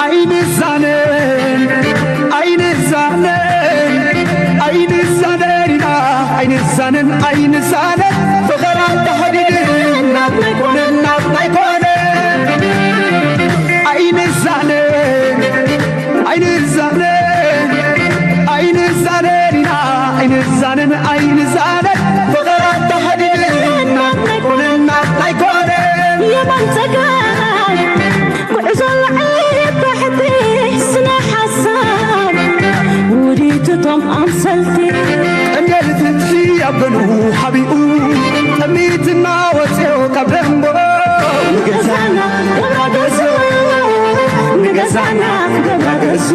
ኣይንዛነን ኣይንዛነን ኣይንዛነን ኢና ኣይንዛነን ኣይንዛነን ፍቕር ኣተሓዲድና ኣይኮነን ኣይንዛነን ኣይንዛነን ፍቕር ኣተሓዲድና ኣይኮነን ኣይኮነን የማን ጸጋም ጉዕዞ ላዕሊ ታሕቲ ስነ ሓሳብ ውዲትቶም ኣምሰልቲ ቀንዴል ፍትሒ ኣብ ገንኡ ሓቢኡ ጠሚትና ወፅዮ ካብ ደንቦ ንገዛና ገብራ ገዙ ንገዛና ገብራ ገዙ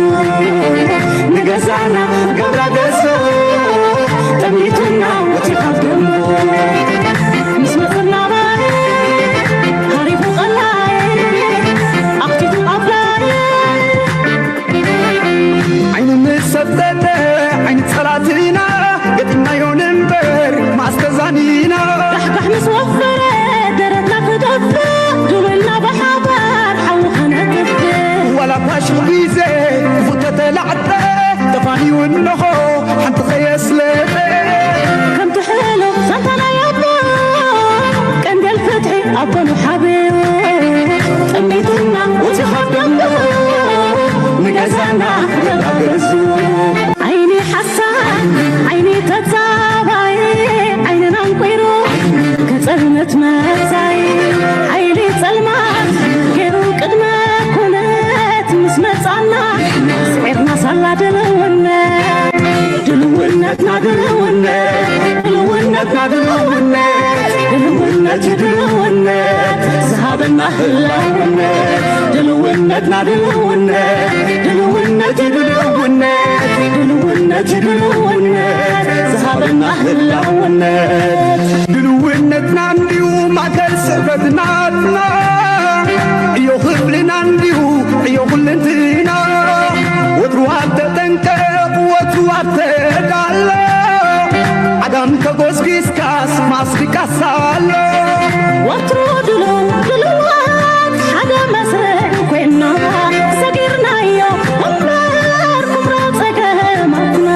ንገዛና ገብራ ገዙ ጠሚትና ወፅዮ ካብ ደንቦ ምስ መፅና ባይ ሃሪፉ ቀላይ ኣኽቲቱ ኣፍላይ ዓይኑ ምስ ሰብተተ ዓይኒ ጸላትና ገጢምናዮ ንንበር ማስተዛኒና ካሕካሕ ምስ ወፈረ ደረትና ክደፍእ ዱብልና ብሓባር ሓዊ ከነጥፍእ ዋላ ፓሽ ግዜ ክፉተተላዕጠ ተፋንዩ እንሆ ሓንቲ ከየስለጠ ከምቲ ሕሉፍ ዛንታና ያቦ ቀንደል ፍትሒ ኣቦኑ ሓቢሩ ጠሚትና ውፂ ካብ ደንቡ ንገዛና ገዛ ገዙ ዓይኒ ሓሳድ ዓይኒ ተጻባይ ዓይንና እንቁይሩ ከጸልመት መጻይ ሓይሊ ጸልማት ገይሩ ቅድመ ኩነት ምስ መጻና ስዒርና ሳላ ድልውነት ድልውነትና ድልውነት ድልውነትና ድልውነት ድልውነት ድልውነት ዝሃበና ህላውነት ድልውነትና ድልውነት ድልውነት ድልውነት ድልውነት ድልውነት ዝሃበና ህላውነት ድልውነትና እንዲሁ ማእከል ስዕበትናትና ዕዮ ክፍልና እንዲሁ ዕዮ ኩልንትና ወትሩ ኣብ ተጠንቀቕ ወትሩ ኣብ ተዳሎ ዓጋም ተጎስጊስካስ ማስሪቃስ ኣሎ ወትሩ ድሉው ድሉዋት ሓደ መስርዕ ኮይና ሰጊርናዮ እምበር ኩምራ ጸገማትና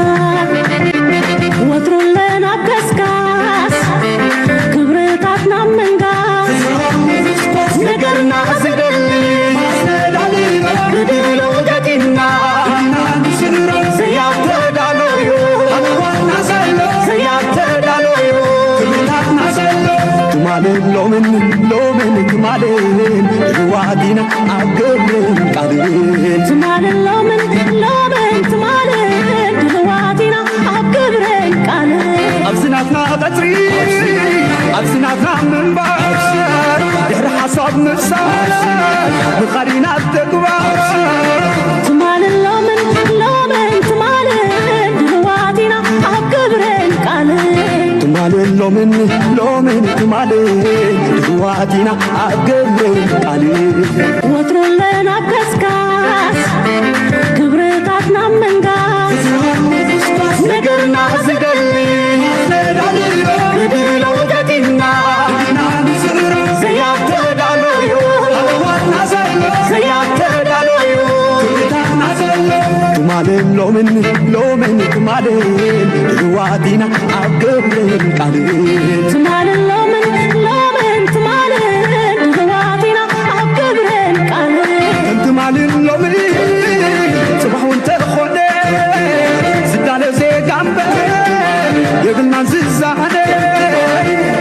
ወትሩ ኣለና ኣብ ከስካስ ክብርታትና ምንጋስ ነገርና ዝደሊ ማስተዳሊ ብድብሎ ገጢምና ዘያተዳሎዩ ኣዋና ዘሎ ዘያተዳሎዩ ትማልን ሎምን ሎምን ትማልን ዋዲና ኣብ ግብርን ቃልን ትማልን ሎምን ሎምን ትማልን ድልዋት ኢና ኣብ ግብርን ቃልን ኣብዚ ናትና ቀጽሪ ኣብዚ ናትና ምንባር ድሕሪ ሓሳብ ምፍሳር ምኻድ ኢና ኣብ ተግባር ትማልን ሎምን ሎምን ትማልን ድልዋት ኢና ኣብ ግብርን ቃልን ትማልን ሎምን ሎምን ትማልን ድልዋት ኢና ኣብ ግብርን ቃልን ወትሩ ኣለና ኣብ ከስካስ ክብርታትና ምንጋስ ነገርና ዝደሊ ብድብሎ ገጢምና ዘያተዳሎዩ ዘያተዳሎዩ ትማልን ሎምን ሎምን ትማልን ድልዋት ኢና ኣብ ግብርን ቃልን ትማልን ሎምን ሎምን ትማልን ድልዋት ኢና ኣብ ግብርን ቃልን ከም ትማልን ሎምን ጽባሕ እውን ተኾነ ዝዳለ ዜጋ እምበር የብልናን ዝዛነ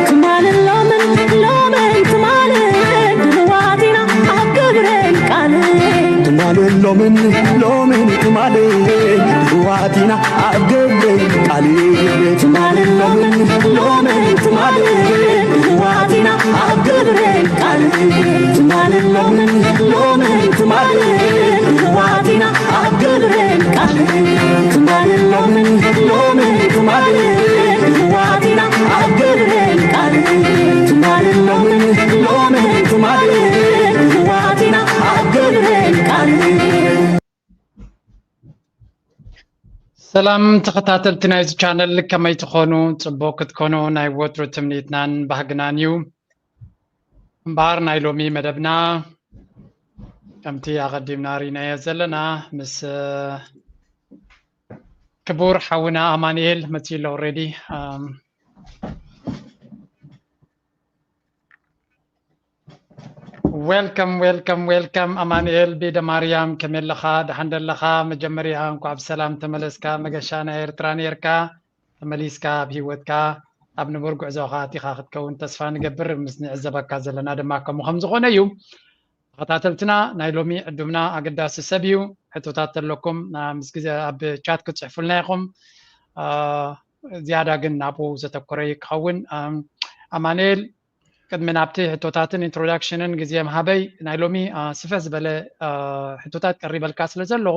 ትማልን ሎምን ሎምን ትማልን ድልዋት ኢና ኣብ ግብርን ቃልን ትማልን ሎምን ሎምን ትማልን ድልዋት ኢና ኣብ ግብርን ቃልን ትማልን ሎምን ሎምን ትማልን ድልዋት ኢና ኣብ ግብርን ቃልን ትማልን ሎምን ሎምን ትማልን ድልዋት ኢና ኣብ ግብርን ቃልን ትማልን ሎምን ሎምን ትማልን ድልዋት ኢና ኣብ ግብርን ቃልን ትማልን ሎምን ሎምን ትማልን ድልዋት ኢና ኣብ ግብርን ቃልን ሰላም ተኸታተልቲ ናይዚ ቻነል ከመይ ትኾኑ? ጽቡቕ ክትኮኑ ናይ ወትሩ ትምኒትናን ባህግናን እዩ። እምበኣር ናይ ሎሚ መደብና ከምቲ ኣቐዲምና ርኢናዮ ዘለና ምስ ክቡር ሓውና ኣማኑኤል መፂኡ ኣሎ already። Welcome, welcome, welcome ኣማኑኤል ቤደ ማርያም፣ ከመይ ኣለኻ? ደሓን ደለኻ? መጀመርያ እንኳዕ ብሰላም ተመለስካ። መገሻ ናይ ኤርትራ ነርካ፣ ተመሊስካ ኣብ ህይወትካ ኣብ ንቡር ጉዕዞኻ ኣቲኻ ክትከውን ተስፋ ንገብር። ምስ ንዕዘበካ ዘለና ድማ ከምኡ ከም ዝኾነ እዩ። ተኸታተልትና፣ ናይ ሎሚ ዕዱምና ኣገዳሲ ሰብ እዩ። ሕቶታት ተለኩም ምስ ግዜ ኣብ ቻት ክትፅሕፉልና ኢኹም። ዝያዳ ግን ናብኡ ዘተኮረ ክኸውን። ኣማኑኤል፣ ቅድሚ ናብቲ ሕቶታትን ኢንትሮዳክሽንን ግዜ ምሃበይ፣ ናይ ሎሚ ስፍሕ ዝበለ ሕቶታት ቀሪበልካ ስለ ዘለኹ፣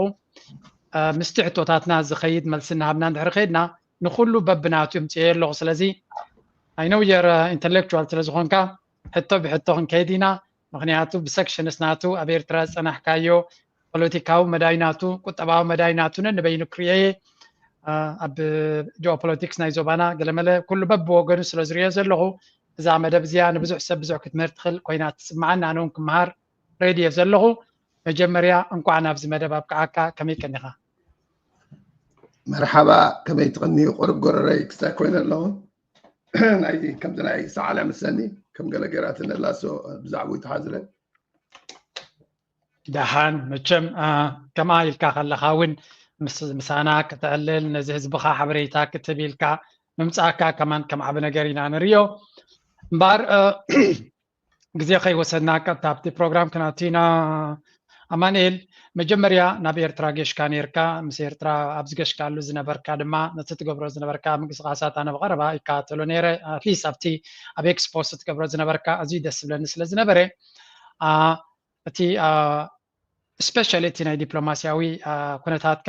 ምስቲ ሕቶታትና ዝኸይድ መልሲ እናሃብና እንድሕር ከይድና፣ ንኹሉ በብናቱ እምፅኤ ኣለኹ። ስለዚ፣ I know you're intellectual ስለ ዝኾንካ፣ ሕቶ ብሕቶ ክንከይድ ኢና። ምኽንያቱ ብሰክሽንስ ናቱ ኣብ ኤርትራ ዝፀናሕካዮ፣ ፖለቲካዊ መዳይ ናቱ፣ ቁጠባዊ መዳይ ናቱ ነንበይኑ ክርእየ፣ ኣብ ጂኦፖለቲክስ ናይ ዞባና ገለመለ ኩሉ በብወገኑ ስለ ዝርእዮ ዘለኹ፣ እዛ መደብ እዚኣ ንብዙሕ ሰብ ብዙሕ ክትምህር ትኽእል ኮይና ትስምዓኒ። ኣነ እውን ክመሃር ሬድዮ ዘለኹ። መጀመርያ እንኳዕ ናብዚ መደብ ኣብቅዓካ። ከመይ ቀኒኻ? መርሓባ፣ ከመይ ትቕንዩ? ቁሩብ ጎረረይ ክስታይ ኮይነ ኣለኹ። ናይ ከምዚ ናይ ሰዓል መሰኒ ከም ገለ ገይራትኒ ኣላ፣ so ብዛዕባኡ ይተሓዝለ። ደሓን፣ መቸም ከምኣ ኢልካ ከለኻ እውን ምስ ምሳና ክትዕልል፣ ነዚ ህዝብኻ ሓበሬታ ክትህብ ኢልካ ምምፃእካ ከማን ከም ዓቢ ነገር ኢና ንርእዮ። እምበኣር ግዜ ከይወሰድና ቀጥታ ኣብቲ ፕሮግራም ክነእቱ ኢና። ኣማኑኤል፣ መጀመርያ ናብ ኤርትራ ገሽካ ነርካ። ምስ ኤርትራ ኣብ ዝገሽካሉ ዝነበርካ ድማ ነቲ ትገብሮ ዝነበርካ ምንቅስቃሳት ኣነ ብቐረባ ይከታተሎ ነይረ። ኣትሊስት ኣብቲ ኣብ ኤክስፖስ ትገብሮ ዝነበርካ ኣዝዩ ደስ ዝብለኒ ስለ ዝነበረ፣ እቲ ስፔሻሊ እቲ ናይ ዲፕሎማስያዊ ኩነታትካ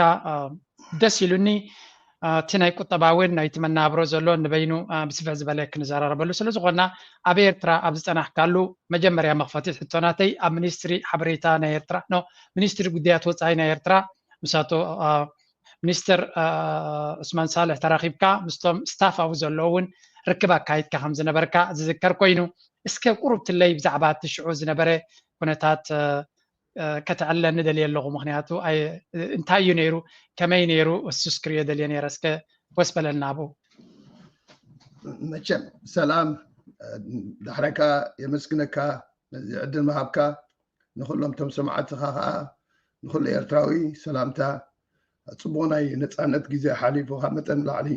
ደስ ኢሉኒ። እቲ ናይ ቁጠባ እውን ናይቲ መናብሮ ዘሎ ንበይኑ ብስፍሕ ዝበለ ክንዘራረበሉ ስለ ዝኾንና፣ ኣብ ኤርትራ ኣብ ዝፀናሕካሉ፣ መጀመርያ መኽፈቲ ሕቶ ናተይ ኣብ ሚኒስትሪ ሓበሬታ ናይ ኤርትራ፣ ኖ፣ ሚኒስትሪ ጉዳያት ወፃኢ ናይ ኤርትራ፣ ምስ ኣቶ ሚኒስትር ዑስማን ሳልሕ ተራኺብካ ምስቶም ስታፍ ኣብኡ ዘለዉ እውን ርክብ ኣካይድካ ከም ዝነበርካ ዝዝከር ኮይኑ፣ እስከ ቁሩብ ትለይ ብዛዕባ እቲ ሽዑ ዝነበረ ኩነታት ከተዕልለኒ ደልየ ኣለኹ። ምኽንያቱ እንታይ እዩ ነይሩ፣ ከመይ ነይሩ፣ እሱስ ክርእዮ ደልየ ነይረ። እስከ ወስ በለልና ኣብኡ። መቸም ሰላም፣ ዳሕረካ የመስግነካ ነዚ ዕድል ምሃብካ። ንኹሎም ቶም ሰማዕትኻ ከዓ፣ ንኹሉ ኤርትራዊ ሰላምታ። ጽቡቕ ናይ ነጻነት ግዜ ሓሊፉ፣ ካብ መጠን ንላዕሊ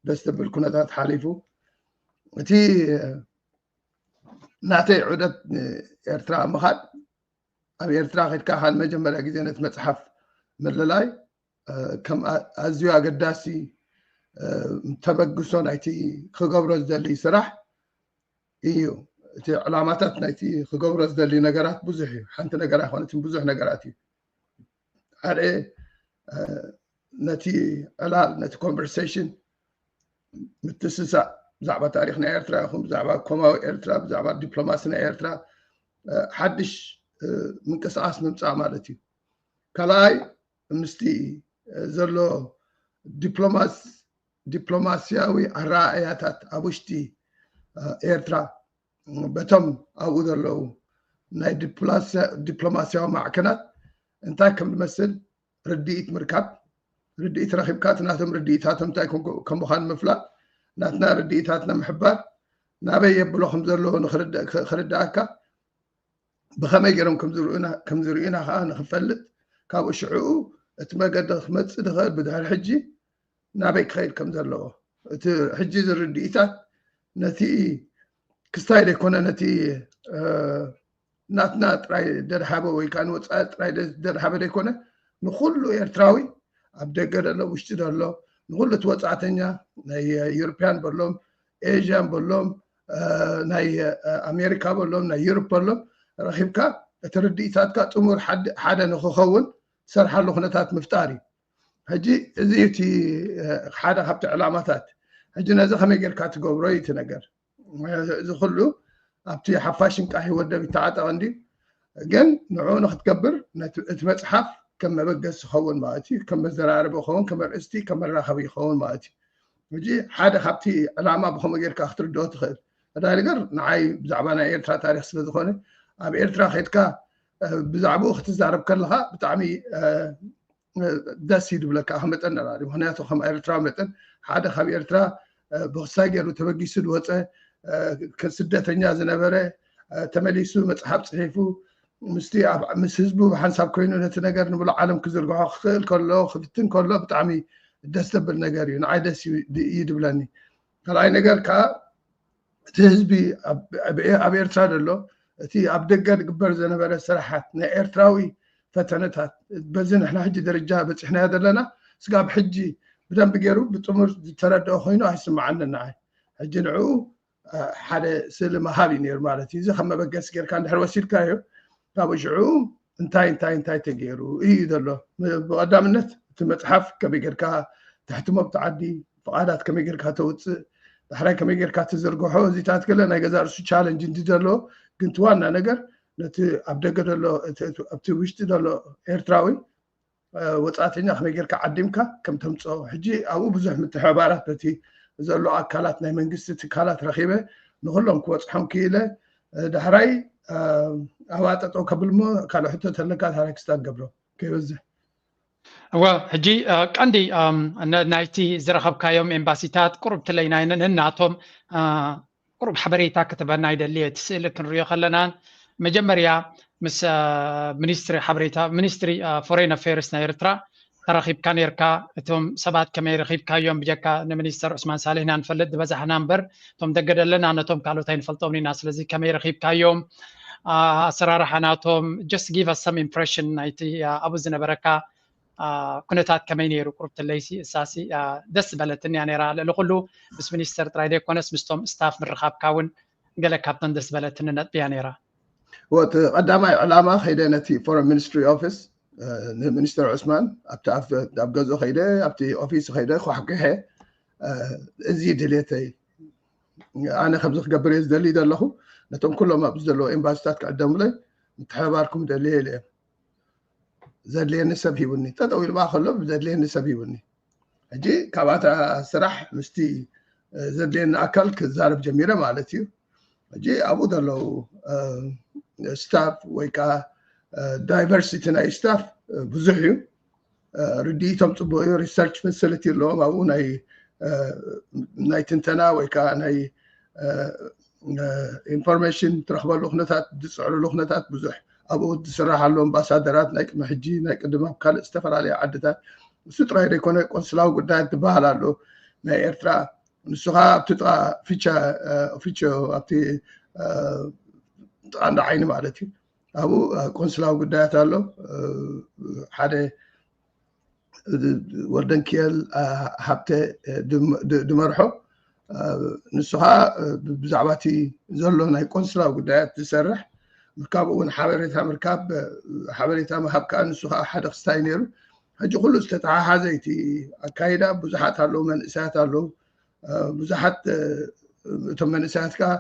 ደስ ዘብል ኩነታት ሓሊፉ። እቲ ናተይ ዑደት ኤርትራ ምኻድ፣ ኣብ ኤርትራ ከድካ ካብ መጀመርያ ግዜ ነቲ መጽሓፍ ምልላይ ከም ኣዝዩ ኣገዳሲ ተበግሶ ናይቲ ክገብሮ ዝደሊ ስራሕ እዩ። እቲ ዕላማታት ናይቲ ክገብሮ ዝደሊ ነገራት ብዙሕ እዩ። ሓንቲ ነገር ኣይኮነትን፣ ብዙሕ ነገራት እዩ። ሓደ ነቲ ዕላል፣ ነቲ ኮንቨርሴሽን ምትስሳእ፣ ብዛዕባ ታሪኽ ናይ ኤርትራ ይኹን ብዛዕባ ኮማዊ ኤርትራ፣ ብዛዕባ ዲፕሎማሲ ናይ ኤርትራ ሓድሽ ምንቅስቃስ ምምፃእ ማለት እዩ። ካልኣይ ምስቲ ዘሎ ዲፕሎማስ ዲፕሎማስያዊ ኣረኣእያታት ኣብ ውሽጢ ኤርትራ በቶም ኣብኡ ዘለዉ ናይ ዲፕሎማስያዊ ማዕከናት እንታይ ከም ዝመስል ርድኢት ምርካብ፣ ርድኢት ረኺብካ እቲ ናቶም ርድኢታቶም እንታይ ከም ምዃኑ ምፍላጥ፣ ናትና ርድኢታትና ምሕባር፣ ናበይ የብሎ ከም ዘለዎ ክርድኣካ፣ ብኸመይ ገይሮም ከም ዝርእዩና ከዓ ንክፈልጥ፣ ካብኡ ሽዕኡ እቲ መገዲ ክመፅእ ዝኽእል ብድሕሪ ሕጂ ናበይ ክኸይድ ከም ዘለዎ፣ እቲ ሕጂ ዝርድኢታት ነቲ ክስታይ ዘይኮነ ነቲ ናትና ጥራይ ደድሃበ ወይ ከዓ ንወፃኢ ጥራይ ደድሃበ ዘይኮነ ንኩሉ ኤርትራዊ ኣብ ደገ ዘሎ ውሽጢ ዘሎ ንኩሉ እቲ ወፃእተኛ ናይ ዩሮፕያን በሎም ኤዥያን በሎም ናይ ኣሜሪካ በሎም ናይ ዩሮፕ በሎም ረኪብካ እቲ ርድኢታትካ ጥሙር ሓደ ንክኸውን ትሰርሓሉ ኩነታት ምፍጣር እዩ። ሕጂ እዚ እቲ ሓደ ካብቲ ዕላማታት። ሕጂ ነዚ ከመይ ጌርካ ትገብሮ እዩ እቲ ነገር። እዚ ኩሉ ኣብቲ ሓፋሽ እንቃሒ ወደብ ይተዓጠቕ እንድዩ። ግን ንዕኡ ንክትገብር እቲ መፅሓፍ ከም መበገሲ ክኸውን ማለት እዩ፣ ከም መዘራረቢ ክኸውን፣ ከም ኣርእስቲ፣ ከም መራኸቢ ክኸውን ማለት እዩ። ሕጂ ሓደ ካብቲ ዕላማ ብከምኡ ጌርካ ክትርድኦ ትኽእል። ቀዳሊ ነገር ንዓይ ብዛዕባ ናይ ኤርትራ ታሪክ ስለ ዝኾነ ኣብ ኤርትራ ከድካ ብዛዕባኡ ክትዛረብ ከለካ ብጣዕሚ ደስ እዩ ዝብለካ ካብ መጠን ንላዕሊ። ምክንያቱ ከም ኤርትራዊ መጠን ሓደ ካብ ኤርትራ ብክሳይ ገይሩ ተበጊሱ ዝወፀ ስደተኛ ዝነበረ ተመሊሱ መፅሓፍ ፅሒፉ ምስ ህዝቡ ብሓንሳብ ኮይኑ ነቲ ነገር ንብሎ ዓለም ክዝርግሖ ክኽእል ከሎ ክፍትን ከሎ ብጣዕሚ ደስ ዘብል ነገር እዩ። ንዓይ ደስ እዩ ዝብለኒ። ካልኣይ ነገር ከዓ እቲ ህዝቢ ኣብ ኤርትራ ዘሎ እቲ ኣብ ደገ ዝግበር ዝነበረ ስራሓት ናይ ኤርትራዊ ፈተነታት በዚ ንሕና ሕጂ ደረጃ በፂሕናዮ ዘለና ስጋብ ሕጂ ብደንቢ ገይሩ ብጥሙር ዝተረድኦ ኮይኑ ኣይስምዓንን ንዓይ። ሕጂ ንዕኡ ሓደ ስእሊ ምሃብ እዩ ነይሩ ማለት እዩ። እዚ ከም መበገሲ ጌርካ እንድሕር ወሲድካዮ ካብኡ ሽዑ እንታይ እንታይ እንታይ ተገይሩ እዩ ዘሎ። ብቐዳምነት እቲ መፅሓፍ ከመይ ጌርካ ተሕትሞ ኣብቲ ዓዲ፣ ፍቓዳት ከመይ ጌርካ ተውፅእ፣ ዳሕራይ ከመይ ጌርካ ትዝርግሖ፣ እዚታት ገለ ናይ ገዛ ርእሱ ቻለንጅ እንዲ ዘሎ ግን እቲ ዋና ነገር ነቲ ኣብ ደገ ዘሎ ኣብቲ ውሽጢ ዘሎ ኤርትራዊ ወፃእተኛ ከመይ ጌርካ ዓዲምካ ከም ተምፅኦ ሕጂ ኣብኡ ብዙሕ ምትሕባራት በቲ ዘሎ ኣካላት ናይ መንግስቲ ትካላት ረኪበ ንኩሎም ክበፅሖም ክኢለ። ዳሕራይ ኣብኣ ጠጠው ከብልሞ ካልእ ሕቶ ተለካ ታሪክ ስታን ገብሮ ከይበዝሕ እወ ሕጂ ቀንዲ ናይቲ ዝረኸብካዮም ኤምባሲታት ቁሩብ ትለይናይ ነናቶም ቁሩብ ሓበሬታ ክትበና ይደሊ እቲ ስእሊ ክንሪኦ ከለና መጀመርያ ምስ ሚኒስትሪ ሓበሬታ ሚኒስትሪ ፎሬን ኣፌርስ ናይ ኤርትራ ተራኺብካ ነርካ እቶም ሰባት ከመይ ረኺብካዮም ብጀካ ንሚኒስተር ዑስማን ሳልህ ኢና ንፈልጥ ዝበዛሕና እምበር እቶም ደገ ደለና ነቶም ካልኦት ኣይንፈልጦም ኢና ስለዚ ከመይ ረኺብካዮም ኣሰራርሓ ናቶም just give us some impression ናይቲ ኣብኡ ዝነበረካ ኩነታት ከመይ ነይሩ ቁሩብ ትለይሲ እሳሲ ደስ ዝበለትኒ እያ ነይራ ልዕሊ ኩሉ ምስ ሚኒስተር ጥራይ ዘይኮነስ ምስቶም ስታፍ ምርኻብካ እውን ገለ ካብተን ደስ ዝበለትኒ ነጥቢ እያ ነይራ ወት ቀዳማይ ዕላማ ከይደ ነቲ ፎረን ሚኒስትሪ ኦፊስ ንሚኒስተር ዑስማን ኣብቲ ኣብ ገዝኡ ከይደ ኣብቲ ኦፊስ ከይደ ኳሕኩሐ እዚ ድሌተይ ኣነ ከምዚ ክገብር እየ ዝደሊ ዘለኹ ነቶም ኩሎም ኣብዚ ዘለዉ ኤምባሲታት ክዕደሙለይ ምትሕብባርኩም ደልየ ኢለ እየ ዘድልየኒ ሰብ ሂቡኒ ጠጠው ኢልባ ከሎ ዘድልየኒ ሰብ ሂቡኒ ሕጂ ካብኣታ ስራሕ ምስቲ ዘድልየኒ ኣካል ክዛረብ ጀሚረ ማለት እዩ ሕጂ ኣብኡ ዘለዉ ስታፍ ወይ ከዓ ዳይቨርሲቲ ናይ ስታፍ ብዙሕ እዩ ርድኢቶም ፅቡቅ እዩ ሪሰርች ፋሲሊቲ ኣለዎም ኣብኡ ናይ ትንተና ወይ ከዓ ናይ ኢንፎርሜሽን ትረክበሉ ኩነታት ዝፅዕርሉ ኩነታት ብዙሕ ኣብኡ ዝስራሕ ኣሎ ኣምባሳደራት ናይ ቅድሚ ሕጂ ናይ ቅድም ኣብ ካልእ ዝተፈላለዩ ዓድታት እሱ ጥራይ ዘይኮነ ቆንስላዊ ጉዳያት ዝበሃል ኣሎ ናይ ኤርትራ ንሱ ከዓ ኣብቲ ጥቃ ፊቸ ፊቸ ኣብቲ ጥቃ እንዳ ዓይኒ ማለት እዩ ኣብኡ ቆንስላዊ ጉዳያት ኣሎ ሓደ ወልደንኪኤል ሃብተ ድመርሖ ንሱ ከዓ ብዛዕባ እቲ ዘሎ ናይ ቆንስላዊ ጉዳያት ዝሰርሕ ምርካብ እውን ሓበሬታ ምርካብ ሓበሬታ ምሃብ ከዓ ንሱ ከዓ ሓደ ክስታይ ነይሩ ሕጂ ኩሉ ዝተተሓሓዘ እቲ ኣካይዳ ብዙሓት ኣለዉ መንእሰያት ኣለዉ ብዙሓት እቶም መንእሰያት ከዓ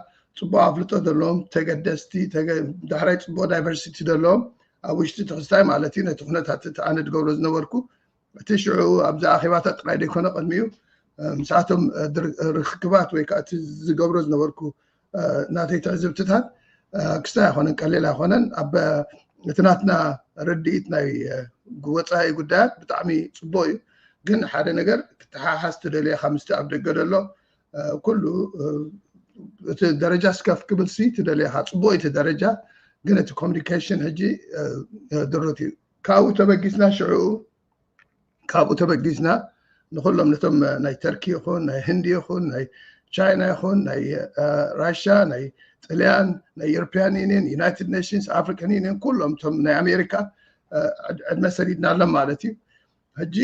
ፅቡቅ ኣፍልጦ ዘለዎም ተገደስቲ ዳሕራይ ፅቡቅ ዳይቨርሲቲ ዘለዎም ኣብ ውሽጢ እቲ ክስታይ ማለት እዩ ነቲ ኩነታት እቲ ኣነ ዝገብሮ ዝነበርኩ እቲ ሽዑ ኣብዚ ኣኼባታት ጥራይ ዘይኮነ ቅድሚኡ ምስኣቶም ርክክባት ወይ ከዓ እቲ ዝገብሮ ዝነበርኩ ናተይ ትዕዝብትታት ክስታይ ኣይኮነን ቀሊል ኣይኮነን ኣብ እቲ ናትና ርድኢት ናይ ወፃኢ ጉዳያት ብጣዕሚ ፅቡቅ እዩ ግን ሓደ ነገር ክተሓሓዝ ትደልየካ ምስቲ ኣብ ደገ ዘሎ ኩሉ እቲ ደረጃ ስከፍ ክብል ሲ ትደልየካ ፅቡቅ እቲ ደረጃ ግን እቲ ኮሚኒኬሽን ሕጂ ድሩት እዩ ካብኡ ተበጊስና ሽዑ ካብኡ ተበጊስና ንኩሎም ነቶም ናይ ተርኪ ይኹን ናይ ህንዲ ይኹን ናይ ቻይና ይኹን ናይ ራሻ ናይ ጥልያን ናይ ዩሮፒያን ዩኒየን ዩናይትድ ኔሽንስ ኣፍሪካን ዩኒየን ኩሎም እቶም ናይ ኣሜሪካ ዕድመ ሰዲድናሎም ማለት እዩ ሕጂ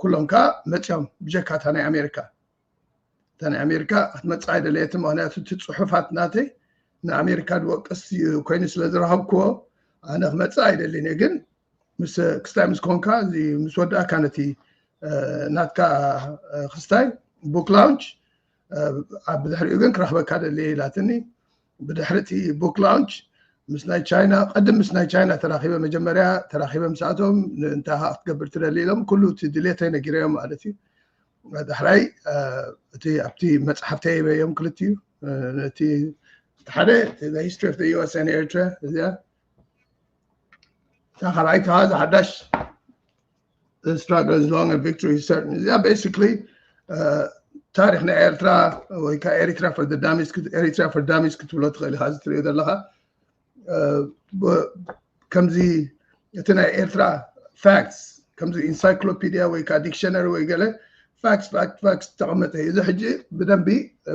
ኩሎም ከዓ መፅኦም ብጀካታ ናይ ኣሜሪካ እታ ናይ ኣሜሪካ ክትመፅእ ኣይደለየትን ምክንያቱ እቲ ፅሑፋት ናተይ ንኣሜሪካ ዝወቅስ ኮይኑ ስለ ዝረኸብክዎ ኣነ ክመፅእ ኣይደልን እየ ግን ምስ ክስታይ ምስ ኮንካ እዚ ምስ ወዳእካ ነቲ ናትካ ክስታይ book launch ኣብ ብድሕሪኡ ግን ክረኽበካ ደልየ ኢላትኒ ብድሕሪ እቲ book launch ምስ ናይ ቻይና ቀድም ምስ ናይ ቻይና ተራኺበ መጀመርያ ተራኺበ ምስኣቶም እንታይ ክትገብር ትደሊ ኢሎም ኩሉ እቲ ድሌተይ ነጊረዮም ማለት እዩ ዳሕራይ እቲ ኣብቲ መፅሓፍተይ ሂበዮም ክልቲኡ እቲ ሓደ history of the U S and Eritrea እዚኣ እታ ካልኣይቲ ከዓ እዛ ሓዳሽ struggle is long and victory is certain። እዚኣ basically ታሪክ ናይ ኤርትራ ወይ ከዓ ኤሪትራ for the dummies ኤሪትራ for dummies ክትብሎ ትኽእል ኢኻ። እዚ ትሪኦ ዘለኻ ከምዚ እቲ ናይ ኤርትራ facts ከምዚ encyclopedia ወይ ከዓ dictionary ወይ ገለ facts facts facts ዝተቐመጠ እዩ። እዚ ሕጂ ብደንቢ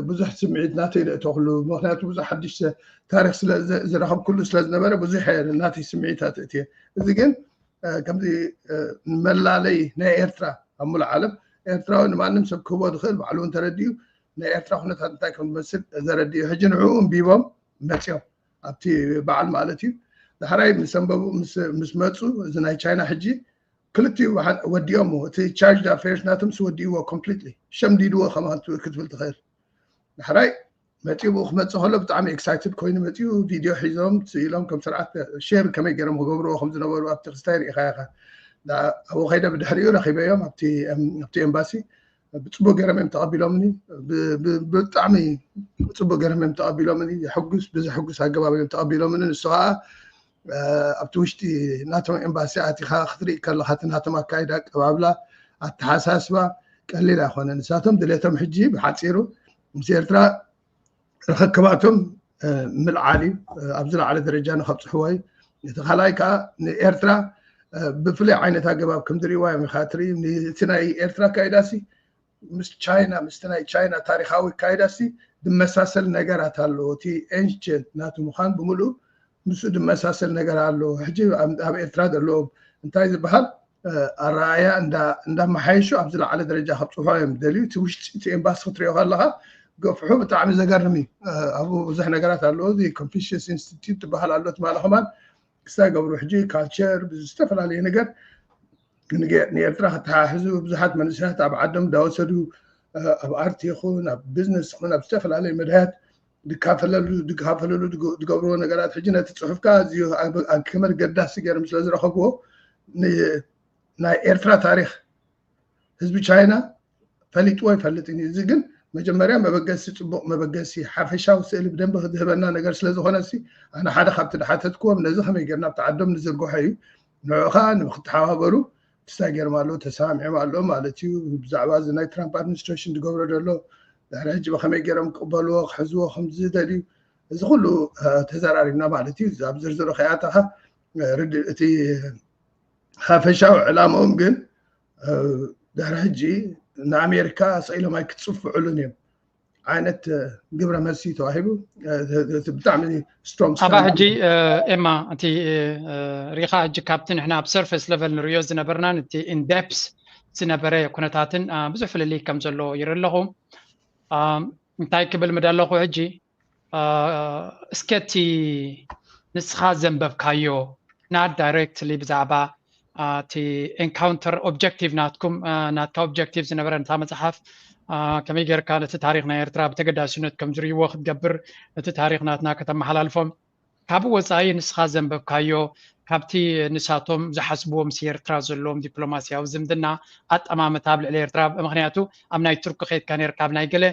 ብዙሕ ስምዒት ናተይ ዘእተኹሉ፣ ምክንያቱ ብዙሕ ሓድሽ ታሪክ ዝረኸብኩሉ ስለ ዝነበረ ብዙሕ ናተይ ስምዒታት እትየ። እዚ ግን ከምዚ መላለይ ናይ ኤርትራ ኣብ ሙሉእ ዓለም ኤርትራዊ ንማንም ሰብ ክህቦ ዝኽእል ባዕሉ እውን ተረዲኡ ናይ ኤርትራ ኩነታት እንታይ ከም ዝመስል ዘረድእ እዩ። ሕጂ ንዕኡ እንቢቦም መፅዮም ኣብቲ በዓል ማለት እዩ። ዳሕራይ ምስ ኣንበቡ ምስ መፁ እዚ ናይ ቻይና ሕጂ ክልቲኡ ወዲኦም እቲ charge affairs ናቶም ምስ ወዲእዎ completely ሸምዲድዎ ከማን ክትብል ትኽእል። ዳሕራይ መፂኡ ክመፅእ ከሎ ብጣዕሚ excited ኮይኑ መፂኡ ቪድዮ ሒዞም ስኢሎም ከም ስርዓት share ከመይ ገይሮም ክገብርዎ ከም ዝነበሩ ኣብቲ ክስታይ ርኢኻ ኢኻ። ኣብኡ ከይደ ብድሕሪኡ ረኺበዮም ኣብቲ ኤምባሲ ብፅቡቅ ገይሮም እዮም ተቐቢሎምኒ። ብጣዕሚ ብፅቡቅ ገይሮም እዮም ተቐቢሎምኒ። የሕጉስ ብዘሕጉስ ኣገባብ እዮም ተቐቢሎምኒ። ንሱ ከዓ ኣብቲ ውሽጢ ናቶም ኤምባሲ ኣቲኻ ክትርኢ ከለኻ እቲ ናቶም ኣካይዳ ኣቀባብላ ኣተሓሳስባ ቀሊል ኣይኮነ። ንሳቶም ድሌቶም ሕጂ ብሓፂሩ ምስ ኤርትራ ርኽክባቶም ምልዓል እዩ። ኣብ ዝለዓለ ደረጃ ንኸብፅሕዎ እዩ። እቲ ካልኣይ ከዓ ንኤርትራ ብፍሉይ ዓይነት ኣገባብ ከም ዝርእይዋ እዮም ኢኻ ትርኢ። እቲ ናይ ኤርትራ ኣካይዳሲ ምስ ቻይና ምስቲ ናይ ቻይና ታሪካዊ ኣካይዳሲ ዝመሳሰል ነገራት ኣለዎ። እቲ ancient ናቱ ምዃን ብምሉእ ምስኡ ዝመሳሰል ነገር ኣለዎ። ሕጂ ኣብ ኤርትራ ዘለዎም እንታይ ዝበሃል ኣረኣእያ እንዳመሓየሹ ኣብ ዝለዓለ ደረጃ ከብፅሖ እዮም ደልዩ። እቲ ውሽጢ እቲ ኤምባሲ ክትሪኦ ከለካ ገፍሑ ብጣዕሚ ዘገርም እዩ። ኣብኡ ብዙሕ ነገራት ኣለዎ። እዚ ኮንፊሽየስ ኢንስቲትዩት ትበሃል ኣሎ ትማሊ ከማን ክስታይ ገብሩ ሕጂ ካልቸር ብዝተፈላለየ ነገር ንኤርትራ ከተሓሕዙ ብዙሓት መንእሰያት ኣብ ዓዶም እንዳወሰዱ ኣብ ኣርቲ ይኹን ኣብ ቢዝነስ ይኹን ኣብ ዝተፈላለዩ መድያት ድካፈለሉ ድካፈለሉ ዝገብርዎ ነገራት ሕጂ ነቲ ፅሑፍካ ኣዝዩ ኣገመድ ገዳሲ ገይሮም ስለ ዝረኸብዎ ናይ ኤርትራ ታሪክ ህዝቢ ቻይና ፈሊጥዎ ይፈልጥ እዩ። እዚ ግን መጀመርያ መበገሲ ፅቡቅ መበገሲ ሓፈሻዊ ስእሊ ብደንቢ ክዝህበና ነገር ስለ ዝኾነ ሲ ኣነ ሓደ ካብቲ ድሓተትክዎም ነዚ ከመይ ጌርና ኣብቲ ዓዶም ንዝርግሖ እዩ። ንዕኡ ከዓ ንክተሓባበሩ ክስታይ ገይሮም ኣለዉ ተሰማሚዖም ኣለዉ ማለት እዩ። ብዛዕባ እዚ ናይ ትራምፕ ኣድሚኒስትሬሽን ዝገብሮ ዘሎ ድሕሪ ሕጂ ብከመይ ገይሮም ክቅበልዎ ክሕዝዎ ከምዝደልዩ እዚ ኩሉ ተዘራሪብና ማለት እዩ። ኣብ ዝርዝሩ ከይኣተኻ ርድእ እቲ ሓፈሻዊ ዕላምኦም ግን ድሕሪ ሕጂ ንኣሜሪካ ስኢሎም ኣይክትፅፍዕሉን እዮም ዓይነት ግብረ መልሲ ተዋሂቡ። ብጣዕሚ ስትሮንግ ኣባ ሕጂ ኤማ እቲ ሪኻ ሕጂ ካብቲ ንሕና ኣብ ሰርፌስ ለቨል ንሪኦ ዝነበርናን እቲ ኢንደፕስ ዝነበረ ኩነታትን ብዙሕ ፍልልይ ከም ዘሎ ይርኢ ኣለኹ። እንታይ ክብል ምደለኹ ሕጂ እስከ እቲ ንስኻ ዘንበብካዮ not directly ብዛዕባ እቲ encounter objective ናትኩም ናትካ objective ዝነበረ ነታ መፅሓፍ ከመይ ጌርካ ነቲ ታሪክ ናይ ኤርትራ ብተገዳስነት ከም ዝርእይዎ ክትገብር ነቲ ታሪክ ናትና ከተመሓላልፎም ካብኡ ወፃኢ ንስኻ ዘንበብካዮ ካብቲ ንሳቶም ዝሓስብዎ ምስ ኤርትራ ዘለዎም ዲፕሎማስያዊ ዝምድና ኣጠማምታ ኣብ ልዕሊ ኤርትራ ምክንያቱ ኣብ ናይ ቱርኪ ከይድካ ነርካ ኣብ ናይ ገለ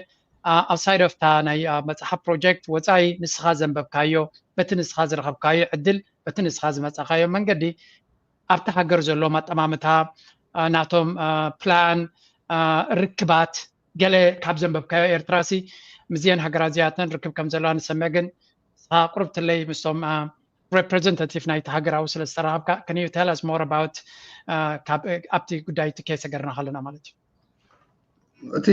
outside of ታ ናይ መፅሓፍ ፕሮጀክት ወፃኢ ንስኻ ዘንበብካዮ በቲ ንስኻ ዝረኸብካዮ ዕድል በቲ ንስኻ ዝመፃኻዮ መንገዲ ኣብቲ ሃገር ዘለዎም ኣጠማምታ ናቶም ፕላን ርክባት ገለ ካብ ዘንበብካዮ ኤርትራ ሲ ምስዚአን ሃገራት እዚኣተን ርክብ ከም ዘለዋ ንሰምዕ ግን ንስኻ ቁርብትለይ ምስቶም representative ናይቲ ሃገራዊ ስለ ዝተረኸብካ can you tell us more about ኣብቲ ጉዳይ እቲ ከየሰገርና ከለና ማለት እዩ እቲ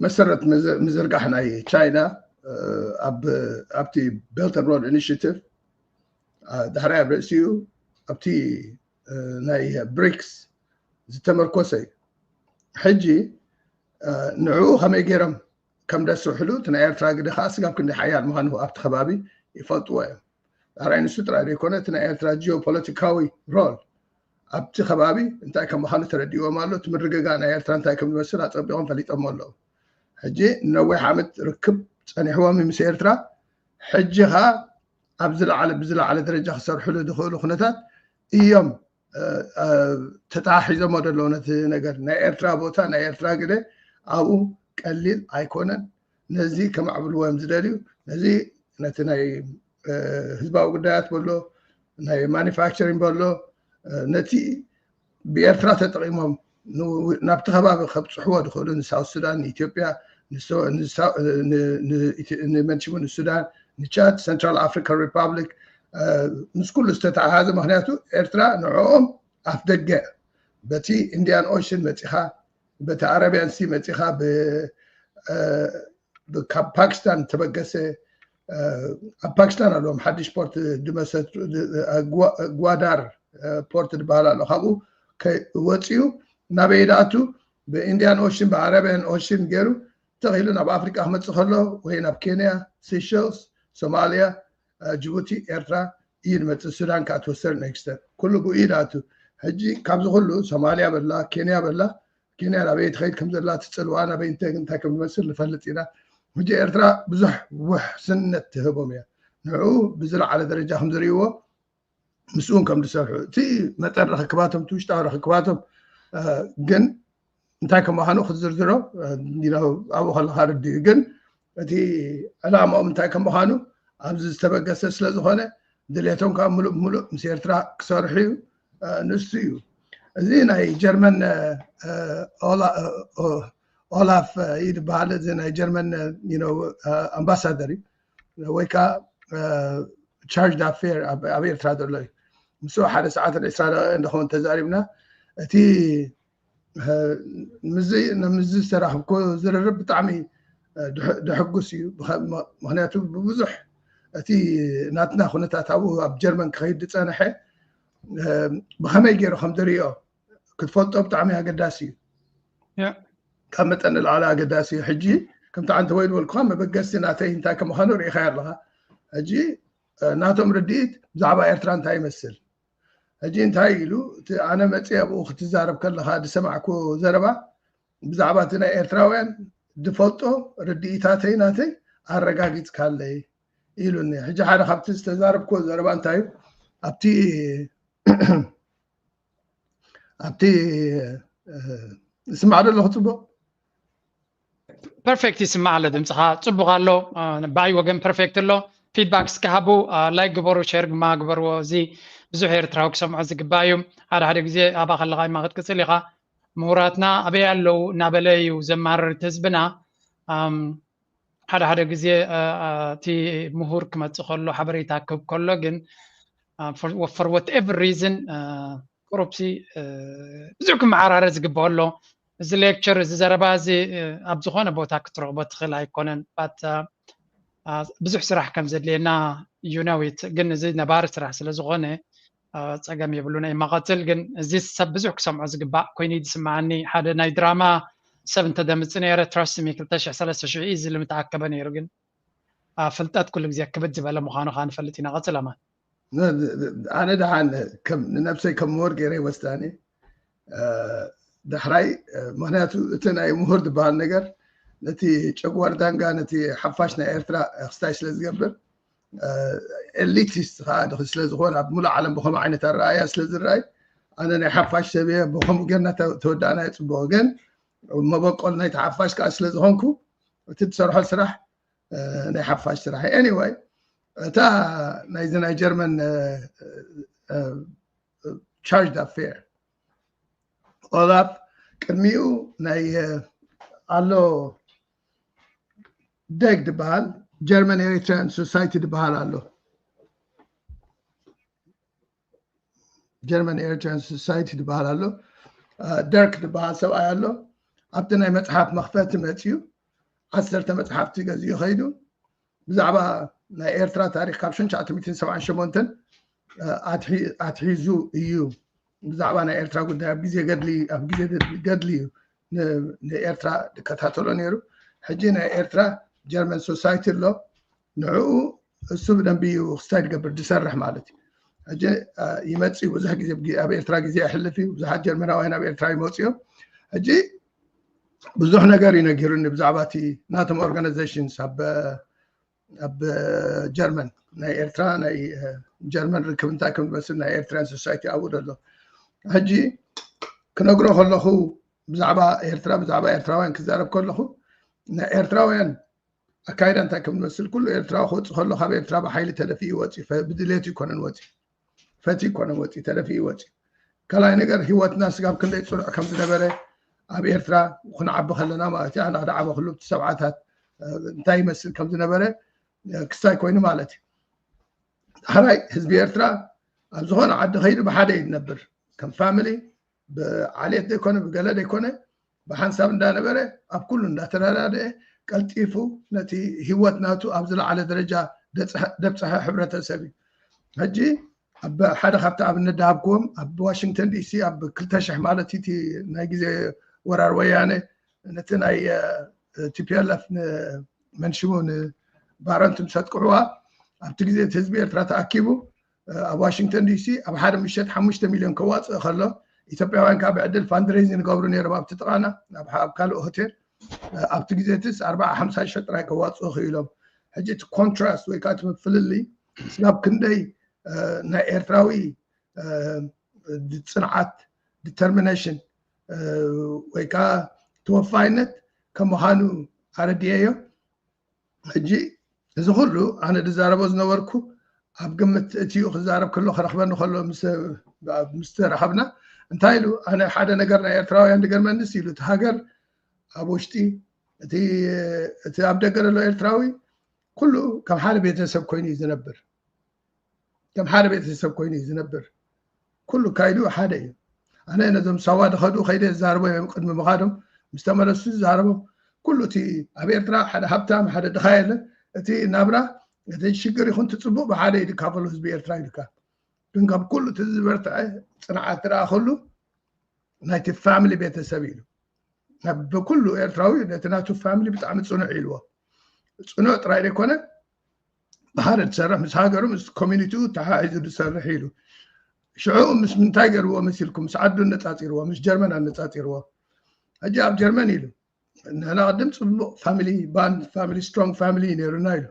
መሰረት ምዝርጋሕ ናይ ቻይና ኣብቲ Belt and Road Initiative ዳሕራይ ኣብ ርእሲኡ ኣብቲ ናይ ብሪክስ ዝተመርኮሰ እዩ። ሕጂ ንዕኡ ከመይ ገይሮም ከም ደስርሕሉ እቲ ናይ ኤርትራ ግደ ከዓ ስጋብ ክንደይ ሓያል ምዃኑ ኣብቲ ከባቢ ይፈልጥዎ እዮም። ዳሕራይ ንሱ ጥራይ ዘይኮነ እቲ ናይ ኤርትራ ጂኦፖለቲካዊ ሮል ኣብቲ ከባቢ እንታይ ከም ምዃኑ ተረዲእዎም ኣሎ። እቲ ምርግጋእ ናይ ኤርትራ እንታይ ከም ዝመስል ኣፀቢቖም ፈሊጦሞ ኣለዉ። ሕጂ ንነዊሕ ዓመት ርክብ ፀኒሕዎም ምስ ኤርትራ ሕጂ ከዓ ኣብ ዝለዓለ ብዝለዓለ ደረጃ ክሰርሕሉ ዝኽእሉ ኩነታት እዮም ተተሓሒዞሞ ዘለዉ ነቲ ነገር ናይ ኤርትራ ቦታ ናይ ኤርትራ ግደ ኣብኡ ቀሊል ኣይኮነን። ነዚ ከማዕብልዎ እዮም ዝደልዩ። ነዚ ነቲ ናይ ህዝባዊ ጉዳያት በሎ ናይ ማኒፋክቸሪንግ በሎ ነቲ ብኤርትራ ተጠቒሞም ናብቲ ከባቢ ከብፅሕዎ ዝኽእሉ ንሳውት ሱዳን፣ ንኢትዮጵያ፣ ንመንሽሙ ንሱዳን፣ ንቻድ፣ ሰንትራል ኣፍሪካን ሪፓብሊክ ምስ ኩሉ ዝተተሓሓዘ። ምክንያቱ ኤርትራ ንዕኦም ኣፍ ደገ በቲ ኢንዲያን ኦሽን መፂኻ፣ በቲ ኣረቢያን ሲ መፂኻ፣ ካብ ፓኪስታን ተበገሰ። ኣብ ፓኪስታን ኣለዎም ሓድሽ ፖርት ድመሰት ጓዳር ፖርት ዝበሃል ኣሎ። ካብኡ ወፂኡ ናበይ ደኣቱ? ብኢንዲያን ኦሽን ብኣረቢያን ኦሽን ገይሩ ተኺሉ ናብ ኣፍሪቃ ክመፅእ ከሎ ወይ ናብ ኬንያ፣ ሲሸልስ፣ ሶማሊያ፣ ጅቡቲ፣ ኤርትራ እዩ ዝመፅእ። ሱዳን ከዓ ትወሰድ ኔክስተር ኩሉ ብኡ እዩ ደኣቱ። ሕጂ ካብዚ ኩሉ ሶማሊያ በላ፣ ኬንያ በላ፣ ኬንያ ናበይ ትኸይድ ከም ዘላ ትፅልዋ ናበይ እንታይ እንታይ ከም ዝመስል ንፈልጥ ኢና። ሕጂ ኤርትራ ብዙሕ ውሕስነት ትህቦም እያ። ንዕኡ ብዝለዓለ ደረጃ ከም ዝርእይዎ ምስኡን ከም ዝሰርሑ እቲ መጠን ርክክባቶም እቲ ውሽጣዊ ርክክባቶም ግን እንታይ ከም ምዃኑ ክትዝርዝሮ ኣብኡ ከለካ ርድእ እዩ። ግን እቲ ዕላማኦም እንታይ ከም ምዃኑ ኣብዚ ዝተበገሰ ስለ ዝኾነ ድሌቶም ካብ ምሉእ ብምሉእ ምስ ኤርትራ ክሰርሑ እዩ። ንሱ እዩ እዚ ናይ ጀርመን ኦላፍ እዩ ዝበሃል። እዚ ናይ ጀርመን ኣምባሳደር እዩ ወይ ከዓ ቻርጅ ዳፌር ኣብ ኤርትራ ዘሎ እዩ። ምስ ሓደ ሰዓትን ዕስራ ደቂቕ እንድኸውን ተዛሪብና። እቲ ምስዚ ዝተራኽብኩ ዝርርብ ብጣዕሚ ደሕጉስ እዩ። ምክንያቱ ብብዙሕ እቲ ናትና ኩነታት ኣብኡ ኣብ ጀርመን ክኸይድ ዝፀንሐ ብኸመይ ገይሩ ከም ዝርእዮ ክትፈልጦ ብጣዕሚ ኣገዳሲ እዩ። ካብ መጠን ንላዕሊ ኣገዳሲ እዩ። ሕጂ ከምቲ ዓንተ ወይ ዝበልኩካ መበገስቲ ናተይ እንታይ ከም ምዃኑ ርኢኻዮ ኣለኻ። ሕጂ ናቶም ርድኢት ብዛዕባ ኤርትራ እንታይ ይመስል? ሕጂ እንታይ ኢሉ እቲ ኣነ መፅእ ኣብኡ ክትዛረብ ከለኻ ዝሰማዕኩ ዘረባ ብዛዕባ እቲ ናይ ኤርትራውያን ዝፈልጦ ርድኢታተይ ናተይ ኣረጋጊፅካለይ ኢሉኒ። ሕጂ ሓደ ካብቲ ዝተዛረብኩዎ ዘረባ እንታይ እዩ ኣብቲ ኣብቲ ይስማዕ ዶ ኣለኹ ፅቡቅ? ፐርፌክት ይስማዕ ኣሎ ድምፅኻ ፅቡቅ ኣሎ። ብኣይ ወገን ፐርፌክት ኣሎ። ፊድባክ እስኪ ሃቡ፣ ላይክ ግበሩ፣ ሼር ድማ ግበርዎ። እዚ ብዙሕ ኤርትራዊ ክሰምዖ ዝግባእ እዩ። ሓደ ሓደ ግዜ ኣባ ከለካ ድማ ክትቅፅል ኢካ። ምሁራትና ኣበይ ኣለዉ እናበለ እዩ ዘማርር እቲ ህዝብና። ሓደ ሓደ ግዜ እቲ ምሁር ክመፅእ ከሎ ሓበሬታ ክህብ ከሎ ግን for whatever reason ቁሩብሲ ብዙሕ ክመዓራረ ዝግብኦ ኣሎ። እዚ ሌክቸር እዚ ዘረባ እዚ ኣብ ዝኾነ ቦታ ክትረኽቦ ትኽእል ኣይኮነን። ብዙሕ ስራሕ ከም ዘድልየና you know it፣ ግን እዚ ነባሪ ስራሕ ስለ ዝኾነ ፀገም የብሉን። እይ መቐፅል ግን እዚ ሰብ ብዙሕ ክሰምዖ ዝግባእ ኮይኑ እዩ ዝስምዓኒ። ሓደ ናይ ድራማ ሰብ እንተደምፅ ነይረ trust me ክልተ ሽሕ ሰለስተ ሽሕ እዩ እዚ ልምተኣከበ ነይሩ። ግን ፍልጠት ኩሉ ግዜ ክብድ ዝበለ ምዃኑ ከዓ ንፈልጥ ኢና። ቀፅል ኣማን። ኣነ ደሓን ንነብሰይ ከም ምሁር ገይረ ይወስዳኒ። ዳሕራይ ምክንያቱ እቲ ናይ ምሁር ዝበሃል ነገር ነቲ ጨጓር ዳንጋ ነቲ ሓፋሽ ናይ ኤርትራ ክስታይ ስለ ዝገብር ኤሊቲስት ከዓ ስለ ዝኾነ ኣብ ሙሉእ ዓለም ብከምኡ ዓይነት ኣረኣያ ስለ ዝረኣይ ኣነ ናይ ሓፋሽ ሰብ እየ ብከምኡ ጌርና ተወዳእና የፅብቆ ግን መበቆል ናይቲ ሓፋሽ ከዓ ስለ ዝኾንኩ እቲ ትሰርሖ ስራሕ ናይ ሓፋሽ ስራሕ anyway እታ ናይዚ ናይ ጀርመን charge d'affaires ኦላፍ ቅድሚኡ ናይ ኣሎ ደግ ዝበሃል German Eritrean Society ዝበሃል ኣሎ German Eritrean Society ዝበሃል ኣሎ ደርክ ዝበሃል ሰብኣይ ኣሎ ኣብቲ ናይ መፅሓፍ መኽፈቲ መፅዩ ዓሰርተ መፅሓፍቲ ገዚኡ ከይዱ ብዛዕባ ናይ ኤርትራ ታሪክ ካብ ሽዱሽተ ሚእትን ሰብዓን ሸሞንተን ኣትሒዙ እዩ ብዛዕባ ናይ ኤርትራ ጉዳይ ኣብ ግዜ ገድሊ ኣብ ግዜ ገድሊ እዩ ንኤርትራ ዝከታተሎ ነይሩ ሕጂ ናይ ኤርትራ ጀርመን ሶሳይቲ ኣሎ ንዕኡ እሱ ብደንቢ እዩ ክስታይ ዝገብር ዝሰርሕ ማለት እዩ ሕጂ ይመፅእ ብዙሕ ግዜ ኣብ ኤርትራ ግዜ ይሕልፍ እዩ ብዙሓት ጀርመናውያን ኣብ ኤርትራ ይመፁ እዮም ሕጂ ብዙሕ ነገር እዩ ነጊሩኒ ብዛዕባ እቲ ናቶም organizations ኣብ ኣብ ጀርመን ናይ ኤርትራ ናይ ጀርመን ርክብ እንታይ ከም ዝመስል ናይ ኤርትራን ሶሳይቲ ኣብኡ ዘሎ ሕጂ ክነግሮ ከለኹ ብዛዕባ ኤርትራ ብዛዕባ ኤርትራውያን ክዛረብ ከለኹ ናይ ኤርትራውያን ኣካይዳ እንታይ ከም ዝመስል ኩሉ ኤርትራዊ ክወፅእ ከሎ ካብ ኤርትራ ብሓይሊ ተደፊኡ ወፂ ብድሌት ይኮነን ወፂ ፈትዩ ኮነ ወፂ ተደፊኡ ወፂ። ካልኣይ ነገር ህይወትና ስጋብ ክንደይ ፅኑዕ ከም ዝነበረ ኣብ ኤርትራ ክንዓቢ ከለና ማለት እዩ። ኣነ ክደዓበ ክሉ እቲ ሰብዓታት እንታይ ይመስል ከም ዝነበረ ክስታይ ኮይኑ ማለት እዩ። ሓራይ ህዝቢ ኤርትራ ኣብ ዝኾነ ዓዲ ከይዱ ብሓደ እዩ ዝነብር። ከም ፋሚሊ ብዓሌት ዘይኮነ ብገለ ዘይኮነ ብሓንሳብ እንዳነበረ ኣብ ኩሉ እንዳተረዳደአ ቀልጢፉ ነቲ ህይወት ናቱ ኣብ ዝለዓለ ደረጃ ደብፀሐ ሕብረተሰብ እዩ። ሕጂ ኣብ ሓደ ካብቲ ኣብነት ድሃብክዎም ኣብ ዋሽንግተን ዲሲ ኣብ ክልተ ሽሕ ማለት እቲ ናይ ግዜ ወራር ወያነ ነቲ ናይ ቲፒኤልኤፍ መንሽሙ ንባረንቱ ምስ ኣጥቅዕዋ ኣብቲ ግዜ እቲ ህዝቢ ኤርትራ ተኣኪቡ ኣብ ዋሽንግተን ዲሲ ኣብ ሓደ ምሸት ሓሙሽተ ሚልዮን ከዋፅእ ከሎ ኢትዮጵያውያን ከዓ ብዕድል ፋንድሬይዝ ንገብሩ ነይሮም ኣብቲ ጥቃና ኣብ ካልእ ሆቴል ኣብቲ ግዜ ትስ ኣርባዓ ሓምሳ ሽሕ ጥራይ ከዋፅኡ ክኢሎም። ሕጂ እቲ ኮንትራስት ወይ ከዓ እቲ ፍልልይ ስጋብ ክንደይ ናይ ኤርትራዊ ፅንዓት ዲተርሚኔሽን ወይ ከዓ ተወፋይነት ከም ምዃኑ ኣረድኤዮ። ሕጂ እዚ ኩሉ ኣነ ዝዛረቦ ዝነበርኩ ኣብ ግምት እትኡ ክዛረብ ከሎ ክረኽበኒ ከሎ ምስ ተረኸብና እንታይ ኢሉ ኣነ ሓደ ነገር ናይ ኤርትራውያን ድገርመንስ ኢሉ እቲ ሃገር ኣብ ውሽጢ እቲ ኣብ ደገ ዘሎ ኤርትራዊ ኩሉ ከም ሓደ ቤተሰብ ኮይኑ እዩ ዝነብር። ከም ሓደ ቤተሰብ ኮይኑ እዩ ዝነብር። ኩሉ ካይዱ ሓደ እዩ። ኣነ ነዞም ሳዋ ድኸዱ ከይደ ዝዛረቦ እዮም ቅድሚ ምኻዶም ምስ ተመለሱ ዝዛረቦም ኩሉ እቲ ኣብ ኤርትራ ሓደ ሃብታም ሓደ ድኻ የለ። እቲ ናብራ እቲ ሽግር ይኹን ትፅቡቅ ብሓደ እዩ ድካፈሉ ህዝቢ ኤርትራ ኢልካ ግን ካብ ኩሉ እቲ ዝበርትዐ ፅንዓት ትረኣ ከሉ ናይቲ ፋሚሊ ቤተሰብ ኢሉ ብኩሉ ኤርትራዊ ነቲ ናቱ ፋሚሊ ብጣዕሚ ፅኑዕ ኢልዎ። ፅኑዕ ጥራይ ዘይኮነ ብሓደ ዝሰርሕ ምስ ሃገሩ ምስ ኮሚኒቲኡ ተሓሒዙ ዝሰርሕ ኢሉ። ሽዑ ምስ ምንታይ ገርዎ መሲልኩም? ምስ ዓዱ ኣነፃፂርዎ፣ ምስ ጀርመን ኣነፃፂርዎ። ሕጂ ኣብ ጀርመን ኢሉ ንሕና ቅድም ፅቡቅ ፋሚሊ ባንድ ፋሚሊ ስትሮንግ ፋሚሊ ነይሩና ኢሉ።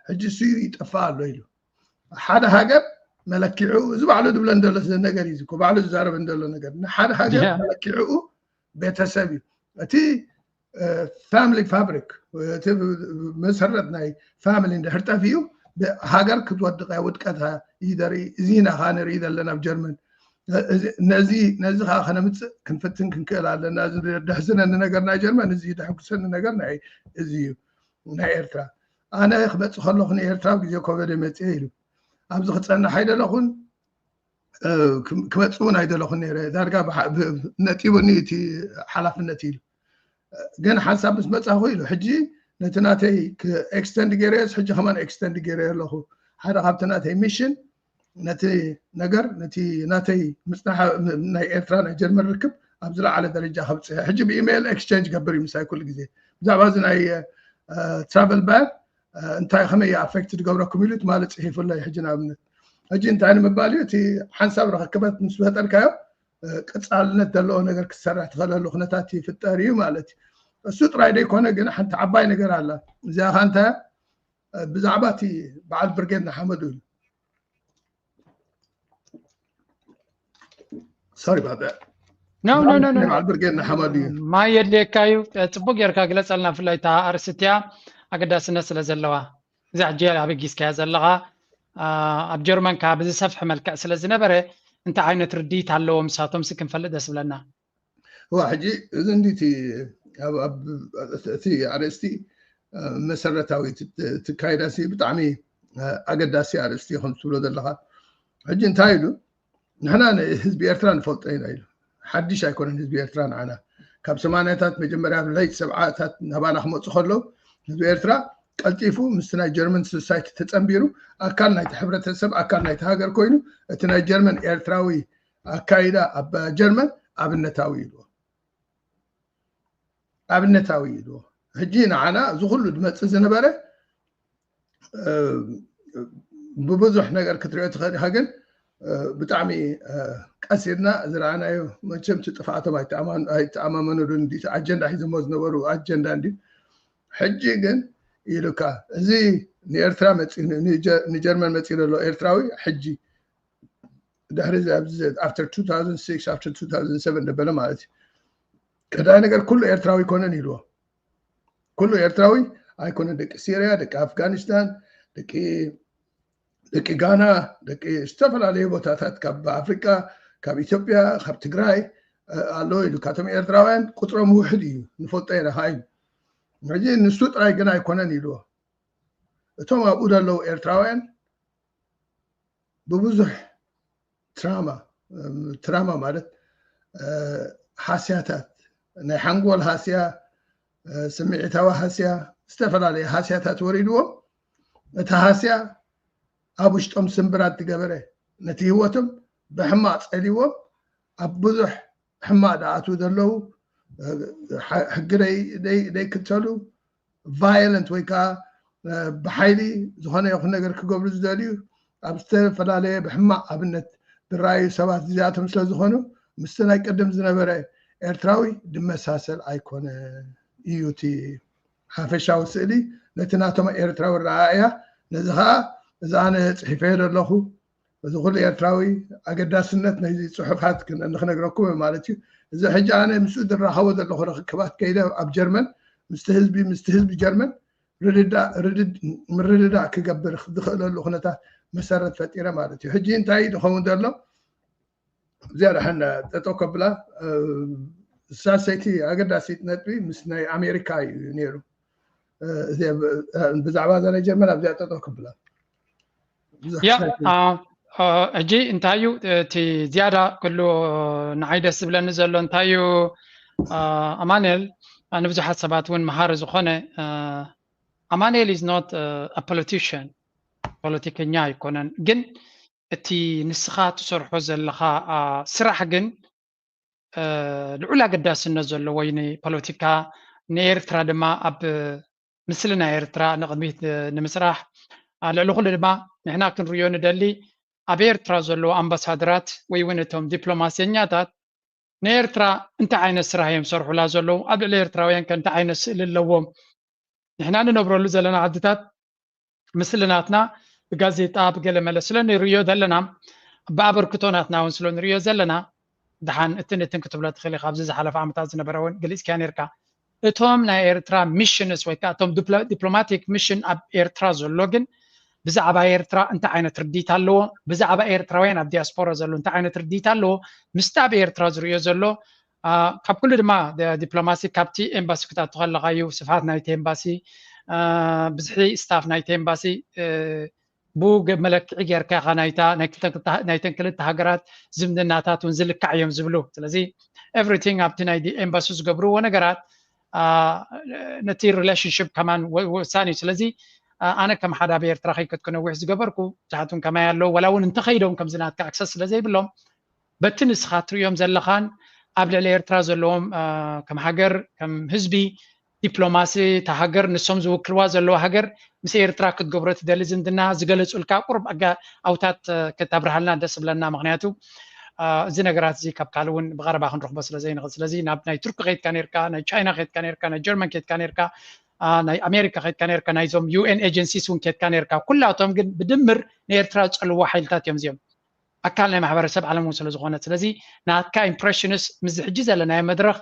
ሕጂ እሱ ይጠፋ ኣሎ ኢሉ። ሓደ ሃገር መለኪዑ እዚ ባዕሉ ዝብለ እንደሎ ነገር እዩ እኮ ባዕሉ ዝዛረብ እንደሎ ነገር ንሓደ ሃገር መለኪዑ ቤተሰብ እዩ። እቲ ፋሚሊ ፋብሪክ እቲ መሰረት ናይ ፋሚሊ እንድሕር ጠፊኡ ሃገር ክትወድቀ ውድቀታ እዩ ዘርኢ። እዚ ኢና ከዓ ንርኢ ዘለና ኣብ ጀርመን። ነዚ ከዓ ከነምፅእ ክንፍትን ክንክእል ኣለና። እዚ ደሕዝነኒ ነገር ናይ ጀርመን እዚ ደሕጉሰኒ ነገር እዚ እዩ ናይ ኤርትራ። ኣነ ክመፅእ ከለኹ ንኤርትራ ኣብ ግዜ ኮቨደ መፅአ ኢሉ ኣብዚ ክፀንሕ ኣይደለኹን ክመፅእ እውን ኣይደለኹን ነይረ። ዳርጋ ነጢቡኒ እቲ ሓላፍነት ኢሉ ግን ሓንሳብ ምስ መፃኹ ኢሉ ሕጂ ነቲ ናተይ ኤክስተንድ ገይረዮስ ሕጂ ከማን ኤክስተንድ ገይረዮ ኣለኹ። ሓደ ካብቲ ናተይ ሚሽን ነቲ ነገር ነቲ ናተይ ምፅናሕ ናይ ኤርትራ ናይ ጀርመን ርክብ ኣብ ዝለዓለ ደረጃ ከብፅሐ ሕጂ ብኢሜይል ኤክስቸንጅ ገብር እዩ ምሳይ ኩሉ ግዜ ብዛዕባ እዚ ናይ ትራቨል ባን እንታይ ከመይ ኣፌክት ዝገብረኩም ኢሉ ትማሊ ፅሒፉለይ ሕጂ ንኣብነት ሕጂ እንታይ ንምባል እዩ እቲ ሓንሳብ ርክክበት ምስ ፈጠርካዮ ቀፃልነት ዘለዎ ነገር ክትሰርሕ ትኽእለሉ ኩነታት ይፍጠር እዩ ማለት እዩ። እሱ ጥራይ ዘይኮነ ግን ሓንቲ ዓባይ ነገር ኣላ። እዚኣ ኸ እንታይ ብዛዕባ እቲ በዓል ብርጌድ ንሓመዱ እዩ። ሶሪ ባበ ኖ ኖ ኖ ኖ በዓል ብርጌድ ንሓመዱ እዩ። ማይ የድልየካ እዩ። ፅቡቅ ጌርካ ግለፀልና፣ ብፍላይ እታ ኣርእስቲ እቲኣ ኣገዳስነት ስለ ዘለዋ። እዛ ሕጂ ኣበጊስካያ ዘለኻ ኣብ ጀርመን ከኣ ብዝሰፍሐ መልክዕ ስለ ዝነበረ እንታይ ዓይነት ርድኢት ኣለዎም ንሳቶም ሲ ክንፈልጥ ደስ ብለና። እዋ ሕጂ እዚ እንዲ እቲ ኣርእስቲ መሰረታዊ ትካይዳ ሲ ብጣዕሚ ኣገዳሲ ኣርእስቲ ከም ትብሎ ዘለኻ ሕጂ እንታይ ኢሉ ንሕና ንህዝቢ ኤርትራ ንፈልጦ ኢና ኢሉ። ሓድሽ ኣይኮነን ህዝቢ ኤርትራ ንዓና። ካብ ሰማንያታት መጀመርያ ኣብ ለይት ሰብዓታት ናባና ክመፁ ከለዉ ህዝቢ ኤርትራ ቀልጢፉ ምስቲ ናይ ጀርመን ሶሳይቲ ተፀንቢሩ ኣካል ናይቲ ሕብረተሰብ ኣካል ናይቲ ሃገር ኮይኑ እቲ ናይ ጀርመን ኤርትራዊ ኣካይዳ ኣብ ጀርመን ኣብነታዊ ኢልዎ። ኣብነታዊ ኢልዎ። ሕጂ ንዓና እዚ ኩሉ ዝመፅእ ዝነበረ ብብዙሕ ነገር ክትሪኦ ትኽእል ኢኻ ግን ብጣዕሚ ቀሲድና ዝረኣናዮ መቸም እቲ ጥፍኣቶም ኣይተኣማመኑሉን እንዲ ኣጀንዳ ሒዞሞ ዝነበሩ ኣጀንዳ እንዲ ሕጂ ግን ኢሉካ እዚ ንኤርትራ መፂኡ ንጀርመን መፂኡ ዘሎ ኤርትራዊ ሕጂ ድሕሪ ኣብዚ after two thousand six after two thousand seven ደበለ ማለት እዩ ቀዳይ ነገር ኩሉ ኤርትራዊ ኣይኮነን ኢልዎ ኩሉ ኤርትራዊ ኣይኮነን ደቂ ሲርያ ደቂ ኣፍጋኒስታን ደቂ ደቂ ጋና፣ ደቂ ዝተፈላለዩ ቦታታት ካብ ኣፍሪቃ፣ ካብ ኢትዮጵያ፣ ካብ ትግራይ ኣሎ ኢሉ። ካብቶም ኤርትራውያን ቁፅሮም ውሕድ እዩ፣ ንፈልጦ ኢና ኢሉ። ሕጂ ንሱ ጥራይ ግን ኣይኮነን ኢልዎ። እቶም ኣብኡ ዘለዉ ኤርትራውያን ብብዙሕ ትራማ፣ ትራማ ማለት ሃስያታት፣ ናይ ሓንጎል ሃስያ፣ ስምዒታዊ ሃስያ፣ ዝተፈላለዩ ሃስያታት ወሪድዎም። እቲ ሃስያ ኣብ ውሽጦም ስምብራት ዝገበረ፣ ነቲ ህይወቶም ብሕማቕ ጸሊዎም ኣብ ብዙሕ ሕማቕ ዝኣትዉ ዘለዉ፣ ሕጊ ዘይክተሉ፣ ቫዮለንት ወይ ከዓ ብሓይሊ ዝኾነ ይኹን ነገር ክገብሩ ዝደልዩ ኣብ ዝተፈላለየ ብሕማቕ ኣብነት ዝረኣዩ ሰባት እዚኣቶም ስለ ዝኾኑ፣ ምስቲ ናይ ቅድም ዝነበረ ኤርትራዊ ዝመሳሰል ኣይኮነ እዩ እቲ ሓፈሻዊ ስእሊ። ነቲ ናቶም ኤርትራዊ ረኣእያ፣ ነዚ ከዓ እዚ ኣነ ጽሒፈዮ ዘለኹ፣ እዚ ኩሉ ኤርትራዊ ኣገዳስነት ናይዚ ጽሑፋት ንክነግረኩም ማለት እዩ። እዚ ሕጂ ኣነ ምስኡ ዝራኸቦ ዘለኹ ርክባት ከይደ ኣብ ጀርመን ምስቲ ህዝቢ ምስቲ ህዝቢ ጀርመን ምርድዳእ ክገብር ዝኽእለሉ ኩነታት መሰረት ፈጢረ ማለት እዩ። ሕጂ እንታይ ዝኸውን ዘሎ? እዚኣ ደሓን ጠጠው ከብላ። ሳሰይቲ ኣገዳሲት ነጥቢ ምስ ናይ ኣሜሪካ እዩ ነይሩ። ብዛዕባ እዛ ናይ ጀርመን ኣብዚኣ ጠጠው ከብላ። ያ ሕጂ እንታይ እዩ እቲ ዝያዳ ኩሉ ንዓይ ደስ ዝብለኒ ዘሎ እንታይ እዩ? ኣማንኤል ንብዙሓት ሰባት እውን መሃሪ ዝኾነ፣ ኣማንኤል is not a politician፣ ፖለቲከኛ ኣይኮነን፣ ግን እቲ ንስኻ ትሰርሖ ዘለኻ ስራሕ ግን ልዑል ኣገዳስነት ዘለዎ እዩ ንፖለቲካ፣ ንኤርትራ ድማ ኣብ ምስሊ ናይ ኤርትራ ንቕድሚት ንምስራሕ፣ ልዕሊ ኩሉ ድማ ንሕና ክንርእዮ ንደሊ ኣብ ኤርትራ ዘለዉ ኣምባሳደራት ወይ እውን እቶም ዲፕሎማሰኛታት ንኤርትራ እንታይ ዓይነት ስራሕ እዮም ዝሰርሑላ ዘለዉ፣ ኣብ ልዕሊ ኤርትራውያን ከ እንታይ ዓይነት ስእሊ ኣለዎም? ንሕና ንነብረሉ ዘለና ዓድታት ምስልናትና ብጋዜጣ ብገለመለ ስለ ንርእዮ ዘለና፣ ብኣበርክቶ ናትና እውን ስለ ንርእዮ ዘለና፣ ድሓን እትን እትን ክትብሎ ትኽእል ኢኻ። ኣብዚ ዝሓለፈ ዓመታት ዝነበረ እውን ገሊጽካዮ ነርካ። እቶም ናይ ኤርትራ ሚሽንስ ወይ ከዓ እቶም ዲፕሎማቲክ ሚሽን ኣብ ኤርትራ ዘሎ ግን ብዛዕባ ኤርትራ እንታይ ዓይነት ርዲት ኣለዎ፣ ብዛዕባ ኤርትራውያን ኣብ ዲያስፖራ ዘሎ እንታይ ዓይነት ርዲት ኣለዎ፣ ምስቲ ኣብ ኤርትራ ዝርእዮ ዘሎ ካብ ኩሉ ድማ ዲፕሎማሲ ካብቲ ኤምባሲ ክትኣቱ ከለካ እዩ፣ ስፍሓት ናይቲ ኤምባሲ፣ ብዝሒ ስታፍ ናይቲ ኤምባሲ ብኡ መለክዒ ጌርካ ኢኻ ናይተን ክልተ ሃገራት ዝምድናታት እውን ዝልካዕ እዮም ዝብሉ። ስለዚ ኤቭሪቲንግ ኣብቲ ናይ ኤምባሲ ዝገብርዎ ነገራት ነቲ ሪሌሽንሽፕ ከማን ወሳኒ እዩ። ስለዚ ኣነ ከም ሓደ ኣብ ኤርትራ ከይከድኩ ነዊሕ ዝገበርኩ ብዙሓት እውን ከማይ ኣለዉ፣ ዋላ እውን እንተኸይዶም ከምዚ ናትካ ኣክሰስ ስለ ዘይብሎም በቲ ንስኻ ትርእዮም ዘለኻን ኣብ ልዕሊ ኤርትራ ዘለዎም ከም ሃገር ከም ህዝቢ ዲፕሎማሲ እታ ሃገር ንሶም ዝውክልዋ ዘለዉ ሃገር ምስ ኤርትራ ክትገብሮ ትደሊ ዝምድና ዝገለጹልካ ቁሩብ ኣውታት ከተብርሃልና ደስ ብለና። ምክንያቱ እዚ ነገራት እዚ ካብ ካልእ እውን ብቐረባ ክንረኽቦ ስለ ዘይንኽእል፣ ስለዚ ናብ ናይ ቱርኪ ከይድካ ነርካ፣ ናይ ቻይና ከይድካ ነርካ፣ ናይ ጀርመን ከይድካ ነርካ፣ ናይ ኣሜሪካ ከይድካ ነርካ፣ ናይዞም ዩኤን ኤጀንሲስ እውን ከይድካ ነርካ፣ ኩላቶም ግን ብድምር ንኤርትራ ዝጸልዎ ሓይልታት እዮም እዚኦም። ኣካል ናይ ማሕበረሰብ ዓለም እውን ስለ ዝኾነ፣ ስለዚ ናትካ ኢምፕሬሽንስ ምስዚ ሕጂ ዘለናዮ መድረኽ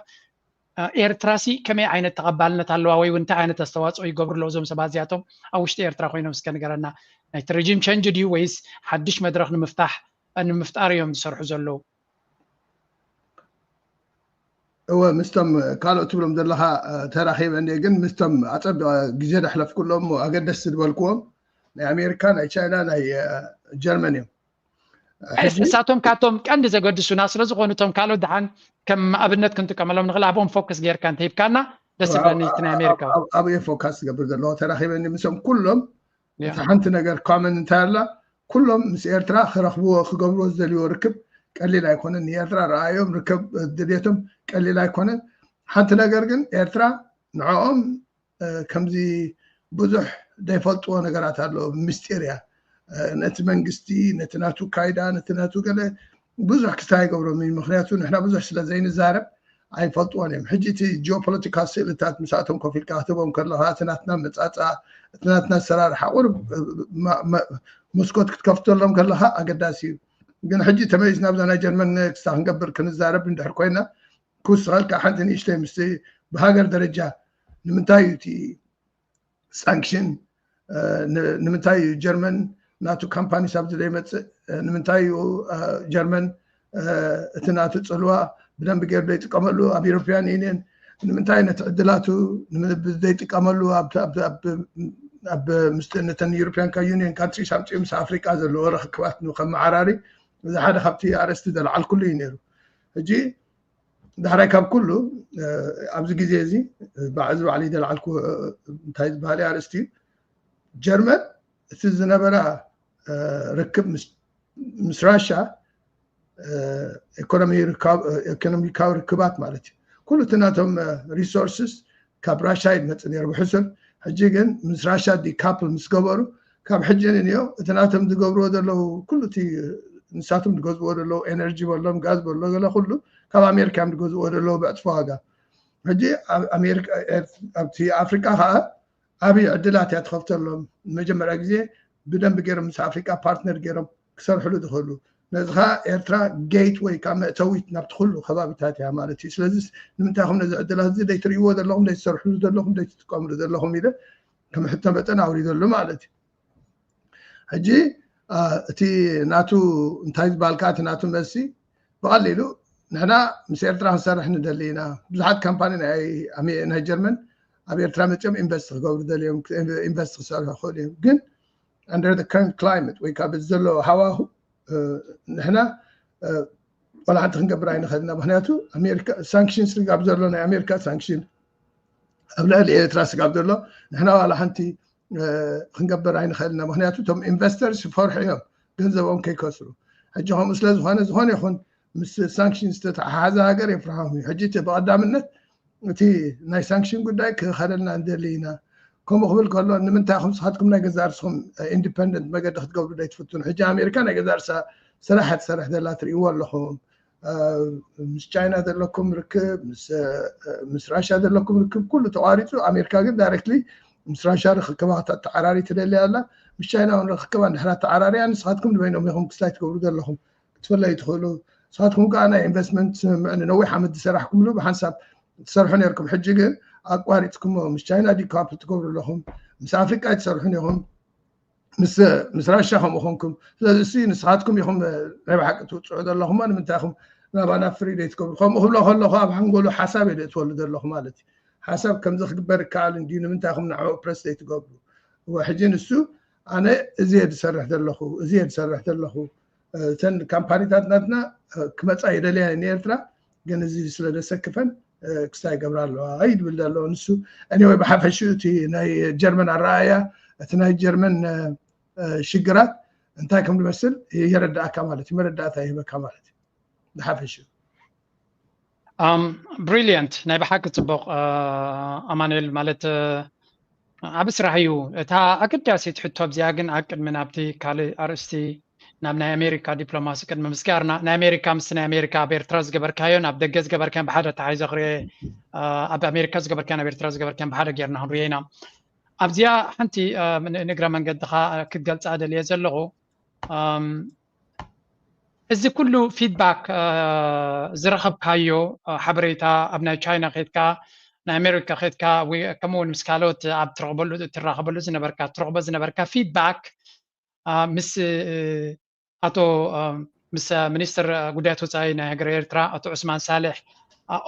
ኤርትራሲ ከመይ ዓይነት ተቐባልነት ኣለዋ ወይ እውን እንታይ ዓይነት ኣስተዋፅኦ ይገብሩ ኣለዉ እዞም ሰባት እዚኣቶም ኣብ ውሽጢ ኤርትራ ኮይኖም እስከ ንገረና። ናይቲ ሬጂም ቸንጅ ድዩ ወይስ ሓድሽ መድረኽ ንምፍታሕ ንምፍጣር እዮም ዝሰርሑ ዘለዉ? እወ ምስቶም ካልኦት ትብሎም ዘለኻ ተራኺበ እንደ ግን ምስቶም ኣፀቢቐ ግዜ ደሕለፍኩሎም ኣገደስቲ ዝበልክዎም ናይ ኣሜሪካ ናይ ቻይና ናይ ጀርመን እዮም። እሳቶም ካብቶም ቀንዲ ዘገድሱና ስለ ዝኾኑ እቶም ካልኦት ደሓን ከም ኣብነት ክንጥቀመሎም ንኽእል ኣብኦም ፎከስ ጌርካ እንተሂብካና ደስ ይብለኒ። እቲ ናይ ኣሜሪካ ኣብየ ፎካስ ዝገብር ዘለኹ ተራኺበኒ ምስኦም ኩሎም። እቲ ሓንቲ ነገር ኮመን እንታይ ኣላ? ኩሎም ምስ ኤርትራ ክረኽብዎ ክገብርዎ ዝደልይዎ ርክብ ቀሊል ኣይኮነን። ንኤርትራ ረኣዮም ርክብ ድልየቶም ቀሊል ኣይኮነን። ሓንቲ ነገር ግን ኤርትራ ንዕኦም ከምዚ ብዙሕ ዘይፈልጥዎ ነገራት ኣሎ፣ ምስጢር እያ። ነቲ መንግስቲ፣ ነቲ ናቱ ካይዳ፣ ነቲ ናቱ ገለ ብዙሕ ክስታይ ይገብሮም እዩ። ምክንያቱ ንሕና ብዙሕ ስለ ዘይንዛረብ ኣይፈልጥዎን እዮም። ሕጂ እቲ ጂኦፖለቲካል ስእልታት ምስኣቶም ኮፍ ኢልካ ክትህቦም ከለካ እቲ ናትና መጻጻ፣ እቲ ናትና ኣሰራርሓ ቁሩብ መስኮት ክትከፍተሎም ከለካ ኣገዳሲ እዩ። ግን ሕጂ ተመሊስና ብዛ ናይ ጀርመን ክስታ ክንገብር ክንዛረብ እንድሕር ኮይና ክውስኸልካ ሓንቲ ንእሽተይ ምስቲ ብሃገር ደረጃ ንምንታይ እዩ እቲ ሳንክሽን ንምንታይ እዩ ጀርመን ናቱ ካምፓኒስ ኣብዚ ዘይመፅእ? ንምንታይ እዩ ጀርመን እቲ ናቱ ፅልዋ ብደንብ ገይሩ ዘይጥቀመሉ ኣብ European Union? ንምንታይ ነቲ ዕድላቱ ዘይጥቀመሉ? ኣብ ምስቲ ነተን European Union countries ኣምፅኡ ምስ ኣፍሪቃ ዘለዎ ርክክባት ንከመዓራሪ እዚ ሓደ ካብቲ ኣርእስቲ ዘልዓልኩሉ እዩ ነይሩ። ሕጂ ዳሕራይ ካብ ኩሉ ኣብዚ ግዜ እዚ እዚ ባዕሊ ዘልዓልኩ እንታይ ዝበሃል ኣርእስቲ እዩ፣ ጀርመን እቲ ዝነበራ ርክብ ምስ ራሻ ኢኮኖሚካዊ ርክባት ማለት እዩ። ኩሉ እቲ ናቶም resources ካብ ራሻ እዩ ዝመፅእ ነይሩ ብሕሱር። ሕጂ ግን ምስ ራሻ decouple ምስ ገበሩ ካብ ሕጂ ንንዮ እቲ ናቶም ዝገብርዎ ዘለዉ ኩሉ እቲ ንሳቶም ዝገዝእዎ ዘለዉ ኤነርጂ በሎም ጋዝ በሎ ገለ ኩሉ ካብ ኣሜሪካ እዮም ዝገዝእዎ ዘለዉ ብዕፅፊ ዋጋ። ሕጂ ኣብቲ ኣፍሪቃ ከዓ ዓብዪ ዕድላት እያ ትኸፍተሎም። ንመጀመርያ ግዜ ብደንብ ገይሮም ምስ ኣፍሪቃ ፓርትነር ገይሮም ክሰርሕሉ ዝኽእሉ። ነዚ ከዓ ኤርትራ ጌት ወይ ከዓ መእተዊት ናብቲ ኩሉ ከባቢታት እያ ማለት እዩ። ስለዚ ንምንታይ ኢኹም ነዚ ዕድላት እዚ ዘይትርእይዎ ዘለኹም፣ ዘይትሰርሕሉ ዘለኹም፣ ዘይትጥቀምሉ ዘለኹም ኢለ ከም ሕቶ መጠን ኣውሪደሉ ማለት እዩ። ሕጂ እቲ ናቱ እንታይ ዝበሃል ከዓ እቲ ናቱ መልሲ ብቐሊሉ ንሕና ምስ ኤርትራ ክንሰርሕ ንደሊ ኢና። ብዙሓት ካምፓኒ ናይ ጀርመን ኣብ ኤርትራ መፅኦም ኢንቨስት ክገብሩ ደልዮም፣ ኢንቨስት ክሰርሑ ይኽእሉ እዮም። ግን under the current climate ወይ ከዓ በዚ ዘሎ ሃዋሁ ንሕና ዋላ ሓንቲ ክንገብር ኣይንኽእልና። ምክንያቱ ኣሜሪካ ሳንክሽን ስጋብ ዘሎ ናይ ኣሜሪካ ሳንክሽን ኣብ ልዕሊ ኤርትራ ስጋብ ዘሎ ንሕና ዋላ ሓንቲ ክንገብር ኣይንኽእልና። ምክንያቱ እቶም ኢንቨስተርስ ይፈርሑ እዮም ገንዘቦም ከይከስሩ። ሕጂ ከምኡ ስለ ዝኾነ ዝኾነ ይኹን ምስ ሳንክሽን ዝተተሓሓዘ ሃገር የፍርሖም እዩ። ሕጂ እቲ ብቐዳምነት እቲ ናይ ሳንክሽን ጉዳይ ክኸለልና ንደሊ ኢና። ከምኡ ክብል ከሎ ንምንታይ ኢኹም ንስኻትኩም ናይ ገዛ ርስኹም ኢንዲፐንደንት መገዲ ክትገብሩ ዘይትፍትኑ? ሕጂ ኣሜሪካ ናይ ገዛ ርሳ ስራሕ ትሰርሕ ዘላ ትርእይዎ ኣለኹም። ምስ ቻይና ዘለኩም ርክብ፣ ምስ ራሻ ዘለኩም ርክብ ኩሉ ተቋሪፁ። ኣሜሪካ ግን ዳይሬክትሊ ምስ ራሻ ርክክባ ተዓራሪ ትደሊ ኣላ። ምስ ቻይና እውን ርክክባ እንድሕር ተዓራሪያ ንስኻትኩም ንበይኖም ኢኹም ክስታይ ትገብሩ ዘለኹም ክትፍለዩ ትኽእሉ። ንስኻትኩም ከዓ ናይ ኢንቨስትመንት ስምምዕ ንነዊሕ ዓመት ዝሰራሕኩምሉ ብሓንሳብ ትሰርሑ ነርኩም። ሕጂ ግን ኣቋሪፅኩሞ። ምስ ቻይና ዲካፕል ትገብሩ ኣለኹም፣ ምስ ኣፍሪቃ ኣይትሰርሑን ኢኹም፣ ምስ ራሻ ከምኡ ኮንኩም። ስለዚ እሱ ንስኻትኩም ኢኹም ናይ ብሓቂ ትውፅዑ ዘለኹም። ንምንታይ ኢኹም ናባና ፍሪ ዘይትገብሩ? ከምኡ ክብሎ ከለኹ ኣብ ሓንጎሉ ሓሳብ እየ ዘእትወሉ ዘለኹ ማለት እዩ። ሓሳብ ከምዚ ክግበር ይከኣል እንድዩ፣ ንምንታይ ኢኹም ንዕኡ ፕረስ ዘይትገብሩ? ሕጂ ንሱ ኣነ እዚ እየ ዝሰርሕ ዘለኹ፣ እዚ እየ ዝሰርሕ ዘለኹ፣ እተን ካምፓኒታት ናትና ክመፃ ይደልያ ንኤርትራ፣ ግን እዚ ስለ ዘሰክፈን ክስታይ ይገብራ ኣለዋ እዩ ዝብል ዘሎ ንሱ። Anyway ብሓፈሽኡ እቲ ናይ ጀርመን ኣረኣእያ፣ እቲ ናይ ጀርመን ሽግራት እንታይ ከም ዝመስል የረዳእካ ማለት እዩ፣ መረዳእታ ይህበካ ማለት እዩ ብሓፈሽኡ። ብሪሊየንት፣ ናይ ብሓቂ ፅቡቕ ኣማኑኤል። ማለት ዓቢ ስራሕ እዩ። እታ ኣገዳሲት ሕቶ ኣብዚኣ ግን ኣብ ቅድሚ ናብቲ ካልእ ኣርእስቲ ናብ ናይ ኣሜሪካ ዲፕሎማሲ ቅድሚ ምስጋርና፣ ናይ ኣሜሪካ ምስቲ ናይ ኣሜሪካ ኣብ ኤርትራ ዝገበርካዮን ኣብ ደገ ዝገበርካዮን ብሓደ ተሓይዘ ክርኤ፣ ኣብ ኣሜሪካ ዝገበርካዮን ኣብ ኤርትራ ዝገበርካዮን ብሓደ ጌርና ክንርዮ ኢና። ኣብዚኣ ሓንቲ ንእግረ መንገድኻ ክትገልፃ ደልየ ዘለኹ፣ እዚ ኩሉ ፊድባክ ዝረኸብካዮ ሓበሬታ ኣብ ናይ ቻይና ኬድካ፣ ናይ ኣሜሪካ ኬድካ፣ ከምኡ እውን ምስ ካልኦት ኣብ ትረኽበሉ ትራኸበሉ ዝነበርካ ትረኽቦ ዝነበርካ ፊድባክ ምስ ኣቶ ምስ ሚኒስትር ጉዳያት ወፃኢ ናይ ሃገረ ኤርትራ ኣቶ ዑስማን ሳልሕ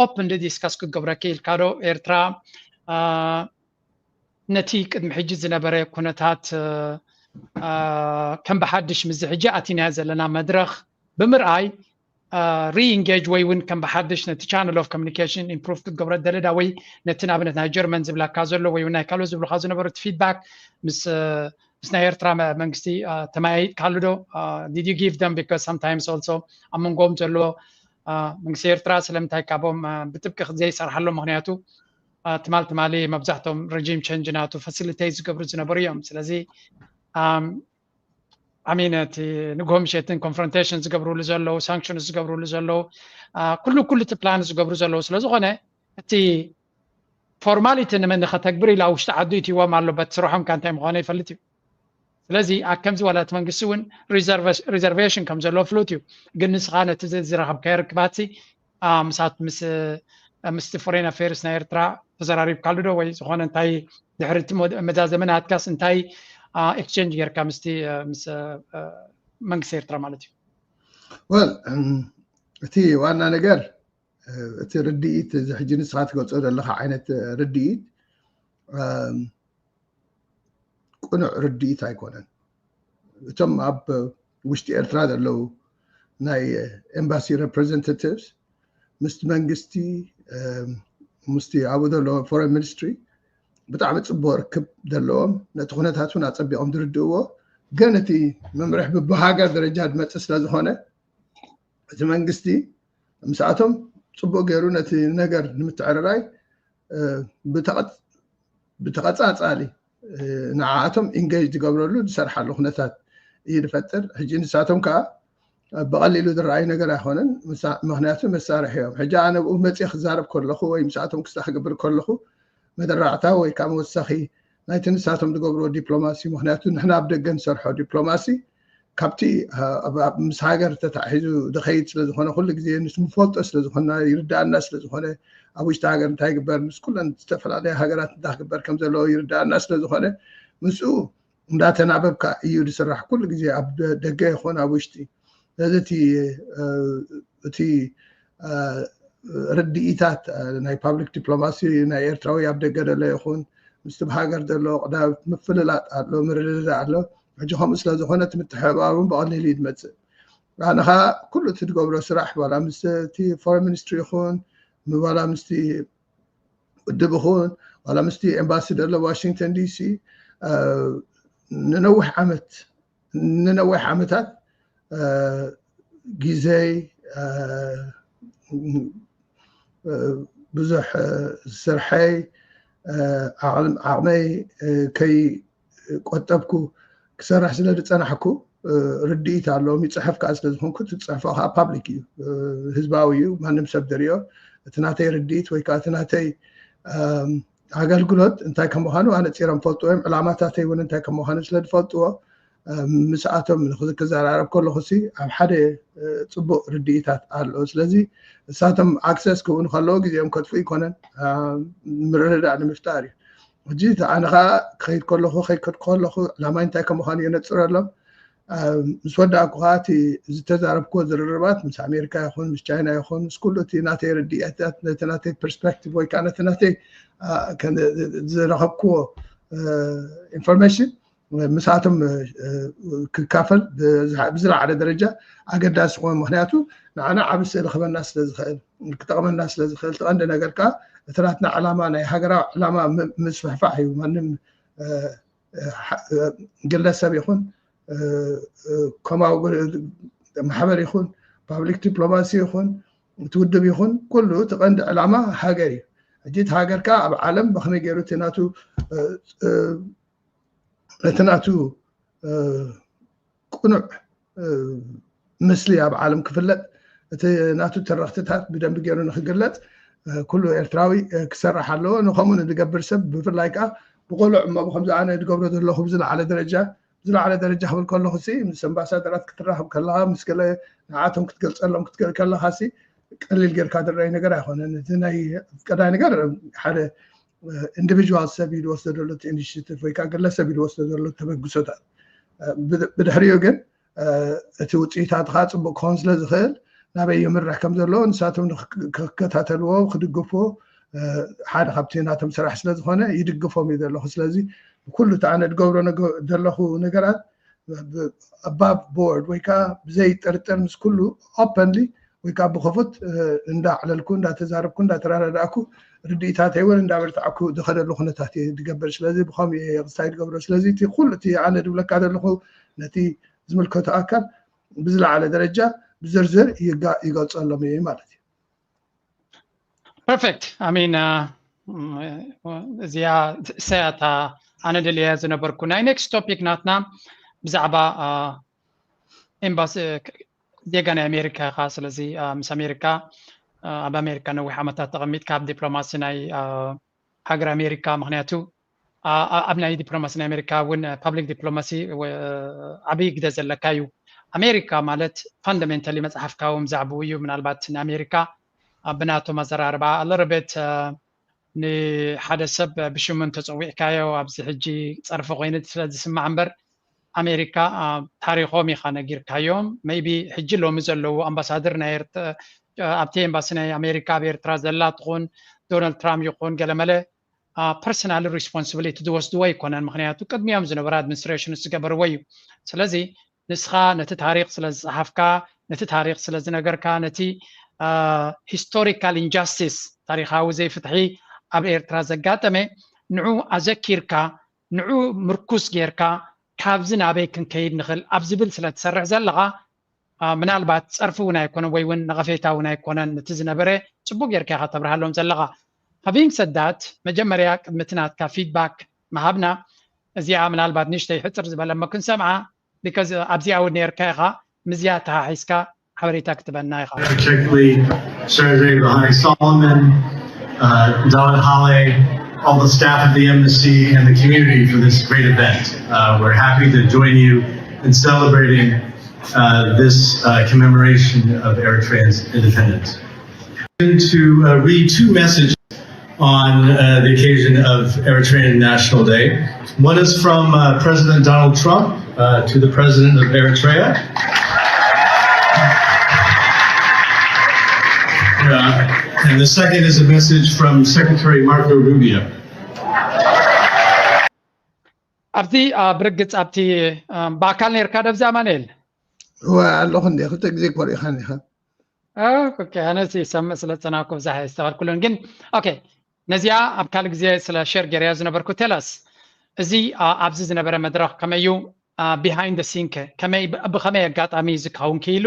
ኦፕን ዲስካስ ክትገብረ ክኢልካ ዶ? ኤርትራ ነቲ ቅድሚ ሕጂ ዝነበረ ኩነታት ከም ብሓድሽ ምስዚ ሕጂ ኣቲናዮ ዘለና መድረኽ ብምርኣይ ሪኢንጌጅ ወይ እውን ከም ብሓድሽ ነቲ ቻነል ኦፍ ኮሚኒኬሽን ኢምፕሩቭ ክትገብሮ ደለዳ ወይ ነቲ ንኣብነት ናይ ጀርመን ዝብላካ ዘሎ ወይ እውን ናይ ካልኦት ዝብሉካ ዝነበሩ እቲ ፊድባክ ምስ ምስ ናይ ኤርትራ መንግስቲ ተመያይጥካሉ ዶ? Did you give them? Because sometimes also ኣብ መንጎኦም ዘሎ መንግስቲ ኤርትራ ስለምንታይ ካቦም ብጥብቂ ዘይሰርሓሎም? ምክንያቱ ትማል ትማሊ መብዛሕቶም ረጂም ቸንጅ ናቱ ፋሲሊቴት ዝገብሩ ዝነበሩ እዮም። ስለዚ ኣሚን እቲ ንግሆ ምሸትን ኮንፍሮንቴሽን ዝገብሩሉ ዘለዉ፣ ሳንክሽን ዝገብሩሉ ዘለዉ፣ ኩሉ ኩሉ እቲ ፕላን ዝገብሩ ዘለዉ ስለዝኾነ እቲ ፎርማሊቲ ንመን ከተግብር ኢሉ ኣብ ውሽጢ ዓዱ ይትዎም ኣሎ። በት ስርሖም ካ እንታይ ምዃነ ይፈልጥ እዩ። ስለዚ ኣብ ከምዚ ዋላ እቲ መንግስቲ እውን ሪዘርቬሽን ከም ዘለዎ ፍሉጥ እዩ። ግን ንስኻ ነቲ ዝረኸብካዮ ርክባት ምስቲ ፎሬን ኣፌርስ ናይ ኤርትራ ተዘራሪብካሉ ዶ? ወይ ዝኾነ እንታይ ድሕሪ እቲ መዛዘመ ናትካስ እንታይ ኤክስቼንጅ ጌርካ ምስቲ ምስ መንግስቲ ኤርትራ ማለት እዩ። ወል እቲ ዋና ነገር እቲ ርድኢት እዚ ሕጂ ንስኻ ትገልጾ ዘለኻ ዓይነት ርድኢት ቅኑዕ ርድኢት ኣይኮነን። እቶም ኣብ ውሽጢ ኤርትራ ዘለዉ ናይ ኤምባሲ ሬፕሬዘንታቲቭስ ምስቲ መንግስቲ ምስቲ ኣብኡ ዘሎ ፎሬን ሚኒስትሪ ብጣዕሚ ፅቡቅ ርክብ ዘለዎም፣ ነቲ ኩነታት እውን ኣፀቢቆም ዝርድእዎ፣ ግን እቲ መምርሒ ብሃገር ደረጃ ዝመፅእ ስለዝኾነ እቲ መንግስቲ ምስኣቶም ፅቡቅ ገይሩ ነቲ ነገር ንምትዕርራይ ብተቐፃፃሊ ንዓኣቶም ኢንጌጅ ዝገብረሉ ዝሰርሓሉ ኩነታት እዩ ዝፈጥር። ሕጂ ንሳቶም ከዓ ብቐሊሉ ዝረኣዩ ነገር ኣይኮነን። ምክንያቱ መሳርሒ እዮም። ሕጂ ኣነ ብኡ መፅየ ክዛረብ ከለኹ ወይ ምስኣቶም ክስታ ክገብር ከለኹ መደራዕታ ወይ ከዓ መወሰኺ ናይቲ ንሳቶም ዝገብርዎ ዲፕሎማሲ፣ ምክንያቱ ንሕና ኣብ ደገ ንሰርሖ ዲፕሎማሲ ካብቲ ምስ ሃገር ተታሒዙ ዝኸይድ ስለዝኾነ ኩሉ ግዜ ንፈልጦ ስለዝኾና ይርዳእና ስለዝኾነ ኣብ ውሽጢ ሃገር እንታይ ይግበር ምስ ኩለን ዝተፈላለያ ሃገራት እንታይ ክግበር ከም ዘለዎ ይርዳእና ስለዝኾነ ምስኡ እንዳተናበብካ እዩ ዝስራሕ ኩሉ ግዜ ኣብ ደገ ይኾን ኣብ ውሽጢ። ስለዚ እቲ እቲ ርድኢታት ናይ ፓብሊክ ዲፕሎማሲ ናይ ኤርትራዊ ኣብ ደገ ዘሎ ይኹን ምስቲ ብሃገር ዘሎ ቅዳም ምፍልላጥ ኣሎ፣ ምርድዳእ ኣሎ። ሕጂ ከምኡ ስለ ዝኾነ እቲ ምትሕብባር እውን ብቐሊሉ እዩ ዝመፅእ። ኣነ ከዓ ኩሉ እቲ ትገብሮ ስራሕ ዋላ ምስ እቲ ፎረን ሚኒስትሪ ይኹን ዋላ ምስቲ ውድብ ይኹን ዋላ ምስቲ ኤምባሲ ዘሎ ዋሽንግተን ዲሲ ንነዊሕ ዓመት ንነዊሕ ዓመታት ግዜይ ብዙሕ ስርሐይ ዓቕመይ ከይቆጠብኩ ክሰርሕ ስለ ዝፀናሕኩ ርድኢት ኣለዎም። ይፅሕፍ ከዓ ስለ ዝኾንኩ እቲ ዝፅሕፎ ከዓ ፓብሊክ እዩ፣ ህዝባዊ እዩ፣ ማንም ሰብ ዝሪኦ። እቲ ናተይ ርድኢት ወይ ከዓ እቲ ናተይ ኣገልግሎት እንታይ ከም ምዃኑ ኣነፂሮም ፈልጥዎ እዮም። ዕላማታተይ እውን እንታይ ከም ምዃኑ ስለ ዝፈልጥዎ ምስኣቶም ክዘራረብ ከለኹ ሲ ኣብ ሓደ ፅቡቅ ርድኢታት ኣሎ። ስለዚ እሳቶም ኣክሰስ ክህቡኒ ከለዉ ግዜኦም ከጥፉ ይኮነን፣ ምርድዳእ ንምፍጣር እዩ። ሕጂ ኣነ ከዓ ክኸይድ ከለኹ ከይከድኩ ከለኹ ዕላማይ እንታይ ከም ምዃኑ የነፅረሎም። ምስ ወዳእኩ ከዓ እቲ ዝተዛረብክዎ ዝርርባት ምስ ኣሜሪካ ይኹን ምስ ቻይና ይኹን ምስ ኩሉ እቲ ናተይ ርድኢታት ነቲ ናተይ ፐርስፔክቲቭ ወይ ከዓ ነቲ ናተይ ዝረኸብክዎ ኢንፎርሜሽን ምስኣቶም ክካፈል ብዝለዓለ ደረጃ ኣገዳሲ ኮይኑ፣ ምክንያቱ ንዓና ዓብ ስእሊ ክበና ስለዝኽእል ክጠቕመና ስለዝኽእል፣ ተቐንዲ ነገር ከዓ እቲ ናትና ዕላማ ናይ ሃገራዊ ዕላማ ምስፍሕፋሕ እዩ። ማንም ግለሰብ ይኹን ከማዊ ማሕበር ይኹን ፓብሊክ ዲፕሎማሲ ይኹን እቲ ውድብ ይኹን ኩሉ እቲ ቀንዲ ዕላማ ሃገር እዩ። ሕጂ እቲ ሃገር ከዓ ኣብ ዓለም ብኸመይ ገይሩ እቲ ናቱ እቲ ናቱ ቅኑዕ ምስሊ ኣብ ዓለም ክፍለጥ እቲ ናቱ ተረኽትታት ብደንቢ ገይሩ ንክግለፅ ኩሉ ኤርትራዊ ክሰርሕ ኣለዎ። ንከምኡ ንዝገብር ሰብ ብፍላይ ከዓ ብቆልዕ እሞ ብከምዚ ኣነ ዝገብሮ ዘለኹ ብዝለዓለ ደረጃ ብዝለዓለ ደረጃ ክብል ከለኹ ሲ ምስ ኣምባሳደራት ክትራኸብ ከለካ ምስ ገለ ንዓቶም ክትገልፀሎም ክትክእል ከለካ ሲ ቀሊል ጌርካ ዝረኣይ ነገር ኣይኮነን። እቲ ናይ ቀዳይ ነገር ሓደ ኢንዲቪጁዋል ሰብ እዩ ዝወስዶ ዘሎ እቲ ኢኒሽቲቭ ወይ ከዓ ግለሰብ እዩ ዝወስዶ ዘሎ ተበግሶታት። ብድሕሪኡ ግን እቲ ውፅኢታትካ ፅቡቅ ክኾን ስለ ዝኽእል ናበይ የምርሕ ከም ዘለዎ ንሳቶም ክከታተልዎ ክድግፍዎ ሓደ ካብቲ ናቶም ስራሕ ስለ ዝኾነ ይድግፎም እዩ ዘለኹ። ስለዚ ብኩሉ እቲ ኣነ ዝገብሮ ዘለኹ ነገራት ኣባብ ቦርድ ወይ ከዓ ብዘይ ጥርጥር ምስ ኩሉ ኦፐንሊ ወይ ከዓ ብክፉት እንዳዕለልኩ እንዳተዛረብኩ እንዳተረዳዳእኩ ርድኢታተይ እውን እንዳበርታዕኩ ዝኸደሉ ኩነታት እየ ዝገብር። ስለዚ ብከምኡ እየ ክስታይ ዝገብሮ። ስለዚ እቲ ኩሉ እቲ ኣነ ዝብለካ ዘለኹ ነቲ ዝምልከቶ ኣካል ብዝለዓለ ደረጃ ብዝርዝር ይገልፀሎም እየ ማለት እዩ። ፐርፌክት ኣሚን። እዚኣ ሰያታ ኣነ ደልያ ዝነበርኩ ናይ ኔክስት ቶፒክ ናትና ብዛዕባ ኤምባሲ ዜጋ ናይ ኣሜሪካ ኢኻ። ስለዚ ምስ ኣሜሪካ ኣብ ኣሜሪካ ነዊሕ ዓመታት ተቐሚጥካ ኣብ ዲፕሎማሲ ናይ ሃገር ኣሜሪካ፣ ምክንያቱ ኣብ ናይ ዲፕሎማሲ ናይ ኣሜሪካ እውን ፓብሊክ ዲፕሎማሲ ዓብይ ግደ ዘለካ እዩ። ኣሜሪካ ማለት ፋንዳሜንታሊ መፅሓፍካ እውን ብዛዕባኡ እዩ። ምናልባት ንኣሜሪካ ብናቶም ኣዘራርባ ኣለረቤት ንሓደ ሰብ ብሽሙ እንተፀዊዕካዮ ኣብዚ ሕጂ ፀርፊ ኮይኑ ስለ ዝስማዕ እምበር ኣሜሪካ ታሪኮም ኢካ ነጊርካዮም። maybe ሕጂ ሎሚ ዘለዉ ኣምባሳደር ናይ ኣብቲ ኤምባሲ ናይ ኣሜሪካ ኣብ ኤርትራ ዘላ ትኹን ዶናልድ ትራምፕ ይኹን ገለመለ personal responsibility ዝወስድዎ ኣይኮነን። ምክንያቱ ቅድሚኦም ዝነበረ administration ዝገበርዎ እዩ። ስለዚ ንስኻ ነቲ ታሪክ ስለ ዝፀሓፍካ፣ ነቲ ታሪክ ስለ ዝነገርካ፣ ነቲ historical injustice ታሪካዊ ዘይፍትሒ ኣብ ኤርትራ ዘጋጠመ ንዑ ኣዘኪርካ ንዑ ምርኩስ ጌርካ ካብዚ ናበይ ክንከይድ ንኽእል ኣብ ዝብል ስለ ትሰርሕ ዘለኻ ምናልባት ፀርፊ እውን ኣይኮነን ወይ እውን ነቐፌታ እውን ኣይኮነን። ነቲ ዝነበረ ፅቡቅ ጌርካ ኢኻ ተብርሃሎም ዘለኻ። Having said that መጀመርያ ቅድሚ እቲ ናትካ feedback ምሃብና እዚኣ ምናልባት ንሽተይ ሕፅር ዝበለ እሞ ክንሰምዓ because ኣብዚኣ እውን ነርካ ኢኻ ምስዚኣ ተሓሒዝካ ሓበሬታ ክትበና ኢኻ። Particularly Sergey Bahani Solomon, uh, Don Hale, all the staff of the embassy and the community for this great event. Uh, we're happy to join you in celebrating uh, this uh, commemoration of Eritrea's independence. To uh, read two messages on uh, the occasion of Eritrean National Day. One is from uh, President Donald Trump uh, to the President of Eritrea. Uh, and the second is a message from Secretary Marco Rubio. ኣብቲ ብርግፅ ኣብቲ ብኣካል ነርካ ደብዚ ኣማንኤል እወ ኣለኹ እንደ ክልተ ግዜ ኮሪእኻኒ ኢኻ ኣነ ይሰምዕ ስለ ዝፀናኩ ብዙሕ የስተባልኩሉን ግን okay ነዚኣ ኣብ ካልእ ግዜ ስለ share ገይረያ ዝነበርኩ tell us እዚ ኣብዚ ዝነበረ መድረኽ ከመይ እዩ behind the scene ከ ከመይ ብኸመይ ኣጋጣሚ እዚ ክኸውን ክኢሉ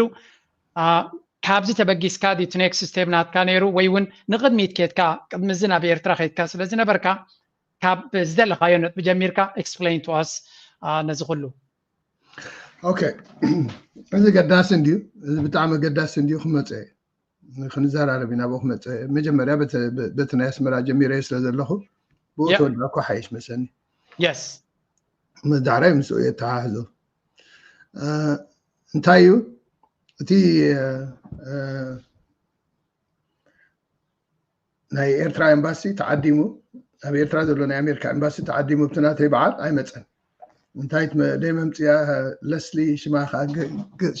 ካብዚ ተበጊስካ እቲ next step ናትካ ነይሩ ወይ እውን ንቕድሚት ኬድካ ቅድሚ እዚ ናብ ኤርትራ ከይድካ ስለ ዝነበርካ ካብ ዝደለኻዮ ነጥቢ ጀሚርካ explain to us ነዚ ኩሉ okay እዚ ገዳሲ እንድዩ እዚ ብጣዕሚ ገዳሲ እንድዩ ክመፀ ክንዘራረብ ኢና ብኡ ክመፀ መጀመርያ በቲ ናይ ኣስመራ ጀሚረ ስለ ዘለኹ ብኡ ተወዳእኩ ሓይሽ መሰኒ yes ዳሕራይ ምስኡ የተሓሕዞ እንታይ እዩ እቲ ናይ ኤርትራ ኤምባሲ ተዓዲሙ ኣብ ኤርትራ ዘሎ ናይ ኣሜሪካ ኤምባሲ ተዓዲሙ ብቲ ናተይ በዓል ኣይመፀን እንታይ ደይ መምፅያ ለስሊ ሽማ ከዓ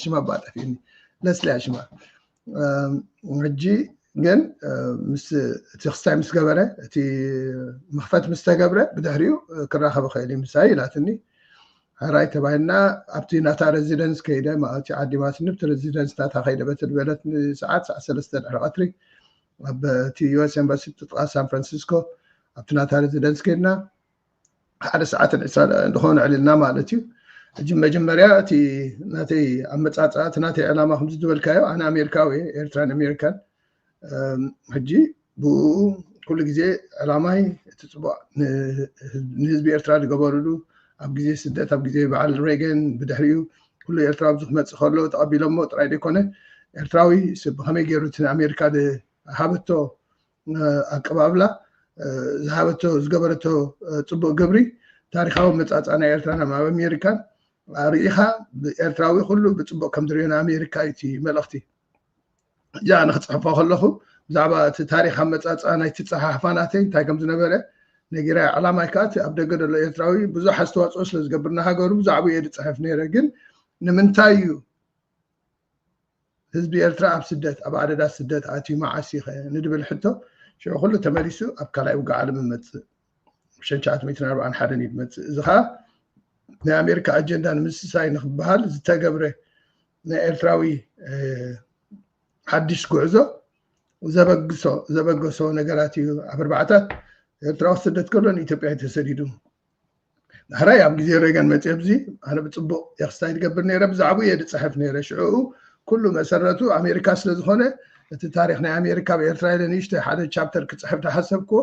ሽማ ባጠፊኒ ለስሊ ሽማ ሕጂ ግን ምስ እቲ ክስታይ ምስ ገበረ እቲ መኽፈት ምስ ተገብረ ብድሕሪኡ ክራኸብ ኽእል እዩ ምሳይ ኢላትኒ ሕራይ ተባሂልና ኣብቲ ናታ residence ከይደ ማእቲ ዓዲማትኒ ብቲ residence ናታ ከይደ በቲ ዝበለት ሰዓት ሰዓት ሰለስተ ድሕሪ ቀትሪ ኣብ እቲ US embassy ጥጥቃ ሳን ፍራንሲስኮ ኣብቲ ናታ residence ከይድና ሓደ ሰዓትን ዕስራ ዝኾነ ዕልልና ማለት እዩ ሕጂ መጀመርያ እቲ ናተይ ኣመፃፅኣ እቲ ናተይ ዕላማ ከምዚ ዝበልካዮ ኣነ ኣሜሪካዊ ኤርትራን ኣሜሪካን ሕጂ ብኡ ኩሉ ግዜ ዕላማይ እቲ ፅቡቅ ንህዝቢ ኤርትራ ዝገበሩሉ ኣብ ግዜ ስደት ኣብ ግዜ በዓል ሬገን ብድሕሪኡ ኩሉ ኤርትራዊ ኣብዚ ክመፅእ ከሎ ተቐቢሎሞ ጥራይ ዘይኮነ ኤርትራዊ ብከመይ ገይሩ እቲ ንኣሜሪካ ዝሃበቶ ኣቀባብላ ዝሃበቶ ዝገበረቶ ፅቡቅ ግብሪ ታሪካዊ መፃፃ ናይ ኤርትራን ኣብ ኣሜሪካን ርኢኻ ኤርትራዊ ኩሉ ብፅቡቅ ከም ዝሪኦ ንኣሜሪካ እዩ እቲ መልእኽቲ እዚኣ ንክፅሕፎ ከለኹ ብዛዕባ እቲ ታሪክ ኣመፃፅኣ ናይቲ ፀሓሕፋ ናተይ እንታይ ከም ዝነበረ ነጊራ ዕላማይ ከዓ እቲ ኣብ ደገ ዘሎ ኤርትራዊ ብዙሕ ኣስተዋፅኦ ስለ ዝገብር ንሃገሩ ብዛዕባ እየ ዝፅሕፍ ነይረ ግን ንምንታይ እዩ ህዝቢ ኤርትራ ኣብ ስደት ኣብ ኣደዳ ስደት ኣትዩ መዓስ ይኸ ንድብል ሕቶ ሽዑ ኩሉ ተመሊሱ ኣብ ካልኣይ ውግእ ዓለም ይመፅእ ሸንሸዓት ሚእትን ኣርባዓን ሓደን እዩ ዝመፅእ እዚ ከዓ ናይ ኣሜሪካ ኣጀንዳ ንምስሳይ ንክበሃል ዝተገብረ ናይ ኤርትራዊ ሓድሽ ጉዕዞ ዘበግሶ ዘበገሶ ነገራት እዩ ኣብ ኣርባዕታት ኤርትራዊ ስደት ከሎ ንኢትዮጵያ እዩ ተሰዲዱ ዳሕራይ ኣብ ግዜ ሬገን መፅኦ ብዚ ኣነ ብፅቡቅ ኤክስታይ ትገብር ነይረ ብዛዕባኡ እየ ዝፅሕፍ ነይረ ሽዕኡ ኩሉ መሰረቱ ኣሜሪካ ስለዝኮነ እቲ ታሪክ ናይ ኣሜሪካ ኣብ ኤርትራ ኢለ ንእሽተ ሓደ ቻፕተር ክፅሕፍ ዝሓሰብክዎ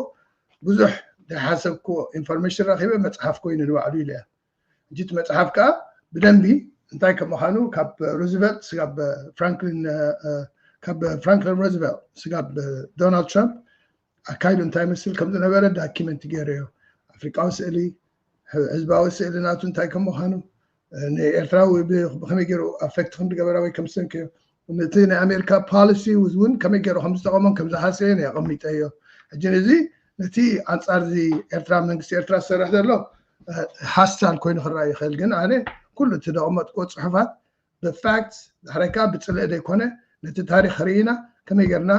ብዙሕ ዘይሓሰብክዎ ኢንፎርሜሽን ረኪበ መፅሓፍ ኮይኑ ንባዕሉ ኢለያ ሕጂ እቲ መፅሓፍ ከዓ ብደንቢ እንታይ ከም ምኳኑ ካብ ሩዝቨልት ስጋብ ፍራንክሊን ካብ ፍራንክሊን ሩዝቨልት ስጋብ ዶናልድ ትራምፕ ኣካይዱ እንታይ መስል ከም ዝነበረ ዳኪመንት ገይረዮ ኣፍሪቃዊ ስእሊ ህዝባዊ ስእሊ ናቱ እንታይ ከም ምኳኑ ንኤርትራዊ ብከመይ ገይሩ ኣፌክት ከም ዝገበረ ወይ ከም ዝሰንከዮ ነቲ ናይ ኣሜሪካ ፖሊሲ እውን ከመይ ገይሩ ከም ዝጠቐሞን ከም ዝሃሰየን የቐሚጠዮ ሕጂ እዚ ነቲ ኣንጻር እዚ ኤርትራ መንግስቲ ኤርትራ ዝሰርሕ ዘሎ ሃስታል ኮይኑ ክረኣ ይኽእል። ግን ኣነ ኩሉ እቲ ዘቐመጥኩዎ ጽሑፋት ብፋክት ድሕረካ ብጽልኢ ዘይኮነ ነቲ ታሪኽ ርኢና ከመይ ጌርና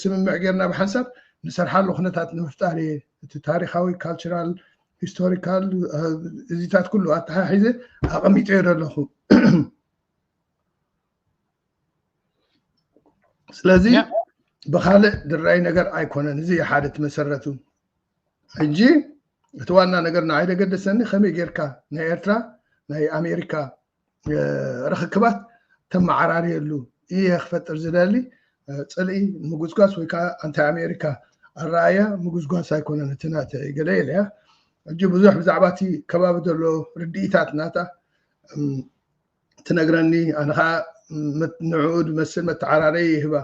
ስምምዕ ጌርና ብሓንሳብ ንሰርሓሉ ኩነታት ንምፍጣር እየ እቲ ታሪኻዊ ካልቸራል ሂስቶሪካል እዚታት ኩሉ ኣተሓሒዘ ኣቐሚጠዮ ዘለኹ። ስለዚ ብካልእ ድራይ ነገር ኣይኮነን። እዚ ሓደ እቲ መሰረቱ። ሕጂ እቲ ዋና ነገር ንዓይ ዘገደሰኒ ከመይ ጌርካ ናይ ኤርትራ ናይ ኣሜሪካ ርክክባት ተመዓራርየሉ እየ ክፈጥር ዝደሊ። ጽልኢ ምጉስጓስ ወይ ከዓ ኣንታይ ኣሜሪካ ኣረኣያ ምጉስጓስ ኣይኮነን እቲ ናተ ገለ ኢለ እያ። ሕጂ ብዙሕ ብዛዕባ እቲ ከባቢ ዘሎ ርድኢታት ናታ ትነግረኒ፣ ኣነ ከዓ ንዕኡ ዝመስል መተዓራረይ ይህባ።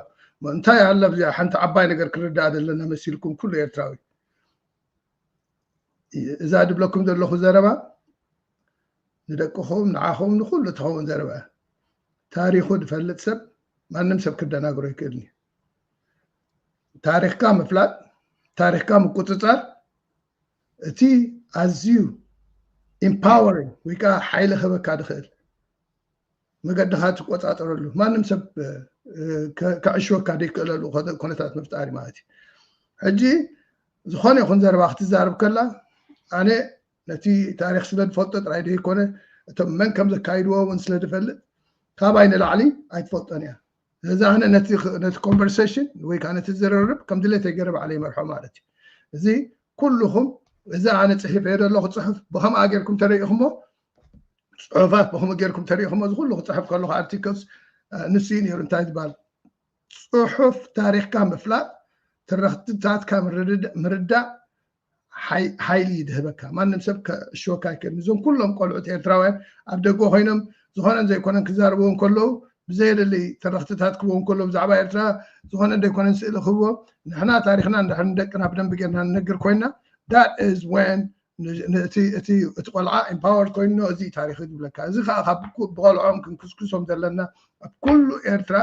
እንታይ ኣላ ብዚኣ ሓንቲ ዓባይ ነገር ክርዳኣ ዘለና መሲልኩም ኩሉ ኤርትራዊ። እዛ ድብለኩም ዘለኹ ዘረባ ንደቅኹም ንዓኹም ንኩሉ ትኸውን ዘረባ። ታሪኹ ዝፈልጥ ሰብ ማንም ሰብ ክደናግሮ ይክእልኒ። ታሪኽካ ምፍላጥ፣ ታሪኽካ ምቁፅፃር እቲ ኣዝዩ ኢምፓወሪንግ ወይ ከዓ ሓይሊ ክህበካ ዝኽእል መገድኻ ትቆፃፀረሉ ማንም ሰብ ከዕሽወካ ዘይክእለሉ ኩነታት ምፍጣር ማለት እዩ። ሕጂ ዝኾነ ይኹን ዘረባ ክትዛረብ ከላ ኣነ ነቲ ታሪክ ስለ ዝፈልጦ ጥራይ ዘይኮነ እቶም መን ከም ዘካይድዎ እውን ስለ ዝፈልጥ ካባይ ንላዕሊ ኣይትፈልጦን እያ። እዚ ኣነ ነቲ ኮንቨርሴሽን ወይ ከዓ ነቲ ዝርርብ ከም ድሌተይ ገይረ ባዕለ ይመርሖ ማለት እዩ። እዚ ኩልኹም እዚ ኣነ ፅሒፈ ዘለኹ ፅሑፍ ብከምኣ ጌርኩም ተረኢኹሞ፣ ፅሑፋት ብከምኡ ጌርኩም ተረኢኹሞ፣ እዚ ኩሉ ክፅሕፍ ከለኹ ኣርቲክልስ ንሱ እዩ ነይሩ እንታይ ዝበሃል ፅሑፍ ታሪክካ ምፍላጥ ትረክትታትካ ምርዳእ ሓይሊ እዩ ዝህበካ። ማንም ሰብ ከእሽወካ ኣይክእልን። እዞም ኩሎም ቆልዑት ኤርትራውያን ኣብ ደገ ኮይኖም ዝኾነን ዘይኮነን ክዛረብዎ እንከለዉ ብዘየደሊ ተረኽትታት ክህቦ እንከሎ ብዛዕባ ኤርትራ ዝኾነ ዘይኮነን ስእሊ ክህቦ ንሕና ታሪክና ንድሕር ንደቅና ብደንቢ ጌርና ንነግር ኮይና that is when እቲ ቆልዓ ኢምፓወር ኮይኑ እዚ ታሪክ ዝብለካ እዚ ከዓ ካብ ብቆልዖም ክንክስክሶም ዘለና ኣብ ኩሉ ኤርትራ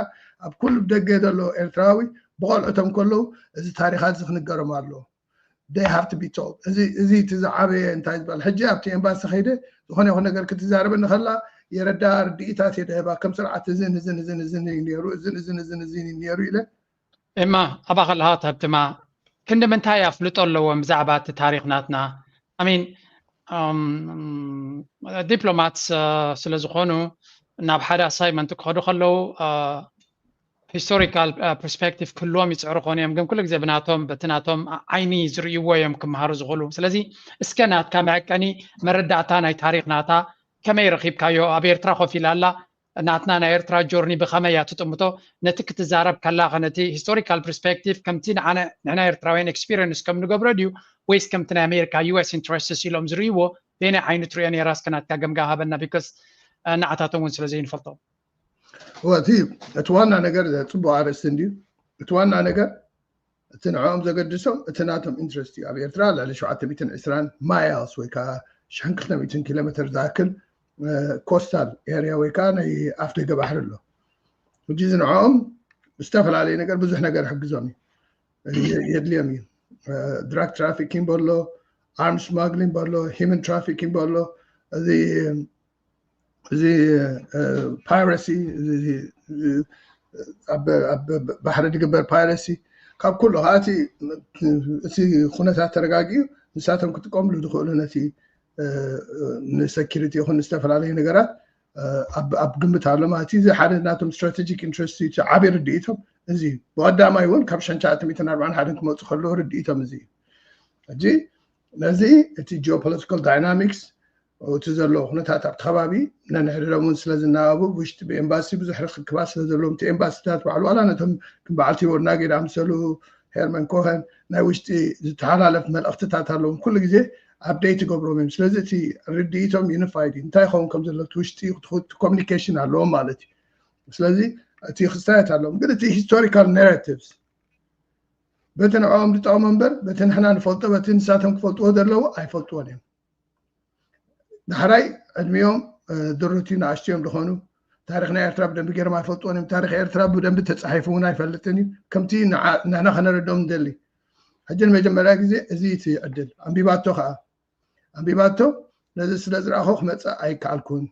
ኣብ ኩሉ ደገ ዘሎ ኤርትራዊ ብቆልዑቶም ከለዉ እዚ ታሪካት እዚ ክንገሮም ኣለዎ። They have to be told። እዚ እቲ ዝዓበየ እንታይ ዝበሃል ሕጂ ኣብቲ ኤምባሲ ከይደ ዝኾነ ይኹን ነገር ክትዛረበኒ ከላ የረዳ ርድኢታት እየ ደህባ ከም ስርዓት እዝን እዝን እዝን እዝን እዩ ነይሩ እዝን እዝን እዝን እዝን እዩ ነይሩ ኢለ። እማ ኣባ ከለሃ ተብትማ ክንዲ ምንታይ ኣፍልጦ ኣለዎም ብዛዕባ እቲ ታሪክ ናትና? ኣሚን ዲፕሎማት ስለ ዝኾኑ ናብ ሓደ ኣሳይመንት ክኸዱ ከለዉ ሂስቶሪካል ፐርስፔክቲቭ ክህልዎም ይፅዕሩ ኮኑ እዮም ግን ኩሉ ግዜ ብናቶም በቲ ናቶም ዓይኒ ዝርእይዎ እዮም ክመሃሩ ዝኽእሉ። ስለዚ እስከ ናትካ መዐቀኒ መረዳእታ ናይ ታሪክ ናታ ከመይ ረኺብካዮ? ኣብ ኤርትራ ኮፍ ኢላ ኣላ ናትና ናይ ኤርትራ ጆርኒ ብኸመይ እያ ትጥምቶ? ነቲ ክትዛረብ ከላኸ ነቲ ሂስቶሪካል ፐርስፔክቲቭ ከምቲ ንዓና ንሕና ኤርትራውያን ኤክስፒሪየንስ ከም ንገብሮ ድዩ ወይስ ከምቲ ናይ ኣሜሪካ ዩ ኤስ ኢንትረስትስ ኢሎም ዝርእይዎ በየናይ ዓይኒ ትሪኦ ነይራ? እስከ ናትካ ገምጋም ሃበና because ንዓታቶም እውን ስለ ዘይንፈልጦም። እቲ ዋና ነገር ፅቡቅ ኣርእስቲ እንድዩ። እቲ ዋና ነገር እቲ ንዕኦም ዘገድሶም እቲ ናቶም ኢንትረስት እዩ። ኣብ ኤርትራ ልዕሊ ሸውዓተ ሚእትን ዕስራን ማይልስ ወይ ከዓ ሽሕን ክልተ ሚእትን ኪሎ ሜትር ዝኣክል ኮስታል ኤርያ ወይ ከዓ ናይ ኣፍ ደገ ባሕሪ ኣሎ። ሕጂ እዚ ንዕኦም ዝተፈላለየ ነገር ብዙሕ ነገር ይሕግዞም እዩ የድልዮም እዩ። ድራግ ትራፊኪንግ በሎ፣ ኣርም ስማግሊንግ በሎ፣ ሂመን ትራፊኪንግ በሎ፣ እዚ እዚ ፓይረሲ ኣብ ባሕሪ ዝግበር ፓይረሲ ካብ ኩሉ ከዓቲ እቲ ኩነታት ተረጋጊኡ ንሳቶም ክጥቀምሉ ዝኽእሉ ነቲ ንሰኪሪቲ ይኹን ዝተፈላለዩ ነገራት ኣብ ግምት ኣሎ ማለት እዩ። እዚ ሓደ ናቶም ስትራቴጂክ ኢንትረስት እዩ። ዓብዪ ርድኢቶም እዚ እዩ። ብቐዳማይ እውን ካብ ሽሕን ትሽዓተ ሚእትን ኣርባዓን ሓደን ክመፁ ከለዉ ርድኢቶም እዚ እዩ። ሕጂ ነዚ እቲ ጂኦፖለቲካል ዳይናሚክስ እቲ ዘለዎ ኩነታት ኣብቲ ከባቢ ነንሕድሮም እውን ስለ ዝናባቡ ብውሽጢ ብኤምባሲ ብዙሕ ርክክባት ስለ ዘለዎም እቲ ኤምባሲታት ባዕሉ ዋላ ነቶም ከም በዓል ቲቦር ናጌ ዝኣምሰሉ ሄርመን ኮኸን ናይ ውሽጢ ዝተሓላለፍ መልእኽትታት ኣለዎም ኩሉ ግዜ ኣፕደይት ይገብሮም እዮም። ስለዚ እቲ ርድኢቶም ዩኒፋይድ እዩ እንታይ ይኸውን ከም ዘሎ እቲ ውሽጢ ኮሚኒኬሽን ኣለዎም ማለት እዩ። ስለዚ እቲ ክስታያት ኣለዎም ግን እቲ ሂስቶሪካል ናራቲቭስ በቲ ንዕኦም ዝጠቕሞ እምበር በቲ ንሕና ንፈልጦ በቲ ንሳቶም ክፈልጥዎ ዘለዎ ኣይፈልጥዎን እዮም። ዳሕራይ ዕድሚኦም ድሩት እዩ ንኣሽቱ እዮም ዝኾኑ። ታሪክ ናይ ኤርትራ ብደንቢ ገይሮም ኣይፈልጥዎን እዮም። ታሪክ ኤርትራ ብደንቢ ተፃሒፉ እውን ኣይፈልጥን እዩ ከምቲ ንሕና ከነረድኦም ንደሊ። ሕጂ ንመጀመርያ ግዜ እዚ እቲ ዕድል ኣንቢባቶ ከዓ ኣንቢባቶ ነዚ ስለ ዝረኣኹ ክመፅእ ኣይከኣልኩን።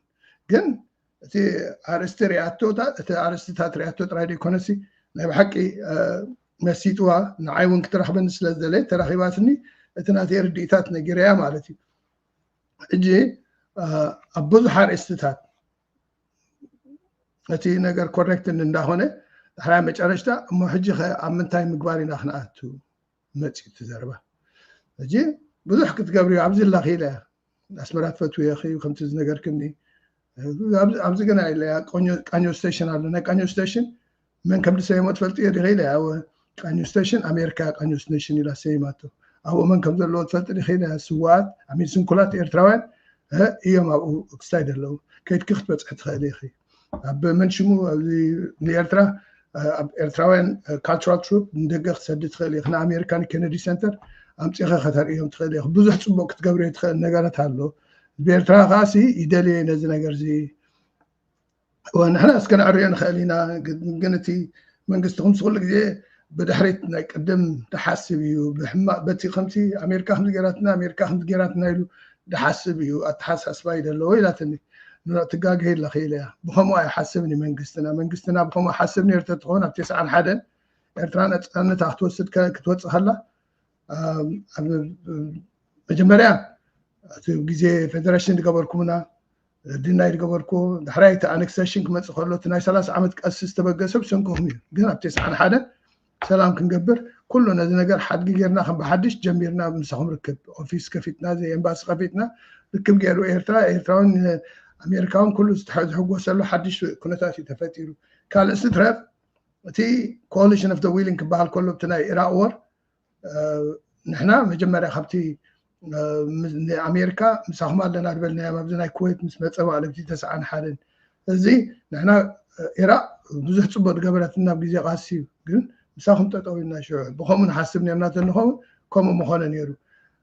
ግን እቲ ኣርእስቲ ሪኣቶ እቲ ኣርእስትታት ሪኣቶ ጥራይ ዘይኮነሲ ናይ ብሓቂ መሲጥዋ ንዓይ እውን ክትረኽበኒ ስለ ዝደለየት ተራኺባትኒ እቲ ናተይ ርድኢታት ነጊረያ ማለት እዩ። ሕጂ ኣብ ብዙሕ ኣርእስትታት እቲ ነገር ኮሬክት እንዳኾነ ዳሕራይ መጨረሽታ እሞ ሕጂ ከ ኣብ ምንታይ ምግባር ኢና ክንኣቱ መፅዩ እቲ ዘረባ። ሕጂ ብዙሕ ክትገብሪ ኣብዚ ኣለኺ ኢለ ኣስመራ ትፈትውዮ ኢኺ ከምቲ ዝነገርክኒ ኣብዚ ግና ኢለ ቃኞ ስቴሽን ኣሎ ናይ ቃኞ ስቴሽን መን ከም ዝሰየሞ ትፈልጥዮ ዲኺ ኢለ ቃኞ ስቴሽን ኣሜሪካ ቃኞ ስቴሽን ኢላ ሰይማቶ ኣብኡ መን ከም ዘለዎ ትፈልጢ ዲኺ ኢለ ስዋኣት ኣሚን ስንኩላት ኤርትራውያን እዮም ኣብኡ ክስታይ ዘለዉ ከይድኪ ክትበፅሒ ትኽእሊ ኢኺ ኣብ መን ሽሙ ንኤርትራ ኣብ ኤርትራውያን ካልቸራል ትሩፕ ንደገ ክትሰዲ ትኽእል ኢኺ ንኣሜሪካ ንኬነዲ ሰንተር ኣምፂኺ ከተርእዮም ትኽእል ኢኺ ብዙሕ ፅቡቅ ክትገብርዮ ትኽእል ነገራት ኣሎ ብኤርትራ ከዓሲ ይደልየ ነዚ ነገር እዚ ንሕና እስከ ንዕርዮ ንኽእል ኢና ግን እቲ መንግስቲ ከምዚ ኩሉ ግዜ ብድሕሪት ናይ ቅድም ድሓስብ እዩ ብሕማቅ በቲ ከምቲ ኣሜሪካ ከምዚ ገይራትና ኣሜሪካ ከምዚ ገይራትና ኢሉ ድሓስብ እዩ ኣተሓሳስባ እዩ ዘለዎ ኢላትኒ ትጋግህ ኣለኺ ኢለ እያ ብከምኡ ኣይሓስብን እዩ መንግስትና መንግስትና ብከምኡ ሓስብ ነይሩ ተትኸውን ኣብ ተስዓን ሓደን ኤርትራ ነፃነታ ክትወስድ ክትወፅእ ከላ መጀመርያ እቲ ግዜ ፌደሬሽን ዝገበርኩምና ድናይ ዝገበርኩ ዳሕራይ እቲ ኣነክሰሽን ክመፅእ ከሎ እቲ ናይ ሰላሳ ዓመት ቀሲ ዝተበገሰ ብሰንክኹም እዩ ግን ኣብ ተስዓን ሓደ ሰላም ክንገብር ኩሉ ነዚ ነገር ሓድጊ ጌርና ከም ብሓድሽ ጀሚርና ምሳኹም ርክብ ኦፊስ ከፊትና ዘይ ኤምባሲ ከፊትና ርክብ ገይሩ ኤርትራ ኤርትራውን ኣሜሪካውን ኩሉ ዝሕጎሰሉ ሓድሽ ኩነታት እዩ ተፈጢሩ ካልእ ስትረፍ እቲ coalition of the willing ክበሃል ከሎ እቲ ናይ ኢራቅ ወር ንሕና መጀመርያ ካብቲ ኣሜሪካ ምሳኹም ኣለና ዝበልናዮም ኣብዚ ናይ ኩዌት ምስ መፀ ማለት እዩ ተስዓን ሓደን እዚ ንሕና ኢራቅ ብዙሕ ፅቡቅ ዝገበረትና ኣብ ግዜ ቃሲ እዩ ግን ምሳኹም ጠጠው ኢልና ሽዑ ብከምኡ ንሓስብ ነርና ተንኸውን ከምኡ ምኾነ ነይሩ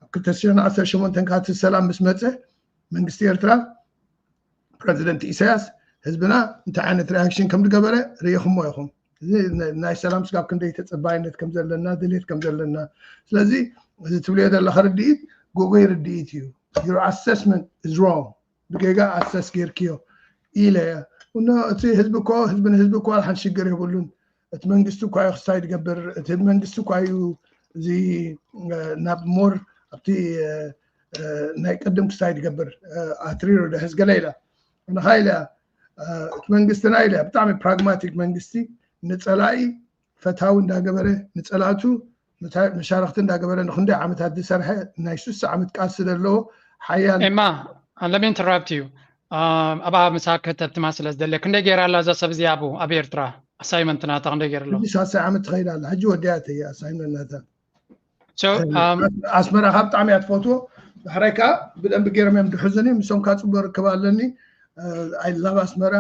ኣብ ክልተ ሽሕን ዓሰርተ ሸሞንተን ካቲ ሰላም ምስ መፀ መንግስቲ ኤርትራ ፕረዚደንት ኢሳያስ ህዝብና እንታይ ዓይነት ሪኣክሽን ከም ዝገበረ ርኢኹሞ ኢኹም እዚ ናይ ሰላም ስጋብ ክንደይ ተፀባይነት ከም ዘለና ድሌት ከም ዘለና ስለዚ እዚ ትብልዮ ዘለካ ርድኢት ጎጎይ ርድኢት እዩ your assessment is wrong ብጌጋ ኣሰስ ጌርክዮ ኢለ እያ እኖ እቲ ህዝቢ እኮ ህዝቢ ንህዝቢ እኮ ሓንቲ ሽግር የብሉን እቲ መንግስቲ እኳ እዩ ክስታይ ዝገብር እቲ መንግስቲ እኳ እዩ እዚ ናብ ሞር ኣብቲ ናይ ቅድም ክስታይ ዝገብር ኣትሪሮ ደሕስ ገለ ኢላ ንኻ ኢለ እቲ መንግስትና ኢለ ብጣዕሚ ፕራግማቲክ መንግስቲ ንፀላኢ ፈታዊ እንዳገበረ ንፀላእቱ መሻርክቲ እንዳገበረ ንክንደይ ዓመታት ዝሰርሐ ናይ ሱሳ ዓመት ቃልሲ ዘለዎ ሓያል ኤማ let me interrupt you ኣብኣ ምሳክ ከተብትማ ስለ ዝደለ ክንደይ ገይራ ኣላ እዛ ሰብ እዚኣ ኣብኡ ኣብ ኤርትራ ኣሳይመንት ናታ ክንደይ ገይሩ ኣሎ ሕጂ ሳልሳይ ዓመት ትኸይድ ኣላ ሕጂ ወዲያተ እያ ኣሳይመንት ናታ So, um, ኣስመራ ካብ ብጣዕሚ እያ ትፈትዎ ዳሕራይ ከዓ ብደንቢ ገይሮም እዮም ድሕዙኒ ምሶም ከዓ ፅቡቅ ርክብ ኣለኒ ኣይላብ ኣስመራ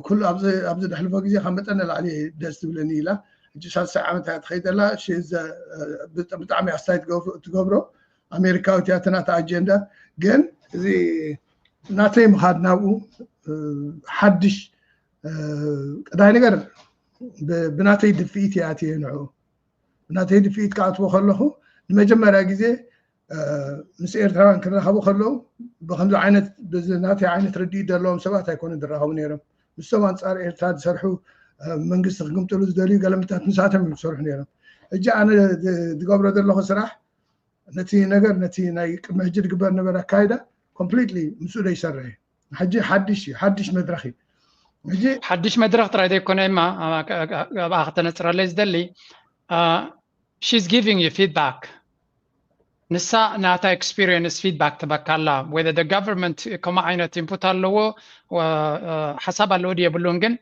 ኩሉ ኣብዚ ኣብዚ ደሕልፎ ግዜ ካብ መጠን ንላዕሊ ደስ ትብለኒ ኢላ ሕጂ ሳልሳይ ዓመት እያ ትኸይድ ኣላ ብጣዕሚ ኣስታይ ትገብሮ ኣሜሪካዊት እያ ተናታ ኣጀንዳ ግን እዚ ናተይ ምኻድ ናብኡ ሓድሽ ቀዳይ ነገር ብናተይ ድፍኢት እያ ኣትየ ንዑ ብናተይ ድፍኢት ክኣትዎ ከለኹ ንመጀመርያ ግዜ ምስ ኤርትራውያን ክራኸቡ ከለዉ ብከምዚ ዓይነት ናተይ ዓይነት ርድኢት ዘለዎም ሰባት ኣይኮኑን ዝራኸቡ ነይሮም ምስቶም ኣንፃር ኤርትራ ዝሰርሑ መንግስቲ ክግምጥሉ ዝደልዩ ገለምታት ንሳቶም እዮም ዝሰርሑ ነይሮም ሕጂ ኣነ ዝገብሮ ዘለኹ ስራሕ ነቲ ነገር ነቲ ናይ ቅድሚ ሕጂ ዝግበር ነበር ኣካይዳ ኮምፕሊትሊ ምስኡ ዘይሰርሕ እዩ ሕጂ ሓድሽ እዩ ሓድሽ መድረክ እዩ ሕጂ ሓድሽ መድረክ ጥራይ ዘይኮነ ድማ ኣብኣ ከተነፅረለይ ዝደሊ she's giving you feedback ንሳ ናታ experience feedback ትበካላ whether the government ከምኡ ዓይነት input ኣለዎ ሓሳብ ኣለዎ ድየብሉን ግን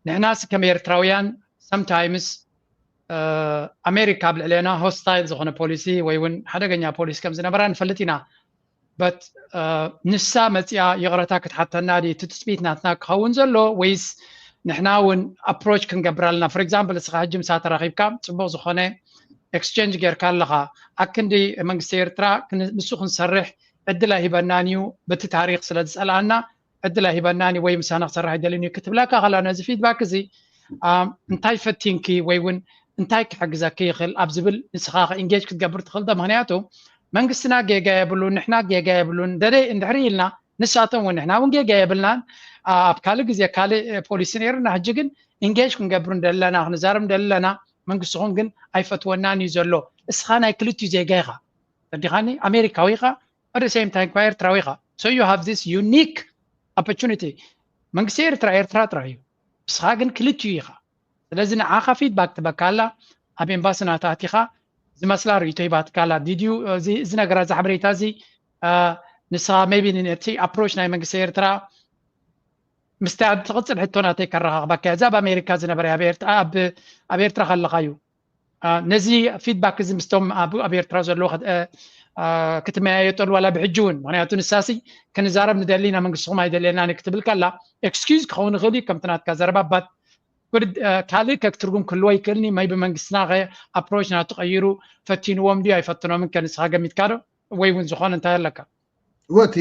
ንሕናስ ከም ኤርትራውያን sometimes ኣሜሪካ ኣብ ልዕሌና hostile ዝኾነ policy ወይ እውን ሓደገኛ policy ከም ዝነበራ ንፈልጥ ኢና but ንሳ መፅያ ይቕረታ ክትሓተና ድዩ እቲ ትፅቢት ናትና ክኸውን ዘሎ ወይስ ንሕና እውን approach ክንገብር ኣለና for example እስኻ ሕጂ ምሳ ተራኺብካ ፅቡቅ ዝኾነ exchange ጌርካ ኣለኻ ኣክንዲ መንግስቲ ኤርትራ ንሱ ክንሰርሕ ዕድል ኣይሂበናን እዩ በቲ ታሪክ ስለ ዝፀልኣና ዕድል ኣይሂበናን እዩ ወይ ምሳና ክሰርሕ ኣይደልን እዩ ክትብለካ ከላ ነዚ feedback እዚ እንታይ ፈቲንኪ ወይ እውን እንታይ ክሕግዘኪ ይኽእል ኣብ ዝብል ንስኻ ኢንጌጅ ክትገብር ትኽእል። ምክንያቱ መንግስትና ጌጋ የብሉን፣ ንሕና ጌጋ የብሉን። ደደ እንድሕሪ ኢልና ንሳቶም እውን ንሕና እውን ጌጋ የብልናን፣ ኣብ ካልእ ግዜ ካልእ ፖሊሲ ነይርና። ሕጂ ግን ኢንጌጅ ክንገብር እንደለና ክንዛረብ እንደለና መንግስትኹም ግን ኣይፈትወናን እዩ ዘሎ። እስኻ ናይ ክልቲኡ ዜጋ ኢኻ፣ ተረዲኻኒ? ኣሜሪካዊ ኢኻ፣ at the same time ኤርትራዊ ኢኻ። So you have this unique opportunity። መንግስቲ ኤርትራ ኤርትራ ጥራይ እዩ፣ እስኻ ግን ክልቲኡ ኢኻ። ስለዚ ንዓኻ ፊድባክ ትበካ ኣላ፣ ኣብ ኤምባሲ ናታ ኣቲኻ ዝመስላ ርእይቶ ሂባትካ ኣላ። ዲድዩ እዚ ነገራ እዚ ሓበሬታ እዚ ንስኻ ሜቢ ነቲ ኣፕሮች ናይ መንግስቲ ኤርትራ ምስቲ ኣብ ትቕጽል ሕቶ ናተይ ከረኻኽበካ እያ። እዚ ኣብ ኣሜሪካ ዝነበረ ኣብ ኤርትራ ከለኻ እዩ። ነዚ ፊድባክ እዚ ምስቶም ኣብ ኤርትራ ዘለዉ ክትመያየጠሉ ዋላ ብሕጂ እውን፣ ምክንያቱ ንሳሲ ክንዛረብ ንደሊ ኢና መንግስትኹም ኣይደልየናን ክትብል ከላ ኤክስኪዝ ክኸውን ይኽእል እዩ። ከምቲ ናትካ ዘረባ ባት ካልእ ከክትርጉም ክህልዎ ይክእልኒ። መይ ብመንግስትና ኣፕሮች ናቱ ቀይሩ ፈቲንዎም ድዩ ኣይፈትኖምን ከንስኻ ገሚትካ ዶ? ወይ እውን ዝኾነ እንታይ ኣለካ? ወቲ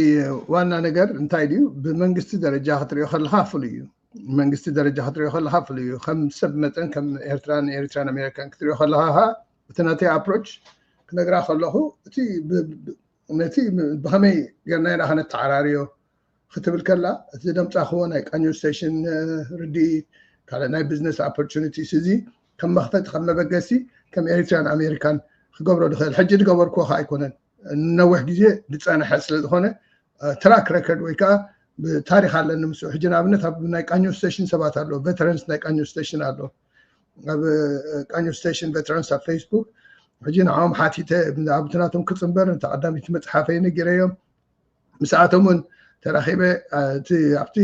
ዋና ነገር እንታይ ድዩ? ብመንግስቲ ደረጃ ክትሪኦ ከለካ ፍሉይ እዩ። መንግስቲ ደረጃ ክትሪኦ ከለካ ፍሉይ እዩ። ከም ሰብ መጠን ከም ኤርትራን ኤርትራን ኣሜሪካን ክትሪኦ ከለካ ከዓ እቲ ናተይ ኣፕሮች ክነግራ ከለኹ እቲ ነቲ ብከመይ ጌርና ኢና ከነተዓራርዮ ክትብል ከላ እቲ ደምፃኽዎ ናይ ቃኞ ስቴሽን ርድኢት ካልእ ናይ ቢዝነስ ኦፖርቹኒቲስ እዚ ከም መኽፈቲ ከም መበገሲ ከም ኤሪትራን ኣሜሪካን ክገብሮ ዝኽእል ሕጂ ዝገበርክዎ ከዓ ኣይኮነን። ንነዊሕ ግዜ ዝፀንሐ ስለ ዝኾነ ትራክ ሬከርድ ወይ ከዓ ብታሪክ ኣለኒ ምስኡ። ሕጂ ንኣብነት ኣብ ናይ ቃኞ ስቴሽን ሰባት ኣሎ፣ ቬተረንስ ናይ ቃኞ ስቴሽን ኣሎ። ኣብ ቃኞ ስቴሽን ቬተረንስ ኣብ ፌስቡክ ሕጂ ንዓኦም ሓቲተ ኣብቲ ናቶም ክፅንበር ተቐዳሚቲ መፅሓፈይ ነጊረዮም። ምስኣቶም እውን ተራኺበ ኣብቲ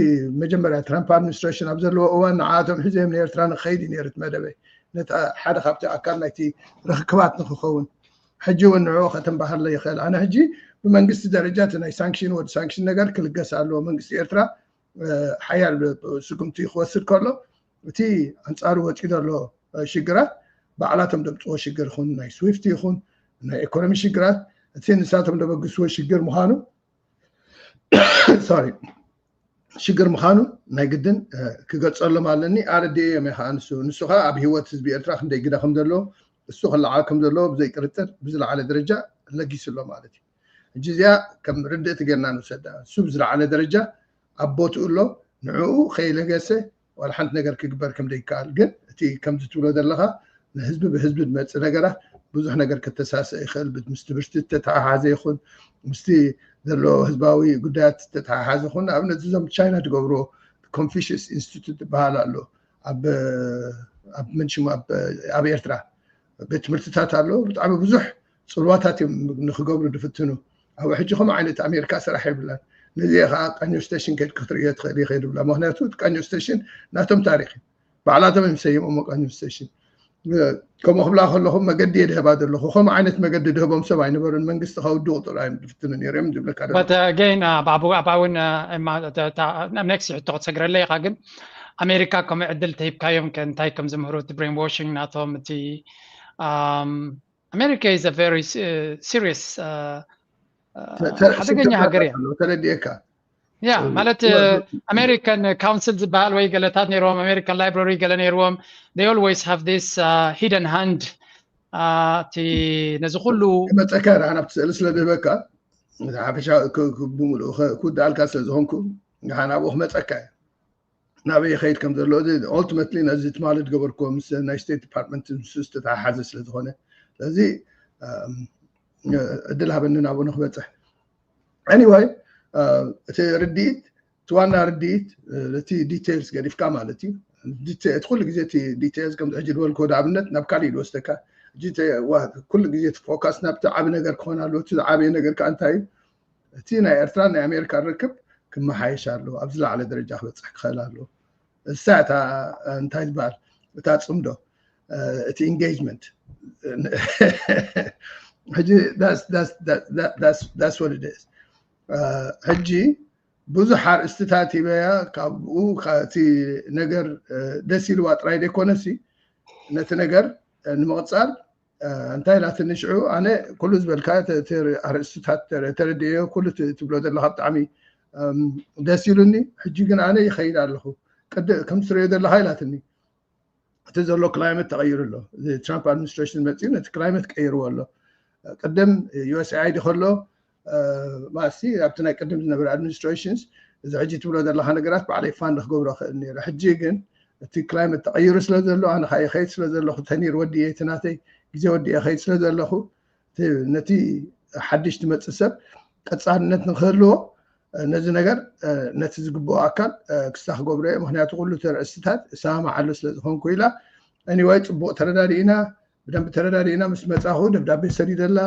መጀመርያ ትራምፕ ኣድሚኒስትሬሽን ኣብ ዘለዎ እዋን ንዓኣቶም ሒዘዮም ንኤርትራ ንክኸይድ እዩ ነይሩ እቲ መደበይ። ነቲ ሓደ ካብቲ ኣካል ናይቲ ርክክባት ንክኸውን ሕጂ እውን ንዕኡ ከተንባሃለ ይኽእል። ኣነ ሕጂ ብመንግስቲ ደረጃ እቲ ናይ ሳንክሽን ወዲ ሳንክሽን ነገር ክልገስ ኣለዎ። መንግስቲ ኤርትራ ሓያል ስጉምቲ ክወስድ ከሎ እቲ ኣንፃሩ ወፂኡ ዘሎ ሽግራት ባዕላቶም ደምፅዎ ሽግር ይኹን ናይ ስዊፍት ይኹን ናይ ኢኮኖሚ ሽግራት እቲ ንሳቶም ደበግስዎ ሽግር ምዃኑ ሶሪ ሽግር ምዃኑ ናይ ግድን ክገልፀሎም ኣለኒ። ኣረድእዮም እየ ከዓ ንሱ ንሱ ከዓ ኣብ ህይወት ህዝቢ ኤርትራ ክንደይ ግደ ከም ዘለዎ እሱ ክለዓል ከም ዘለዎ ብዘይ ጥርጥር ብዝለዓለ ደረጃ ለጊሱ ኣሎ ማለት እዩ። ሕጂ እዚኣ ከም ርድእቲ ጌርና ንውሰዳ። እሱ ብዝለዓለ ደረጃ ኣብ ቦትኡ ኣሎ። ንዕኡ ከይለገሰ ዋላ ሓንቲ ነገር ክግበር ከም ዘይከኣል ግን እቲ ከምዚ ትብሎ ዘለኻ ንህዝቢ ብህዝቢ ዝመፅእ ነገራት ብዙሕ ነገር ከተሳስእ ይኽእል። ምስ ትምህርቲ ዝተተሓሓዘ ይኹን ምስቲ ዘሎ ህዝባዊ ጉዳያት ዝተተሓሓዘ ይኹን ንኣብነት እዞም ቻይና ትገብርዎ ኮንፊሽስ ኢንስቲቱት ዝበሃል ኣሎ ኣብ ኣብ መንሽሙ ኣብ ኤርትራ ቤት ትምህርትታት ኣሎ። ብጣዕሚ ብዙሕ ፅልዋታት እዮም ንክገብሩ ዝፍትኑ። ኣብ ሕጂ ከምኡ ዓይነት ኣሜሪካ ስራሕ የብላን። ነዚ ከዓ ቃኞ ስቴሽን ከይድ ክትርእዮ ትኽእል ይኸይድ ብላ። ምክንያቱ ቃኞ ስቴሽን ናቶም ታሪክ እዩ። ባዕላቶም እዮም ሰይሞሞ ቃኞ ስቴሽን። ከምኡ ክብላ ከለኹ መገዲ እየ ድህባ ዘለኹ። ከምኡ ዓይነት መገዲ ድህቦም ሰብ ኣይነበሩን። መንግስቲ ከውድቑ ጥራይ እዮም ዝፍትኑ ነይሮም ዝብለካ ዘለኹ። But again ኣብኡ እውን ኔክስት ሕቶ ክትሰግረለይ ኢኻ ግን ኣሜሪካ ከምኡ ዕድል ተሂብካዮም ከ እንታይ ከም ዝምህሩ እቲ ብሬን ዋሽንግ ናቶም እቲ America is a very serious ሓደገኛ ሃገር እያ። ተረዲኤካ ያ ማለት ኣሜሪካን ካውንስል ዝበሃል ወይ ገለታት ነይርዎም ኣሜሪካን ላይብራሪ ገለ ነይርዎም they always have this hidden hand እቲ ነዚ ኩሉ መፀካ ዳ ናብቲ ስእሊ ስለ ዝህበካ ሓፈሻ ብምሉእ ክውድኣልካ ስለ ዝኾንኩ ንሓ ናብኡ ክመፀካ እዩ ናበይ ይኸይድ ከም ዘሎ ኦልቲመትሊ ነዚ ትማሊ ዝገበርክዎ ምስ ናይ ስቴት ዲፓርትመንት ምስ ዝተተሓሓዘ ስለ ዝኾነ ስለዚ ዕድል ሃበኒ ናብኡ ንክበፅሕ anyway እቲ ርድኢት እቲ ዋና ርድኢት እቲ ዲቴልስ ገዲፍካ ማለት እዩ እቲ ኩሉ ግዜ እቲ ዲቴልስ ከምዚ ሕጂ ዝበልክዎ ንኣብነት ናብ ካሊእ ዝወስደካ ኩሉ ግዜ እቲ ፎካስ ናብቲ ዓብ ነገር ክኾን ኣለዎ እቲ ዝዓበየ ነገር ከዓ እንታይ እዩ እቲ ናይ ኤርትራን ናይ ኣሜሪካን ርክብ ክመሓየሽ ኣለዎ ኣብ ዝለዓለ ደረጃ ክበፅሕ ክኽእል ኣለዎ እሳ እታ እንታይ ዝበሃል እታ ፅምዶ እቲ engagement ሕጂ ሕጂ ብዙሕ ኣርእስትታት ሂበያ ካብኡ እቲ ነገር ደስ ኢልዋ ጥራይ ዘይኮነሲ ነቲ ነገር ንምቕፃል እንታይ ኢላትኒ ሽዑ ኣነ ኩሉ ዝበልካ ኣርእስትታት ተረድዮ ኩሉ ትብሎ ዘለካ ብጣዕሚ ደስ ኢሉኒ ሕጂ ግን ኣነ ይኸይድ ኣለኹ ከም ትሪኦ ዘለካ ኢላትኒ እቲ ዘሎ ክላይመት ተቐይሩ ኣሎ። እዚ ትራምፕ ኣድሚኒስትሬሽን መፅኡ ነቲ ክላይመት ቀይርዎ ኣሎ። ቅድም ዩ ኤስ ኤ ኣይ ዲ ከሎ ማሲ ኣብቲ ናይ ቅድም ዝነበረ ኣድሚኒስትሬሽንስ እዚ ሕጂ ትብሎ ዘለካ ነገራት ባዕለይ ፋንድ ክገብሮ ክእል ነይረ። ሕጂ ግን እቲ ክላይመት ተቐይሩ ስለ ዘሎ ኣነ ከዓ ይኸይድ ስለ ዘለኹ ተኒር ወዲኤ እቲ ናተይ ግዜ ወዲኤ ይኸይድ ስለ ዘለኹ ነቲ ሓድሽ ትመፅእ ሰብ ቀፃልነት ንክህልዎ ነዚ ነገር ነቲ ዝግብኦ ኣካል ክሳ ክገብሮ እየ። ምክንያቱ ኩሉ ተርእስታት እሰማማዓሉ ስለ ዝኾንኩ ኢላ። Anyway ፅቡቅ ተረዳዲእና፣ ብደንብ ተረዳዲእና። ምስ መፃኹ ደብዳቤ ሰዲደላ፣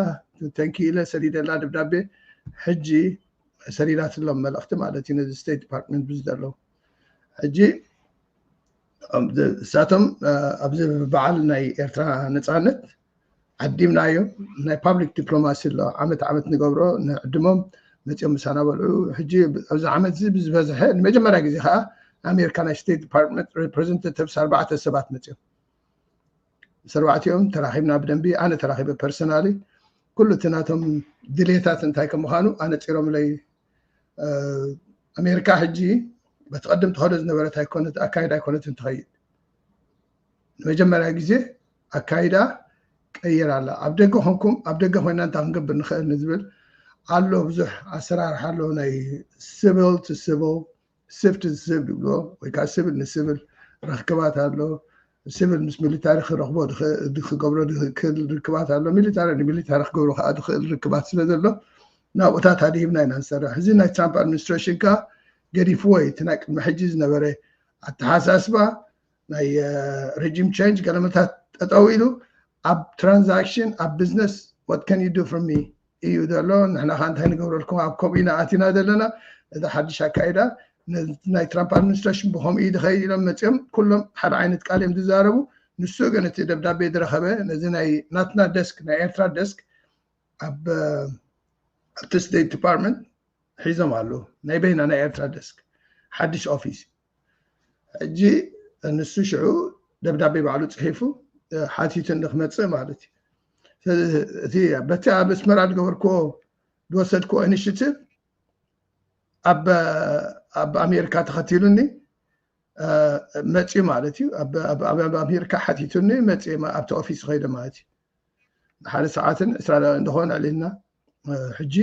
ተንኪ ኢለ ሰዲደላ ደብዳቤ ሕጂ ሰዲዳትሎም መልእክቲ ማለት እዩ ነዚ ስቴት ዲፓርትመንት ብዝደለው ሕጂ እሳቶም ኣብዚ በዓል ናይ ኤርትራ ነፃነት ዓዲምናዮም ናይ ፓብሊክ ዲፕሎማሲ ኣሎ ዓመት ዓመት ንገብሮ ንዕድሞም መፅኦም ምሳና በልዑ። ሕጂ ኣብዚ ዓመት እዚ ብዝበዝሐ ንመጀመርያ ግዜ ከዓ ኣሜሪካ ናይ ስቴት ዲፓርትመንት ሪፕሬዘንታቲቭስ ኣርባዕተ ሰባት መፅኦም ምስ ኣርባዕቲኦም ተራኺብና ብደንቢ ኣነ ተራኺበ ፐርሰናሊ ኩሉ እቲ ናቶም ድሌታት እንታይ ከም ምዃኑ ኣነፂሮምለይ። ኣሜሪካ ሕጂ በቲ ቀደም ትኸዶ ዝነበረት ኣይኮነት ኣካይዳ ኣይኮነትን ትኸይድ ንመጀመርያ ግዜ ኣካይዳ ቀይር ኣላ። ኣብ ደገ ኮንኩም ኣብ ደገ ኮይና እንታይ ክንገብር ንኽእል ንዝብል ኣሎ ብዙሕ ኣሰራርሓ ኣሎ ናይ civil to civil፣ civil to civil ይብልዎ ወይ ከዓ civil ን civil ርክባት ኣሎ። civil ምስ ሚሊታሪ ክረኽቦ ክገብሮ ዝክእል ርክባት ኣሎ። ሚሊታሪ ንሚሊታሪ ክገብሮ ከዓ ዝክእል ርክባት ስለ ዘሎ ናብኡታት ኣድሂብና ኢና ንሰርሕ። እዚ ናይ ትራምፕ ኣድሚኒስትሬሽን ከዓ ገዲፍዎ እዩ። እቲ ናይ ቅድሚ ሕጂ ዝነበረ ኣተሓሳስባ ናይ regime change ገለመታት ጠጠው ኢሉ ኣብ ትራንዛክሽን ኣብ ቢዝነስ what can you do for me እዩ ዘሎ። ንሕና ከዓ እንታይ ንገብረልኩም ኣብ ከምኡ ኢና ኣቲና ዘለና። እዚ ሓድሽ ኣካይዳ ናይ ትራምፕ ኣድሚኒስትሬሽን ብከምኡ እዩ ዝኸይድ ኢሎም መፅኦም ኩሎም ሓደ ዓይነት ቃል እዮም ዝዛረቡ። ንሱ ግን እቲ ደብዳቤ ዝረኸበ ነዚ ናይ ናትና ደስክ ናይ ኤርትራ ደስክ ኣብ ኣብቲ ስቴት ዲፓርትመንት ሒዞም ኣለዉ ናይ በይና ናይ ኤርትራ ደስክ ሓድሽ ኦፊስ ሕጂ ንሱ ሽዑ ደብዳቤ ባዕሉ ፅሒፉ ሓቲቱ ንክመፅእ ማለት እዩ። እቲ በቲ ኣብ ኣስመራ ዝገበርክዎ ዝወሰድክዎ ኢኒሽቲቭ ኣብ ኣሜሪካ ተኸቲሉኒ መፅዩ ማለት እዩ። ኣብ ኣሜሪካ ሓቲቱኒ መፅየ ኣብቲ ኦፊስ ከይደ ማለት እዩ። ሓደ ሰዓትን ዕስራ ደቂቕ እንደኾነ ኣዕሊልና ሕጂ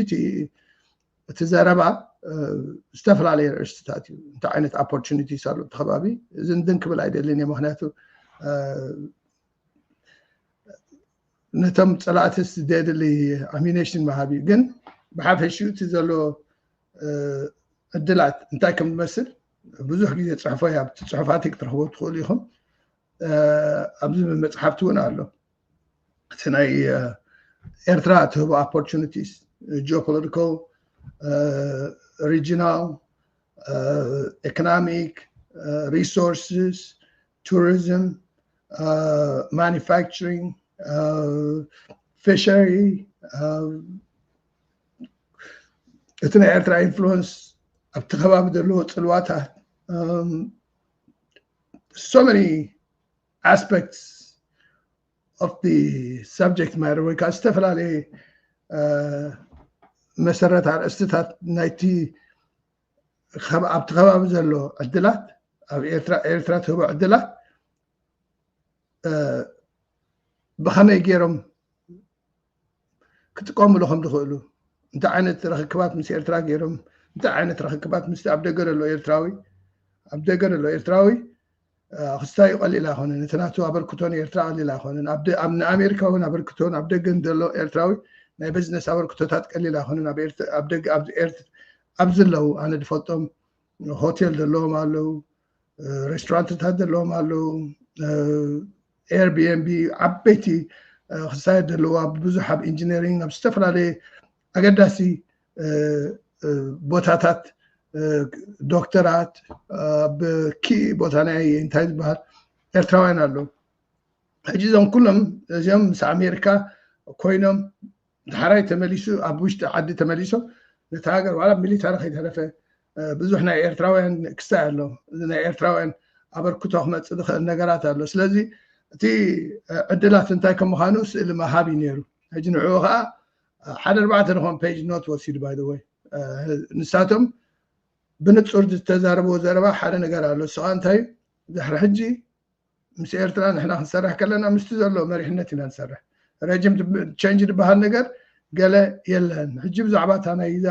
እቲ ዘረባ ዝተፈላለየ ርእስትታት እዩ። እንታይ ዓይነት ኦፖርቹኒቲስ ኣሎ እቲ ከባቢ እዚ ንድን ክብል ኣይደልን እየ። ምክንያቱ ነቶም ፀላእትስ ዘድሊ ኣሚኔሽን ምሃብ እዩ። ግን ብሓፈሽኡ እቲ ዘሎ ዕድላት እንታይ ከም ዝመስል ብዙሕ ግዜ ፅሕፎ እያ። ኣብቲ ፅሑፋተይ ክትረኽቦ ትኽእሉ ኢኹም። ኣብዚ መፅሓፍቲ እውን ኣሎ። እቲ ናይ ኤርትራ ትህቦ ኦፖርቹኒቲስ ጂኦፖለቲካል፣ ሪጂናል፣ ኢኮኖሚክ፣ ሪሶርስስ፣ ቱሪዝም፣ ማኑፋክቸሪንግ፣ ፊሸሪ፣ እቲ ናይ ኤርትራ ኢንፍሉወንስ ኣብቲ ከባቢ ዘለዎ ፅልዋታት so many aspects of the subject matter ወይ ከዓ ዝተፈላለየ መሰረት ኣርእስትታት ናይቲ ኣብቲ ከባቢ ዘሎ ዕድላት ኣብ ኤርትራ ኤርትራ ትህቦ ዕድላት ብኸመይ ገይሮም ክጥቀምሉ ከም ዝኽእሉ እንታይ ዓይነት ርክክባት ምስ ኤርትራ ገይሮም እንታይ ዓይነት ርክክባት ምስ ኣብ ደገ ዘሎ ኤርትራዊ ኣብ ደገ ዘሎ ኤርትራዊ ክስታዩ ቀሊል ኣይኮነን። እቲ ናቱ ኣበርክቶ ንኤርትራ ቀሊል ኣይኮነን። ኣብ ንኣሜሪካ እውን ኣበርክቶን ኣብ ደገን ዘሎ ኤርትራዊ ናይ ቢዝነስ ኣበርክቶታት ቀሊል ኣይኮነን። ኣብ ደገ ኣብ ዘለዉ ኣነ ዝፈልጦም ሆቴል ዘለዎም ኣለዉ፣ ሬስቶራንትታት ዘለዎም ኣለዉ፣ ኤርቢኤንቢ ዓበይቲ ክሳየት ዘለዋ ብዙሕ ኣብ ኢንጂነሪንግ ኣብ ዝተፈላለየ ኣገዳሲ ቦታታት ዶክተራት ኣብ ኪ ቦታ ናይ እንታይ ዝበሃል ኤርትራውያን ኣለዉ። ሕጂ እዞም ኩሎም እዚኦም ምስ ኣሜሪካ ኮይኖም ዳሕራይ ተመሊሱ ኣብ ውሽጢ ዓዲ ተመሊሶም ነቲ ሃገር ዋላ ሚሊታሪ ከይተረፈ ብዙሕ ናይ ኤርትራውያን ክስታይ ኣሎ። እዚ ናይ ኤርትራውያን ኣበርክቶ ክመፅእ ዝኽእል ነገራት ኣሎ። ስለዚ እቲ ዕድላት እንታይ ከም ምዃኑ ስእሊ ምሃብ እዩ ነይሩ። ሕጂ ንዕኡ ከዓ ሓደ ኣርባዕተ ዝኾን ፔጅ ኖት ወሲዱ ባይ ወይ ንሳቶም ብንፁር ዝተዛረብዎ ዘረባ ሓደ ነገር ኣሎ። እሱ ከዓ እንታይ እዩ? ድሕሪ ሕጂ ምስ ኤርትራ ንሕና ክንሰርሕ ከለና ምስቲ ዘሎ መሪሕነት ኢና ንሰርሕ። ረጅም ቸንጅ ዝበሃል ነገር ገለ የለን። ሕጂ ብዛዕባ እታ ናይ እዛ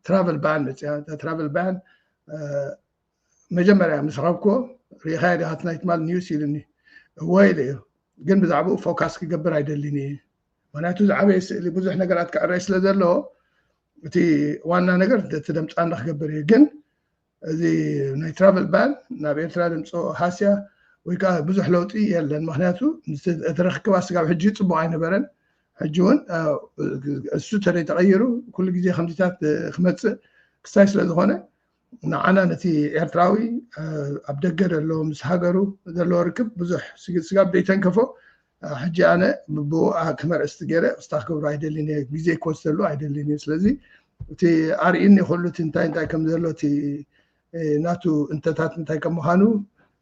ትራቨል ባን መፅያ። ትራቨል ባን መጀመርያ ምስ ረኸብኩዎ፣ "ርኢኻዮ ዲኻ እቲ ናይ ትማል ኒውስ?" ኢሉኒ። "እወ" ኢለ እየ፣ ግን ብዛዕባኡ ፎካስ ክገብር ኣይደልን እየ። ምክንያቱ ዝዓበየ ስእሊ ብዙሕ ነገራት ክዕረይ ስለ ዘለዎ፣ እቲ ዋና ነገር እቲ ደምፃና ክገብር እየ። ግን እዚ ናይ ትራቨል ባን ናብ ኤርትራ ደምፅኦ ሃስያ ወይ ከዓ ብዙሕ ለውጢ የለን። ምክንያቱ እቲ ርክክባት ስጋብ ሕጂ ፅቡቅ ኣይነበረን። ሕጂ እውን እሱ ተደይ ተቐይሩ ኩሉ ግዜ ከምዚታት ክመፅእ ክሳይ ስለ ዝኾነ፣ ንዓና ነቲ ኤርትራዊ ኣብ ደገ ዘሎ ምስ ሃገሩ ዘለዎ ርክብ ብዙሕ ስጋብ ደይተንከፎ፣ ሕጂ ኣነ ብብኡ ከም ኣርእስቲ ገይረ ክስታ ክገብሮ ኣይደልን እየ፣ ግዜ ክወስደሉ ኣይደልን እየ። ስለዚ እቲ ኣርእኒ ኩሉ እቲ እንታይ እንታይ ከም ዘሎ፣ እቲ ናቱ እንተታት እንታይ ከም ምዃኑ፣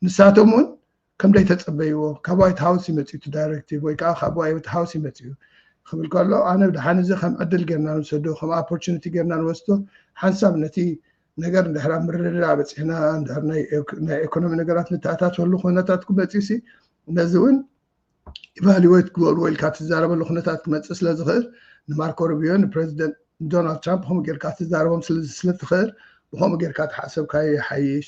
ንሳቶም እውን ከም ደይተጸበይዎ፣ ካብ ዋይት ሃውስ ይመጽእ እቲ ዳይሬክቲቭ ወይ ከዓ ካብ ዋይት ሃውስ ይመጽእ ክብል ከሎ፣ ኣነ ድሓን እዚ ከም ዕድል ጌርና ንወሰዶ፣ ከም ኦፖርቹኒቲ ጌርና ንወስዶ። ሓንሳብ ነቲ ነገር እንድሕር ኣብ ምርድዳእ በጺሕና፣ እንድሕር ናይ ኢኮኖሚ ነገራት ንተኣታተወሉ ኩነታት ክመጽእ ሲ፣ ነዚ እውን ኢቫሉዌት ክገብርዎ ኢልካ ትዛረበሉ ኩነታት ክመፅእ ስለ ዝኽእል፣ ንማርኮ ሩቢዮ፣ ንፕረዚደንት ዶናልድ ትራምፕ ከምኡ ጌርካ ትዛረቦም ስለ ትኽእል፣ ብከምኡ ጌርካ ተሓሰብካዮ ይሓይሽ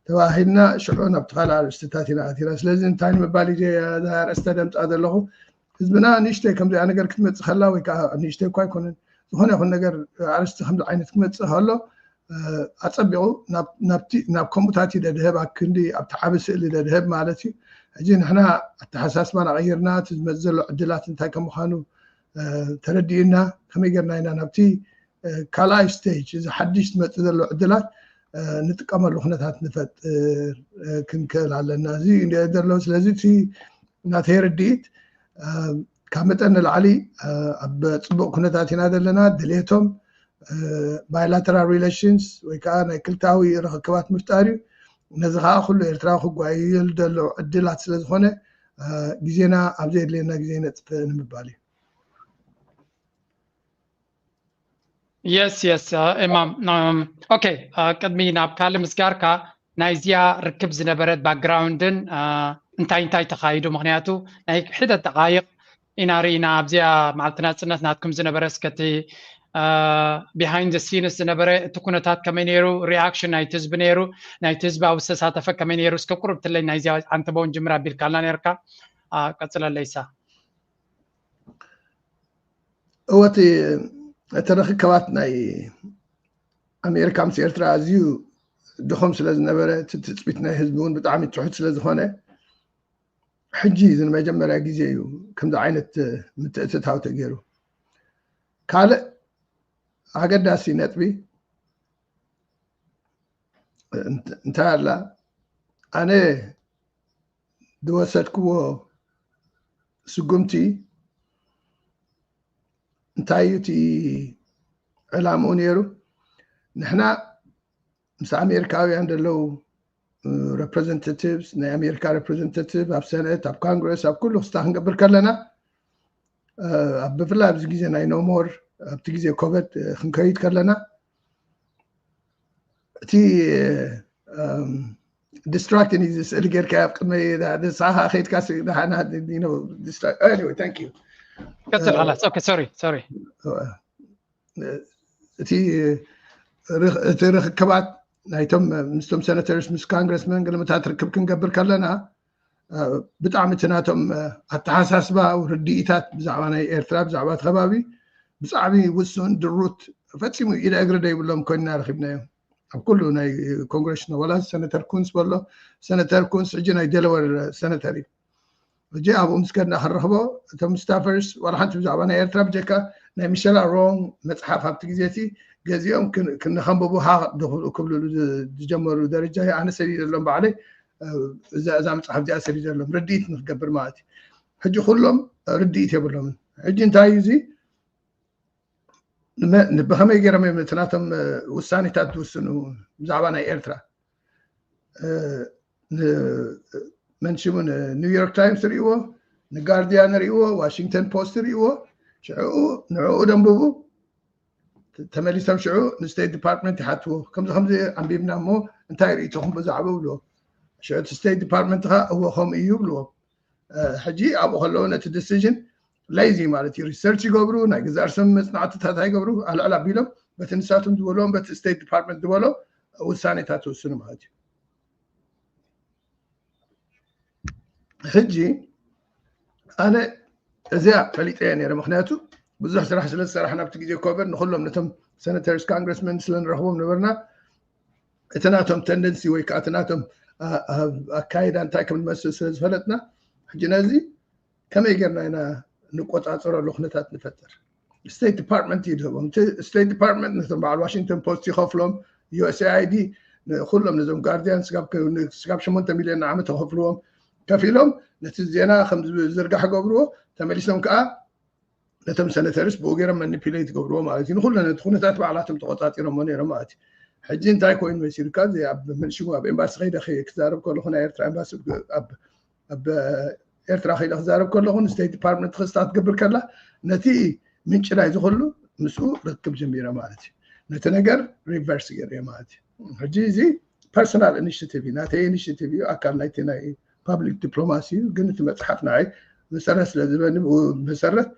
ተባሂልና። ሽዑ ናብቲ ካልእ ኣርእስትታት ኢና ኣቲና። ስለዚ እንታይ ንምባል እዩ እዛ ኣርእስቲ ደምፃ ዘለኹ? ህዝብና ንእሽተይ ከምዚኣ ነገር ክትመፅእ ከላ፣ ወይ ከዓ ንእሽተይ እኳ ኣይኮነን፣ ዝኾነ ይኹን ነገር ኣርእስቲ ከምዚ ዓይነት ክመፅእ ከሎ፣ ኣጸቢቑ ናብ ከምኡታት እዩ ደድህብ፣ ኣብ ክንዲ ኣብቲ ዓቢ ስእሊ ደድህብ ማለት እዩ። ሕጂ ንሕና ኣተሓሳስባና ቀይርና፣ እቲ ዝመጽእ ዘሎ ዕድላት እንታይ ከም ምዃኑ ተረዲእና፣ ከመይ ጌርና ኢና ናብቲ ካልኣይ ስቴጅ፣ እዚ ሓድሽ ዝመጽእ ዘሎ ዕድላት ንጥቀመሉ ኩነታት ንፈጥር ክንክእል ኣለና። እዚ ዘሎ። ስለዚ እቲ ናተይ ርድኢት ካብ መጠን ንላዕሊ ኣብ ጽቡቕ ኩነታት ኢና ዘለና። ድሌቶም ባይላተራል ሪሌሽንስ ወይ ከዓ ናይ ክልታዊ ርክክባት ምፍጣር እዩ። ነዚ ከዓ ኩሉ ኤርትራዊ ክጓየየሉ ዘሎ ዕድላት ስለ ዝኾነ፣ ግዜና ኣብ ዘየድልየና ግዜ ነጥፍእ ንምባል እዩ። የስ የስ እማም ኦኬ። ቅድሚ ናብ ካልእ ምስጋርካ፣ ናይዚኣ ርክብ ዝነበረት ባክግራውንድን እንታይ እንታይ ተኻይዱ? ምክንያቱ ናይ ሕደት ደቃይቕ ኢና ርኢና ኣብዚኣ መዓልቲ ናጽነት ናትኩም ዝነበረ እስከቲ ቢሃይንድ ሲንስ ዝነበረ እቲ ኩነታት ከመይ ነይሩ? ሪኣክሽን ናይቲ ህዝቢ ነይሩ? ናይቲ ህዝቢ ኣብ ዝተሳተፈ ከመይ ነይሩ? እስከ ቁሩብ ትለይ ናይዚኣ ዓንተቦውን ጅምር ኣቢልካልና ነርካ። ቀጽለለይሳ። እወ እቲ ርክክባት ናይ ኣሜሪካ ምስ ኤርትራ ኣዝዩ ድኹም ስለ ዝነበረ፣ እቲ ትፅቢት ናይ ህዝቢ እውን ብጣዕሚ ትሑት ስለ ዝኾነ፣ ሕጂ እዚ ንመጀመርያ ግዜ እዩ ከምዚ ዓይነት ምትእትታው ተገይሩ። ካልእ ኣገዳሲ ነጥቢ እንታይ ኣላ? ኣነ ዝወሰድክዎ ስጉምቲ እንታይ እዩ እቲ ዕላምኡ ነይሩ? ንሕና ምስ ኣሜሪካውያን ዘለዉ ሬፕሬዘንታቲቭስ፣ ናይ ኣሜሪካ ሬፕሬዘንታቲቭ ኣብ ሰነት፣ ኣብ ኮንግረስ፣ ኣብ ኩሉ ክስታ ክንገብር ከለና፣ ኣብ ብፍላይ ኣብዚ ግዜ ናይ ኖሞር፣ ኣብቲ ግዜ ኮቨድ ክንከይድ ከለና፣ እቲ ዲስትራክትን እዩ ስእሊ ጌርካ ኣብ ቅድመይ ንስኻ ከይድካ ሶሪ ሶሪ እቲ ርክባት ናይቶም ምስቶም ሰነተርስ ምስ ኮንግረስመን ገለመታት ርክብ ክንገብር ከለና ብጣዕሚ እቲ ናቶም ኣተሓሳስባ ርድኢታት ብዛዕባ ናይ ኤርትራ ብዛዕባ እቲ ከባቢ ብጣዕሚ ውሱን ድሩት ፈፂሙ ኢደ እግሪ ዘይብሎም ኮይንና ረኪብናዮም። ኣብ ኩሉ ናይ ኮንግረሽናል ዋላ ሰነተር ኩንስ በሎ ሰነተር ኩንስ ሕጂ ናይ ደለወር ሰነተር እዩ። ሕጂ ኣብኡ ምስ ከድና ክንረኽቦ እቶም ስታፈርስ ዋላ ሓንቲ ብዛዕባ ናይ ኤርትራ ብጀካ ናይ ሚሸላ ሮንግ መፅሓፍ ኣብቲ ግዜ እቲ ገዚኦም ክነኸንብቡ ሃ ክብሉ ዝጀመሩ ደረጃ ኣነ ሰዲደሎም ባዕለይ እዛ መፅሓፍ እዚኣ ሰዲደሎም ርድኢት ንክገብር ማለት እዩ። ሕጂ ኩሎም ርድኢት የብሎምን። ሕጂ እንታይ እዩ እዚ ብኸመይ ገይሮም እዮም እቲ ናቶም ውሳኔታት ዝውስኑ ብዛዕባ ናይ ኤርትራ? መንሽሙ ንኒውዮርክ ታይምስ ርእይዎ፣ ንጋርዲያን ርእይዎ፣ ዋሽንግተን ፖስት ርእይዎ። ሽዕኡ ንዕኡ ደንብቡ። ተመሊሶም ሽዑ ንስቴት ዲፓርትመንት ይሓትዎ፣ ከምዚ ከምዚ ኣንቢብና እሞ እንታይ ርእይቶኹም ብዛዕባ ብልዎ። ሽዑ እቲ ስቴት ዲፓርትመንት ከ እወ ከምኡ እዩ ይብልዎ። ሕጂ ኣብኡ ከለዉ ነቲ ዲሲዥን ሌዚ ማለት እዩ፣ ሪሰርች ይገብሩ፣ ናይ ገዛእ ርእሶም መፅናዕትታት ኣይገብሩ፣ ኣልዕል ኣቢሎም በቲ ንሳቶም ዝበልዎም በቲ ስቴት ዲፓርትመንት ዝበሎ ውሳኔታት ትውስኑ ማለት እዩ። ሕጂ ኣነ እዚኣ ፈሊጠ እየ ነይረ፣ ምክንያቱ ብዙሕ ስራሕ ስለ ዝሰራሕና ኣብቲ ግዜ ኮቨር ንኩሎም ነቶም ሰነተርስ ኮንግረስመን ስለ ንረኽቦም ነበርና። እቲ ናቶም ተንደንሲ ወይ ከዓ እቲ ናቶም ኣካይዳ እንታይ ከም ንመስል ስለ ዝፈለጥና፣ ሕጂ ነዚ ከመይ ጌርና ኢና ንቆፃፀረሉ ኩነታት ንፈጥር? ስቴት ዲፓርትመንት እዩ ድህቦም። ስቴት ዲፓርትመንት ነቶም በዓል ዋሽንግተን ፖስት ይኸፍሎም፣ ዩኤስኤኣይዲ ንኩሎም ነዞም ጋርዲያን ስጋብ ሸሞንተ ሚሊዮን ንዓመት ይኸፍልዎም። ከፊሎም ነቲ ዜና ከም ዝርጋሕ ገብርዎ፣ ተመሊሶም ከዓ ነቶም ሰነተርስ ብኡ ገይሮም ማኒፕሌት ይገብርዎ ማለት እዩ። ንኩሉ ነቲ ኩነታት ባዕላቶም ተቆፃፂሮሞ ነይሮም ማለት እዩ። ሕጂ እንታይ ኮይኑ መሲሉካ? እዚ ኣብ መንሽሙ ኣብ ኤምባሲ ከይደ ክዛረብ ከለኹ፣ ናይ ኤርትራ ኤምባሲ ኣብ ኤርትራ ከይደ ክዛረብ ከለኹ፣ ንስቴት ዲፓርትመንት ክስታ ትገብር ከላ፣ ነቲ ምንጭ ናይ ዝኩሉ ምስኡ ርክብ ጀሚረ ማለት እዩ። ነቲ ነገር ሪቨርስ ገይረ ማለት እዩ። ሕጂ እዚ ፐርሰናል ኢኒሽቲቭ እዩ፣ ናተይ ኢኒሽቲቭ እዩ፣ ኣካል ናይቲ ናይ ፓብሊክ ዲፕሎማሲ እዩ። ግን እቲ መፅሓፍ ንዓይ መሰረት ስለ ዝበኒ፣ ብኡ መሰረት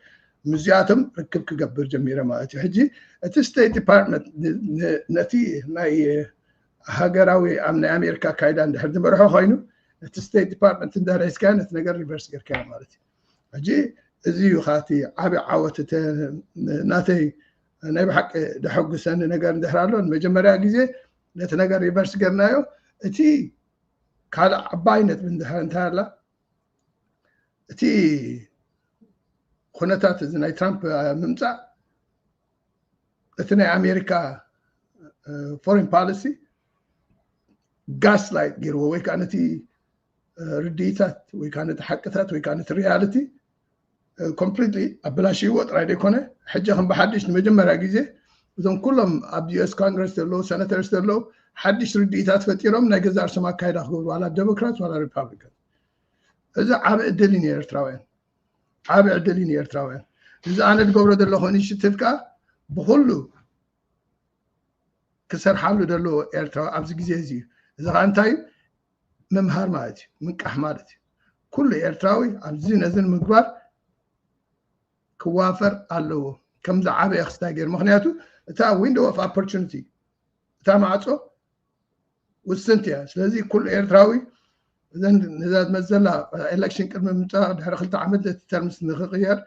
ምስዚኣቶም ርክብ ክገብር ጀሚረ ማለት እዩ። ሕጂ እቲ ስቴት ዲፓርትመንት ነቲ ናይ ሃገራዊ ኣብ ናይ ኣሜሪካ ኣካይዳ እንድሕር ዝመርሖ ኮይኑ፣ እቲ ስቴት ዲፓርትመንት እንዳረስካዮ ነቲ ነገር ሪቨርስ ጌርካዮ ማለት እዩ። ሕጂ እዚ እዩ ካቲ ዓብዪ ዓወት ናተይ ናይ ብሓቂ ደሐጉሰኒ ነገር እንድሕር ኣሎ፣ ንመጀመርያ ግዜ ነቲ ነገር ሪቨርስ ገርናዮ። እቲ ካልእ ዓባይ ነጥቢ እንድሕር እንታይ ኣላ፣ እቲ ኩነታት እዚ ናይ ትራምፕ ምምፃእ እቲ ናይ ኣሜሪካ ፎሬን ፖሊሲ ጋስ ላይት ገይርዎ፣ ወይ ከዓ ነቲ ርድኢታት ወይ ከዓ ነቲ ሓቅታት ወይ ከዓ ነቲ ሪያሊቲ ኮምፕሊትሊ ኣበላሽይዎ ጥራይ ዘይኮነ፣ ሕጂ ከም ብሓድሽ ንመጀመርያ ግዜ እዞም ኩሎም ኣብ ዩኤስ ኮንግረስ ዘለዉ ሰነተርስ ዘለዉ ሓድሽ ርድኢታት ፈጢሮም ናይ ገዛእ ርእሶም ኣካይዳ ክገብሩ፣ ዋላ ዴሞክራት ዋላ ሪፓብሊካን። እዚ ዓብ ዕድል እዩ ንኤርትራውያን፣ ዓብ ዕድል እዩ ንኤርትራውያን። እዚ ኣነ ዝገብሮ ዘለኹ ኢኒሽቲቭ ከዓ ብኩሉ ክሰርሓሉ ዘለዎ ኤርትራዊ ኣብዚ ግዜ እዚ እዩ። እዚ ከዓ እንታይ እዩ? ምምሃር ማለት እዩ፣ ምንቃሕ ማለት እዩ። ኩሉ ኤርትራዊ ኣብዚ ነዚ ንምግባር ክዋፈር ኣለዎ፣ ከምዚ ዓበየ ክስታይ ገይሩ። ምክንያቱ እታ ዊንዶ ኦፍ ኦፖርቹኒቲ፣ እታ ማዕፆ ውስንቲ እያ። ስለዚ ኩሉ ኤርትራዊ እዘን ነዛ ዝመዘላ ኤሌክሽን ቅድሚ ምምፃእ ድሕሪ ክልተ ዓመት ነቲ ተርምስ ንክቅየር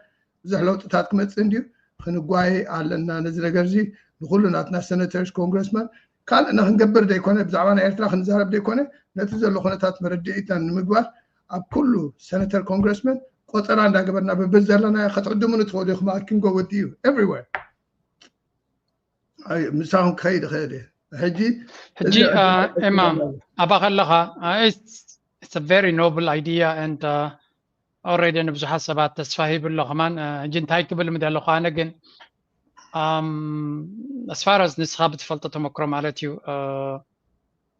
ብዙሕ ለውጥታት ክመፅእ እንድዩ፣ ክንጓየ ኣለና። ነዚ ነገር እዚ ንኩሉ ናትና ሰነተርስ ኮንግረስማን ካልእ ንክንገብር ዘይኮነ፣ ብዛዕባ ናይ ኤርትራ ክንዛረብ ዘይኮነ፣ ነቲ ዘሎ ኩነታት መረድኢትና ንምግባር ኣብ ኩሉ ሰነተር ኮንግረስመን ቆፀራ እንዳገበርና ብብል ዘለና። ክትዕድሙኒ ትኽእሉ ኢኹም። I can go with you everywhere። ምሳኹም ክኸይድ ይኽእል እየ። ሕጂ ሕጂ ኤማ፣ ኣባ ከለኻ፣ it's a very noble idea and already ንብዙሓት ሰባት ተስፋ ሂቡ ኣሎ ከማን። ሕጂ እንታይ ክብል ምደለኹ ኣነ ግን፣ as far as ንስኻ ብትፈልጦ ተመክሮ ማለት እዩ፣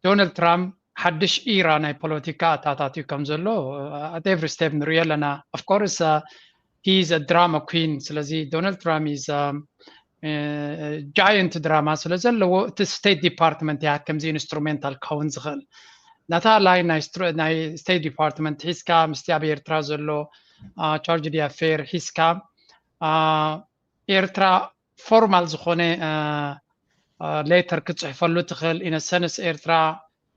ዶናልድ ትራምፕ ሓድሽ ኢራ ናይ ፖለቲካ ኣታታትዩ ከም ዘሎ at every step ንሪኦ ኣለና። Of course he is a drama queen። ስለዚ ዶናልድ ትራምፕ is giant ድራማ ስለ ዘለዎ፣ እቲ ስቴት ዲፓርትመንት እያ ከምዚ ኢንስትሩሜንታል ክኸውን ዝኽእል። ናታ ላይን ናይ ስቴት ዲፓርትመንት ሒዝካ፣ ምስቲ ኣብ ኤርትራ ዘሎ ቻርጅ ዲኣፌር ሒዝካ፣ ኤርትራ ፎርማል ዝኾነ ሌተር ክትፅሕፈሉ ትኽእል። ኢነሰንስ ኤርትራ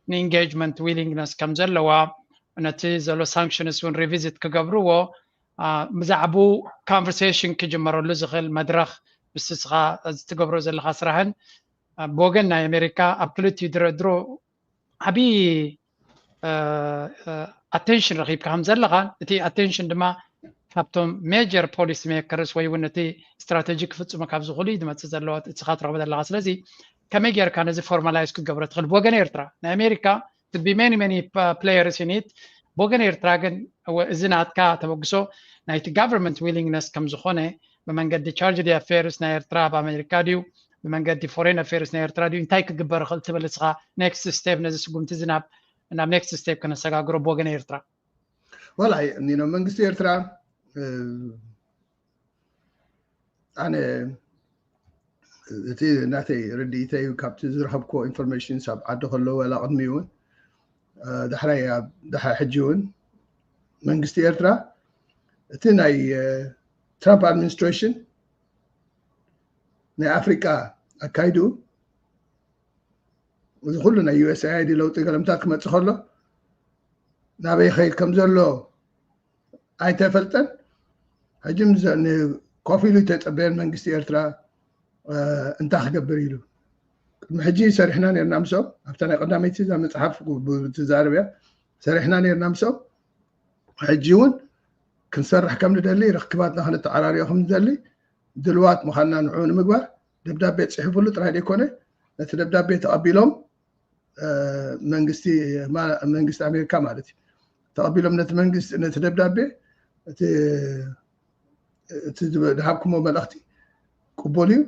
ንኢንጌጅመንት ዊሊንግነስ ከም ዘለዋ፣ ነቲ ዘሎ ሳንክሽንስ እውን ሪቪዚት ክገብርዎ፣ ብዛዕባኡ ኮንቨርሴሽን ክጅመረሉ ዝኽእል መድረኽ፣ ምስ እስኻ እዚ ትገብሮ ዘለኻ ስራሕን ብወገን ናይ ኣሜሪካ ኣብ ክልቲኡ ድረድሮ ዓብዪ ኣቴንሽን ረኺብካ ከም ዘለኻ፣ እቲ ኣቴንሽን ድማ ካብቶም ሜጀር ፖሊሲ ሜከርስ ወይ እውን እቲ ስትራቴጂ ክፍፅሙ ካብ ዝኽእሉ እዩ ዝመፅእ ዘለዋ፣ እስኻ ትረኽቦ ዘለኻ። ስለዚ ከመይ ጌርካ ነዚ ፎርማላይዝ ክትገብሮ ትኽእል? ብወገን ኤርትራ፣ ናይ ኣሜሪካ could be many many players in it። ብወገን ኤርትራ ግን እዚ ናትካ ተበግሶ ናይቲ ጋቨርንመንት ዊሊንግነስ ከም ዝኾነ፣ ብመንገዲ ቻርጅ ዲ ኣፌርስ ናይ ኤርትራ ኣብ ኣሜሪካ ድዩ፣ ብመንገዲ ፎሬን ኣፌርስ ናይ ኤርትራ ድዩ፣ እንታይ ክግበር ይኽእል ትብል እስኻ? ኔክስት ስቴፕ፣ ነዚ ስጉምቲ እዚ ናብ ናብ ኔክስት ስቴፕ ከነሰጋግሮ ብወገን ኤርትራ። ወላ ኒኖ መንግስቲ ኤርትራ ኣነ እቲ ናተይ ርድኢተይ ካብቲ ዝረኸብክዎ ኢንፎርሜሽንስ ኣብ ዓዲ ከለዉ ወላ ቅድሚ እውን ዳሕራይ ሕጂ እውን መንግስቲ ኤርትራ እቲ ናይ ትራምፕ ኣድሚኒስትሬሽን ናይ ኣፍሪቃ ኣካይዱ እዚ ኩሉ ናይ ዩኤስኤኣይዲ ለውጢ ገለምታት ክመፅእ ከሎ ናበይ ይኸይድ ከም ዘሎ ኣይተፈልጠን። ሕጂ ኮፍ ኢሉ ተፀበየን መንግስቲ ኤርትራ እንታይ ክገብር ኢሉ ቅድሚ ሕጂ ሰሪሕና ነርና ምስኦም ኣብታ ናይ ቀዳመይቲ እዛ መፅሓፍ ትዛረብያ ሰሪሕና ነርና ምስኦም ሕጂ እውን ክንሰርሕ ከም ንደሊ ርክባትና ክነተዓራርዮ ከም ንደሊ ድልዋት ምዃንና ንዕኡ ንምግባር ደብዳቤ ፅሒፉሉ ጥራይ ዘይኮነ ነቲ ደብዳቤ ተቐቢሎም መንግስቲ መንግስቲ ኣሜሪካ ማለት እዩ ተቐቢሎም ነቲ መንግስቲ ነቲ ደብዳቤ እቲ ዝሃብኩሞ መልእኽቲ ቅቡል እዩ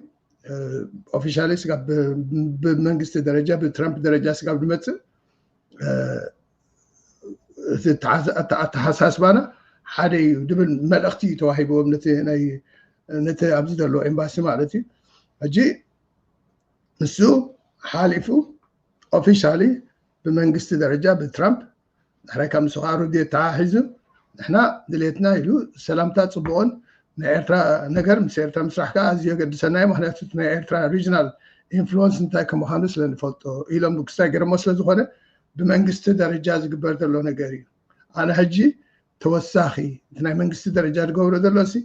ኦፊሻሊ ስጋብ ብመንግስቲ ደረጃ ብትራምፕ ደረጃ ስጋብ ዝመፅእ ኣተሓሳስባና ሓደ እዩ ድብል መልእኽቲ እዩ ተዋሂብዎም ነቲ ኣብዚ ዘሎ ኤምባሲ ማለት እዩ ሕጂ ንሱ ሓሊፉ ኦፊሻሊ ብመንግስቲ ደረጃ ብትራምፕ ድሕራይ ካብ ምስ ሩድ ተሓሒዙ ንሕና ድሌትና ኢሉ ሰላምታ ፅቡቕን ናይ ኤርትራ ነገር ምስ ኤርትራ ምስራሕ ከዓ ኣዝዩ የገድሰና እዩ ምክንያቱ ናይ ኤርትራ ሪጅናል ኢንፍሉወንስ እንታይ ከምዃኑ ስለ ንፈልጦ ኢሎም ክስታይ ገረሞ ስለ ዝኾነ ብመንግስቲ ደረጃ ዝግበር ዘሎ ነገር እዩ ኣነ ሕጂ ተወሳኺ እቲ ናይ መንግስቲ ደረጃ ዝገብሮ ዘሎ ሲ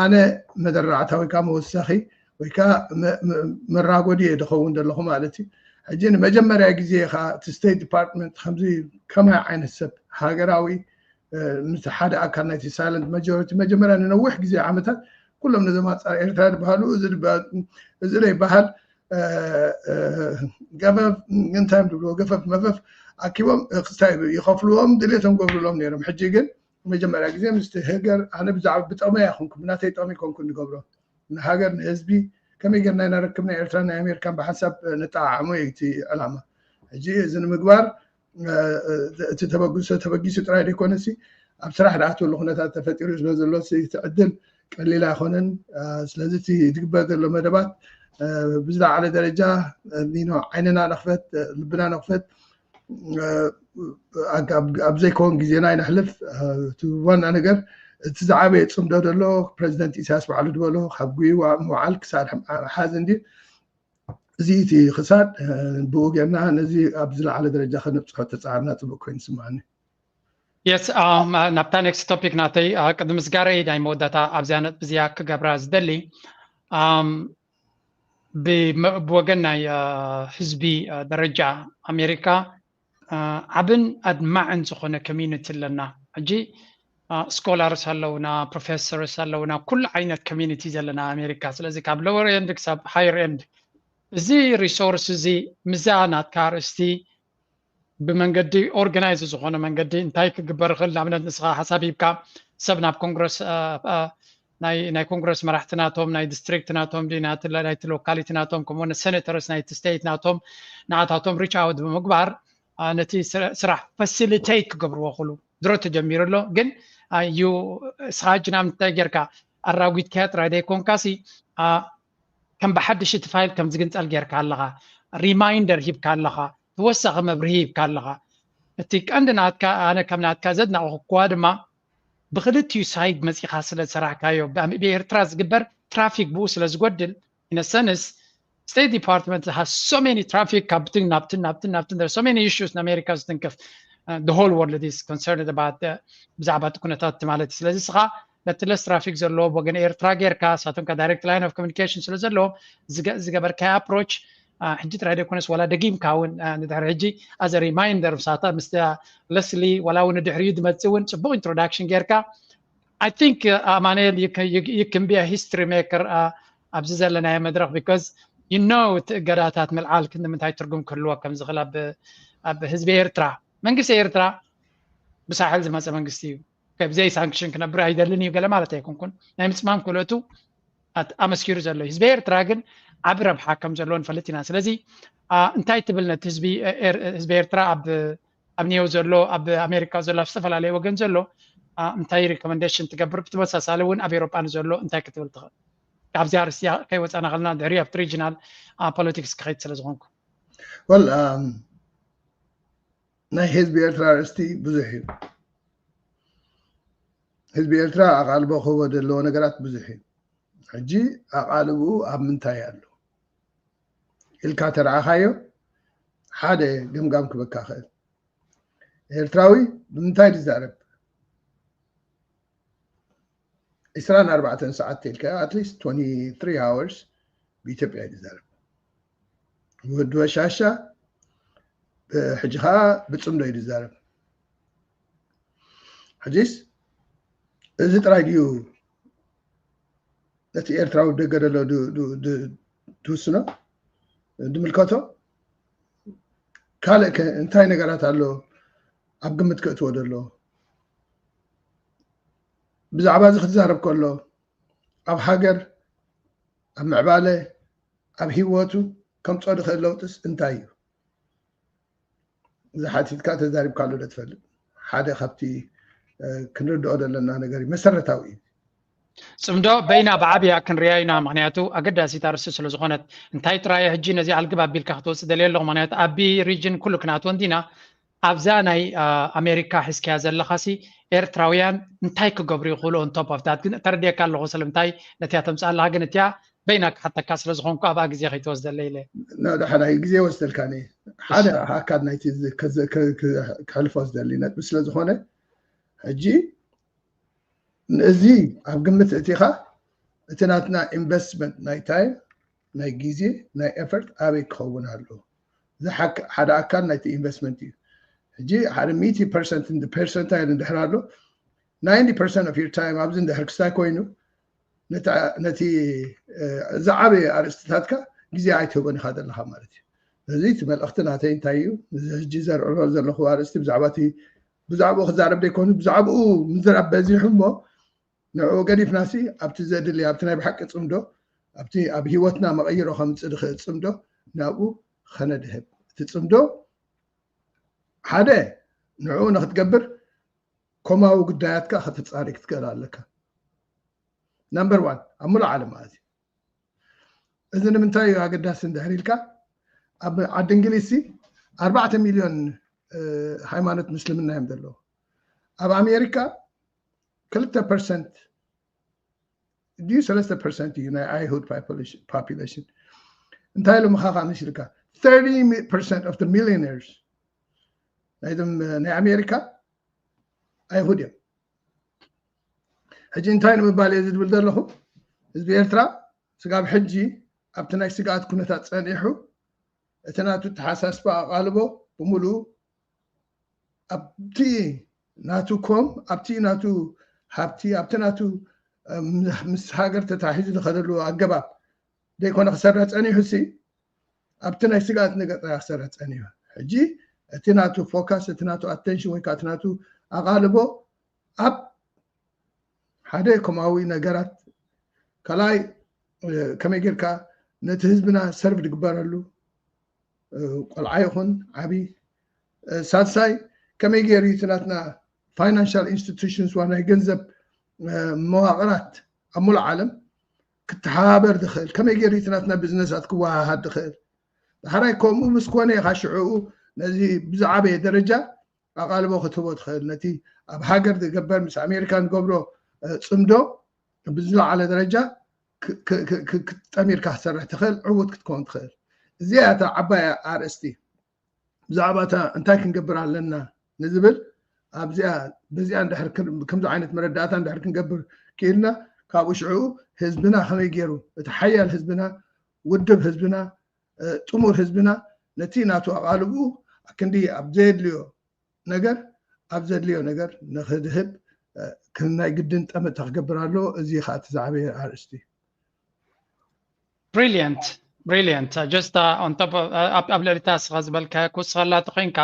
ኣነ መደራዕታ ወይ ከዓ መወሳኺ ወይ ከዓ መራጎዲ እየ ዝኸውን ዘለኹ ማለት እዩ ሕጂ ንመጀመርያ ግዜ ከዓ እቲ ስቴት ዲፓርትመንት ከምዚ ከማይ ዓይነት ሰብ ሃገራዊ ምስ ሓደ ኣካል ናይቲ ሳይለንት ማጆሪቲ መጀመርያ ንነዊሕ ግዜ ዓመታት ኩሎም ነዞም ኣፃር ኤርትራ ዝበሃሉ እዚ ዘይበሃል ገፈፍ እንታይ ዝብልዎ ገፈፍ መፈፍ ኣኪቦም ክስታይ ይኸፍልዎም ድሌቶም ገብርሎም ነይሮም ሕጂ ግን መጀመርያ ግዜ ምስቲ ህገር ኣነ ብዛዕባ ብጥቕሚ ኣይኮንኩ ብናተይ ጥቕሚ ይኮንኩ ንገብሮ ንሃገር ንህዝቢ ከመይ ጌርና ኢና ርክብ ናይ ኤርትራ ናይ ኣሜሪካን ብሓንሳብ ንጠዓዓሞ እዩ እቲ ዕላማ ሕጂ እዚ ንምግባር እቲ ተበግሶ ተበጊሱ ጥራይ ዘይኮነሲ ኣብ ስራሕ ዝኣትወሉ ኩነታት ተፈጢሩ ስለዘሎ እቲ ዕድል ቀሊል ኣይኮነን ስለዚ እቲ ዝግበር ዘሎ መደባት ብዝለዓለ ደረጃ ኒኖ ዓይንና ነኽፈት ልብና ነኽፈት ኣብ ዘይከውን ግዜና ይነሕልፍ እቲ ዋና ነገር እቲ ዝዓበየ ፅምዶ ዘሎ ፕረዚደንት ኢሳያስ ባዕሉ ዝበሎ ካብ ጉይዋ ምውዓል ክሳድ ሓዝ እንዲ እዚ እቲ ክሳድ ብኡ ጌርና ነዚ ኣብ ዝለዓለ ደረጃ ከነብፅሖ ተፃዕርና ፅቡቅ ኮይኑ ስምዓኒ የስ ናብታ ኔክስት ቶፒክ ናተይ ቅድሚ ስጋረይ ናይ መወዳታ ኣብዚያ ነጥቢ እዚኣ ክገብራ ዝደሊ ብወገን ናይ ህዝቢ ደረጃ ኣሜሪካ ዓብን ኣድማዕን ዝኾነ ኮሚኒቲ ኣለና ሕጂ ስኮላርስ ኣለውና ፕሮፌሰርስ ኣለውና ኩሉ ዓይነት ኮሚኒቲ ዘለና ኣሜሪካ ስለዚ ካብ ሎወር ኤንድ ክሳብ ሃየር ኤንድ እዚ ሪሶርስ እዚ ምዛ ናትካ ኣርእስቲ ብመንገዲ ኦርጋናይዝ ዝኾነ መንገዲ እንታይ ክግበር ይኽእል ንኣብነት ንስኻ ሓሳብ ሂብካ ሰብ ናብ ኮንግረስ ናይ ኮንግረስ መራሕቲ ናቶም ናይ ዲስትሪክት ናቶም ናይቲ ሎካሊቲ ናቶም ከምኡ ሰኔተርስ ናይቲ ስቴት ናቶም ንዓታቶም ሪች ኣውት ብምግባር ነቲ ስራሕ ፋሲሊቴት ክገብርዎ ክሉ ድሮ ተጀሚሩ ኣሎ ግን ዩ ስኻ ሕጂ ናብ እንታይ ጌርካ ኣራጒትካያ ጥራይ ዘይኮንካሲ ከም ብሓድሽ እቲ ፋይል ከም ዝግንፀል ጌርካ ኣለኻ ሪማይንደር ሂብካ ኣለኻ ተወሳኺ መብርሂ ሂብካ ኣለኻ እቲ ቀንዲ ናትካ ኣነ ከም ናትካ ዘድናቑ ክዋ ድማ ብክልቲኡ ሳይድ መፂኻ ስለ ዝሰራሕካዮ ብኤርትራ ዝግበር ትራፊክ ብኡ ስለ ዝጎድል ኢነሰንስ ስቴት ዲፓርትመንት has so many traffic ካብትን ናብትን ናብትን ናብትን there are so many issues ንኣሜሪካ ዝትንክፍ the whole world is concerned about ብዛዕባ እቲ ኩነታት ማለት እዩ ስለዚ ስኻ ነቲ ለስ ትራፊክ ዘለዎ ወገን ኤርትራ ጌርካ ሳቶም ካ ዳይሬክት ላይን ኦፍ ኮሚኒኬሽን ስለ ዘለዎ ዝገበርካዮ ኣፕሮች ሕጂ ጥራይ ደይኮነስ ዋላ ደጊምካ እውን ንድሕሪ ሕጂ ኣዘ ሪማይንደር ሳታ ምስ ለስሊ ዋላ እውን ድሕሪኡ ዝመፅእ እውን ፅቡቅ ኢንትሮዳክሽን ጌርካ I think ኣማኑኤል you can be a history maker ኣብዚ ዘለናዮ መድረክ because you know እቲ እገዳታት ምልዓል ክንዲ ምንታይ ትርጉም ክህልዎ ከም ዝኽእል ኣብ ህዝቢ ኤርትራ መንግስቲ ኤርትራ ብሳሕል ዝመፀ መንግስቲ እዩ ብዘይ ሳንክሽን ክነብር ኣይደልን እዩ ገለ ማለት ኣይኮንኩን ናይ ምፅማም ክእለቱ ኣመስኪሩ ዘሎ ህዝቢ ኤርትራ ግን ዓቢ ረብሓ ከም ዘለዎ ንፈልጥ ኢና ስለዚ እንታይ ትብል ነቲ ህዝቢ ኤርትራ ኣብ ኣብ ኒው ዘሎ ኣብ ኣሜሪካ ዘሎ ኣብ ዝተፈላለየ ወገን ዘሎ እንታይ ሪኮመንዴሽን ትገብር ብተመሳሳሊ እውን ኣብ ኤሮጳ ንዘሎ እንታይ ክትብል ትኽእል ካብዚ ኣርስያ ከይወፃና ከለና ድሕሪ ኣብቲ ሪጂናል ፖለቲክስ ክኸይድ ስለ ዝኾንኩ ወል ናይ ህዝቢ ኤርትራ ኣርእስቲ ብዙሕ እዩ። ህዝቢ ኤርትራ ኣቓልቦ ክህቦ ዘለዎ ነገራት ብዙሕ እዩ። ሕጂ ኣቓልብኡ ኣብ ምንታይ ኣሎ ኢልካ ተረኣኻዮ፣ ሓደ ገምጋም ክበካ ክእል። ኤርትራዊ ብምንታይ ዝዛረብ? ዕስራን ኣርባዕተን ሰዓት ተልካ፣ at least twenty-three hours ብኢትዮጵያ እዩ ዝዛረብ። ወዲ በሻሻ ሕጂ ከዓ ብፅምዶ እዩ ዝዛረብ። ሕጂስ እዚ ጥራይ ድዩ ነቲ ኤርትራዊ ደገ ዘሎ ትውስኖ፣ ድምልከቶ? ካልእ ከ እንታይ ነገራት ኣሎ ኣብ ግምት ክእትዎ ዘሎ? ብዛዕባ እዚ ክትዛረብ ከሎ ኣብ ሃገር፣ ኣብ ምዕባለ፣ ኣብ ህይወቱ ከምፅኦ ዝኽእል ለውጥስ እንታይ እዩ? እዚ ሓቲትካ ተዛሪብካሉ ዶ ትፈልጥ? ሓደ ካብቲ ክንርድኦ ዘለና ነገር እዩ፣ መሰረታዊ እዩ። ፅምዶ በይና ብዓብያ ክንሪያ ኢና፣ ምክንያቱ ኣገዳሲት ኣርእስቲ ስለ ዝኾነት። እንታይ ጥራይ ሕጂ ነዚ ኣልግብ ኣቢልካ ክትወፅእ ደልየ ኣለኹ፣ ምክንያቱ ኣቢ ሪጅን ኩሉ ክናትወ እንዲና ኣብዛ ናይ ኣሜሪካ ሒዝካያ ዘለኻሲ ኤርትራውያን እንታይ ክገብሩ ይኽእሉ? On top of that ግን ተረድየካ ኣለኹ ስለምንታይ ነቲያ ተምፅእ ኣለኻ፣ ግን እቲያ በይና ክሓተካ ስለ ዝኾንኩ ኣብኣ ግዜ ከይትወስደለይ ኢለ። ደሓናይ ግዜ ወስደልካኒ። ሓደ ኣካል ናይቲ ክሕልፎ ዝደሊ ነጥቢ ስለ ዝኾነ ሕጂ እዚ ኣብ ግምት እቲኻ እቲ ናትና ኢንቨስትመንት ናይ ታይም፣ ናይ ግዜ፣ ናይ ኤፈርት ኣበይ ክኸውን ኣሎ? እዚ ሓደ ኣካል ናይቲ ኢንቨስትመንት እዩ። ሕጂ ሓደ ሚእቲ ፐርሰንት ፐርሰንታይል እንድሕር ኣሎ፣ ናይንቲ ፐርሰንት of your time ኣብዚ እንድሕር ክስታይ ኮይኑ ነቲ ዝዓበየ ኣርእስትታትካ ግዜ ኣይትህቦን ኢኻ ዘለኻ ማለት እዩ። እዚ እቲ መልእኽቲ ናተይ እንታይ እዩ? እዚ ሕጂ ዘርዕሎ ዘለኹ ኣርእስቲ ብዛዕባ እቲ ብዛዕባኡ ክዛረብ ዘይኮኑ ብዛዕባኡ ምዝራብ በዚሑ እሞ ንዕኡ ገዲፍናሲ ኣብቲ ዘድሊ ኣብቲ ናይ ብሓቂ ፅምዶ ኣብቲ ኣብ ህይወትና መቐይሮ ከምፅእ ዝኽእል ፅምዶ ናብኡ ኸነድህብ። እቲ ፅምዶ ሓደ ንዕኡ ንክትገብር ኮማዊ ጉዳያትካ ከተፃሪ ክትክእል ኣለካ። ናምበር ዋን ኣብ ሙሉእ ዓለም ማለት እዩ። እዚ ንምንታይ እዩ ኣገዳሲ እንድሕር ኢልካ ኣብ ዓዲ እንግሊዝ ኣርባዕተ ሚልዮን ሃይማኖት ምስልምና እዮም ዘለዉ። ኣብ ኣሜሪካ ክልተ ፐርሰንት ድዩ ሰለስተ ፐርሰንት እዩ ናይ ኣይሁድ ፖፑሌሽን። እንታይ ኢሎም ምኻኻ ንሽልካ thirty percent of the millionaires ናይዞም ናይ ኣሜሪካ ኣይሁድ እዮም። ሕጂ እንታይ ንምባል እየ ዝብል ዘለኹ? ህዝቢ ኤርትራ ስጋብ ሕጂ ኣብቲ ናይ ስግኣት ኩነታት ጸኒሑ እቲ ናቱ ተሓሳስባ ኣቓልቦ ብምሉኡ ኣብቲ ናቱ ኮም ኣብቲ ናቱ ሃብቲ ኣብቲ ናቱ ምስ ሃገር ተታሒዙ ዝኸደሉ ኣገባብ ዘይኮነ ክሰርሕ ጸኒሑ ሲ ኣብቲ ናይ ስግኣት ነገር ጥራይ ክሰርሕ ጸኒሑ። ሕጂ እቲ ናቱ ፎካስ እቲ ናቱ ኣቴንሽን ወይ ከዓ እቲ ናቱ ኣቓልቦ ኣብ ሓደ ኮማዊ ነገራት ካልኣይ ከመይ ጌርካ ነቲ ህዝብና ሰርቭ ዝግበረሉ ቆልዓ ይኹን ዓብዪ፣ ሳልሳይ ከመይ ገይሩ እቲ ናትና ፋይናንሻል ኢንስቲቱሽንስ ዋ ናይ ገንዘብ መዋቕራት ኣብ ሙሉእ ዓለም ክተሓባበር ዝኽእል፣ ከመይ ገይሩ እቲ ናትና ቢዝነሳት ክወሃሃድ ዝኽእል። ዳሕራይ ከምኡ ምስ ኮነ ኢኻ ሽዕኡ ነዚ ብዝዓበየ ደረጃ ኣቓልቦ ክትህቦ ትኽእል። ነቲ ኣብ ሃገር ዝገበር ምስ ኣሜሪካ ንገብሮ ፅምዶ ብዝለዓለ ደረጃ ጠሚርካ ክትሰርሕ ትኽእል፣ ዕዉት ክትከውን ትኽእል። እዚኣ እታ ዓባይ ኣርእስቲ ብዛዕባ እታ እንታይ ክንገብር ኣለና ንዝብል ኣብዚኣ በዚኣ እንድሕር ከምዚ ዓይነት መረዳእታ እንድሕር ክንገብር ክኢልና ካብኡ ሽዕኡ ህዝብና ከመይ ገይሩ እቲ ሓያል ህዝብና ውድብ ህዝብና ጥሙር ህዝብና ነቲ ናቱ ኣቓልብኡ ኣክንዲ ኣብ ዘየድልዮ ነገር ኣብ ዘድልዮ ነገር ንክድህብ ናይ ግድን ጠመተ ክገብር ኣለዎ። እዚ ከዓ እቲ ዝዓበየ ኣርእስቲ እዩ። ብሪልየንት ብሪልየንት just on top ኣብ ልዕሊታ ስኻ ዝበልካ ክውስኸላ ተኮይንካ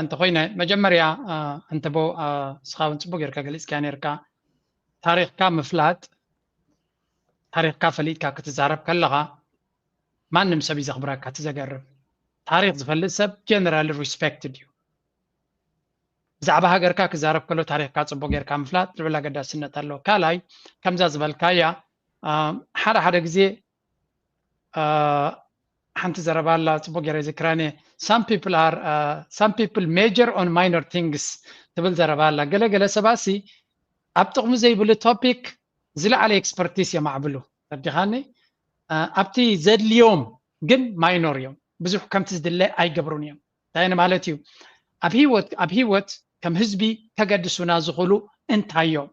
እንተኮይነ መጀመርያ እንተቦ ስኻ እውን ፅቡቅ ጌርካ ገሊፅካ ኔርካ ታሪክካ ምፍላጥ ታሪክካ ፈሊጥካ ክትዛረብ ከለኻ ማንም ሰብ እዩ ዘኽብረካ እቲ ዘገርም ታሪክ ዝፈልጥ ሰብ ጀነራል ሪስፔክትድ እዩ ብዛዕባ ሃገርካ ክዛረብ ከሎ ታሪክካ ፅቡቅ ጌርካ ምፍላጥ ዝብል ኣገዳስነት ኣለዎ ካልኣይ ከምዛ ዝበልካያ ሓደ ሓደ ግዜ ሓንቲ ዘረባ ኣላ፣ ጽቡቅ ገይረ ዝክራን እየ። Some people are, uh, some people major on minor things ትብል ዘረባ ኣላ። ገለ ገለ ሰባት ሲ ኣብ ጥቕሚ ዘይብሉ ቶፒክ ዝለዓለ ኤክስፐርቲስ የማዕብሉ። ተረዲኻኒ? ኣብቲ ዘድልዮም ግን ማይኖር እዮም። ብዙሕ ከምቲ ዝድለ ኣይገብሩን እዮም። እንታይ ማለት እዩ? ኣብ ህይወት፣ ኣብ ህይወት ከም ህዝቢ ከገድሱና ዝኽእሉ እንታይ እዮም?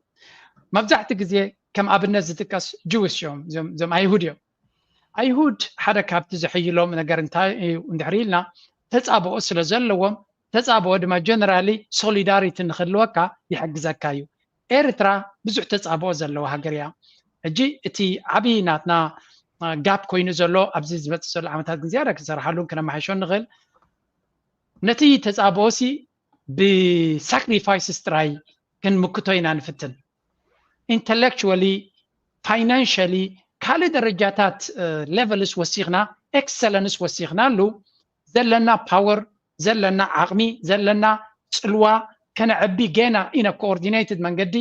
መብዛሕቲ ግዜ ከም ኣብነት ዝጥቀስ ጅውስ እዮም፣ እዞም፣ እዞም ኣይሁድ እዮም። ኣይሁድ ሓደ ካብቲ ዘሐይሎም ነገር እንታይ እዩ እንድሕር ኢልና፣ ተጻብኦ ስለ ዘለዎም፣ ተጻብኦ ድማ ጀነራሊ ሶሊዳሪቲ ንክህልወካ ይሕግዘካ እዩ። ኤርትራ ብዙሕ ተጻብኦ ዘለዋ ሃገር እያ። ሕጂ እቲ ዓብዪ ናትና ጋፕ ኮይኑ ዘሎ ኣብዚ ዝመጽእ ዘሎ ዓመታት ግን ዝያዳ ክንሰርሓሉን ክነመሓይሾን ንኽእል። ነቲ ተጻብኦሲ ብሳክሪፋይስስ ጥራይ ክንምክቶ ኢና ንፍትን። ኢንተሌክቹዋሊ፣ ፋይናንሻሊ፣ ካልእ ደረጃታት ሌቨልስ ወሲኽና፣ ኤክሰለንስ ወሲኽናሉ ዘለና ፓወር፣ ዘለና ዓቕሚ፣ ዘለና ጽልዋ ከነዕቢ ገና ኢነ ኮኦርዲኔትድ መንገዲ፣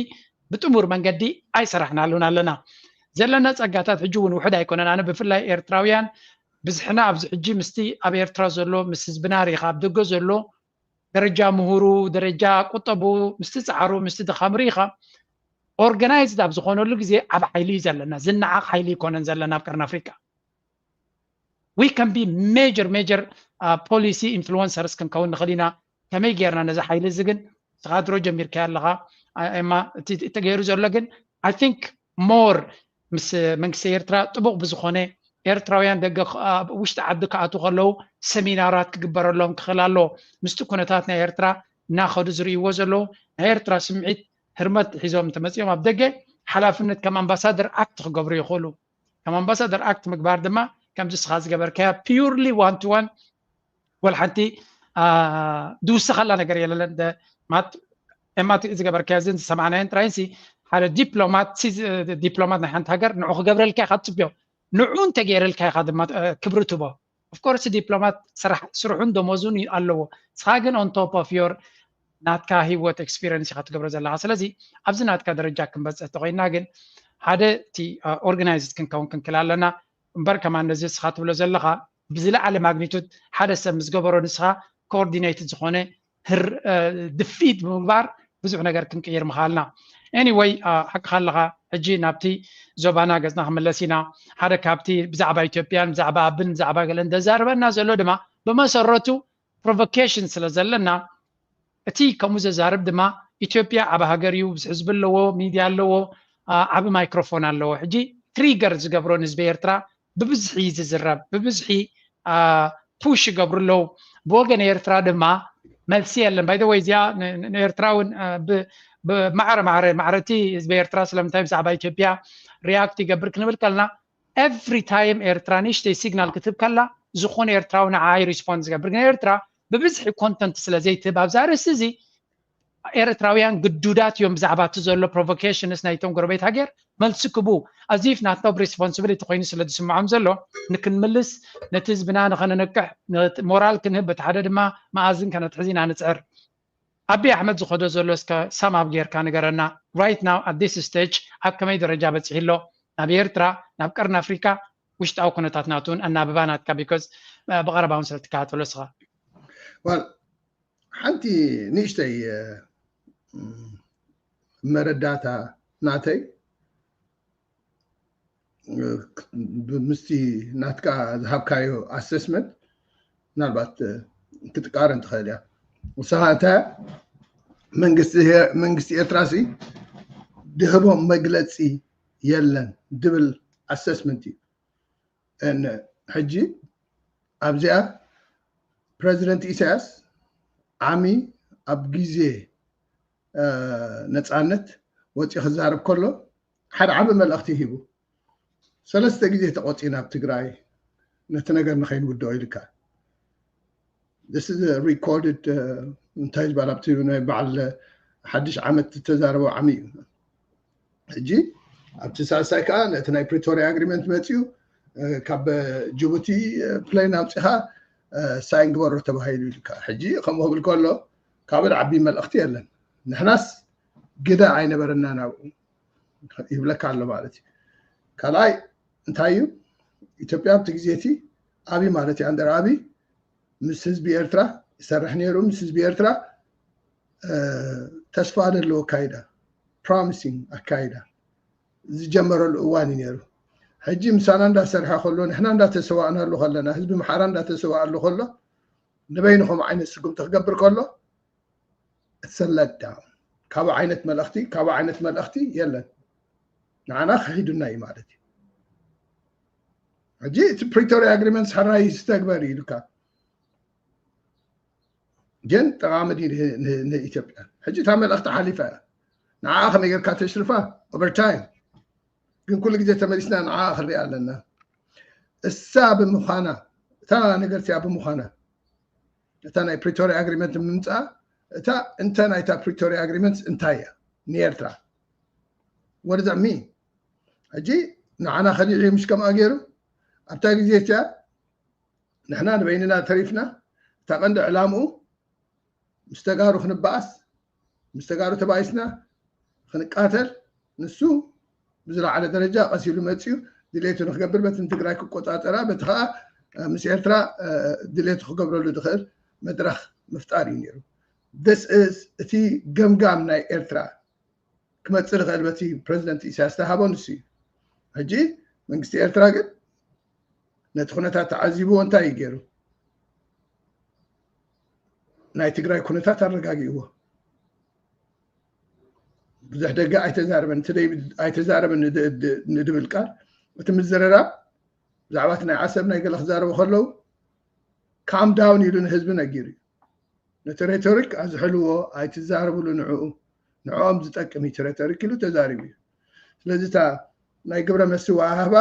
ብጥሙር መንገዲ ኣይሰራሕናሉን ኣለና። ዘለና ጸጋታት ሕጂ እውን ውሑድ ኣይኮነን። ኣነ ብፍላይ ኤርትራውያን ብዝሕና ኣብዚ ሕጂ ምስቲ ኣብ ኤርትራ ዘሎ፣ ምስ ህዝብና ርኢኻ፣ ኣብ ደገ ዘሎ ደረጃ ምሁሩ፣ ደረጃ ቁጠቡ፣ ምስቲ ጻዕሩ፣ ምስቲ ድኻም ርኢኻ፣ ኦርጋናይዝድ ኣብ ዝኾነሉ ግዜ ዓብ ሓይሊ እዩ ዘለና። ዝነዓቕ ሓይሊ ይኮነን ዘለና ኣብ ቀርኒ ኣፍሪቃ። We can be major, major, uh, ፖሊሲ ኢንፍሉወንሰርስ ክንከውን ንኽእል ኢና። ከመይ ጌርና ነዚ ሓይሊ እዚ ግን፣ ንስኻ ድሮ ጀሚርካዮ ኣለኻ፣ አ-፣ ኤማ፣ እቲ፣ እቲ ተገይሩ ዘሎ ግን፣ I think more ምስ መንግስቲ ኤርትራ ጥቡቕ ብዝኾነ፣ ኤርትራውያን ደገ ኽ-፣ ኣብ ውሽጢ ዓዲ ክኣትዉ ከለዉ ሰሚናራት ክግበረሎም ክኽእል ኣለዎ። ምስቲ ኩነታት ናይ ኤርትራ እናኸዱ ዝርእይዎ ዘለዉ፣ ናይ ኤርትራ ስምዒት ህርመት ሒዞም እንተመጺኦም ኣብ ደገ፣ ሓላፍነት ከም ኣምባሳደር ኣክት ክገብሩ ይኽእሉ። ከም ኣምባሳደር ኣክት ምግባር ድማ ከምዚ ንስኻ ዝገበርካዮ ፒውርሊ ዋን ቱ ዋን ወላ ሓንቲ፣ አ፣ ዝውሰኸላ ነገር የለለን። ደ-፣ ማት-፣ ኤማ፣ እቲ ዝገበርካዮ እዚን ዝሰማዕናዮን ጥራይንሲ ሓደ ዲፕሎማት ሲ-፣ ዲፕሎማት ናይ ሓንቲ ሃገር ንዑ ክገብረልካ ኢኻ ትጽብዮ። ንዑ እንተገይረልካ ኢኻ ድማ፣ እ፣ ክብሪ ትቦ። ኦፍኮርስ ዲፕሎማት ስራሕ፣ ስርሑን ደሞዙን ዩ-፣ ኣለዎ። ንስኻ ግን ኦን ቶፕ ኦፍ ዮር ናትካ ህይወት ኤክስፒሪየንስ ኢኻ ትገብሮ ዘለኻ። ስለዚ ኣብዚ ናትካ ደረጃ ክንበጽሕ ተኾይንና ግን ሓደ እቲ፣ እ፣ ኦርጋናይዝድ ክንከውን ክንክእል ኣለና። እምበር ከማን ነዚ ንስኻ ትብሎ ዘለኻ ብዝለዓለ ማግኒቱድ ሓደ ሰብ ምስ ገበሮ ንስኻ ኮኦርዲኔትድ ዝኾነ ህር-፣ እ፣ ድፊት ብምግባር ብዙሕ ነገር ክንቅይር ምኻልና። ኤኒወይ፣ እ፣ ሓቅኻ ኣለኻ። ሕጂ ናብቲ ዞባና ገጽና ክምለስ ኢና። ሓደ ካብቲ ብዛዕባ ኢትዮጵያን ብዛዕባ ኣብን ብዛዕባ ገለን ዘዛርበና ዘሎ ድማ ብመሰረቱ ፕሮቮኬሽን ስለ ዘለና፣ እቲ ከምኡ ዘዛርብ ድማ ኢትዮጵያ ዓቢ ሃገር እዩ፣ ብዙሕ ህዝቢ ኣለዎ፣ ሚድያ ኣለዎ፣ አ-፣ ዓቢ ማይክሮፎን ኣለዎ። ሕጂ ትሪገር ዝገብሮ ንህዝቢ ኤርትራ ብብዝሒ እዩ ዝዝረብ፣ ብብዝሒ፣ አ፣ ፑሽ ይገብሩ ኣለዉ። ብወገን ኤርትራ ድማ መልሲ የለን። ባይ ዘ ወይ እዚኣ ን-፣ ን-፣ ንኤርትራ እውን፣ አ፣ ብ-፣ ብማዕረ ማዕረ፣ ማዕረ እቲ ህዝቢ ኤርትራ ስለምንታይ ብዛዕባ ኢትዮጵያ ሪያክት ይገብር ክንብል ከለና፣ ኤቭሪ ታይም ኤርትራ ንእሽተይ ሲግናል ክትህብ ከላ፣ ዝኾነ ኤርትራዊ ንዓኣ እዩ ሪስፖንድ ዝገብር። ግን ኤርትራ ብብዝሒ ኮንተንት ስለ ዘይትህብ ኣብዚ ኣርእስቲ እዚ፣ ኤርትራውያን ግዱዳት እዮም ብዛዕባ እቲ ዘሎ ፕሮቮኬሽንስ ናይቶም ጎረቤት ሃገር መልሲ ክቡ፣ ኣዚፍ ናቶም ሪስፖንሲቢሊቲ ኮይኑ ስለ ዝስምዖም ዘሎ፣ ንክንምልስ፣ ነቲ ህዝብና ንኸነንቅሕ፣ ነት-፣ ሞራል ክንህብ፣ በቲ ሓደ ድማ መኣዝን ከነትሕዝ ኢና ንጽዕር። ኣቢ ኣሕመድ ዝኸዶ ዘሎ እስከ ሳም ኣፕ ጌርካ ንገረና። ራይት ናው ኣት ዲስ ስቴጅ ኣብ ከመይ ደረጃ በጺሑ ኣሎ? ናብ ኤርትራ፣ ናብ ቀርኒ ኣፍሪካ፣ ውሽጣዊ ኩነታት ናቱ እውን ኣናብባ ናትካ፣ ቢኮዝ፣ እ፣ ብቐረባ እውን ስለ ትከታተሎ እስኻ። ዋል፣ ሓንቲ ንእሽተይ፣ እ፣ መረዳእታ ናተይ፣ እ፣ ክ-፣ ብ-፣ ምስቲ ናትካ ዝሃብካዮ ኣሰስመንት ምናልባት፣ እ፣ ክትቃረን ትኽእል እያ። ንስኻ እንታይ መንግስቲ ሄ-፣ መንግስቲ ኤርትራሲ ድህቦም መግለጺ የለን ድብል ኣሰስመንት እዩ። እን-፣ ሕጂ ኣብዚኣ ፕረዚደንት ኢሳያስ ዓሚ ኣብ ግዜ፣ እ፣ ነጻነት ወፂኡ ክዛረብ ከሎ ሓደ ዓቢ መልእኽቲ ሂቡ። ሰለስተ ግዜ ተቆፂና ኣብ ትግራይ ነቲ ነገር ንኸይንውድኦ ኢልካ። This is a recorded፣ እ፣ እንታይ ዝበሃል ኣብቲ ናይ በዓል ሓድሽ ዓመት ዝተዛረቦ ዓሚ እዩ። ሕጂ ኣብቲ ሳልሳይ ከዓ ነቲ ናይ ፕሪቶሪያ ኣግሪመንት መፂኡ፣ እ፣ ካብ ጅቡቲ፣ እ፣ ፕሌን ኣውፂኻ፣ እ፣ ሳይን ግበሮ ተባሂሉ ኢልካ። ሕጂ ከምኡ ክብል ከሎ ካብኡ ዓቢ መልእኽቲ የለን። ንሕናስ ግደ ኣይነበረናን ኣብኡ ይብለካ ኣሎ ማለት እዩ። ካልኣይ እንታይ እዩ? ኢትዮጵያ ኣብቲ ግዜ እቲ ኣብይ ማለት እዩ ኣንደር ኣብይ ምስ ህዝቢ ኤርትራ ይሰርሕ ነይሩ። ምስ ህዝቢ ኤርትራ ተስፋ ዘለዎ ኣካይዳ፣ ፕሮሚሲንግ ኣካይዳ ዝጀመረሉ እዋን እዩ ነይሩ። ሕጂ ምሳና እንዳሰርሐ ከሎ፣ ንሕና እንዳተሰዋእናሉ ከለና፣ ህዝቢ ምሓራ እንዳተሰዋእሉ ከሎ፣ ንበይኑ ከምኡ ዓይነት ስጉምቲ ክገብር ከሎ ሰለዳ ካብ ዓይነት መልእኽቲ ካብ ዓይነት መልእኽቲ የለን። ንዓና ክሒዱና እዩ ማለት እዩ። ሕጂ እቲ ፕሪቶሪያ ኣግሪመንት ሕራይ ዝተግበር ኢሉካ፣ ግን ጠቓሚ ድዩ ንኢትዮጵያ? ሕጂ እታ መልእኽቲ ሓሊፋ እያ። ንዓ ከመይ ጌርካ ተሽርፋ ኦቨርታይም፣ ግን ኩሉ ግዜ ተመሊስና ንዓ ክንሪኣ ኣለና። እሳ ብምዃና፣ እታ ነገር እቲኣ ብምዃና፣ እታ ናይ ፕሪቶሪያ ኣግሪመንት ምምፃእ፣ እታ እንተ ናይታ ፕሪቶሪያ ኣግሪመንት እንታይ እያ ንኤርትራ? ወርዛ ሚ ሕጂ ንዓና ከዲዑ ምሽ ከምኣ ገይሩ ኣብታ ግዜ እቲኣ ንሕና ንበይንና ተሪፍና። እታ ቀንዲ ዕላምኡ ምስ ተጋሩ ክንበኣስ፣ ምስ ተጋሩ ተባኢስና ክንቃተል፣ ንሱ ብዝለዓለ ደረጃ ቀሲሉ መፅዩ ድሌቱ ንክገብር በቲ ንትግራይ ክቆፃፀራ፣ በቲ ከዓ ምስ ኤርትራ ድሌቱ ክገብረሉ ዝኽእል መድረኽ ምፍጣር እዩ ነይሩ። This is እቲ ገምጋም ናይ ኤርትራ ክመፅእ ዝኽእል በቲ ፕረዚደንት ኢሳያስ ተሃቦ ንሱ እዩ። ሕጂ መንግስቲ ኤርትራ ግን ነቲ ኩነታት ተዓዚብዎ እንታይ እዩ ገይሩ? ናይ ትግራይ ኩነታት ኣረጋጊእዎ። ብዙሕ ደገ ኣይተዛረበን። እቲ ደይ- ኣይተዛረበን ንድ- ድ- ንድብል ቃል እቲ ምዝርራብ ብዛዕባ እቲ ናይ ዓሰብ ናይ ገለ ክዛረቡ ከለዉ ካም ዳውን ኢሉ ንህዝቢ ነጊሩ እዩ። ነቲ ሬቶሪክ ኣዝሕልዎ፣ ኣይትዛረብሉ ንዕኡ፣ ንዕኦም ዝጠቅም እዩ እቲ ሬቶሪክ ኢሉ ተዛሪቡ እዩ። ስለዚ እታ ናይ ግብረ መስዋሃባ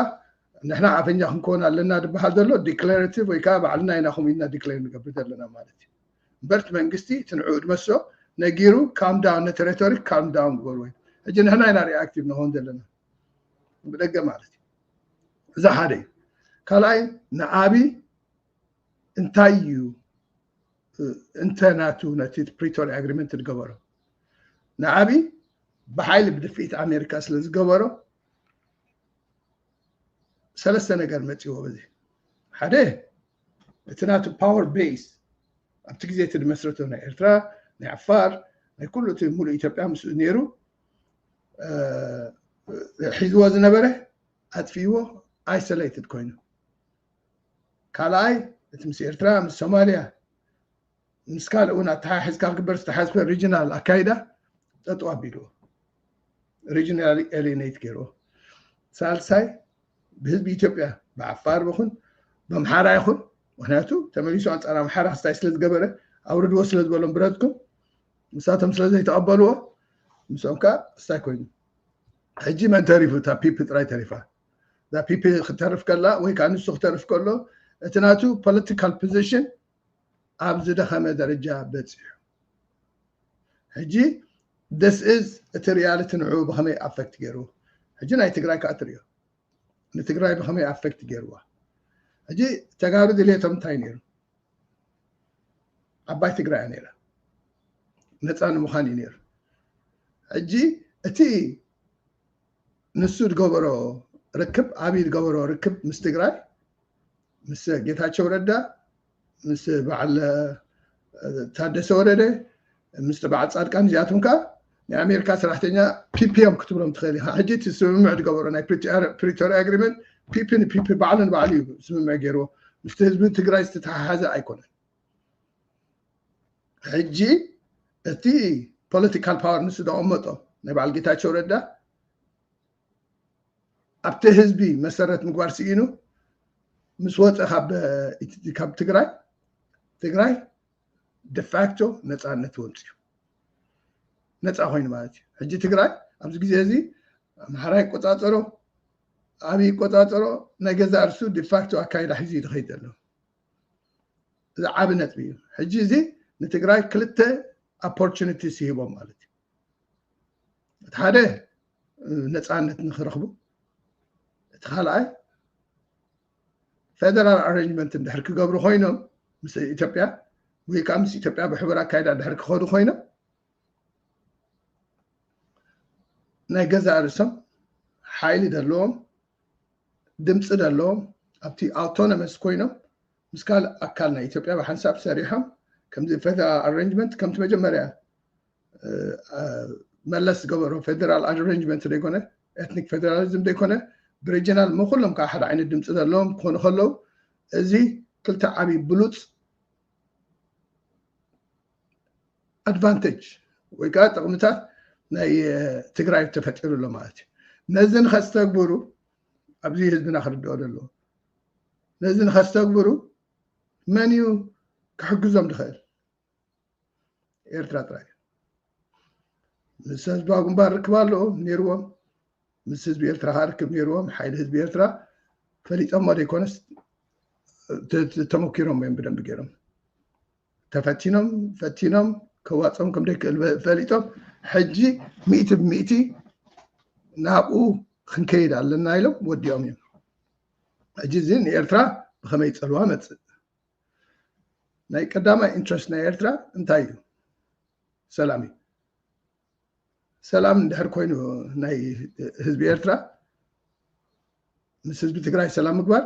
ንሕና ኣፈኛ ክንከውን ኣለና ዝበሃል ዘሎ ዲክሌሬቲቭ ወይ ከዓ ባዕልና ኢና ከምኡ ኢልና ዲክሌር ንገብር ዘለና ማለት እዩ። እምበር እቲ መንግስቲ እቲ ንዕኡ ድመሶ ነጊሩ ካም ዳውን፣ ነቲ ሬቶሪክ ካም ዳውን ግበርዎ እዩ። ሕጂ ንሕና ኢና ሪኣክቲቭ ንኸውን ዘለና ብደገ ማለት እዩ። እዛ ሓደ እዩ። ካልኣይ ንኣብይ እንታይ እዩ እንተ ናቱ ነቲ ፕሪቶሪያ ኣግሪመንት ዝገበሮ ንኣብይ ብሓይሊ ብድፍኢት ኣሜሪካ ስለ ዝገበሮ ሰለስተ ነገር መፂዎ። በዚ ሓደ እቲ ናቱ ፓወር ቤስ ኣብቲ ግዜ እቲ ዝመስረቶ ናይ ኤርትራ ናይ ዓፋር ናይ ኩሉ እቲ ሙሉእ ኢትዮጵያ ምስኡ ነይሩ ሒዝዎ ዝነበረ ኣጥፊእዎ ኣይሶሌትድ ኮይኑ። ካልኣይ እቲ ምስ ኤርትራ ምስ ሶማልያ ምስ ካልእ እውን ኣተሓሒዝካ ክግበር ዝተሓዝፈ ሪጅናል ኣካይዳ ጠጠው ኣቢልዎ፣ ሪጅናል ኤሊኔት ገይርዎ። ሳልሳይ ብህዝቢ ኢትዮጵያ ብዓፋር ይኹን ብኣምሓራ ይኹን፣ ምክንያቱ ተመሊሱ ኣንፃር ኣምሓራ ክስታይ ስለ ዝገበረ ኣውርድዎ ስለ ዝበሎም ብረትኩም ንሳቶም ስለ ዘይተቐበልዎ ምስኦም ከዓ ክስታይ ኮይኑ። ሕጂ መን ተሪፉ? እታ ፒፒ ጥራይ ተሪፋ። እዛ ፒፒ ክተርፍ ከላ ወይ ከዓ ንሱ ክተርፍ ከሎ እቲ ናቱ ፖለቲካል ፖዚሽን ኣብ ዝደኸመ ደረጃ በፂሑ። ሕጂ this is እቲ ሪያሊቲ ንዕኡ ብኸመይ ኣፌክት ገይሩ ሕጂ ናይ ትግራይ ከዓ ትሪኦ ንትግራይ ብኸመይ ኣፌክት ገይርዋ። ሕጂ ተጋሩ ድልየቶም እንታይ ነይሩ? ዓባይ ትግራይ እያ ነይራ። ነፃ ንምዃን እዩ ነይሩ። ሕጂ እቲ ንሱ ዝገበሮ ርክብ ኣብይ ዝገበሮ ርክብ ምስ ትግራይ ምስ ጌታቸው ረዳ ምስ በዓል ታደሰ ወረደ ምስ በዓል ፃድቃን እዚኣቶም ከዓ ናይ ኣሜሪካ ሰራሕተኛ ፒፒ እዮም ክትብሎም ትኽእል ኢኻ። ሕጂ እቲ ስምምዕ ዝገበሮ ናይ ፕሪቶሪያ ኣግሪመንት ፒፒ ንፒፒ ባዕሉ ንባዕሉ እዩ ስምምዕ ገይርዎ። ምስቲ ህዝቢ ትግራይ ዝተተሓሓዘ ኣይኮነን። ሕጂ እቲ ፖለቲካል ፓወር ንሱ ዘቐመጦ ናይ በዓል ጌታቸው ረዳ ኣብቲ ህዝቢ መሰረት ምግባር ስኢኑ ምስ ወፀ ካብ ትግራይ ትግራይ ደፋክቶ ነፃነት ወምፅኡ ነፃ ኮይኑ ማለት እዩ። ሕጂ ትግራይ ኣብዚ ግዜ እዚ ኣምሓራ ይቆፃፀሮ ኣብይ ይቆፃፀሮ ናይ ገዛ እርሱ ዲፋክቶ ኣካይዳ ሒዙ ይድኸይድ ዘሎ። እዚ ዓብ ነጥቢ እዩ። ሕጂ እዚ ንትግራይ ክልተ ኦፖርቹኒቲስ ይህቦም ማለት እዩ። እቲ ሓደ ነፃነት ንክረኽቡ፣ እቲ ካልኣይ ፌደራል ኣሬንጅመንት እንድሕር ክገብሩ ኮይኖም ምስ ኢትዮጵያ ወይ ከዓ ምስ ኢትዮጵያ ብሕቡር ኣካይዳ እንድሕር ክኸዱ ኮይኖም ናይ ገዛእ ርእሶም ሓይሊ ዘለዎም ድምፂ ዘለዎም ኣብቲ ኣውቶኖመስ ኮይኖም ምስ ካልእ ኣካል ናይ ኢትዮጵያ ብሓንሳብ ሰሪሖም ከምዚ federal arrangement ከምቲ መጀመርያ መለስ ዝገበሮ federal arrangement ዘይኮነ ethnic federalism ዘይኮነ ብregional ሞ ኩሎም ከዓ ሓደ ዓይነት ድምፂ ዘለዎም ክኾኑ ከለዉ እዚ ክልተ ዓብዪ ብሉፅ advantage ወይ ከዓ ጥቕምታት ናይ ትግራይ ተፈጢሩ ኣሎ ማለት እዩ። ነዚ ንኸስተግብሩ ኣብዚ ህዝብና ክርድኦ ዘለዎ ነዚ ንኸስተግብሩ መን እዩ ክሕግዞም ዝኽእል? ኤርትራ ጥራይ። ምስ ህዝባዊ ግንባር ርክብ ኣለዎ ነይርዎም። ምስ ህዝቢ ኤርትራ ከዓ ርክብ ነይርዎም። ሓይሊ ህዝቢ ኤርትራ ፈሊጦሞ ዘይኮነስ ተመኪሮም እዮም ብደንቢ ገይሮም ተፈቲኖም ፈቲኖም ከዋፅኦም ከም ደይክእል ፈሊጦም ሕጂ ሚእቲ ብሚእቲ ናብኡ ክንከይድ ኣለና ኢሎም ወዲኦም እዮም። ሕጂ እዚ ንኤርትራ ብኸመይ ፀልዋ መፅእ? ናይ ቀዳማይ interest ናይ ኤርትራ እንታይ እዩ? ሰላም እዩ። ሰላም እንድሕር ኮይኑ ናይ ህዝቢ ኤርትራ ምስ ህዝቢ ትግራይ ሰላም ምግባር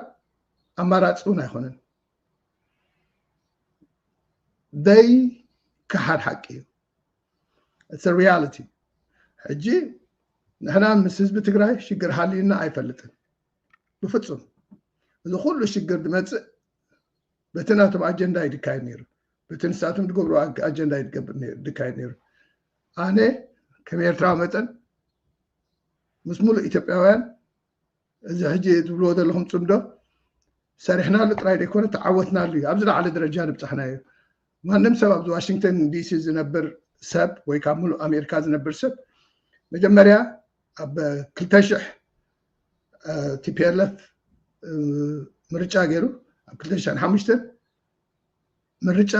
ኣማራፂ እውን ኣይኮነን። ደይ ክሓድ ሓቂ እዩ። It's a reality። ሕጂ ንሕና ምስ ህዝቢ ትግራይ ሽግር ሃልዩና ኣይፈልጥን ብፍፁም። እዚ ኩሉ ሽግር ዝመፅእ በቲ ናቶም ኣጀንዳ ይድካየድ ነይሩ። በቲ ንሳቶም ዝገብሩ ኣጀንዳ ይድካየድ ነይሩ። ኣነ ከም ኤርትራዊ መጠን ምስ ሙሉእ ኢትዮጵያውያን እዚ ሕጂ ትብልዎ ዘለኹም ፅምዶ ሰሪሕናሉ ጥራይ ዘይኮነ ተዓወትናሉ እዩ። ኣብዚ ላዕለ ደረጃ ንብፃሕናዮ። ማንም ሰብ ኣብዚ ዋሽንግተን ዲሲ ዝነብር ሰብ ወይ ካብ ሙሉእ ኣሜሪካ ዝነብር ሰብ መጀመርያ ኣብ ክልተ ሽሕ ቲፒኤልኤፍ ምርጫ ገይሩ ኣብ ክልተ ሽሕን ሓሙሽተን ምርጫ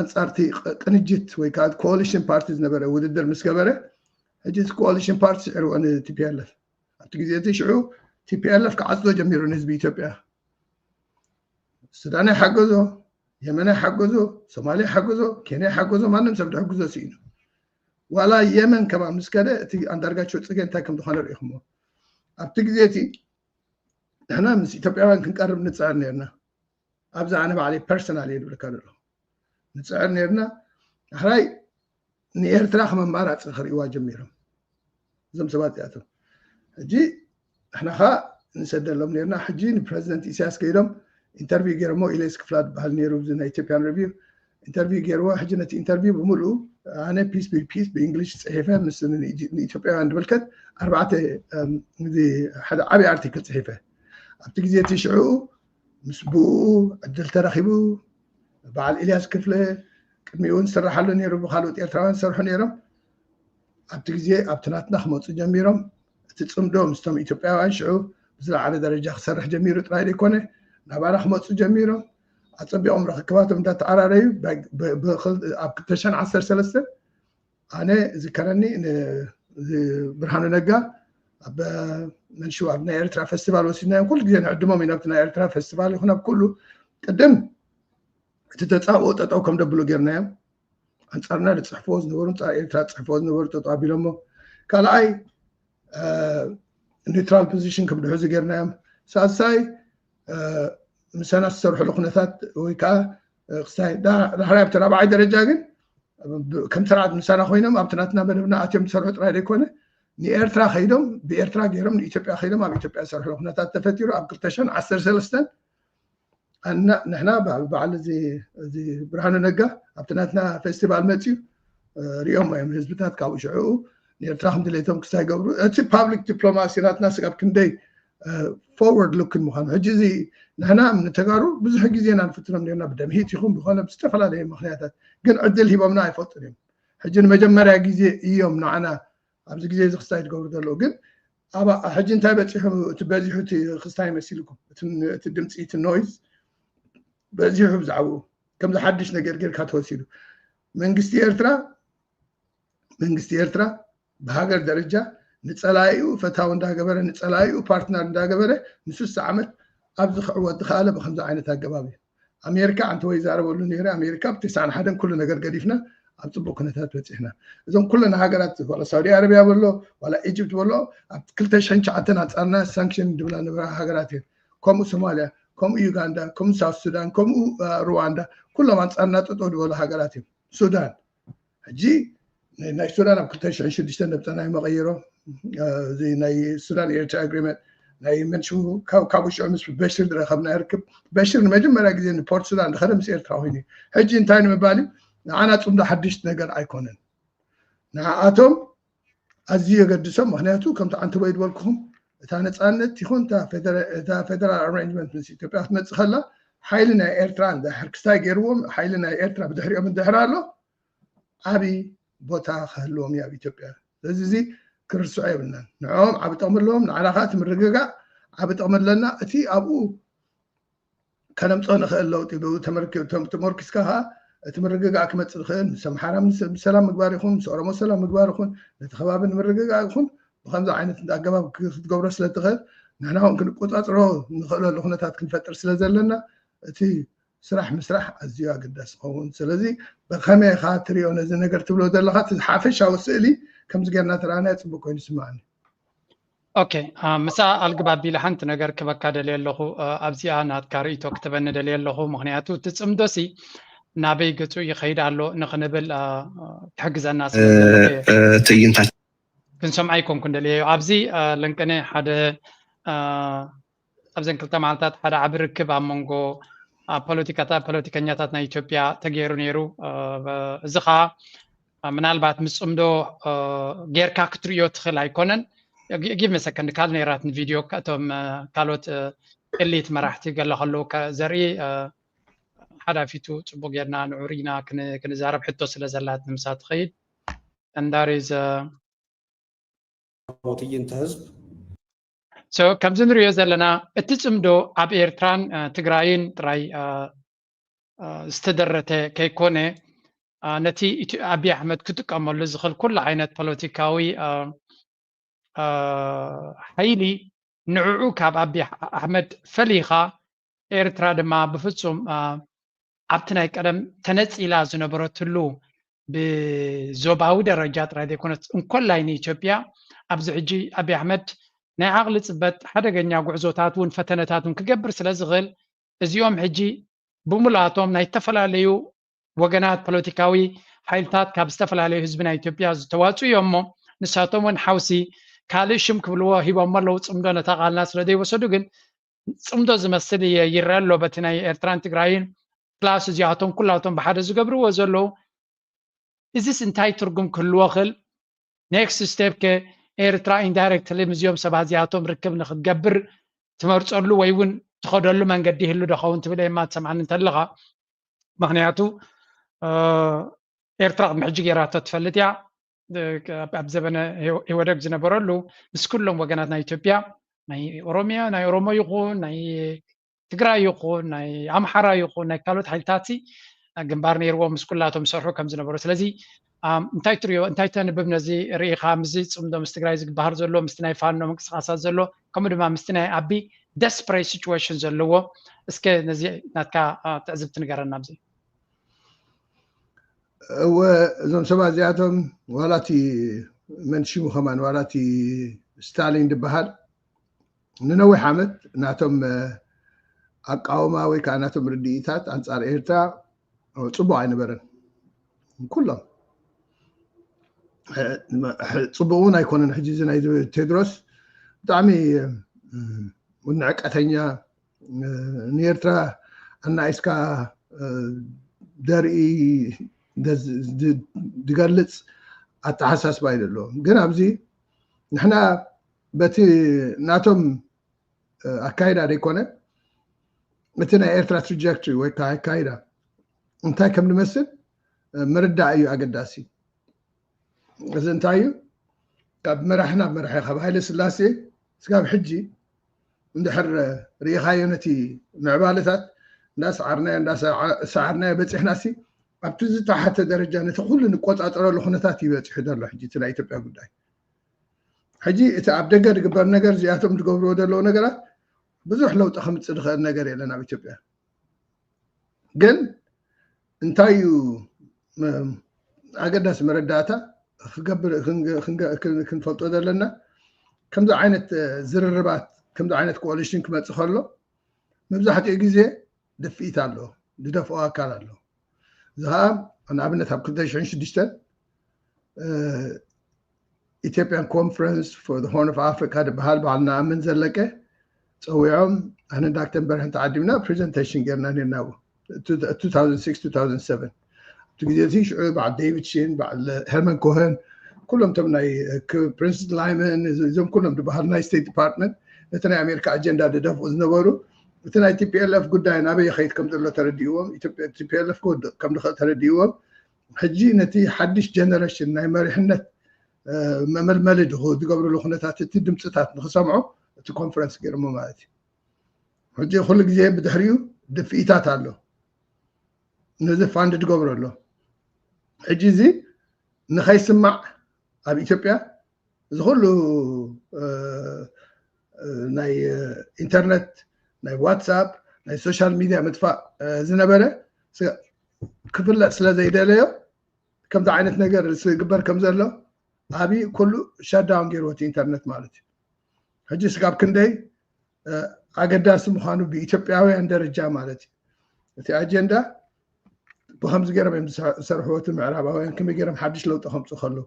ኣንፃርቲ ቅንጅት ወይ ከዓ coalition party ዝነበረ ውድድር ምስ ገበረ ሕጂ coalition party ስዒርዎ ንቲፒኤልኤፍ ኣብቲ ግዜ እቲ ሽዑ ቲፒኤልኤፍ ክዓፅዶ ጀሚሩ ንህዝቢ ኢትዮጵያ። ሱዳን ይሓገዞ፣ የመን ይሓገዞ፣ ሶማልያ ይሓገዞ፣ ኬንያ ይሓገዞ፣ ማንም ሰብ ዝሕግዞ ስኢኑ። ዋላ የመን ከማ ምስ ከደ እቲ ኣንዳርጋቸው ፅገ እንታይ ከም ዝኾነ ርኢኹሞ። ኣብቲ ግዜ እቲ ንሕና ምስ ኢትዮጵያውያን ክንቀርብ ንፅዕር ነርና። ኣብዚ ኣነ ባዕለይ personal እየ ዝብለካ ዘለኹ። ንፅዕር ነርና። ሕራይ ንኤርትራ ከም ኣማራፂ ክርእይዋ ጀሚሮም እዞም ሰባት እዚኣቶም። ሕጂ ንሕና ከዓ ንሰደሎም ነርና። ሕጂ ንፕረዚደንት ኢሳያስ ከይዶም ኢንተርቪው ገይሮሞ። ኢሌስ ክፍላ ዝበሃል ነይሩ እዚ ናይ ኢትዮጵያን ሪቪው ኢንተርቪው ገይርዎ። ሕጂ ነቲ ኢንተርቪው ብምሉኡ ኣነ ፒስ ቢል ፒስ ብእንግሊሽ ፅሒፈ ምስ ንኢትዮጵያውያን ዝምልከት ኣርባዕተ ሓደ ዓብዪ ኣርቲክል ፅሒፈ ኣብቲ ግዜ እቲ ሽዑ ምስ ብኡ ዕድል ተረኺቡ በዓል ኤልያስ ክፍለ ቅድሚኡ እውን ዝስራሓሉ ነይሩ ብካልኦት ኤርትራውያን ዝሰርሑ ነይሮም ኣብቲ ግዜ ኣብቲ ናትና ክመፁ ጀሚሮም እቲ ፅምዶ ምስቶም ኢትዮጵያውያን ሽዑ ብዝለዓለ ደረጃ ክሰርሕ ጀሚሩ ጥራይ ዘይኮነ ናባና ክመፁ ጀሚሮም ኣፀቢቖም ርክክባቶም እንዳተዓራረዩ ኣብ ክልተ ሽሕን ዓሰርተ ሰለስተን ኣነ ዝከረኒ ብርሃኑ ነጋ ኣብ መንሽው ኣብ ናይ ኤርትራ ፌስቲቫል ወሲድናዮም ኩሉ ግዜ ንዕድሞም ኢና ኣብቲ ናይ ኤርትራ ፌስቲቫል ይኹን ኣብ ኩሉ ቅድም እቲ ተፃብኦ ጠጠው ከም ደብሉ ጌርናዮም ኣንፃርና ዝፅሕፍዎ ዝነበሩ ኣንፃር ኤርትራ ዝፅሕፍዎ ዝነበሩ ጠጠው ኣቢሎሞ ካልኣይ neutral position ከም ድሕዙ ጌርናዮም ሳልሳይ ምሳና ዝሰርሕሉ ኩነታት ወይ ከዓ ክስታይ ዳሕራይ ኣብቲ ራብዓይ ደረጃ ግን ከም ስርዓት ምሳና ኮይኖም ኣብቲ ናትና መደብና ኣትዮም ዝሰርሑ ጥራይ ዘይኮነ ንኤርትራ ከይዶም ብኤርትራ ገይሮም ንኢትዮጵያ ከይዶም ኣብ ኢትዮጵያ ዝሰርሕሉ ኩነታት ተፈጢሩ ኣብ ክልተ ሽሕን ዓሰርተ ሰለስተን ንሕና በዓል እዚ ብርሃኑ ነጋ ኣብቲ ናትና ፌስቲቫል መፅዩ ሪኦም እዮም ህዝብታት ካብኡ ሽዕኡ ንኤርትራ ከም ድሌቶም ክስታይ ገብሩ እቲ public diplomacy ናትና ስጋብ ክንደይ forward looking ምዃኑ ሕጂ እዚ ንሕና ንተጋሩ ብዙሕ ግዜና ንፍትኖም ነርና ብደምህት ይኹን ብኾነ ብዝተፈላለየ ምክንያታት ግን ዕድል ሂቦምና ኣይፈልጡን እዮም ሕጂ ንመጀመርያ ግዜ እዮም ንዓና ኣብዚ ግዜ እዚ ክስታይ ትገብሩ ዘለዉ ግን ኣብ ሕጂ እንታይ በፂሑ እቲ በዚሑ እቲ ክስታይ መሲልኩም እቲ ድምፂ እቲ noise በዚሑ ብዛዕባኡ ከምዚ ሓድሽ ነገር ጌርካ ተወሲዱ መንግስቲ ኤርትራ መንግስቲ ኤርትራ ብሃገር ደረጃ ንፀላኢኡ ፈታዊ እንዳገበረ ንፀላኢኡ partner እንዳገበረ ንስሳ ዓመት ኣብዚ ክዕወት ዝኸኣለ ብከምዚ ዓይነት ኣገባብ እዩ ኣሜሪካ ኣንተ ወይ ዛረበሉ ነይረ ኣሜሪካ ብተስዓን ሓደን ኩሉ ነገር ገዲፍና ኣብ ፅቡቅ ኩነታት በፂሕና እዞም ኩለን ሃገራት ዋላ ሳውዲ ኣረቢያ በሎ ዋላ ኢጅፕት በሎ ኣብ ክልተ ሽሕን ትሽዓተን ኣንፃርና ሳንክሽን ድብላ ነበራ ሃገራት እየን ከምኡ ሶማልያ ከምኡ ዩጋንዳ፣ ከምኡ ሳውት ሱዳን፣ ከምኡ ሩዋንዳ፣ ኩሎም ኣንፃርና ጠጠው ዝበሉ ሃገራት እዮም። ሱዳን ሕጂ ናይ ሱዳን ኣብ ክልተ ሽሕን ሽዱሽተን ነብጠና ይመቐይሮ። እዚ ናይ ሱዳን ኤርትራ ኣግሪመንት ናይ መንሽሙ ካብ ውሽዑ ምስ በሽር ዝረኸብና ርክብ፣ በሽር ንመጀመርያ ግዜ ንፖርት ሱዳን ዝኸደ ምስ ኤርትራ ኮይኑ እዩ። ሕጂ እንታይ ንምባል እዩ? ንዓና ፅምዶ ሓድሽቲ ነገር ኣይኮነን። ንዓኣቶም ኣዝዩ የገድሶም። ምክንያቱ ከምቲ ዓንተቦይ ዝበልኩኹም እታ ነፃነት ይኹን እታ ፌደራል ኣሬንጅመንት ምስ ኢትዮጵያ ክትመፅእ ከላ ሓይሊ ናይ ኤርትራ እንድሕር ክስታይ ገይርዎም፣ ሓይሊ ናይ ኤርትራ ብድሕሪኦም እንድሕር ኣሎ ዓብዪ ቦታ ክህልዎም እዩ ኣብ ኢትዮጵያ። ስለዚ እዚ ክርስዑ የብልናን። ንዕኦም ዓቢ ጥቕሚ ኣለዎም፣ ንዓና ከዓ እቲ ምርግጋእ ዓቢ ጥቕሚ ኣለና። እቲ ኣብኡ ከነምፅኦ ንኽእል ለውጢ ብኡ ተመርኪ- ተም- ተመርኪስካ ከዓ እቲ ምርግጋእ ክመፅእ ዝኽእል ምስ ኣምሓራ ምስ- ሰላም ምግባር ይኹን ምስ ኦሮሞ ሰላም ምግባር ይኹን ነቲ ከባቢ ንምርግጋእ ይኹን ብከምዚ ዓይነት ኣገባብ ክ- ክትገብሮ ስለ ትኽእል ንሕና እውን ክንቆፃፅሮ ንኽእለሉ ኩነታት ክንፈጥር ስለ ዘለና እቲ ስራሕ ምስራሕ ኣዝዩ ኣገዳሲ ይኸውን። ስለዚ ብኸመይ ኢኻ ትሪኦ ነዚ ነገር ትብሎ ዘለኻ? እቲ ሓፈሻዊ ስእሊ ከምዚ ጌርና ተረኣናዮ ፅቡቅ ኮይኑ ይስምዓኒ። ኦኬ፣ ምስኣ ኣልግብ ኣቢለ ሓንቲ ነገር ክበካ ደልየ ኣለኹ። ኣብዚኣ ናትካ ርእይቶ ክትበኒ ደልየ ኣለኹ። ምክንያቱ እቲ ፅምዶሲ ናበይ ገፁ ይኸይድ ኣሎ ንክንብል ክሕግዘና ስለ ትእይንታ ክንሰምዓ ይኮንኩ እንደልየዮ። ኣብዚ ለንቀነ ሓደ ኣብዘን ክልተ መዓልታት ሓደ ዓቢ ርክብ ኣብ መንጎ ፖለቲካታት ፖለቲከኛታት ናይ ኢትዮጵያ ተገይሩ ነይሩ። እዚ ከዓ ምናልባት ምስ ፅምዶ ጌርካ ክትርእዮ ትኽእል ኣይኮነን። ጊቭ መሰከንድ ካል ነይራትን ቪድዮ እቶም ካልኦት ኤሊት መራሕቲ ገለ ከለዉ ዘርኢ ሓዳፊቱ ፅቡቅ ጌርና ንዑሪና ክንዛረብ ሕቶ ስለ ዘላት ንምሳ ትኸይድ እንዳሪዝ ትዕይንተ ህዝብ ከምዚ ንሪኦ ዘለና እቲ ፅምዶ ኣብ ኤርትራን ትግራይን ጥራይ ዝተደረተ ከይኮነ ነቲ ኣቢ ኣሕመድ ክጥቀመሉ ዝኽእል ኩሉ ዓይነት ፖለቲካዊ ሓይሊ ንዕዑ ካብ ኣቢ ኣሕመድ ፈሊኻ ኤርትራ ድማ ብፍፁም ኣብቲ ናይ ቀደም ተነፂላ ዝነበረትሉ ብዞባዊ ደረጃ ጥራይ ዘይኮነት እንኮላይ ንኢትዮጵያ ኣብዚ ሕጂ ኣቢ ኣሕመድ ናይ ዓቕሊ ፅበት ሓደገኛ ጉዕዞታት እውን ፈተነታት እውን ክገብር ስለ ዝኽእል እዚኦም ሕጂ ብምልኣቶም ናይ ዝተፈላለዩ ወገናት ፖለቲካዊ ሓይልታት ካብ ዝተፈላለዩ ህዝቢ ናይ ኢትዮጵያ ዝተዋፅኡ እዮም እሞ ንሳቶም እውን ሓውሲ ካልእ ሽም ክብልዎ ሂቦሞ ኣለዉ ፅምዶ ነታ ቃልና ስለ ዘይወሰዱ ግን ፅምዶ ዝመስል ይረአ ኣሎ በቲ ናይ ኤርትራን ትግራይን ፕላስ እዚኣቶም ኩላቶም ብሓደ ዝገብርዎ ዘለዉ እዚስ እንታይ ትርጉም ክህልዎ ክእል next step ከ ኤርትራ indirectly ምስዚኦም ሰባት እዚኣቶም ርክብ ንክትገብር ትመርፀሉ ወይ እውን ትኸደሉ መንገዲ ይህሉ ዶ ኸውን ትብል የማ ትሰምዓኒ እንተለኻ ምክንያቱ ኤርትራ ቅድሚ ሕጂ ገይራቶ ትፈልጥ እያ ኣብ ዘበነ ኢህወደግ ዝነበረሉ ምስ ኩሎም ወገናት ናይ ኢትዮጵያ ናይ ኦሮሚያ ናይ ኦሮሞ ይኹን ናይ ትግራይ ይኹን ናይ ኣምሓራ ይኹን ናይ ካልኦት ሓይልታት ግንባር ነይርዎም ምስ ኩላቶም ዝሰርሑ ከም ዝነበሩ ስለዚ እንታይ ትሪኦ እንታይ ተንብብ ነዚ ርኢኻ ምስዚ ፅምዶ ምስ ትግራይ ዝግባሃር ዘሎ ምስቲ ናይ ፋኖ ምንቅስቃሳት ዘሎ ከምኡ ድማ ምስቲ ናይ ኣቢ desperate situation ዘለዎ እስከ ነዚ ናትካ ትዕዝብቲ ንገረና ኣብዚ እወ እዞም ሰባት እዚኣቶም ዋላ እቲ መን ሽሙ ከማን ዋላ እቲ ስታሊን ዝበሃል ንነዊሕ ዓመት ናቶም ኣቃውማ ወይ ከዓ ናቶም ርድኢታት ኣንፃር ኤርትራ ፅቡቅ ኣይነበረን ኩሎም ፅቡቅ እውን ኣይኮነን ሕጂ እዚ ናይ ቴድሮስ ብጣዕሚ ንዕቀተኛ ንኤርትራ ኣናኢስካ ደርኢ ዝገልፅ ኣተሓሳስባ እዩ ዘለዎም ግን ኣብዚ ንሕና በቲ ናቶም ኣካይዳ ዘይኮነ እቲ ናይ ኤርትራ trajectory ወይ ከዓ ኣካይዳ እንታይ ከም ንመስል ምርዳእ እዩ ኣገዳሲ እዚ እንታይ እዩ ካብ መራሒ ናብ መራሒ ካብ ሃይለ ስላሴ ስጋብ ሕጂ እንድሕር ርኢኻዮ ነቲ ምዕባለታት እንዳሰዓርናዮ እንዳሰዓርናዮ በፂሕና ሲ ኣብቲ ዝተሓተ ደረጃ ነቲ ኩሉ ንቆፃፀረሉ ኩነታት እዩ በፂሑ ዘሎ ሕጂ እቲ ናይ ኢትዮጵያ ጉዳይ ሕጂ እቲ ኣብ ደገ ዝግበር ነገር እዚኣቶም ዝገብርዎ ዘለዉ ነገራት ብዙሕ ለውጢ ከምፅእ ዝኽእል ነገር የለን ኣብ ኢትዮጵያ ግን እንታይ እዩ ኣገዳሲ መረዳእታ ክንፈልጦ ዘለና ከምዚ ዓይነት ዝርርባት ከምዚ ዓይነት ኮሊሽን ክመፅእ ከሎ መብዛሕትኡ ግዜ ድፍኢት ኣሎ፣ ዝደፍኦ ኣካል ኣሎ። እዚ ከዓ ንኣብነት ኣብ ክልተ ሽሕን ሽዱሽተን Ethiopian Conference for the Horn of Africa ዝበሃል በዓል ንኣምን ዘለቀ ፀዊዖም ኣነ ዳክተር በርሀን ተዓዲምና ፕሬዘንቴሽን ጌርና ነርና። Two thousand six two thousand seven ኣብቲ ግዜ እዚ ሽዑ በዓል ዴቪድ ሺን በዓል ሄርመን ኮሄን ኩሎም እቶም ናይ ፕሪንስ ላይመን እዞም ኩሎም ዝበሃሉ ናይ ስቴት ዲፓርትመንት ነቲ ናይ ኣሜሪካ ኣጀንዳ ዝደፍኡ ዝነበሩ እቲ ናይ ቲፒኤልኤፍ ጉዳይ ናበይ ይኸይድ ከም ዘሎ ተረዲእዎም ኢትዮጵያ ቲፒኤልኤፍ ክወድቕ ከም ዝኽእል ተረዲእዎም ሕጂ ነቲ ሓድሽ ጀነሬሽን ናይ መሪሕነት መመልመሊ ዝገብርሉ ኩነታት እቲ ድምፅታት ንክሰምዑ እቲ ኮንፈረንስ ገይሮሞ ማለት እዩ። ሕጂ ኩሉ ግዜ ብድሕሪኡ ድፍኢታት ኣሎ ነዚ ፋንድ ዝገብሮ ኣሎ። ሕጂ እዚ ንኸይስማዕ ኣብ ኢትዮጵያ እዚ ኩሉ ናይ ኢንተርነት ናይ ዋትሳፕ ናይ ሶሻል ሚድያ ምጥፋእ ዝነበረ ክፍለጥ ስለ ዘይደለዮ ከምዚ ዓይነት ነገር ዝግበር ከም ዘሎ ኣብይ ኩሉ ሻዳውን ገይርዎ እቲ ኢንተርነት ማለት እዩ። ሕጂ ስጋብ ክንደይ ኣገዳሲ ምዃኑ ብኢትዮጵያውያን ደረጃ ማለት እዩ እቲ ኣጀንዳ ብከምዚ ገይሮም እዮም ዝሰርሕዎ እቲ ምዕራባውያን ከመይ ገይሮም ሓድሽ ለውጢ ከምፁ ከለዉ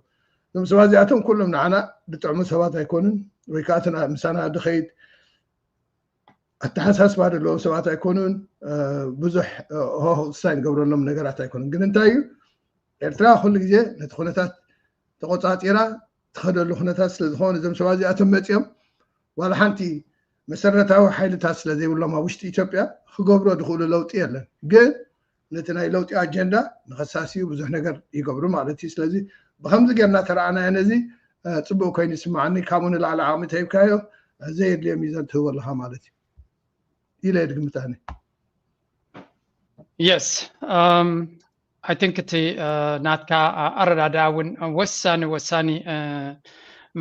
እዞም ሰባት እዚኣቶም ኩሎም ንዓና ዝጥዕሙ ሰባት ኣይኮኑን ወይ ከዓ ምሳና ድኸይድ ኣተሓሳስባ ዘለዎም ሰባት ኣይኮኑን። ብዙሕ ሆሆ ክስታይ ንገብረሎም ነገራት ኣይኮኑን። ግን እንታይ እዩ ኤርትራ ኩሉ ግዜ ነቲ ኩነታት ተቆፃፂራ ትኸደሉ ኩነታት ስለዝኾነ እዞም ሰባት እዚኣቶም መፂኦም ዋላ ሓንቲ መሰረታዊ ሓይልታት ስለዘይብሎም ኣብ ውሽጢ ኢትዮጵያ ክገብሮ ዝኽእሉ ለውጢ የለን። ግን ነቲ ናይ ለውጢ ኣጀንዳ ንኸሳስዩ ብዙሕ ነገር ይገብሩ ማለት እዩ። ስለዚ ብከምዚ ጌርና ተረኣናዮ ነዚ ፅቡቅ ኮይኑ ይስማዓኒ። ካብኡ ንላዕሊ ዓቕሚ ተሂብካዮ ዘየድልዮም እዩ ዘንትህቦ ኣለካ ማለት እዩ ኢለ ድግምት ኣነ። Yes, I think እቲ ናትካ ኣረዳድኣ እውን ወሳኒ ወሳኒ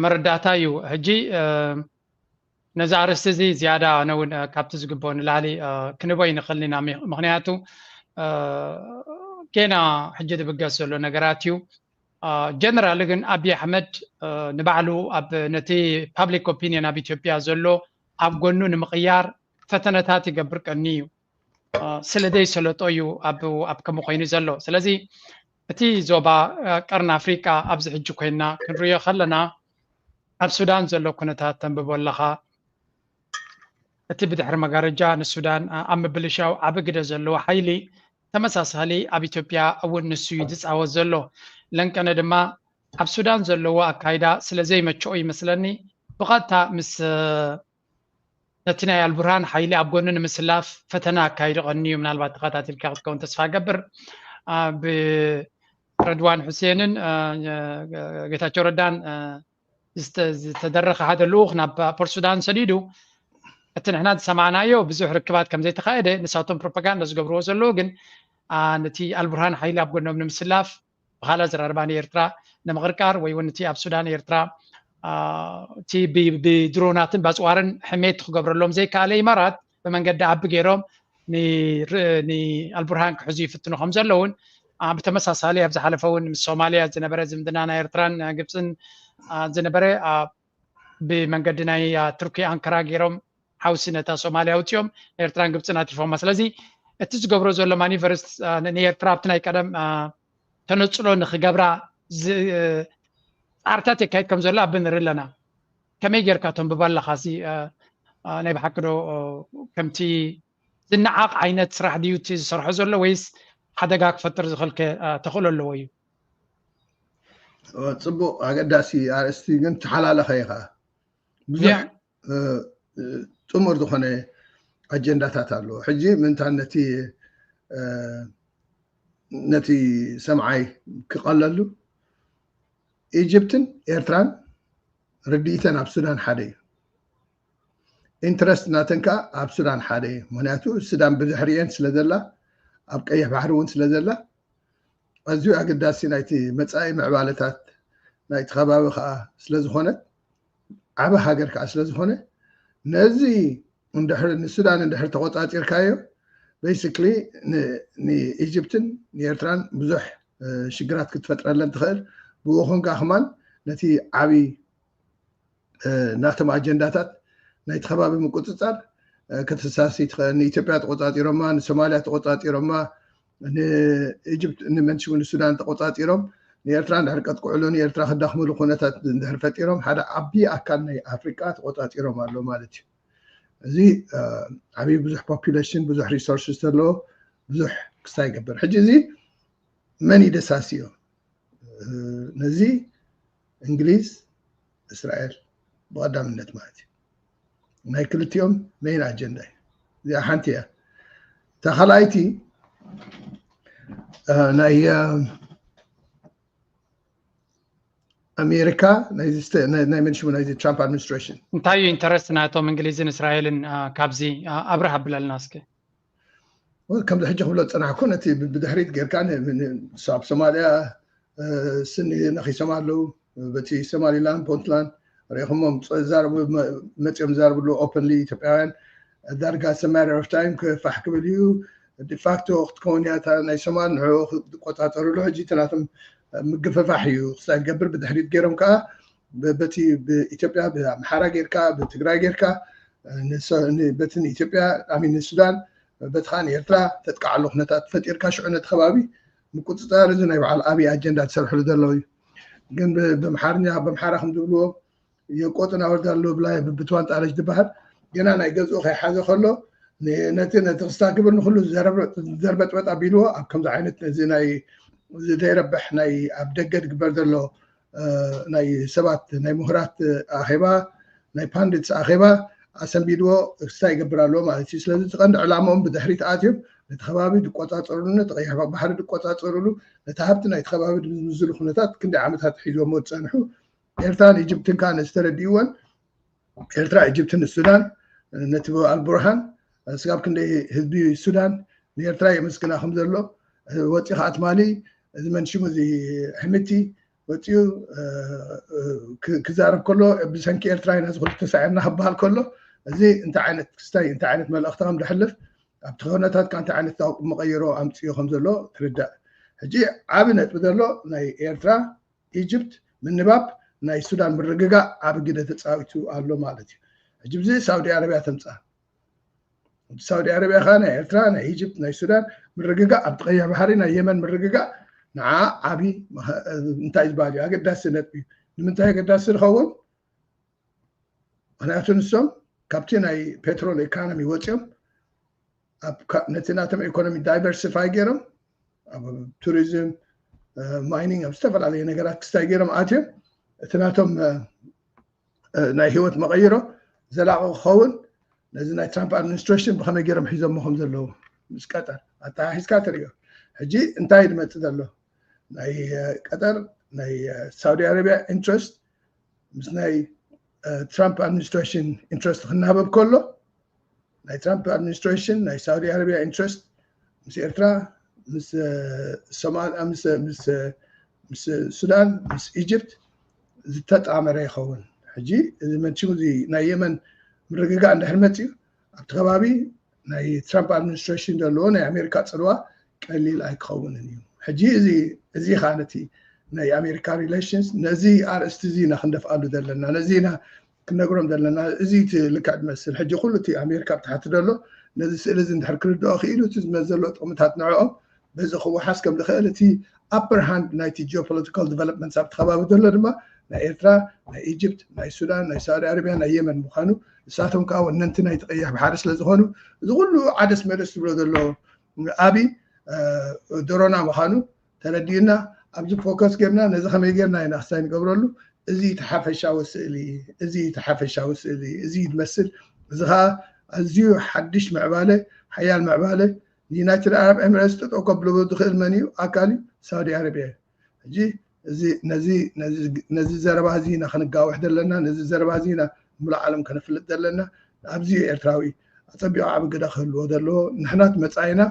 መረዳእታ እዩ። ሕጂ ነዚ ኣርእስቲ እዚ ዝያዳ ኣነ እውን ካብቲ ዝግብኦ ንላዕሊ ክንቦ ይንኽእል ኢና። ምክንያቱ ጌና ሕጂ ዝብገስ ዘሎ ነገራት እዩ። ጀነራል ግን ኣብይ ኣሕመድ ንባዕሉ ኣብ ነቲ ፓብሊክ ኦፒኒየን ኣብ ኢትዮጵያ ዘሎ ኣብ ጎኑ ንምቕያር ፈተነታት ይገብር ቀኒ እዩ። ስለ ዘይሰለጦ እዩ ኣብ ከምኡ ኮይኑ ዘሎ። ስለዚ እቲ ዞባ ቀርኒ ኣፍሪቃ ኣብዚ ሕጂ ኮይና ክንሪኦ ከለና ኣብ ሱዳን ዘሎ ኩነታት ተንብቦ ኣለኻ። እቲ ብድሕሪ መጋረጃ ንሱዳን ኣብ ምብልሻው ዓቢ ግደ ዘለዎ ሓይሊ ተመሳሳሊ ኣብ ኢትዮጵያ እውን ንሱ እዩ ዝፃወት ዘሎ። ለንቀነ ድማ ኣብ ሱዳን ዘለዎ ኣካይዳ ስለ ዘይመቸኦ ይመስለኒ ብቐጥታ ምስ ነቲ ናይ ኣልቡርሃን ሓይሊ ኣብ ጎኑ ንምስላፍ ፈተና ኣካይዱ ቀንዩ ምናልባት ተኸታቲልካ ክትከውን ተስፋ ገብር። ብረድዋን ሑሴንን ጌታቸው ረዳን ዝተደረኸ ሓደ ልኡኽ ናብ ፖርት ሱዳን ሰዲዱ እቲ ንሕና ዝሰማዕናዮ ብዙሕ ርክባት ከም ዘይተኻየደ ንሳቶም ፕሮፓጋንዳ ዝገብርዎ ዘለዉ ግን ነቲ ኣልቡርሃን ሓይሊ ኣብ ጎኖም ንምስላፍ ብካላ ዘራርባ ንኤርትራ ንምቕርቃር ወይ እውን እቲ ኣብ ሱዳን ኤርትራ እቲ ብድሮናትን ባፅዋርን ሕሜት ክገብረሎም ዘይከኣለ ኢማራት ብመንገዲ ኣቢ ገይሮም ንኣልቡርሃን ክሕዙ ይፍትኑ ከም ዘለውን ብተመሳሳሊ ኣብ ዝሓለፈ እውን ምስ ሶማልያ ዝነበረ ዝምድና ናይ ኤርትራን ግብፅን ዝነበረ ብመንገዲ ናይ ቱርኪ ኣንከራ ገይሮም ሓውሲ ነታ ሶማልያ ኣውፅኦም ኤርትራን ግብፅን ኣትሪፎማ። ስለዚ እቲ ዝገብሮ ዘሎ ማኒቨርስ ንኤርትራ ኣብቲ ናይ ቀደም ተነፅሎ ንክገብራ ፃዕርታት የካይድ ከም ዘሎ ኣብ ንርኢ ኣለና። ከመይ ጌርካ ተንብቦ ኣለኻ? እዚ ናይ ብሓቂ ዶ ከምቲ ዝነዓቕ ዓይነት ስራሕ ድዩ እቲ ዝሰርሖ ዘሎ ወይስ ሓደጋ ክፈጥር ዝኽእል ተኽእሎ ኣለዎ እዩ? ፅቡቅ ኣገዳሲ ኣርእስቲ ግን ተሓላለኸ ኢኻ ብዙሕ ጥሙር ዝኾነ ኣጀንዳታት ኣለዎ። ሕጂ ምንታን ነቲ ነቲ ሰምዓይ ክቐለሉ ኢጅፕትን ኤርትራን ርድኢተን ኣብ ሱዳን ሓደ እዩ። ኢንትረስት ናተን ከዓ ኣብ ሱዳን ሓደ እዩ። ምክንያቱ ሱዳን ብድሕሪኤን ስለ ዘላ ኣብ ቀይሕ ባሕሪ እውን ስለ ዘላ ኣዝዩ ኣገዳሲ ናይቲ መፃኢ ምዕባለታት ናይቲ ከባቢ ከዓ ስለዝኾነት ዓበ ሃገር ከዓ ስለዝኾነ ነዚ እንድሕር ንሱዳን እንድሕር ተቆፃፂርካዮ basically ንኢጅፕትን ንኤርትራን ብዙሕ ሽግራት ክትፈጥረለን ትኽእል። ብኡ ኮንካ ከማን ነቲ ዓብዪ ናቶም ኣጀንዳታት ናይቲ ከባቢ ምቁፅፃር ከተሳሲ ትኽእል። ንኢትዮጵያ ተቆፃፂሮማ፣ ንሶማልያ ተቆፃፂሮማ፣ ንኢጅፕት፣ ንመንሽቡ ንሱዳን ተቆፃፂሮም ንኤርትራ እንድሕር ቀጥቅዕሉ፣ ንኤርትራ ክዳኽምሉ ኩነታት እንድሕር ፈጢሮም ሓደ ዓቢ ኣካል ናይ ኣፍሪቃ ተቆፃፂሮም ኣሎ ማለት እዩ። እዚ ዓብዪ ብዙሕ ፖፑሌሽን፣ ብዙሕ ሪሶርስስ ዘለዎ ብዙሕ ክስታይ ይገብር። ሕጂ እዚ መን ይደሳስዮ? ነዚ እንግሊዝ፣ እስራኤል ብቐዳምነት ማለት እዩ። ናይ ክልቲኦም ሜን ኣጀንዳ እዩ። እዚኣ ሓንቲ እያ። እታ ካልኣይቲ ናይ ኣሜሪካ ናይ መንሽሙ ናይዚ ትራምፕ ኣድሚኒስትሬሽን እንታይ እዩ ኢንተረስት ናቶም እንግሊዝን እስራኤልን? ካብዚ ኣብርህ ኣብለልና እስኪ። ከምዚ ሕጂ ክብሎ ዝፀናሕኩ ነቲ ብድሕሪት ጌርካ ኣብ ሶማልያ ስኒ ነኺሶም ኣለዉ። በቲ ሶማሊላንድ ፖንትላንድ ሪኢኹሞም መፅኦም ዛረብሉ ኦፐንሊ ኢትዮጵያውያን ዳርጋ ሰማሪ ኦፍ ታይም ክፋሕ ክብል እዩ። ዲፋክቶ ክትከውን እያ እታ ናይ ሶማል ንዕኡ ክቆፃፀርሉ ሕጂ እቲ ናቶም ምግፍፋሕ እዩ ክሳይ ገብር ብድሕሪት ገይሮም ከዓ በቲ ብኢትዮጵያ ብኣምሓራ ጌርካ ብትግራይ ጌርካ በቲ ንኢትዮጵያ ኣሚን ንሱዳን በቲ ከዓ ንኤርትራ ተጥቃዓሉ ኩነታት ፈጢርካ ሽዑ ነቲ ከባቢ ምቁፅፃር እዚ ናይ በዓል ኣብይ ኣጀንዳ ትሰርሕሉ ዘለዉ እዩ። ግን ብምሓርኛ ብምሓራ ከም ዝብልዎ የቆጥን ኣወርዳለሁ ብላይ ብብትዋን ጣለች ዝበሃል ገና ናይ ገዝኡ ከይሓዘ ከሎ ነቲ ነቲ ክስታ ክብል ንኩሉ ዘርበጥበጥ ኣቢልዎ ኣብ ከምዚ ዓይነት ነዚ ናይ ዘይረብሕ ናይ ኣብ ደገ ዝግበር ዘሎ ናይ ሰባት ናይ ምሁራት ኣኼባ ናይ ፓንድትስ ኣኼባ ኣሰንቢድዎ ክስታ ይገብር ኣለዎ ማለት እዩ። ስለዚ እቲ ቀንዲ ዕላምኦም ብድሕሪት ኣትዮም ነቲ ከባቢ ዝቆፃፀሩሉ ነቲ ቀይሕ ባሕሪ ዝቆፃፀሩሉ ነቲ ሃብቲ ናይቲ ከባቢ ዝምዝሉ ኩነታት ክንደይ ዓመታት ሒዝዎም ዝፀንሑ ኤርትራን ኢጅፕትን ከዓ ነዚ ተረዲእወን ኤርትራ ኢጅፕትን ሱዳን ነቲ ኣልቡርሃን ስጋብ ክንደይ ህዝቢ ሱዳን ንኤርትራ የመስግና ከም ዘሎ ወፂ ከዓ ትማሊ እዚ መንሽሙ እዚ ሕምቲ ወፂኡ ክዛረብ ከሎ ብሰንኪ ኤርትራ ኢና ዝኩሉ ተሳዒርና ክበሃል ከሎ እዚ እንታይ ዓይነት ክስታይ እንታይ ዓይነት መልእኽቲ ከም ዘሕልፍ ኣብቲ ኩነታት ከዓ እንታይ ዓይነት መቐይሮ ኣምፅኡ ከም ዘሎ ትርዳእ። ሕጂ ዓቢ ነጥቢ ዘሎ ናይ ኤርትራ ኢጅፕት ምንባብ ናይ ሱዳን ምርግጋእ ዓቢ ግደ ተፃዊቱ ኣሎ ማለት እዩ። ሕጂ ብዚ ሳውዲ ኣረቢያ ተምፃ ሳውዲ ኣረቢያ ከዓ ናይ ኤርትራ ናይ ኢጅፕት ናይ ሱዳን ምርግጋእ ኣብቲ ቀይሕ ባሕሪ ናይ የመን ምርግጋእ ንዓ ዓቢ እንታይ ዝበሃል እዩ ኣገዳሲ ነጥቢ እዩ። ንምንታይ ኣገዳሲ ዝኸውን ምክንያቱ ንሶም ካብቲ ናይ ፔትሮል ኢኮኖሚ ወፂኦም ነቲ ናቶም ኢኮኖሚ ዳይቨርሲፋይ ገይሮም ኣብ ቱሪዝም ማይኒንግ ኣብ ዝተፈላለዩ ነገራት ክስታይ ገይሮም ኣትዮም እቲ ናቶም ናይ ህይወት መቐይሮ ዘላቂ ክኸውን ነዚ ናይ ትራምፕ ኣድሚኒስትሬሽን ብከመይ ገይሮም ሒዞሞ ከም ዘለዉ ምስ ቀጠር ኣተሓሒዝካ ትሪኦ። ሕጂ እንታይ ዝመፅእ ዘሎ ናይ ቀጠር ናይ ሳውዲ ኣረቢያ ኢንትረስት ምስ ናይ ትራምፕ ኣድሚኒስትሬሽን ኢንትረስት ክናበብ ከሎ ናይ ትራምፕ ኣድሚኒስትሬሽን ናይ ሳውዲ ኣረቢያ ኢንትረስት ምስ ኤርትራ ምስ ሶማል ምስ ምስ ሱዳን ምስ ኢጅፕት ዝተጣመረ ይኸውን። ሕጂ እዚ መችም እዚ ናይ የመን ምርግጋእ እንድሕር መፅዩ ኣብቲ ከባቢ ናይ ትራምፕ ኣድሚኒስትሬሽን ዘለዎ ናይ ኣሜሪካ ፅልዋ ቀሊል ኣይክኸውንን እዩ። ሕጂ እዚ እዚ ከዓ ነቲ ናይ ኣሜሪካ ሪሌሽንስ ነዚ ኣርእስቲ እዚ ኢና ክንደፍኣሉ ዘለና ነዚ ኢና ክነግሮም ዘለና። እዚ እቲ ልክዕ ዝመስል ሕጂ ኩሉ እቲ ኣሜሪካ ብታሕቲ ዘሎ ነዚ ስእሊ እዚ እንድሕር ክርድኦ ክኢሉ እቲ ዝመዘሎ ጥቕምታት ንዕኦም በዚ ክወሓስ ከም ዝኽእል እቲ ኣፐር ሃንድ ናይቲ ጂኦፖለቲካል ዲቨሎፕመንትስ ኣብቲ ከባቢ ዘሎ ድማ ናይ ኤርትራ ናይ ኢጅፕት ናይ ሱዳን ናይ ሳውዲ ኣረቢያ ናይ የመን ምዃኑ ንሳቶም ከዓ ወነንቲ ናይቲ ቀይሕ ባሕሪ ስለ ዝኾኑ እዚ ኩሉ ዓደስ መደስ ዝብሎ ዘሎ ኣብይ ድሮና ምዃኑ ተረዲእና ኣብዚ ፎከስ ጌርና ነዚ ከመይ ጌርና ኢና ክሳይ ንገብረሉ እዚ እቲ ሓፈሻዊ ስእሊ እዚ እቲ ሓፈሻዊ ስእሊ እዚ ዝመስል እዚ ከዓ ኣዝዩ ሓድሽ ምዕባለ ሓያል ምዕባለ ንዩናይትድ ዓረብ ኤምሬትስ ጠጠው ከብልዎ ዝኽእል መን እዩ ኣካል እዩ ሳውዲ ኣረቢያ እዩ ሕጂ ነዚ ዘረባ እዚ ኢና ክንጋውሕ ዘለና ነዚ ዘረባ እዚ ኢና ሙሉእ ዓለም ከነፍልጥ ዘለና ኣብዚ ኤርትራዊ ኣፀቢቑ ዓቢ ግደ ክህልዎ ዘለዎ ንሕናት መፃኢና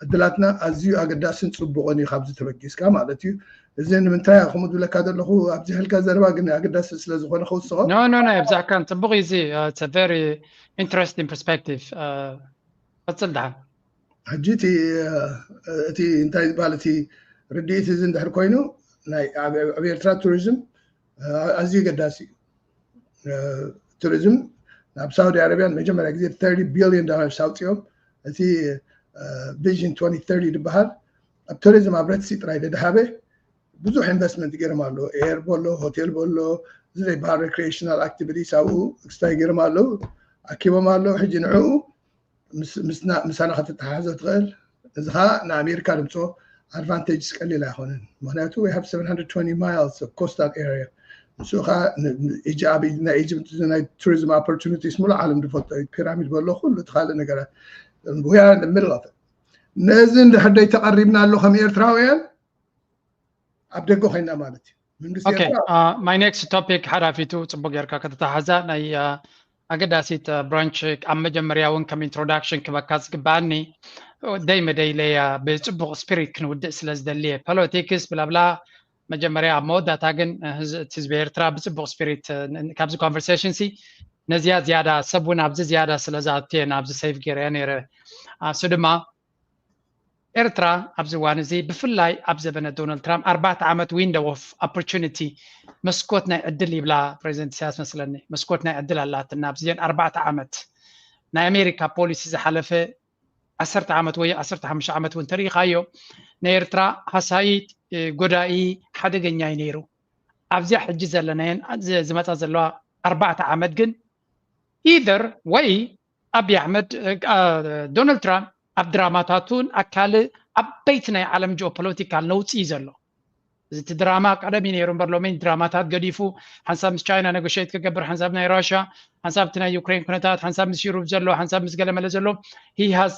ዕድላትና ኣዝዩ ኣገዳስን ፅቡቕን እዩ ካብዚ ተበጊስካ ማለት እዩ እዚ ንምንታይ ከምኡ ዝብለካ ዘለኹ ኣብዚ ሕልካ ዘረባ ግን ኣገዳሲ ስለ ዝኾነ ክውስኾ no no no ብዛዕካን ፅቡቕ እዩ እዚ very interesting perspective ቀፅል ደሓን ሕጂ እቲ እቲ እንታይ ዝበሃል እቲ ርድኢት እዚ እንድሕር ኮይኑ ናይ ኣብ ኤርትራ ቱሪዝም ኣዝዩ ገዳሲ እዩ ቱሪዝም ናብ ሳውዲ ኣረብያ ንመጀመርያ ግዜ thirty billion dollars ኣውፅኦም። እቲ ቪዥን twenty thirty ዝበሃል ኣብ ቱሪዝም ኣብ ሬድሲ ጥራይ ደድሃበ ብዙሕ ኢንቨስትመንት ገይሮም ኣለዉ። ኤር በሎ፣ ሆቴል በሎ፣ እዚ ዘይበሃል ሬክሪኤሽናል ኣክቲቪቲስ ኣብኡ ስታይ ገይሮም ኣለዉ፣ ኣኪቦም ኣለዉ። ሕጂ ንዕኡ ምስ- ምስና- ምሳና ከተተሓሕዞ ትኽእል። እዚ ከዓ ንኣሜሪካ ድምፆ ኣድቫንቴጅስ ቀሊል ኣይኮነን። ምክንያቱ we have seven hundred twenty miles of coastal area። ንሱ ከዓ ን- ን- ኢጂ- ኣብ ናይ ኢጅፕት ናይ ቱሪዝም ኦፖርቹኒቲስ ሙሉ ዓለም ዝፈልጦ እዩ። ፒራሚድ በሎ ኩሉ እቲ ካልእ ነገራት we are in the middle of it። ነዚ እንድሕር ደይ ተቐሪብና ኣሎ ከም ኤርትራውያን ኣብ ደገ ኮይና ማለት እዩ። መንግስቲ okay ኤርትራ uh, my next topic ሓዳፊቱ ጽቡቅ ጌርካ ከተተሓዛ ናይ uh, ኣገዳሲት ብራንች ኣብ መጀመርያ እውን ከም ኢንትሮዳክሽን ክበካ ዝግባኣኒ ደይ መደይለያ ብጽቡቅ ስፒሪት ክንውድእ ስለ ዝደልየ ፖለቲክስ ብላብላ መጀመርያ ኣብ መወዳእታ ግን uh, ህዝ- እቲ ህዝቢ ኤርትራ ብጽቡቅ ስፒሪት uh, ን- ካብዚ ኮንቨርሴሽን ሲ ነዚያ ዝያዳ ሰብ እውን ኣብዚ ዝያዳ ስለ ዝኣትየ ናብዚ ሴቭ ገይረያ ነይረ ኣሱ ድማ ኤርትራ ኣብዚ እዋን እዚ ብፍላይ ኣብ ዘበነ ዶናልድ ትራምፕ ኣርባዕተ ዓመት ዊንዶ ኦፍ ኦፖርቹኒቲ መስኮት ናይ ዕድል ይብላ ፕሬዚደንት ኢሳያስ መስለኒ መስኮት ናይ ዕድል ኣላትና ኣብዚአን ኣርባዕተ ዓመት ናይ ኣሜሪካ ፖሊሲ ዝሓለፈ ዓሰርተ ዓመት ወይ ዓሰርተ ሓሙሽተ ዓመት እውን ተሪኢኻዮ ናይ ኤርትራ ሃሳይት ጎዳኢ ሓደገኛ እዩ ነይሩ ኣብዚኣ ሕጂ ዘለናየን ዝመፃ ዘለዋ ኣርባዕተ ዓመት ግን ኢደር ወይ ኣብይ ኣሕመድ ዶናልድ ትራምፕ ኣብ ድራማታቱን ኣካል ዓበይቲ ናይ ዓለም ጂኦፖለቲካል ነውፂ እዩ ዘሎ እዚ እቲ ድራማ ቀደም እዩ ነይሩ እምበር ሎሚ ድራማታት ገዲፉ ሓንሳብ ምስ ቻይና ነጎሸት ክገብር ሓንሳብ ናይ ራሽያ ሓንሳብ እቲ ናይ ዩክሬን ኩነታት ሓንሳብ ምስ ዩሩብ ዘሎ ሓንሳብ ምስ ገለመለ ዘሎ ሂሃዝ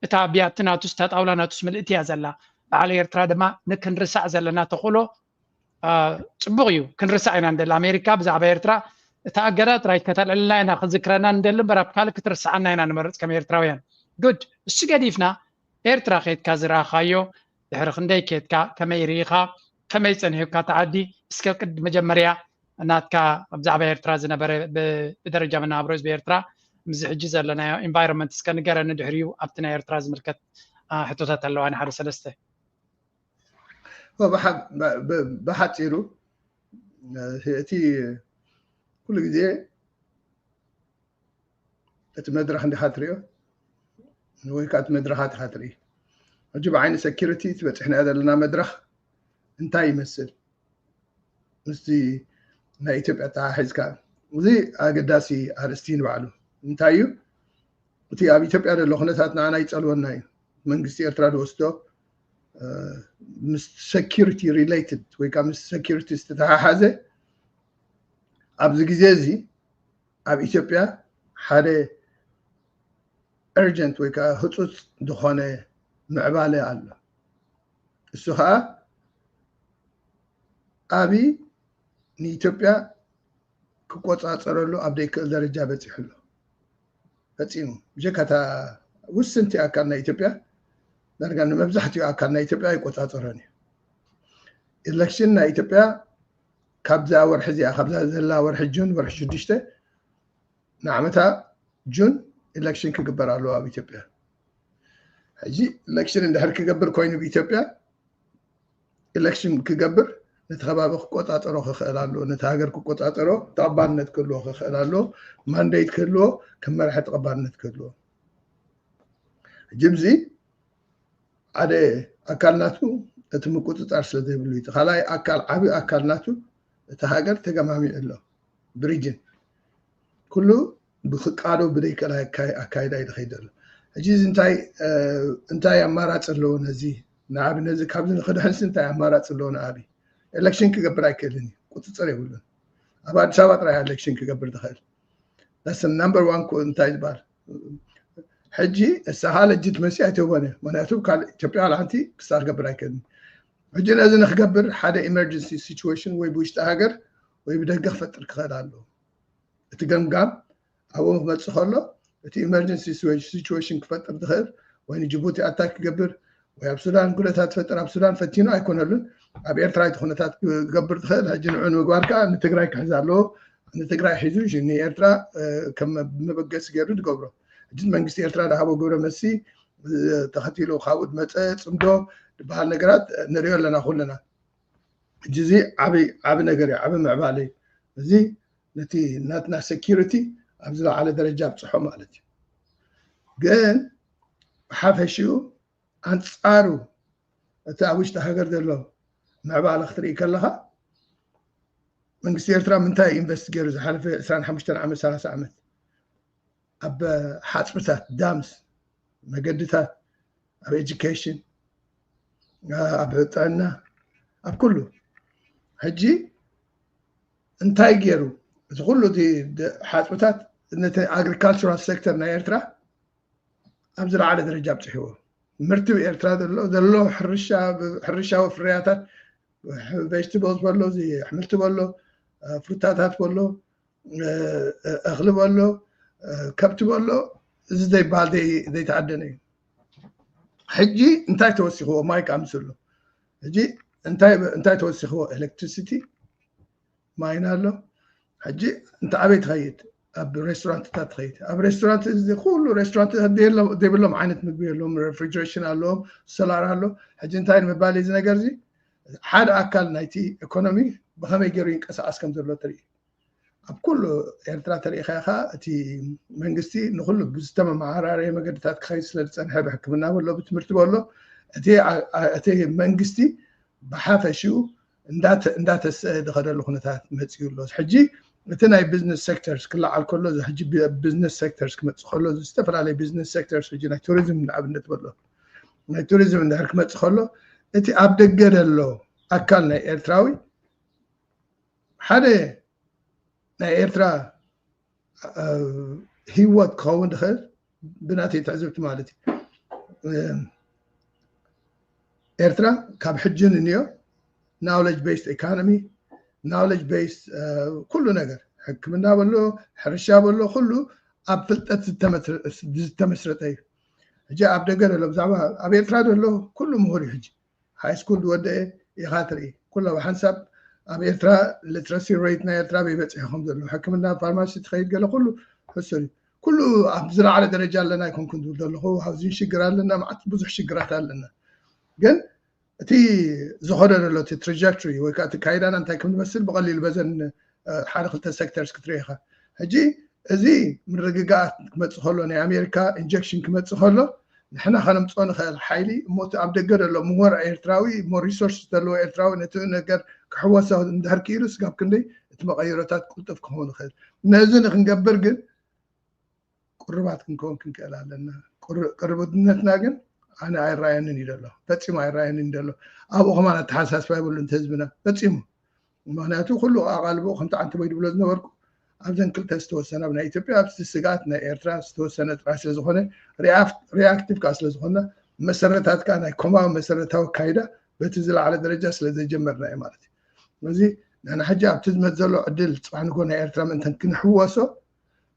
እታ ቢያቲ ናቱስ እታ ጣውላ ናቱስ ምልእቲ እያ ዘላ በዓል ኤርትራ ድማ ንክንርሳዕ ዘለና ተኽእሎ ፅቡቅ እዩ ክንርሳዕ ኢና ንደሊ ኣሜሪካ ብዛዕባ ኤርትራ እታ ኣገዳ ጥራይ ከተልዕልና ኢና ክንዝክረና ንደሊ እምበር ኣብ ካልእ ክትርስዓና ኢና ንመርፅ ከም ኤርትራውያን good እሱ ገዲፍና ኤርትራ ከድካ ዝረኣኻዮ ድሕሪ ክንደይ ከድካ ከመይ ርኢኻ ከመይ ፀኒሑካ ተዓዲ እስከ ቅድ መጀመርያ ናትካ ብዛዕባ ኤርትራ ዝነበረ ብደረጃ መናብሮ ህዝቢ ኤርትራ ምዚ ሕጂ ዘለናዮ ኢንቫይሮንመንት እስከ ንገረኒ ድሕሪኡ ኣብቲ ናይ ኤርትራ ዝምልከት ሕቶታት ኣለዋኒ ሓደ ሰለስተ ብሓፂሩ እቲ ኩሉ ግዜ እቲ መድረክ እንዲካ ትሪኦ ወይ ከዓ እቲ መድረካት ኢካ ትርኢ ሕጂ ብዓይኒ ሰኪሪቲ ትበፂሕና ዘለና መድረክ እንታይ ይመስል ምስቲ ናይ ኢትዮጵያ ተሓሒዝካ እዚ ኣገዳሲ ኣርእስቲ ንባዕሉ እንታይ እዩ እቲ ኣብ ኢትዮጵያ ዘሎ ኩነታት ንዓና ይፀልወና እዩ መንግስቲ ኤርትራ ዝወስዶ ምስ ሰኪሪቲ ሪሌትድ ወይ ከዓ ምስ ሰኪሪቲ ዝተተሓሓዘ ኣብዚ ግዜ እዚ ኣብ ኢትዮጵያ ሓደ urgent ወይ ከዓ ህፁፅ ዝኾነ ምዕባለ ኣሎ እሱ ከዓ ኣብይ ንኢትዮጵያ ክቆፃፀረሉ ኣብ ዘይክእል ደረጃ በፂሑ ኣሎ ፈፂሙ ብጀካታ ውስንቲ ኣካል ናይ ኢትዮጵያ ዳርጋ ንመብዛሕትኡ ኣካል ናይ ኢትዮጵያ ኣይቆፃፀሮን እዩ ኢሌክሽን ናይ ኢትዮጵያ ካብዛ ወርሒ እዚኣ ካብዛ ዘላ ወርሒ ጁን ወርሒ ሽዱሽተ ንዓመታ ጁን ኢሌክሽን ክግበር ኣለዎ ኣብ ኢትዮጵያ ሕጂ ኢሌክሽን እንድሕር ክገብር ኮይኑ ብኢትዮጵያ ኢሌክሽን ክገብር ነቲ ከባቢ ክቆፃፀሮ ክኽእል ኣለዎ ነቲ ሃገር ክቆፃፀሮ ተቐባልነት ክህልዎ ክኽእል ኣለዎ ማንዴት ክህልዎ ከም መራሒ ተቐባልነት ክህልዎ ሕጂ እዚ ሓደ ኣካል ናቱ እቲ ምቁፅፃር ስለ ዘይብሉ እቲ ካልኣይ ኣካል ዓብዪ ኣካል ናቱ እቲ ሃገር ተገማሚዑ ኣሎ ብሪጅን ኩሉ ብክቃዶ ብደይከል ኣካይዳ እዩ ዝኸይድ ዘሎ ሕጂ እዚ እንታይ እንታይ ኣማራፂ ኣለዎ ነዚ ንዓቢ ነዚ ካብዚ ንክድሕንሲ እንታይ ኣማራፂ ኣለዎ ንዓቢ ኤሌክሽን ክገብር ኣይክእልን እዩ ቁፅፅር የብሉን ኣብ ኣዲስ ኣበባ ጥራይ ኤሌክሽን ክገብር ዝኽእል that's number one እንታይ ዝበሃል ሕጂ እሳኻ ለጅትመሲ ኣይትህቦን እያ ምክንያቱ ካልእ ኢትዮጵያ ዋላ ሓንቲ ክሳ ክገብር ኣይክእልን ሕጂ ነዚ ንክገብር ሓደ emergency situation ወይ ብውሽጢ ሃገር ወይ ብደገ ክፈጥር ክኽእል ኣለዎ እቲ ገምጋም ኣብኡ ክመፅእ ከሎ እቲ emergency situation ክፈጥር ዝኽእል ወይ ንጅቡቲ ኣታክ ክገብር ወይ ኣብ ሱዳን ኩነታት ትፈጥር ኣብ ሱዳን ፈቲኑ ኣይኮነሉን ኣብ ኤርትራ እቲ ኩነታት ክገብር ዝኽእል ሕጂ ንዑ ንምግባር ከዓ ንትግራይ ክሕዝ ኣለዎ ንትግራይ ሒዙ ንኤርትራ ከም መበገሲ ገይሩ ዝገብሮ ሕጂ መንግስቲ ኤርትራ ዝሃቦ ግብረ መሲ ተኸቲሉ ካብኡ ዝመፀ ፅምዶ ዝበሃል ነገራት ንሪኦ ኣለና ኩልና ሕጂ እዚ ዓብ ዓብ ነገር እዩ ዓብ ምዕባለ እዩ እዚ ነቲ ናትና security ኣብ ዝለዓለ ደረጃ ኣብፅሖ ማለት እዩ። ግን ብሓፈሽኡ ኣንፃሩ እቲ ኣብ ውሽጢ ሃገር ዘሎ ምዕባለ ክትርኢ ከለካ መንግስቲ ኤርትራ ምንታይ ኢንቨስት ገይሩ ዝሓለፈ ዕስራን ሓሙሽተን ዓመት ሰላሳ ዓመት ኣብ ሓፅብታት፣ ዳምስ፣ መገድታት፣ ኣብ ኤጁኬሽን፣ ኣብ ጥዕና፣ ኣብ ኩሉ። ሕጂ እንታይ ገይሩ? እዚ ኩሉ እቲ ሓፅብታት ነቲ ኣግሪካልቸራል ሴክተር ናይ ኤርትራ ኣብ ዝለዓለ ደረጃ ኣብፅሕዎ። ምርቲ ኤርትራ ዘሎ ዘሎ ሕርሻዊ ፍርያታት፣ ቬጅተብልስ በሎ፣ ኣሕምልቲ በሎ፣ ፍሩታታት በሎ፣ እኽሊ በሎ፣ ከብቲ በሎ፣ እዚ ዘይበሃል ዘይተኣደነ እዩ። ሕጂ እንታይ ተወሲኽዎ? ማይ ከኣ ምስ ኣሎ ሕጂ እንታይ ተወሲኽዎ? ኤሌክትሪሲቲ፣ ማይን ኣሎ። ሕጂ እንተ ኣበይ ትኸይድ? ኣብ ሬስቶራንትታት ትኸይድ። ኣብ ሬስቶራንት እዚ ኩሉ ሬስቶራንት ዘይብሎም ዓይነት ምግቢ የለዎም። ሬፍሪጀሬሽን ኣለዎም፣ ሶላር ኣሎ። ሕጂ እንታይ ንምባል እዚ ነገር እዚ ሓደ ኣካል ናይቲ ኢኮኖሚ ብኸመይ ገይሩ ይንቀሳቐስ ከም ዘሎ ትርኢ። ኣብ ኩሉ ኤርትራ ተሪኢኻ ኢኻ፣ እቲ መንግስቲ ንኹሉ ብዝተመማዓራረየ መገድታት ክኸይድ ስለ ዝጸንሐ፣ ብሕክምና በሎ፣ ብትምህርቲ በሎ፣ እቲ መንግስቲ ብሓፈሽኡ እንዳተሰ ዝኸደሉ ኩነታት መፅኡ ኣሎ። ሕጂ እቲ ናይ ቢዝነስ ሴክተርስ ክለዓል ከሎ፣ ሕጂ ቢዝነስ ሴክተርስ ክመፅእ ከሎ፣ ዝተፈላለዩ ቢዝነስ ሴክተርስ፣ ሕጂ ናይ ቱሪዝም ንኣብነት በሎ፣ ናይ ቱሪዝም እንድሕር ክመፅእ ከሎ፣ እቲ ኣብ ደገ ዘሎ ኣካል ናይ ኤርትራዊ ሓደ ናይ ኤርትራ ህይወት ክኸውን ዝኽእል ብናተይ ትዕዝብቲ ማለት እዩ። ኤርትራ ካብ ሕጂ ንንዮ ናውለጅ ቤስድ ኢኮኖሚ፣ ናውለጅ ቤስድ ኩሉ ነገር፣ ሕክምና በሎ፣ ሕርሻ በሎ፣ ኩሉ ኣብ ፍልጠት ዝተመስረተ እዩ። ሕጂ ኣብ ደገ ዘሎ ብዛዕባ ኣብ ኤርትራ ዘሎ ኩሉ ምሁር እዩ። ሕጂ ሃይ ስኩል ዝወደአ ኢኻ ትርኢ። ኩሎ ብሓንሳብ ኣብ ኤርትራ ሊትረሲ ሬት ናይ ኤርትራ በይበፅሑ ከም ዘሎ፣ ሕክምና፣ ፋርማሲ ትኸይድ ገለ ኩሉ ሕሱር እዩ። ኩሉ ኣብ ዝለዓለ ደረጃ ኣለና ኣይኮንኩን ዝብል ዘለኹ፣ ሃውዚን ሽግር ኣለና፣ መዓት ብዙሕ ሽግራት ኣለና። ግን እቲ ዝኸዶ ዘሎ እቲ ትራጀክቶሪ ወይ ከዓ እቲ ካይዳና እንታይ ከም ዝመስል ብቐሊሉ በዘን ሓደ ክልተ ሴክተርስ ክትርኢ ኢኻ። ሕጂ እዚ ምርግጋኣት ክመፅእ ከሎ፣ ናይ ኣሜሪካ ኢንጀክሽን ክመፅእ ከሎ፣ ንሕና ከነምፅኦ ንኽእል ሓይሊ እሞ እቲ ኣብ ደገ ዘሎ ምሁር ኤርትራዊ እሞ ሪሶርስ ዘለዎ ኤርትራዊ ነቲ ነገር ክሕወሶ እንድሕር ክኢሉ ስጋብ ክንደይ እቲ መቐይሮታት ቅልጡፍ ክኸውን ይኽእል። ነዚ ንክንገብር ግን ቅሩባት ክንከውን ክንክእል ኣለና። ቅርብነትና ግን ኣነ ኣይረኣየንን እዩ ዘሎ፣ ፈፂሙ ኣይረኣየንን እዩ ዘሎ። ኣብኡ ከማን ኣተሓሳስባ የብሉን እቲ ህዝብና ፈፂሙ። ምክንያቱ ኩሉ ኣቓልቦ ከምቲ ዓንተቦይ ድብሎ ዝነበርኩ ኣብዘን ክልተ ዝተወሰነ፣ ኣብ ናይ ኢትዮጵያ፣ ኣብቲ ስግኣት ናይ ኤርትራ ዝተወሰነ ጥራይ ስለዝኾነ፣ ሪኣክቲቭ ከዓ ስለዝኾነ፣ መሰረታት ከዓ ናይ ኮማዊ መሰረታዊ ኣካይዳ በቲ ዝለዓለ ደረጃ ስለዘይጀመርና እዩ ማለት እዩ። እዚ ንሕና ሕጂ ኣብቲ ዝመፅ ዘሎ ዕድል ፅባሕ ንጎ ናይ ኤርትራ ምእንተን ክንሕወሶ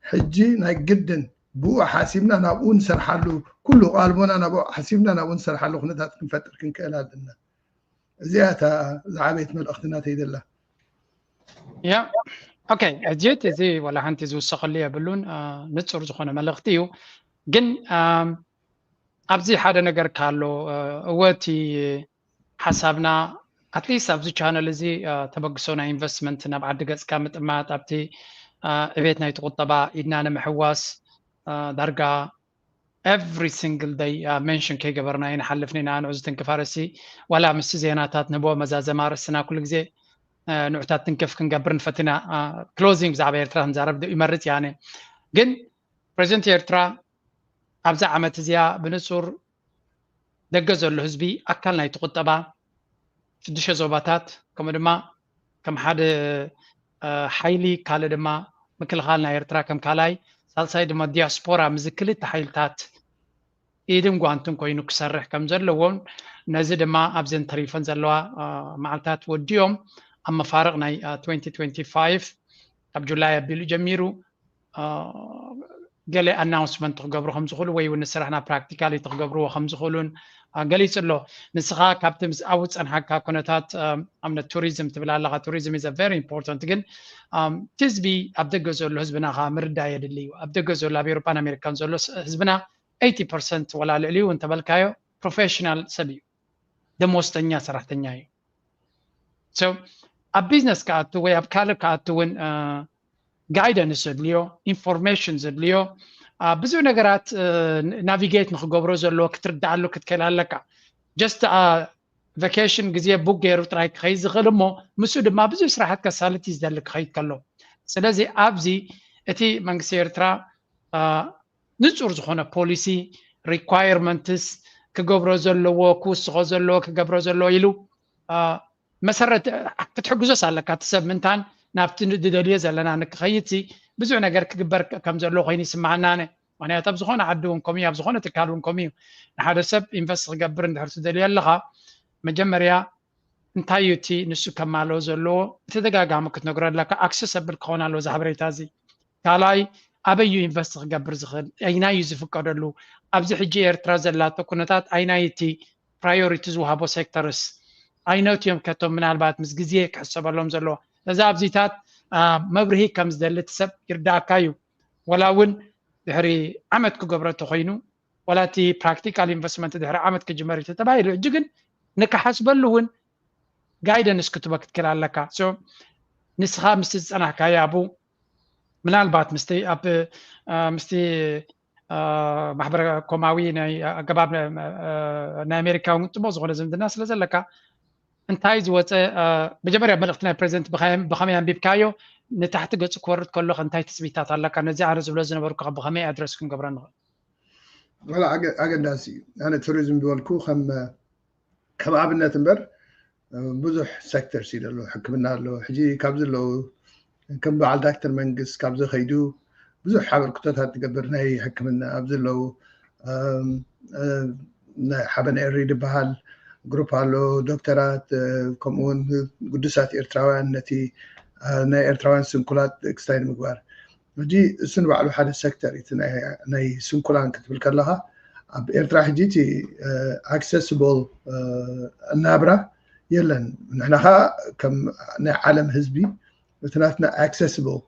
ሕጂ ናይ ግድን ብኡ ሓሲብና ናብኡ ንሰርሓሉ፣ ኩሉ ቃልቦና ናብኡ ሓሲብና ናብኡ ንሰርሓሉ ኩነታት ክንፈጥር ክንክእል ኣለና። እዚኣ እታ ዝዓበየት መልእኽቲ ናተይ ዘላ። ያ ኦኬ። ሕጂ እዚ ዋላ ሓንቲ ዝውሰኸሉ የብሉን፣ ንፁር ዝኾነ መልእኽቲ እዩ። ግን ኣብዚ ሓደ ነገር ካሎ፣ እወ እቲ ሓሳብና ኣትሊስት ኣብዚ ቻነል እዚ ተበግሶ ናይ ኢንቨስትመንት ናብ ዓዲ ገፅካ ምጥማት ኣብቲ ዕቤት ናይቲ ቁጠባ ኢድና ንምሕዋስ ዳርጋ every single day ሜንሽን ከይገበርና ይንሓልፍ ኒና ንዑ ዝትንክፍ ኣርእስቲ ዋላ ምስቲ ዜናታት ንህቦ መዛዘማ ኣርእስትና ኩሉ ግዜ ንዑታት ትንክፍ ክንገብር ንፈትና። ክሎዚንግ ብዛዕባ ኤርትራ ክንዛረብ ይመርፅ ያነ ግን ፕሬዚደንት ኤርትራ ኣብዛ ዓመት እዚኣ ብንጹር ደገ ዘሎ ህዝቢ ኣካል ናይቲ ቁጠባ ሽዱሽተ ዞባታት ከምኡ ድማ ከም ሓደ ሓይሊ ካልእ ድማ ምክልኻል ናይ ኤርትራ ከም ካልኣይ ሳልሳይ ድማ ዲያስፖራ ምስዚ ክልተ ሓይልታት ኢድን ጓንትን ኮይኑ ክሰርሕ ከም ዘለዎን ነዚ ድማ ኣብዘን ተሪፈን ዘለዋ መዓልታት ወዲኦም ኣብ መፋርቕ ናይ ትዌንቲ ትዌንቲ ፋይቭ ካብ ጁላይ ኣቢሉ ጀሚሩ ገለ ኣናውንስመንት ክገብሩ ከም ዝኽእሉ ወይ እውን ንስራሕና ፕራክቲካሊ ክገብርዎ ከም ዝኽእሉን ገሊጹ ኣሎ። ንስኻ ካብቲ ምስኣቡ ዝጸንሓካ ኩነታት ኣብነት ቱሪዝም ትብል ኣለኻ። ቱሪዝም is very important ግን እቲ ህዝቢ ኣብ ደገ ዘሎ ህዝብና ኸዓ ምርዳእ የድሊ እዩ። ኣብ ደገ ዘሎ ኣብ ኤሮፓን ኣሜሪካን ዘሎ ህዝብና ኤይቲ ፐርሰንት ወላ ልዕሊኡ እንተበልካዮ ፕሮፌሽናል ሰብ እዩ፣ ደሞዝተኛ ሰራሕተኛ እዩ። ኣብ ቢዝነስ ክኣቱ ወይ ኣብ ካልእ ክኣቱ እውን guidance ዘድልዮ፣ information ዘድልዮ፣ ብዙሕ ነገራት navigate ንክገብሮ ዘለዎ ክትርዳኣሉ ክትክእል ኣለካ። Just vacation ግዜ book ገይሩ ጥራይ ክኸይድ ዝኽእል እሞ፣ ምስኡ ድማ ብዙሕ ስራሓት ከሳልጥ እዩ ዝደሊ ክኸይድ ከሎ። ስለዚ ኣብዚ እቲ መንግስቲ ኤርትራ ንጹር ዝኾነ policy፣ requirements፣ ክገብሮ ዘለዎ፣ ክውስኾ ዘለዎ፣ ክገብሮ ዘለዎ ኢሉ መሰረት ክትሕግዞስ ኣለካ። እቲ ሰብ ምንታን ናብቲ ዝደልዮ ዘለና ንክኸይድ ብዙሕ ነገር ክግበር ከም ዘለዎ ኮይኑ ይስምዓና። ኣነ ምክንያቱ ኣብ ዝኾነ ዓዲ እውን ከምኡ ኣብ ዝኾነ ትካል እውን ከምኡ እዩ። ንሓደ ሰብ invest ክገብር እንድሕር ትደልዮ ኣለኻ፣ መጀመርያ እንታይ እዩ እቲ ንሱ ከማልኦ ዘለዎ ብተደጋጋሚ ክትነግሮ ኣለካ። Accessible ክኸውን ኣለዎ እዚ ሓበሬታ እዚ። ካልኣይ ኣበይ እዩ invest ክገብር ዝኽእል፣ ኣይናይ እዩ ዝፍቀደሉ። ኣብዚ ሕጂ ኤርትራ ዘላቶ ኩነታት ኣይናይ እቲ priority ዝወሃቦ sectors ኣይነቱ እዮም ከቶም ምናልባት ምስ ግዜ ክሕሰበሎም ዘለዎ። እዚ ኣብዚታት መብርሂ ከም ዝደሊ እቲ ሰብ ይርዳእካ እዩ። ወላ እውን ድሕሪ ዓመት ክገብሮ ተኮይኑ፣ ወላ እቲ practical investment ድሕሪ ዓመት ክጅመር እዩ ተባሂሉ፣ ሕጂ ግን ንክሓስበሉ እውን guidance ክትበ ክትክእል ኣለካ። ንስኻ ምስቲ ዝፀናሕካዮ ኣብኡ ምናልባት ምስቲ ኣብ ምስቲ ማሕበረ ኮማዊ ናይ ኣገባብ ናይ ኣሜሪካ እውን ፅቡቅ ዝኾነ ዝምድና ስለ ዘለካ እንታይ ዝወፀ መጀመርያ መልእክቲ ናይ ፕሬዚደንት ብኸመይ ኣንቢብካዮ ንታሕቲ ገፁ ክወርድ ከሎ እንታይ ትፅቢታት ኣለካ? ነዚ ኣነ ዝብሎ ዝነበርኩ ብኸመይ ኣድረስ ክንገብሮ ንኽእል? ኣገዳሲ እዩ። ኣነ ቱሪዝም ዝበልኩ ከም ኣብነት እምበር ብዙሕ sectors እዩ ዘሎ። ሕክምና ኣሎ። ሕጂ ካብ ዘለዉ ከም በዓል ዳክተር መንግስት ካብ ዝኸይዱ ብዙሕ ኣበርክቶታት ትገብር ናይ ሕክምና ኣብ ዘለዉ ናይ ሓበን ኤሪ ዝበሃል group ኣሎ፣ ዶክተራት ከምኡውን ግዱሳት ኤርትራውያን ነቲ ናይ ኤርትራውያን ስንኩላት ክስታይ ንምግባር። ሕጂ እሱ ንባዕሉ ሓደ sector እዩ። ናይ ስንኩላን ክትብል ከለኻ ኣብ ኤርትራ ሕጂ እቲ accessible ናብራ የለን። ንሕና ኸዓ ከም ናይ ዓለም ህዝቢ እቲ ናትና accessible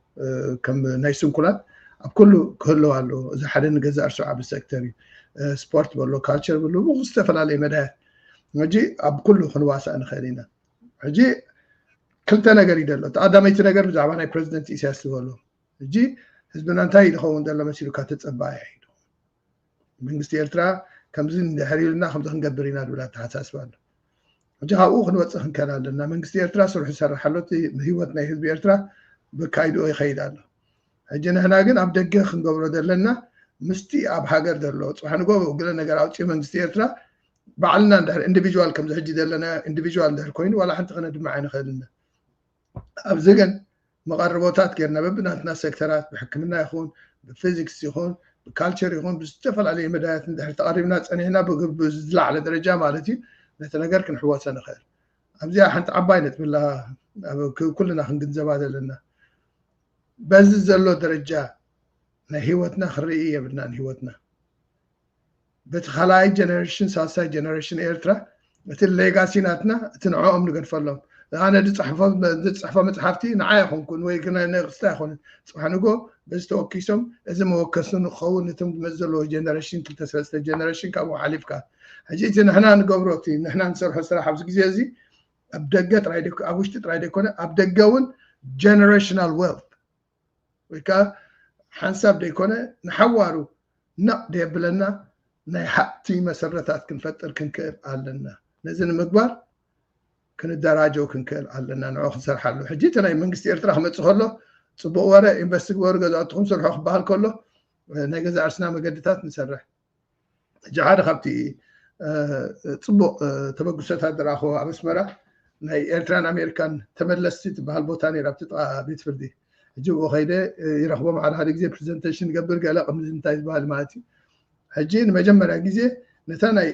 ከም ናይ ስንኩላን ኣብ ኩሉ ክህልው ኣለዎ። እዚ ሓደ ንገዛእ ርእሱ ዓቢ sector እዩ። ስፖርት በሎ፣ culture በሎ፣ ብዝተፈላለየ መዳያት ሕጂ ኣብ ኩሉ ክንዋሳእ ንኽእል ኢና። ሕጂ ክልተ ነገር እዩ ዘሎ። እቲ ቀዳመይቲ ነገር ብዛዕባ ናይ ፕሬዚደንት ኢሳያስ ዝበሎ ሕጂ ህዝብና እንታይ እዩ ዝኸውን ዘሎ መሲሉካ ተጸባይ እዩ። መንግስቲ ኤርትራ ከምዚ እንድሕር ኢልና ከምዚ ክንገብር ኢና ዝብል ኣተሓሳስባ ኣሎ። ሕጂ ካብኡ ክንወፅእ ክንከል ኣለና። መንግስቲ ኤርትራ ስርሑ ይሰርሕ ኣሎ። እቲ ህይወት ናይ ህዝቢ ኤርትራ በካይድኦ ይኸይድ ኣሎ። ሕጂ ንሕና ግን ኣብ ደገ ክንገብሮ ዘለና ምስቲ ኣብ ሃገር ዘሎ ፅባሕ ንጎ ገለ ነገር ኣውፅኡ መንግስቲ ኤርትራ ባዕልና እንድሕር individual ከምዚ ሕጂ ዘለና individual እንድሕር ኮይኑ ዋላ ሓንቲ ክነድምዕ ኣይንኽእልና። ኣብዚ ግን መቐርቦታት ጌርና በብናትና ሴክተራት ብሕክምና ይኹን ብፊዚክስ ይኹን ብካልቸር ይኹን ብዝተፈላለየ መዳያት እንድሕር ተቐሪብና ፀኒሕና ብዝለዓለ ደረጃ ማለት እዩ ነቲ ነገር ክንሕወሶ ንኽእል። ኣብዚኣ ሓንቲ ዓባይ ነጥቢ ኣላ ኩልና ክንግንዘባ ዘለና። በዚ ዘሎ ደረጃ ናይ ህይወትና ክንርኢ የብልናን። ህይወትና በቲ ካልኣይ ጀነሬሽን ሳልሳይ ጀነሬሽን ኤርትራ እቲ ሌጋሲ ናትና እቲ ንዕኦም ንገድፈሎም። ኣነ ዝፅሕፎ መፅሓፍቲ ንዓ ኣይኮንኩን ወይ ነቅስታ ኣይኮኑን። ፅባሕ ንጎ በዚ ተወኪሶም እዚ መወከሲ ንክኸውን ነቶም ዝመፅ ዘለዎ ጀነሬሽን ክልተ ሰለስተ ጀነሬሽን ካብኡ ሓሊፍካ ሕጂ እቲ ንሕና ንገብሮ እቲ ንሕና ንሰርሖ ስራሕ ኣብዚ ግዜ እዚ ኣብ ደገ ጥራይ ኣብ ውሽጢ ጥራይ ዘይኮነ ኣብ ደገ እውን generational wealth ወይ ከዓ ሓንሳብ ዘይኮነ ንሓዋሩ ነቕ ደየብለና ናይ ሃብቲ መሰረታት ክንፈጥር ክንክእል ኣለና። ነዚ ንምግባር ክንደራጀው ክንክእል ኣለና። ንዑ ክንሰርሓሉ። ሕጂ እቲ ናይ መንግስቲ ኤርትራ ክመፅእ ከሎ ፅቡቅ ወረ ኢንቨስት ግበሩ ገዛውትኹም ስርሑ ክበሃል ከሎ ናይ ገዛ ርስና መገድታት ንሰርሕ። ሕጂ ሓደ ካብቲ ፅቡቅ ተበግሶታት ዝረኣኽዎ ኣብ ኣስመራ ናይ ኤርትራን ኣሜሪካን ተመለስቲ ትበሃል ቦታ ነይራ ኣብቲ ጥቓ ቤት ፍርዲ። ሕጂ ብኡ ከይደ ይረኽቦም ሓደ ሓደ ግዜ ፕሬዘንቴሽን ገብር ገለ ከምዚ እንታይ ዝበሃል ማለት እዩ። ሕጂ ንመጀመርያ ግዜ ነታ ናይ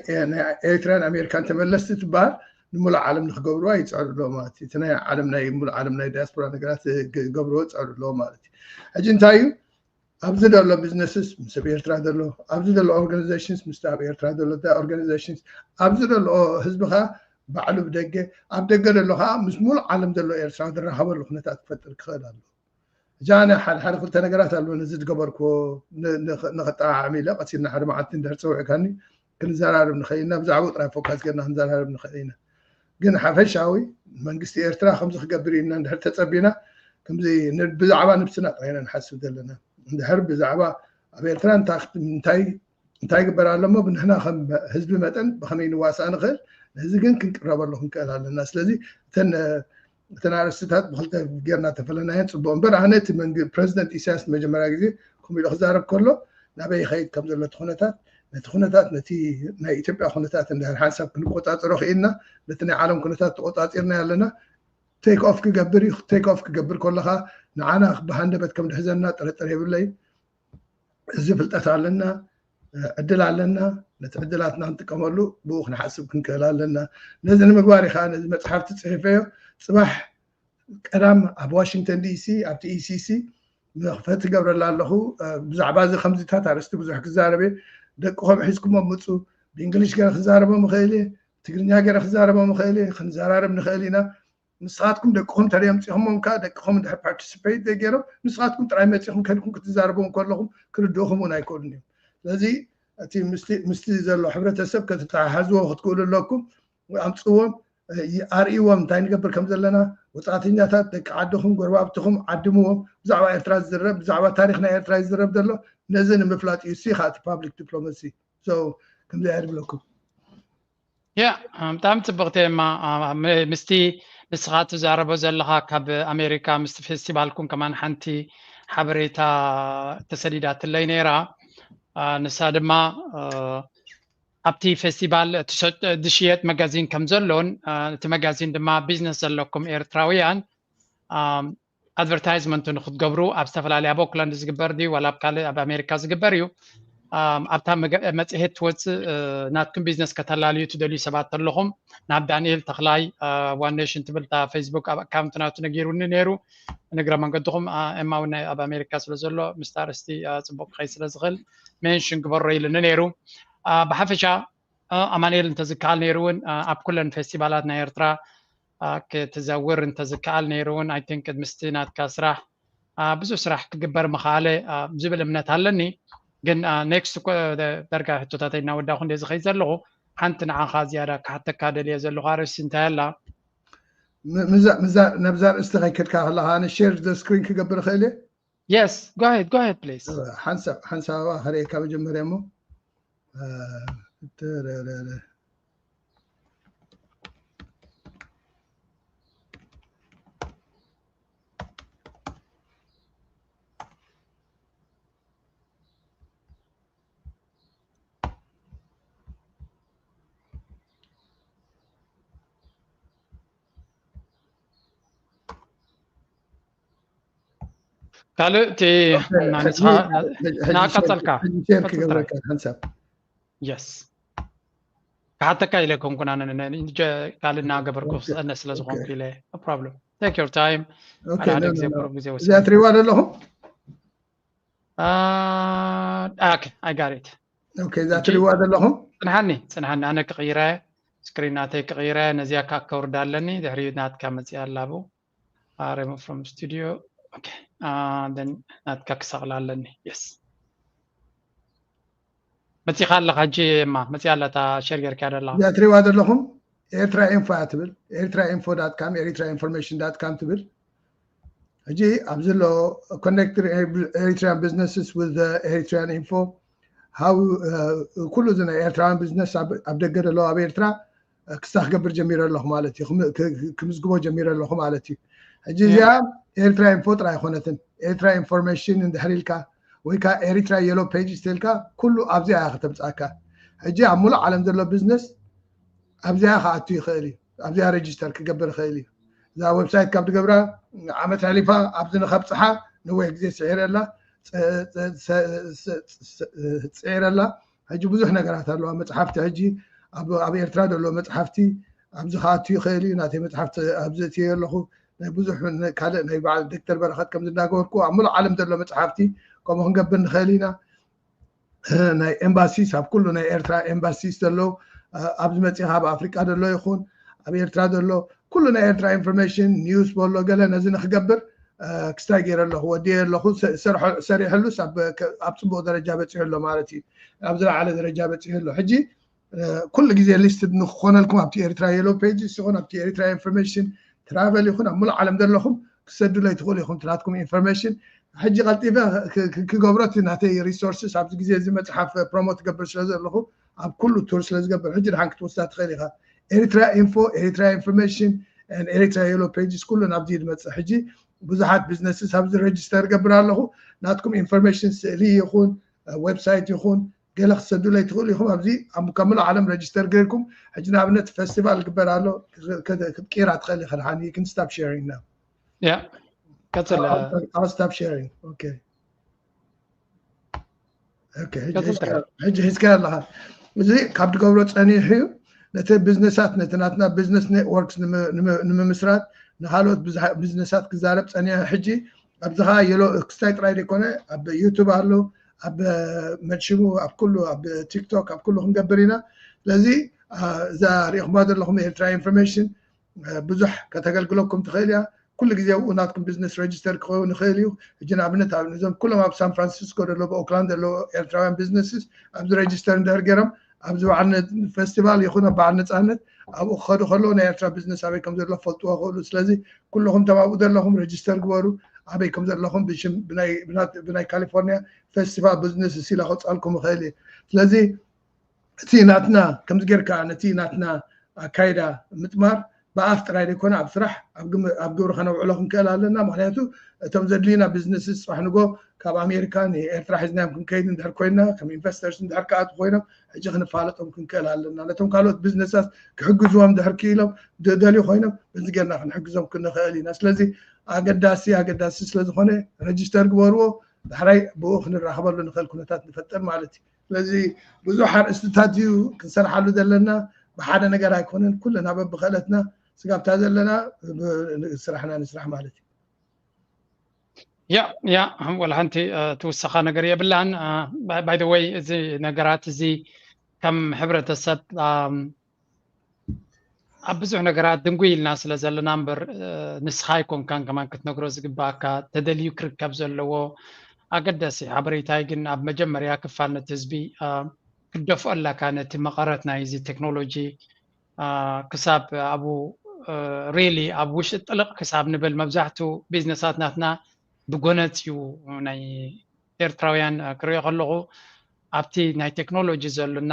ኤርትራን ኣሜሪካን ተመለስቲ ትበሃል ንሙሉእ ዓለም ንክገብርዋ ይፅዕሩ ኣለዎ ማለት እዩ። እቲ ናይ ዓለም ናይ ሙሉእ ዓለም ናይ ዲያስፖራ ነገራት ክገብርዎ ይፅዕሩ ኣለዎ ማለት እዩ። ሕጂ እንታይ እዩ ኣብዚ ዘሎ ቢዝነስስ ምስ ኣብ ኤርትራ ዘሎ ኣብዚ ዘሎ ኦርጋኒዜሽንስ ምስ ኣብ ኤርትራ ዘሎ ኦርጋኒዜሽንስ ኣብዚ ዘሎ ህዝቢ ከዓ ባዕሉ ብደገ ኣብ ደገ ዘሎ ከዓ ምስ ሙሉእ ዓለም ዘሎ ኤርትራ ዝራኸበሉ ኩነታት ክፈጥር ክኽእል ኣሎ። እጃነ ሓደ ሓደ ክልተ ነገራት ኣሎ ነዚ ዝገበርክዎ ንክጠዓዓም ኢለ ቀሲልና ሓደ መዓልቲ እንድሕር ፀውዕካኒ ክንዘራረብ ንኽእል ኢና። ብዛዕባኡ ጥራይ ፎካስ ገርና ክንዘራረብ ንኽእል ኢና። ግን ሓፈሻዊ መንግስቲ ኤርትራ ከምዚ ክገብር ኢልና እንድሕር ተፀቢና ከምዚ ን- ብዛዕባ ነብስና ጥራይ ኢና ንሓስብ ዘለና። እንድሕር ብዛዕባ ኣብ ኤርትራ እንታይ ክት- እንታይ እንታይ ይግበር ኣሎ እሞ ብንሕና ከም ህዝቢ መጠን ብኸመይ ንዋሳእ ንኽእል፣ ነዚ ግን ክንቅረበሉ ክንክእል ኣለና። ስለዚ እተን እተን ኣርእስትታት ብክልተ ጌርና ተፈለናየን ጽቡቅ እምበር፣ ኣነ እቲ መንግ- ፕረዚደንት ኢሳያስ መጀመርያ ግዜ ከምኡ ኢሉ ክዛረብ ከሎ ናበይ ይኸይድ ከም ዘሎ እቲ ኩነታት፣ ነቲ ኩነታት፣ ነቲ ናይ ኢትዮጵያ ኩነታት እንድሕር ሓንሳብ ክንቆጻጸሮ ክኢልና፣ ነቲ ናይ ዓለም ኩነታት ተቆጻጺርና ኣለና። ቴክ ኦፍ ክገብር እዩ። ቴክ ኦፍ ክገብር ከለኻ ንዓና ብሃንደበት ከም ድሕዘና ጥርጥር የብለይ። እዚ ፍልጠት ኣለና፣ ዕድል ኣለና። ነቲ ዕድላትና ክንጥቀመሉ ብኡ ክንሓስብ ክንክእል ኣለና። ነዚ ንምግባር እዩ ከዓ ነዚ መፅሓፍቲ ፅሒፈዮ። ፅባሕ ቀዳም ኣብ ዋሽንግተን ዲሲ ኣብቲ ኢሲሲ መኽፈቲ ገብረላ ኣለኹ። ብዛዕባ እዚ ከምዚታት ኣርእስቲ ብዙሕ ክዛረብ እየ። ደቅኹም ሒዝኩሞም ምፁ። ብእንግሊሽ ገይረ ክዛረቦም እኽእል እየ፣ ትግርኛ ገይረ ክዛረቦም እኽእል እየ። ክንዘራረብ ንኽእል ኢና። ንስኻትኩም ደቅኹም ተሪኦም ፅኹሞም ከዓ ደቅኹም እንድሕር ፓርቲስፔት ዘይገይሮም ንስኻትኩም ጥራይ መፂኹም ከድኩም ክትዛረቡ እንከለኹም ክርድእኹም እውን ኣይክእሉን እዮም። ስለዚ እቲ ምስቲ ምስቲ ዘሎ ሕብረተሰብ ከተተሓሓዝዎ ክትክእሉ ኣለኩም። ኣምፅዎም፣ ኣርእይዎም እንታይ ንገብር ከም ዘለና። ወፃእተኛታት ደቂ ዓድኹም ጎረባብትኹም ዓድምዎም። ብዛዕባ ኤርትራ ዝዝረብ ብዛዕባ ታሪኽ ናይ ኤርትራ ይዝረብ ዘሎ ነዚ ንምፍላጥ እዩ። እሱ ከዓ እቲ ፓብሊክ ዲፕሎማሲ ከምዚ እያ ድብለኩም። ያ ብጣዕሚ ፅብቕቲ እማ ምስቲ ንስኻ ትዛረቦ ዘለኻ ካብ ኣሜሪካ ምስቲ ፌስቲቫልኩም ከማን ሓንቲ ሓበሬታ ተሰዲዳትለይ ነይራ። ንሳ ድማ ኣብቲ ፌስቲቫል ዝሽየጥ መጋዚን ከም ዘሎን እቲ መጋዚን ድማ ቢዝነስ ዘለኩም ኤርትራውያን ኣድቨርታይዝመንት ንክትገብሩ ኣብ ዝተፈላለየ ኣብ ኦክላንድ ዝግበር ድዩ ዋላ ኣብ ካልእ ኣብ ኣሜሪካ ዝግበር እዩ። ኣብታ መፅሄት ትወፅእ ናትኩም ቢዝነስ ከተላልዩ ትደልዩ ሰባት ኣለኹም ናብ ዳንኤል ተኽላይ ዋን ኔሽን ትብል እታ ፌስቡክ ኣብ ኣካውንት ናቱ ነጊሩኒ ነይሩ። ንግረ መንገድኹም ኤማ እውን ኣብ ኣሜሪካ ስለ ዘሎ ምስታ ኣርእስቲ ፅቡቅ ክኸይድ ስለ ዝኽእል ሜንሽን ግበሮ ኢሉኒ ነይሩ። ብሓፈሻ ኣማኑኤል እንተዝከኣል ነይሩ እውን ኣብ ኩለን ፌስቲቫላት ናይ ኤርትራ ክትዘውር እንተዝከኣል ነይሩ እውን ኣይ ቲንክ ምስቲ ናትካ ስራሕ ብዙሕ ስራሕ ክግበር ምኸኣለ ዝብል እምነት ኣለኒ። ግን ኔክስት ዳርጋ ሕቶታተይ እናወዳኹ እንደ ዝኸይድ ዘለኹ ሓንቲ ንዓኻ ዝያዳ ክሓተካ ደልየ ዘለኹ ኣርእስቲ እንታይ ኣላ? ነብዛ ርእስቲ ከይከድካ ከለካ ኣነ ሼር ዘ ስክሪን ክገብር እኽእል እየ? Yes, go ahead, go ahead, please. ሓንሳብ ሓንሳብ ኣባ ከርእየካ መጀመርያ እሞ ካልእ እቲ እናቀጸልካ ሓንሳብ የስ ክሓተካ ኢለ ኮንኩን ኣነ ካልእ እናገበርኩ ክስእነ ስለ ዝኾንኩ ኢለ problem take your time ሓደ ግዜ ቁሩብ ግዜ ወስ እዚኣ ትሪዋ ዘለኹም I got it እዛ ትሪዋ ዘለኹም ጽንሓኒ ጽንሓኒ ኣነ ክቕይረ ስክሪን ናተይ ክቕይረ ነዚኣ ከዓ ከውርዳ ኣለኒ ድሕሪ ናትካ መፅኣ ኣላቡ remove from studio okay then ናትካ ክሰቕላ ኣለኒ yes መፂኻ ኣለኻ ሕጂ ማ መፂኣ ኣላ እታ ሸር ጌርካ ደላ እዚኣ ትሪዋ ዘለኹም ኤርትራ ኢንፎ እያ ትብል ኤርትራ ኢንፎ ዳት ካም ኤሪትራ ኢንፎርሜሽን ዳት ካም ትብል ሕጂ ኣብዚ ኣሎ connect Eritrean businesses with Eritrean info how ኩሉ እዚ ናይ ኤርትራውያን ቢዝነስ ኣብ ደገ ዘለዉ ኣብ ኤርትራ ክስታ ክገብር ጀሚረ ኣለኹ ማለት እዩ ክምዝግቦ ጀሚረ ኣለኹ ማለት እዩ ሕጂ እዚኣ ኤርትራ ኢንፎ ጥራይ ኣይኮነትን ኤርትራ ኢንፎርሜሽን እንድሕር ኢልካ ወይ ከዓ ኤሪትራ የሎ ፔጅ ተልካ ኩሉ ኣብዚኣ እያ ከተምፅኣካ ሕጂ ኣብ ሙሉእ ዓለም ዘሎ ቢዝነስ ኣብዚኣ ክኣቱ ይኽእል እዩ ኣብዚኣ ሬጅስተር ክገብር ይኽእል እዩ እዛ ዌብሳይት ካብ ትገብራ ዓመት ሕሊፋ ኣብዚ ንከብፅሓ ነዊሕ ግዜ ስዒረ ኣላ ፅዒረ ኣላ ሕጂ ብዙሕ ነገራት ኣለዋ መፅሓፍቲ ሕጂ ኣብ ኤርትራ ዘሎ መፅሓፍቲ ኣብዚ ክኣቱ ይኽእል እዩ ናተይ መፅሓፍቲ ኣብዚ እትዮ ኣለኹ ናይ ብዙሕ ካልእ ናይ በዓል ዶክተር በረኸት ከም ዝናገበርኩ ኣብ ሙሉእ ዓለም ዘሎ መፅሓፍቲ ከምኡ ክንገብር ንኽእል ኢና ናይ ኤምባሲስ ኣብ ኩሉ ናይ ኤርትራ ኤምባሲስ ዘለዉ ኣብዚ መፂኻ ኣብ ኣፍሪቃ ዘሎ ይኹን ኣብ ኤርትራ ዘሎ ኩሉ ናይ ኤርትራ ኢንፎርሜሽን ኒውስ በሎ ገለ ነዚ ንክገብር ክስታይ ገይረ ኣለኹ ወዲየ ኣለኹ ሰሪሐሉስ ኣብ ፅቡቅ ደረጃ በፂሑ ኣሎ ማለት እዩ ኣብ ዝለዓለ ደረጃ በፂሑ ኣሎ ሕጂ ኩሉ ግዜ ሊስትድ ንክኾነልኩም ኣብቲ ኤርትራ የሎ ፔጅስ ይኹን ኣብቲ ኤርትራ ኢንፎርሜሽን ትራቨል ይኹን ኣብ ሙሉእ ዓለም ዘለኹም ክሰዱለይ ትኽእሉ ኢኹም ናትኩም ኢንፎርሜሽን። ሕጂ ቀልጢፈ ክገብሮ እቲ ናተይ ሪሶርስስ ኣብዚ ግዜ እዚ መፅሓፍ ፕሮሞት ትገብር ስለ ዘለኹ ኣብ ኩሉ ቱር ስለ ዝገብር ሕጂ ድሓን ክትወስዳ ትኽእል ኢኻ። ኤሪትራ ኢንፎ፣ ኤሪትራ ኢንፎርሜሽን፣ ኤሪትራ የሎ ፔጅስ ኩሉ ናብዚ ዝመፅእ ሕጂ ብዙሓት ቢዝነስስ ኣብዚ ሬጅስተር ገብር ኣለኹ። ናትኩም ኢንፎርሜሽን ስእሊ ይኹን ዌብሳይት ይኹን ገለ ክሰዱለይ ትኽእሉ ኢኹም። ኣብዚ ኣብ ካብ ምሉእ ዓለም ሬጅስተር ገይርኩም ሕጂ ንኣብነት ፌስቲቫል ግበር ኣሎ ክትቂራ ትኽእል ኢኻ። ድሓን you can stop sharing now። ያ ቀጽል። I'll stop sharing. Okay. ሕጂ ሒዝካ ኣለኻ። እዚ ካብ ትገብሮ ፀኒሑ እዩ። ነቲ ቢዝነሳት ነቲ ናትና ቢዝነስ ኔትወርክስ ንምምስራት ንካልኦት ቢዝነሳት ክዛረብ ፀኒሑ። ሕጂ ኣብዚ ከዓ የሎ ክስታይ ጥራይ ዘይኮነ ኣብ ዩቱብ ኣሎ፣ ኣብ መልሽሙ ኣብ ኩሉ ኣብ ቲክቶክ ኣብ ኩሉ ክንገብር ኢና። ስለዚ እዛ ሪኢኹማ ዘለኹም ኤርትራ ኢንፎርሜሽን ብዙሕ ከተገልግለኩም ትኽእል እያ። ኩሉ ግዜ ኣብኡ ናትኩም ቢዝነስ ሬጅስተር ክኸውን ይኽእል እዩ። ሕጂ ንኣብነት እዞም ኩሎም ኣብ ሳን ፍራንሲስኮ ዘለዉ ብኦክላንድ ዘለዉ ኤርትራውያን ቢዝነስስ ኣብዚ ሬጅስተር እንድሕር ገይሮም ኣብዚ በዓል ፌስቲቫል ይኹን ኣብ በዓል ነፃነት ኣብኡ ክኸዱ ከለዉ ናይ ኤርትራ ቢዝነስ ኣበይ ከም ዘሎ ክፈልጥዎ ይኽእሉ። ስለዚ ኩልኹም ተባብኡ ዘለኹም ሬጅስተር ግበሩ። ኣበይ ከም ዘለኹም ብሽም ብናይ ካሊፎርኒያ ፌስቲቫል ቢዝነስ ሲላ ከውፃልኩም ይኽእል እዩ። ስለዚ እቲ ናትና ከምዚ ጌርካ ነቲ ናትና ኣካይዳ ምጥማር ብኣፍ ጥራይ ዘይኮነ ኣብ ስራሕ ኣብ ግብሪ ከነውዕሎ ክንክእል ኣለና። ምክንያቱ እቶም ዘድልዩና ቢዝነስ ፅባሕ ንጎ ካብ ኣሜሪካ ንኤርትራ ሒዝናዮም ክንከይድ እንድሕር ኮይና ከም ኢንቨስተርስ እንድሕር ከኣቱ ኮይኖም ሕጂ ክንፋለጦም ክንክእል ኣለና። ነቶም ካልኦት ቢዝነሳት ክሕግዝዎም እንድሕር ክኢሎም ደልዩ ኮይኖም በዚ ጌርና ክንሕግዞም ክንኽእል ኢና። ስለዚ ኣገዳሲ ኣገዳሲ ስለዝኾነ ሬጅስተር ግበርዎ። ዳሕራይ ብኡ ክንራኸበሉ ንኽእል ኩነታት ንፈጥር ማለት እዩ። ስለዚ ብዙሕ ኣርእስትታት እዩ ክንሰርሓሉ ዘለና። ብሓደ ነገር ኣይኮነን፣ ኩልና በብኽእለትና ስጋብታ ዘለና ስራሕና ንስራሕ ማለት እዩ። ያ ያ ወላ ሓንቲ ትውሰኻ ነገር የብላን። ባይ ወይ እዚ ነገራት እዚ ከም ሕብረተሰብ ኣብ ብዙሕ ነገራት ድንጉይ ኢልና ስለ ዘለና እምበር ንስኻ ኣይኮንካን ከማን ክትነግሮ ዝግባኣካ። ተደልዩ ክርከብ ዘለዎ ኣገዳሲ ሓበሬታይ ግን ኣብ መጀመርያ ክፋል ነቲ ህዝቢ ክደፍኦ ኣለካ። ነቲ መቐረት ናይ እዚ ቴክኖሎጂ ክሳብ ኣብኡ ሪሊ ኣብ ውሽጢ ጥልቕ ክሳብ ንብል መብዛሕቱ ቢዝነሳት ናትና ብጎነጽ እዩ ናይ ኤርትራውያን ክሪኦ ከለኹ ኣብቲ ናይ ቴክኖሎጂ ዘሎና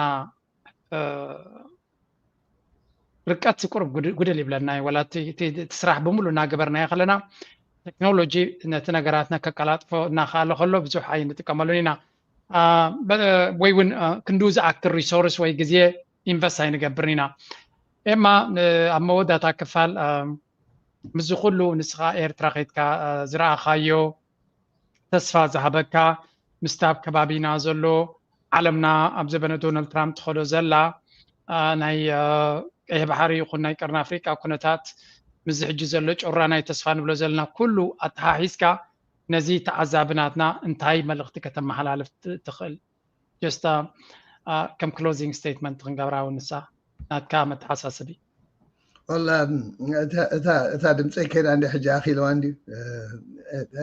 ርቀት ቁሩብ ጉድል ይብለና እዩ። ወላ እቲ ስራሕ ብምሉ እናገበርናዮ ከለና ቴክኖሎጂ ነቲ ነገራትና ከቀላጥፎ እናኸኣለ ከሎ ብዙሕ ኣይንጥቀመሉን ኢና። ወይ እውን ክንድኡ ዝኣክል ሪሶርስ ወይ ግዜ ኢንቨስት ኣይንገብርን ኢና። ኤማ ኣብ መወዳእታ ክፋል ምስዚ ኩሉ ንስኻ ኤርትራ ከይድካ ዝረኣኻዮ ተስፋ ዝሃበካ ምስቲ ኣብ ከባቢና ዘሎ ዓለምና ኣብ ዘበነ ዶናልድ ትራምፕ ትኸዶ ዘላ ናይ ቀይሕ ባሕሪ ይኹን ናይ ቀርኒ ኣፍሪቃ ኩነታት ምስዚ ሕጂ ዘሎ ጩራ ናይ ተስፋ ንብሎ ዘለና ኩሉ ኣተሓሒዝካ ነዚ ተዓዛቢ ናትና እንታይ መልእኽቲ ከተመሓላልፍ ትኽእል? ጀስት ከም ክሎዚንግ ስቴትመንት ክንገብራ እውን ንሳ ናትካ መተሓሳስቢ። ወላ እታ ድምፀይ ከይዳ እንዲ ሕጂ ኣኺልዋ እንዲ።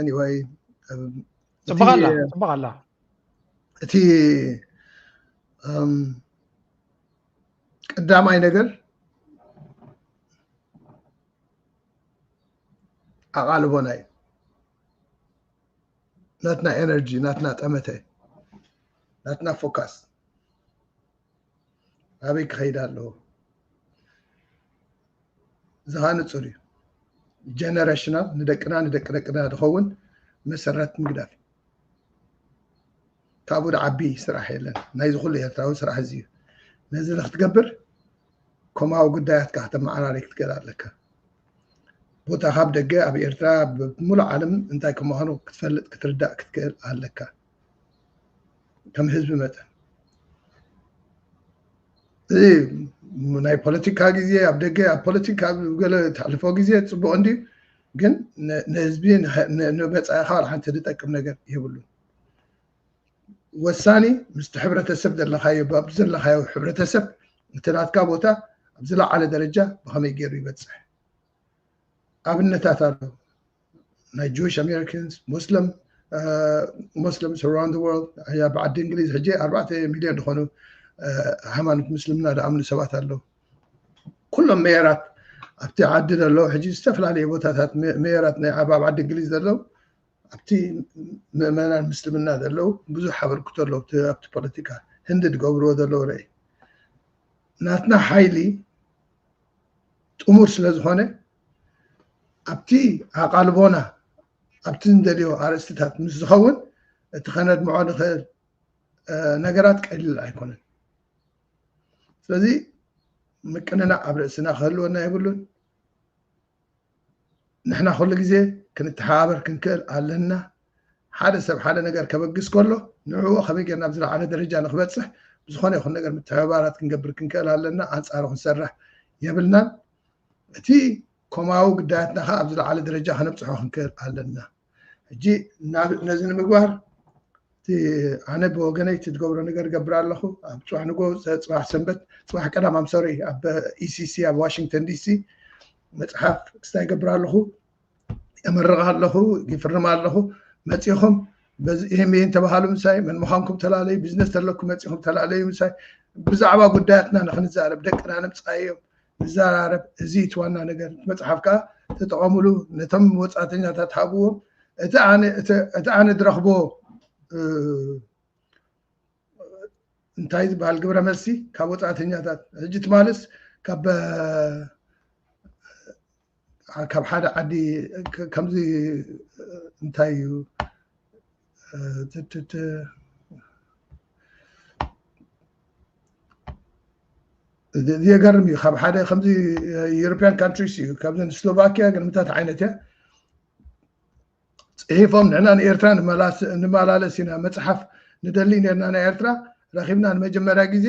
ኤኒወይ ፅቡቅ ኣላ፣ ፅቡቅ ኣላ። እቲ ቀዳማይ ነገር ኣቓልቦና እዩ። ናትና ኤነርጂ፣ ናትና ጠመተ፣ ናትና ፎካስ ኣበይ ክኸይድ ኣለዎ? እዚ ከዓ ንፁር እዩ። ጀነሬሽናል ንደቅና ንደቂ ደቅና ዝኸውን መሰረት ምግዳፍ እዩ። ካብኡ ዝዓቢ ስራሕ የለን። ናይዚ ኩሉ ኤርትራዊ ስራሕ እዚ እዩ። ነዚ ንክትገብር ኮማዊ ጉዳያትካ ከተመዓራሪ ክትክእል ኣለካ። ቦታ ካብ ደገ ኣብ ኤርትራ ብምሉእ ዓለም እንታይ ከም ምዃኑ ክትፈልጥ ክትርዳእ ክትክእል ኣለካ። ከም ህዝቢ መጠን እዚ ናይ ፖለቲካ ግዜ ኣብ ደገ ኣብ ፖለቲካ ኣብ ገለ ተሕልፎ ግዜ ፅቡቅ እንድዩ፣ ግን ንህዝቢ ንመፃኢኻ ዋላ ሓንቲ ዝጠቅም ነገር የብሉን። ወሳኒ ምስቲ ሕብረተሰብ ዘለኻዮ ብኣብቲ ዘለኻዮ ሕብረተሰብ እቲ ናትካ ቦታ ኣብ ዝለዓለ ደረጃ ብኸመይ ገይሩ ይበፅሕ። ኣብነታት ኣሎ። ናይ ጀዊሽ ኣሜሪካንስ፣ ሙስሊም ሙስሊምስ ኣራውንድ ወርልድ፣ ኣብ ዓዲ እንግሊዝ ሕጂ ኣርባዕተ ሚልዮን ዝኾኑ ሃይማኖት ምስልምና ዝኣምኑ ሰባት ኣለዉ። ኩሎም ሜየራት ኣብቲ ዓዲ ዘለዉ ሕጂ ዝተፈላለዩ ቦታታት ሜ- ሜየራት ናይ ዓባብ ዓዲ እንግሊዝ ዘለዉ ኣብቲ ምእመናን ምስልምና ዘለዉ ብዙሕ ኣበርክቶ ኣለዉ ኣብቲ ኣብቲ ፖለቲካ ህንዲ ዝገብርዎ ዘለዉ ርእ ናትና ሓይሊ ጥሙር ስለ ዝኾነ ኣብቲ ኣቓልቦና ኣብቲ እንደልዮ ኣርእስትታት ምስ ዝኸውን እቲ ከነድምዖ ንኽእል ነገራት ቀሊል ኣይኮነን። ስለዚ ምቅንናዕ ኣብ ርእስና ክህልወና የብሉን። ንሕና ኩሉ ግዜ ክንተሓባበር ክንክእል ኣለና። ሓደ ሰብ ሓደ ነገር ከበግስ ከሎ ንዕኡ ከመይ ጌርና ኣብ ዝለዓለ ደረጃ ንክበፅሕ ብዝኾነ ይኹን ነገር ምትሕብባራት ክንገብር ክንክእል ኣለና። ኣንፃሩ ክንሰርሕ የብልናን። እቲ ኮማዊ ጉዳያትና ከዓ ኣብ ዝለዓለ ደረጃ ከነብፅሖ ክንክእል ኣለና። ሕጂ ነዚ ንምግባር ኣነ ብወገነይ እቲ ዝገብሮ ነገር ገብር ኣለኹ። ኣብ ፅባሕ ንጎ ፅባሕ ሰንበት ፅባሕ ቀዳም ኣምሶሪ ኣብ ኢሲሲ ኣብ ዋሽንግተን ዲሲ መፅሓፍ ክስታይ ገብር ኣለኹ። የመርቕ ኣለኹ፣ ይፍርም ኣለኹ። መፂኹም በዚ ይህም ይህን ተባሃሉ ምሳይ መን ምዃንኩም ተላለዩ፣ ቢዝነስ ተለኩም መፂኹም ተላለዩ ምሳይ ብዛዕባ ጉዳያትና ንክንዛረብ ደቅና ንምፃዮም ንዘራረብ። እዚ እቲ ዋና ነገር። መፅሓፍ ከዓ ተጠቐሙሉ፣ ነቶም ወፃእተኛታት ሃብዎም። እቲ ኣነ ዝረኽቦ እንታይ ዝበሃል ግብረ መልሲ ካብ ወፃእተኛታት ሕጂ ትማልስ ካብ ካብ ሓደ ዓዲ ከምዚ እንታይ እዩ የገርም እዩ። ካብ ሓደ ከምዚ European countries እዩ፣ ካብዚ ስሎቫኪያ ግን ምታት ዓይነት እያ ፅሒፎም ንሕና ንኤርትራ ንመላለስ ኢና መፅሓፍ ንደሊ ነርና ናይ ኤርትራ ረኪብና ንመጀመርያ ግዜ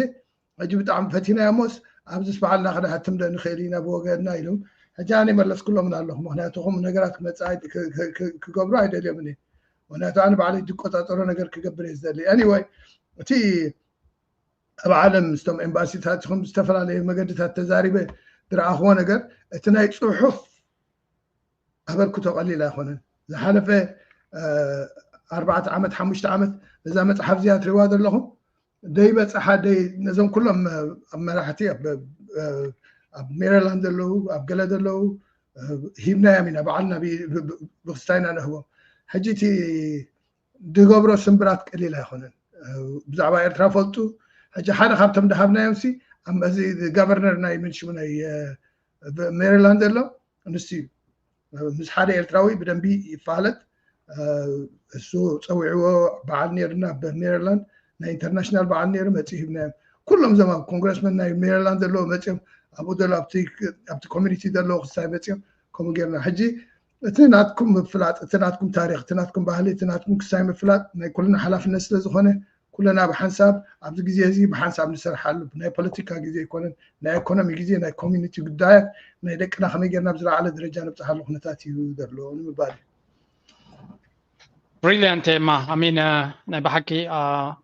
ሕጂ ብጣዕሚ ፈቲና እሞስ ኣብዚስ በዓልና ክነሃትም ዶ ንኽእል ኢና ብወገንና ኢሎም። ሕጂ ኣነ መለስኩሎምን ኣለኹ፣ ምክንያቱ ከምኡ ነገራት ክመፅእ ክገብሩ ኣይደልዮምን እየ። ምክንያቱ ኣነ ባዕለይ ዝቆፃፀሮ ነገር ክገብር እየ ዝደሊ። Anyway፣ እቲ ኣብ ዓለም ምስቶም ኤምባሲታት ይኹን ዝተፈላለዩ መገድታት ተዛሪበ ዝረኣኽዎ ነገር እቲ ናይ ፅሑፍ ኣበርክቶ ቀሊል ኣይኮነን። ዝሓለፈ ኣርባዕተ ዓመት ሓሙሽተ ዓመት ነዛ መፅሓፍ እዚኣ ትሪዋ ዘለኹም ደይ በፅሓ ደይ ነዞም ኩሎም ኣብ መራሕቲ ኣብ ሜሪላንድ ዘለዉ ኣብ ገለ ዘለዉ ሂብናዮም ኢና በዓልና ብክስታይና ንህቦም። ሕጂ እቲ ዝገብሮ ስምብራት ቀሊል ኣይኮነን። ብዛዕባ ኤርትራ ፈልጡ። ሕጂ ሓደ ካብቶም ድሃብናዮም ሲ እዚ ጋቨርነር ናይ መንሽሙ ናይ ሜሪላንድ ዘሎ ንሱ እዩ። ምስ ሓደ ኤርትራዊ ብደንቢ ይፋለጥ። እሱ ፀዊዕዎ በዓል ነይርና ኣብ ሜሪላንድ ናይ ኢንተርናሽናል በዓል ነይሩ መፂኡ ሂብናዮም። ኩሎም እዞም ኣብ ኮንግረስመን ናይ ሜሪላንድ ዘለዎ መፂኦም ኣብኡ ዘሎ ኣብቲ ኮሚኒቲ ዘለዎ ክሳይ መፂኦም ከምኡ ጌርና። ሕጂ እቲ ናትኩም ምፍላጥ፣ እቲ ናትኩም ታሪክ፣ እቲ ናትኩም ባህሊ፣ እቲ ናትኩም ክሳይ ምፍላጥ ናይ ኩልና ሓላፍነት ስለ ዝኾነ ኩለና ብሓንሳብ ኣብዚ ግዜ እዚ ብሓንሳብ ንሰርሓሉ። ናይ ፖለቲካ ግዜ ኣይኮነን፣ ናይ ኢኮኖሚ ግዜ፣ ናይ ኮሚኒቲ ጉዳያት ናይ ደቅና ከመይ ጌርና ብዝለዓለ ደረጃ ነብፅሓሉ ኩነታት እዩ ዘሎ ንምባል እዩ። ብሪልያንት ኤማ ኣሚን ናይ ብሓቂ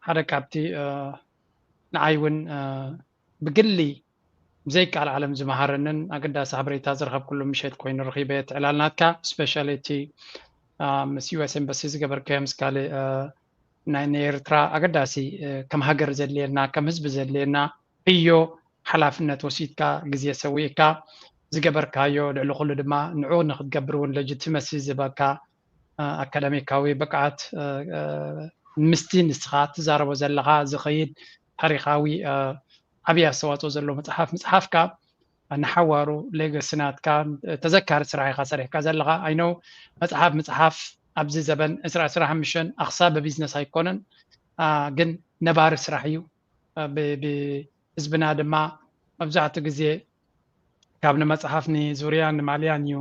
ሓደ ካብቲ ንዓይ እውን ብግሊ ብዘይከኣል ዓለም ዝመሃረንን ኣገዳሲ ሓበሬታ ዝረኸብኩሉ ምሸት ኮይኑ ረኺበ። እቲ ዕላል ናትካ ስፔሻሊ እቲ ምስ ዩኤስ ኤምባሲ ዝገበርካዮ ምስ ካልእ ናይ ንኤርትራ ኣገዳሲ ከም ሃገር ዘድልየና ከም ህዝቢ ዘድልየና ዕዮ ሓላፍነት ወሲድካ ግዜ ሰዊእካ ዝገበርካዮ ልዕሊ ኩሉ ድማ ንዑ ንክትገብር እውን ለጅትመሲ ዝበካ ኣካዳሚካዊ ብቅዓት ምስቲ ንስኻ ትዛረቦ ዘለኻ ዝኸይድ ታሪኻዊ ዓብዪ ኣስተዋፅኦ ዘለዎ መፅሓፍ ምፅሓፍካ ንሓዋሩ ሌገሲ ናትካ ተዘካሪ ስራሕ ኢኻ ሰሪሕካ ዘለኻ። ኣይነው መፅሓፍ ምፅሓፍ ኣብዚ ዘበን ዕስራ ዕስራ ሓሙሽተ ኣኽሳቢ ቢዝነስ ኣይኮነን፣ ግን ነባሪ ስራሕ እዩ። ብህዝብና ድማ መብዛሕትኡ ግዜ ካብ ንመፅሓፍ ንዙርያን ንማልያን እዩ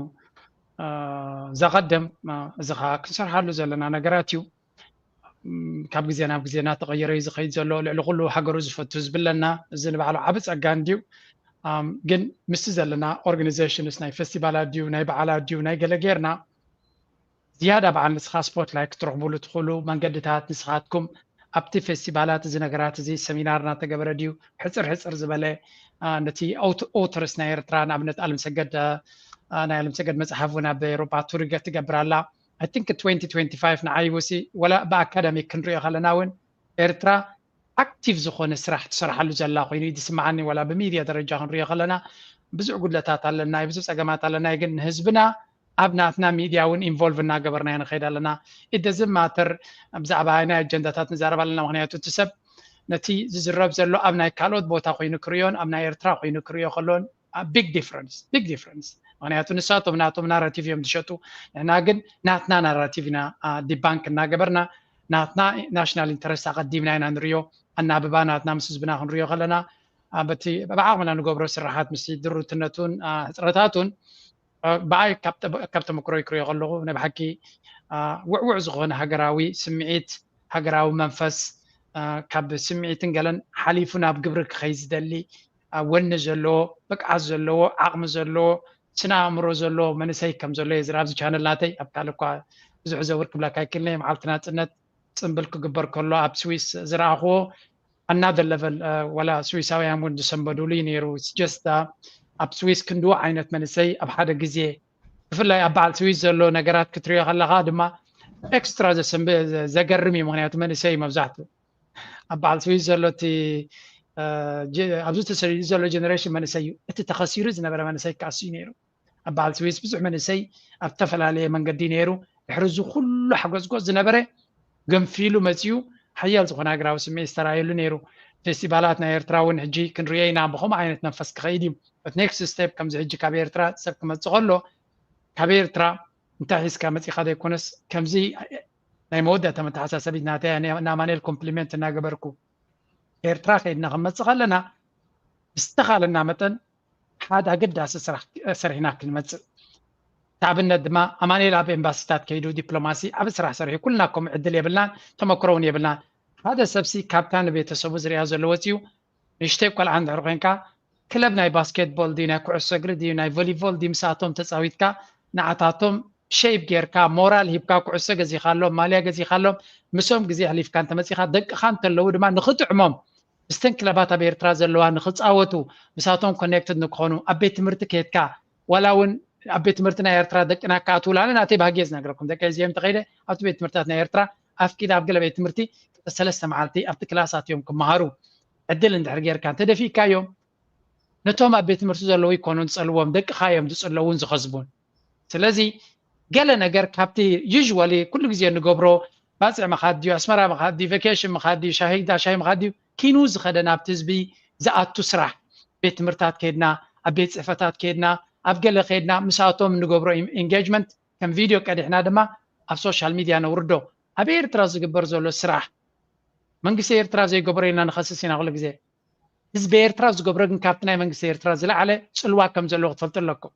ዘቐድም። እዚ ከዓ ክንሰርሓሉ ዘለና ነገራት እዩ። ካብ ግዜ ናብ ግዜ እናተቐየረ እዩ ዝኸይድ ዘሎ። ልዕሊ ኩሉ ሃገሩ ዝፈቱ ህዝቢ ኣለና። እዚ ንባዕሉ ዓቢ ጸጋ እንድዩ። ግን ምስቲ ዘለና ኦርጋናይዜሽንስ ናይ ፌስቲቫላት ድዩ ናይ በዓላት ድዩ ናይ ገለ ጌርና ዝያዳ በዓል ንስኻ ስፖትላይት ክትረኽቡሉ ትኽእሉ መንገድታት ንስኻትኩም ኣብቲ ፌስቲቫላት እዚ ነገራት እዚ ሰሚናር እናተገበረ ድዩ ሕፅር ሕፅር ዝበለ ነቲ ኦተርስ ናይ ኤርትራ ንኣብነት ኣለምሰገድ ናይ ኣለምሰገድ መፅሓፍ እውን ኣብ ኤሮፓ ቱር ትገብር ኣላ። I think twenty twenty-five ንዓይ ውሲ ወላ ብኣካዳሚክ ክንሪኦ ከለና እውን ኤርትራ ኣክቲቭ ዝኾነ ስራሕ ትሰርሓሉ ዘላ ኮይኑ እዩ ዝስምዓኒ። ወላ ብሚድያ ደረጃ ክንሪኦ ከለና ብዙሕ ጉድለታት ኣለና፣ ብዙሕ ፀገማት ኣለና። ግን ንህዝብና ኣብ ናትና ሚድያ እውን ኢንቮልቭ እናገበርና ንኸይድ ኣለና። ኢደዝም ማተር ብዛዕባ ናይ ኣጀንዳታት ንዛረብ ኣለና። ምክንያቱ እቲ ሰብ ነቲ ዝዝረብ ዘሎ ኣብ ናይ ካልኦት ቦታ ኮይኑ ክርእዮን ኣብ ናይ ኤርትራ ኮይኑ ክርእዮ ከሎን ቢግ ዲፍረንስ ቢግ ዲፍረንስ። ምክንያቱ ንሳቶም ናቶም ናራቲቭ እዮም ዝሸጡ፣ ንሕና ግን ናትና ናራቲቭ ኢና ዲባንክ እናገበርና ናትና ናሽናል ኢንተረስት ኣቐዲምና ኢና ንሪኦ። ኣናብባ ናትና ምስ ህዝብና ክንሪኦ ከለና በቲ ብዓቕምና ንገብሮ ስራሓት ምስ ድሩትነቱን ሕፅረታቱን ብኣይ ካብ ተመክሮ ይክሪኦ ከለኹ ናይ ብሓቂ ውዕውዕ ዝኾነ ሃገራዊ ስምዒት፣ ሃገራዊ መንፈስ ካብ ስምዒትን ገለን ሓሊፉ ናብ ግብሪ ክኸይ ዝደሊ ወኒ ዘለዎ፣ ብቅዓት ዘለዎ፣ ዓቕሚ ዘለዎ፣ ስነ ኣእምሮ ዘለዎ መንእሰይ ከም ዘሎ እየ ዝርኢ ኣብዚ ቻነል ናተይ። ኣብ ካልእ እኳ ብዙሕ ዘውር ክብለካ ኣይክእልን እየ። መዓልቲ ናፅነት ፅምብል ክግበር ከሎ ኣብ ስዊስ ዝረኣኽዎ ኣናደር ለቨል፣ ዋላ ስዊሳውያን እውን ዝሰንበዱሉ እዩ ነይሩ። ጀስት ኣብ ስዊስ ክንድኡ ዓይነት መንእሰይ ኣብ ሓደ ግዜ፣ ብፍላይ ኣብ በዓል ስዊስ ዘሎ ነገራት ክትሪኦ ከለኻ ድማ ኤክስትራ ዘገርም እዩ። ምክንያቱ መንእሰይ እዩ መብዛሕትኡ። ኣብ በዓል ስዊስ ዘሎ እቲ ኣብዚ ተሰዲዱ ዘሎ ጀነሬሽን መንእሰይ እዩ። እቲ ተኸሲሩ ዝነበረ መንእሰይ ክኣስ እዩ ነይሩ። ኣብ በዓል ስዊስ ብዙሕ መንእሰይ ኣብ ዝተፈላለየ መንገዲ ነይሩ። ድሕሪ እዚ ኩሉ ሓጎስጎስ ዝነበረ ገንፊሉ መፂኡ ሓያል ዝኾነ ሃገራዊ ስምዒት ዝተራእየሉ ነይሩ። ፌስቲቫላት ናይ ኤርትራ እውን ሕጂ ክንሪኦ ኢና ብኸምኡ ዓይነት መንፈስ ክኸይድ እዩ። እቲ ኔክስት ስቴፕ ከምዚ ሕጂ ካብ ኤርትራ ሰብ ክመፅእ ከሎ ካብ ኤርትራ እንታይ ሒዝካ መፂኻ ዘይኮነስ ከምዚ ናይ መወዳእታ መተሓሳሰቢት ናተይ ንኣማኑኤል ኮምፕሊመንት እናገበርኩ ኤርትራ ከይድና ክንመፅእ ከለና ብዝተኻለና መጠን ሓደ ኣገዳሲ ስራሕ ሰሪሕና ክንመፅእ። ንኣብነት ድማ ኣማኑኤል ኣብ ኤምባሲታት ከይዱ ዲፕሎማሲ ዓቢ ስራሕ ሰሪሑ። ኩልና ከምኡ ዕድል የብልናን ተመክሮ እውን የብልናን። ሓደ ሰብሲ ካብታ ንቤተሰቡ ዝሪኣ ዘሎ ወፂኡ ንእሽተይ ቆልዓ እንድሕር ኮይንካ ክለብ ናይ ባስኬትቦል ድዩ ናይ ኩዕሶ እግሪ ድዩ ናይ ቮሊቦል ድዩ ምስኣቶም ተፃዊትካ ንዓታቶም ሸይፕ ጌርካ ሞራል ሂብካ ኩዕሶ ገዚኻሎም ማልያ ገዚኻሎም ምስኦም ግዜ ኣሕሊፍካ እንተመፂኻ ደቅኻ እንተለዉ ድማ ንኽጥዕሞም ምስተን ክለባት ኣብ ኤርትራ ዘለዋ ንኽፃወቱ ምሳቶም ኮኔክትድ ንክኾኑ ኣብ ቤት ትምህርቲ ከየትካ ዋላ እውን ኣብ ቤት ትምህርቲ ናይ ኤርትራ ደቅና ክኣትውላ ኣነ ናተይ ባህጊ እየ ዝነግረኩም ደቂ እዚኦም ተኸይደ ኣብቲ ቤት ትምህርትታት ናይ ኤርትራ ኣፍቂድ ኣብ ገለ ቤት ትምህርቲ ሰለስተ መዓልቲ ኣብቲ ክላስ ኣትዮም ክመሃሩ ዕድል እንድሕር ጌርካ እንተደፊእካዮም ነቶም ኣብ ቤት ትምህርቲ ዘለዉ ይኮኑን ዝፀልዎም ደቅኻ እዮም ዝፅለውን ዝኸስቡን ስለዚ ገለ ነገር ካብቲ ዩዥዋሊ ኩሉ ግዜ ንገብሮ ባፅዕ ምኻድ ድዩ ኣስመራ ምኻድ ድዩ ቨኬሽን ምኻድ ድዩ ሻሂ ዳ ሻሂ ምኻድ ድዩ ኪኑ ዝኸደ ናብቲ ህዝቢ ዝኣቱ ስራሕ ቤት ትምህርታት ከይድና ኣብ ቤት ፅሕፈታት ከይድና ኣብ ገለ ከይድና ምስኣቶም ንገብሮ ኢንጌጅመንት ከም ቪድዮ ቀዲሕና ድማ ኣብ ሶሻል ሚድያ ነውርዶ ኣብ ኤርትራ ዝግበር ዘሎ ስራሕ መንግስቲ ኤርትራ ዘይገብሮ ኢልና ንኸስስ ኢና ኩሉ ግዜ ህዝቢ ኤርትራ ዝገብሮ ግን ካብቲ ናይ መንግስቲ ኤርትራ ዝለዓለ ፅልዋ ከም ዘለዎ ክትፈልጡ ኣለኩም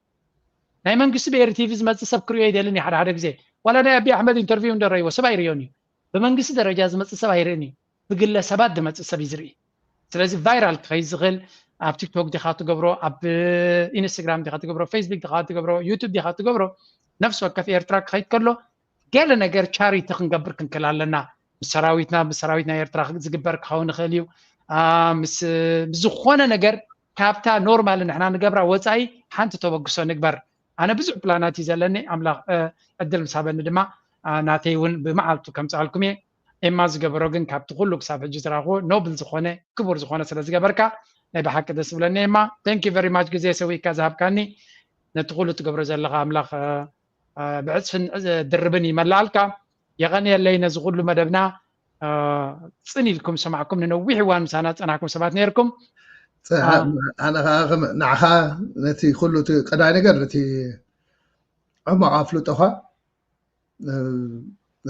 ናይ መንግስቲ ብኤሪ ቲቪ ዝመፅእ ሰብ ክሪኦ ይደልን እዩ ሓደ ሓደ ግዜ ዋላ ናይ ኣቢ ኣሕመድ ኢንተርቪው እንደረእይዎ ሰብ ኣይርእዮን እዩ ብመንግስቲ ደረጃ ዝመፅእ ሰብ ኣይርእን እዩ ብግለሰባት ዝመፅእ ሰብ እዩ ዝርኢ ስለዚ ቫይራል ክኸይድ ዝኽእል ኣብ ቲክቶክ ዲኻ ትገብሮ ኣብ ኢንስታግራም ዲኻ ትገብሮ ፌስቡክ ዲኻ ትገብሮ ዩቱብ ዲኻ ትገብሮ ነፍሲ ወከፍ ኤርትራ ክኸይድ ከሎ ገለ ነገር ቻሪቲ ክንገብር ክንክእል ኣለና ምስ ሰራዊትና ምስ ሰራዊት ናይ ኤርትራ ዝግበር ክኸውን ይኽእል እዩ ምስ ዝኾነ ነገር ካብታ ኖርማል ንሕና ንገብራ ወፃኢ ሓንቲ ተበግሶ ንግበር ኣነ ብዙሕ ፕላናት እዩ ዘለኒ ኣምላኽ ዕድል ምስ ሃበኒ ድማ ናተይ እውን ብመዓልቱ ከምፅኣልኩም እየ ኤማ ዝገበሮ ግን ካብቲ ኩሉ ክሳብ ሕጂ ዝረኽቦ ኖብል ዝኾነ ክቡር ዝኾነ ስለ ዝገበርካ ናይ ብሓቂ ደስ ዝብለኒ ኤማ thank you very much ግዜ ሰዊእካ ዝሃብካኒ ነቲ ኩሉ ትገብሮ ዘለኻ ኣምላኽ ብዕፅፍን ድርብን ይመላኣልካ የቐንየለይ ነዚ ኩሉ መደብና ፅን ኢልኩም ዝሰማዕኩም ንነዊሕ እዋን ምሳና ዝፀናሕኩም ሰባት ነርኩም ኣነ ከዓ ንዓኻ ነቲ ኩሉ እቲ ቀዳይ ነገር ነቲ ዕማቕ ኣፍልጦኻ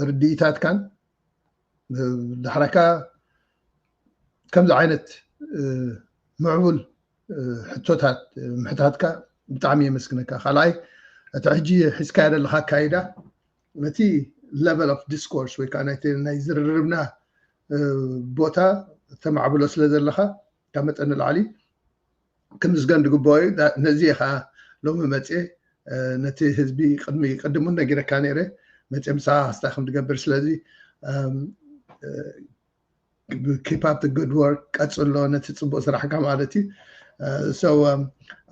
ርድኢታትካን ዳሕራካ ከምዚ ዓይነት ምዕቡል ሕቶታት ምሕታትካ ብጣዕሚ የመስግነካ ካልኣይ እቲ ሕጂ ሒዝካዮ ዘለካ ኣካይዳ ነቲ level of discourse ወይ ከዓ ናይ ዝርርብና ቦታ ተማዕብሎ ስለ ዘለካ ካብ መጠን ንላዕሊ ክምስገን ዝግበኦ እዩ ነዚ ከዓ ሎሚ መፅየ ነቲ ህዝቢ ቅድሚ ቅድሙን ነጊረካ ነይረ መፅየ ምሳኻ ክስታይ ከም ዝገብር ስለዚ keep up the good work ቀፅሎ ነቲ ፅቡቅ ስራሕካ ማለት እዩ so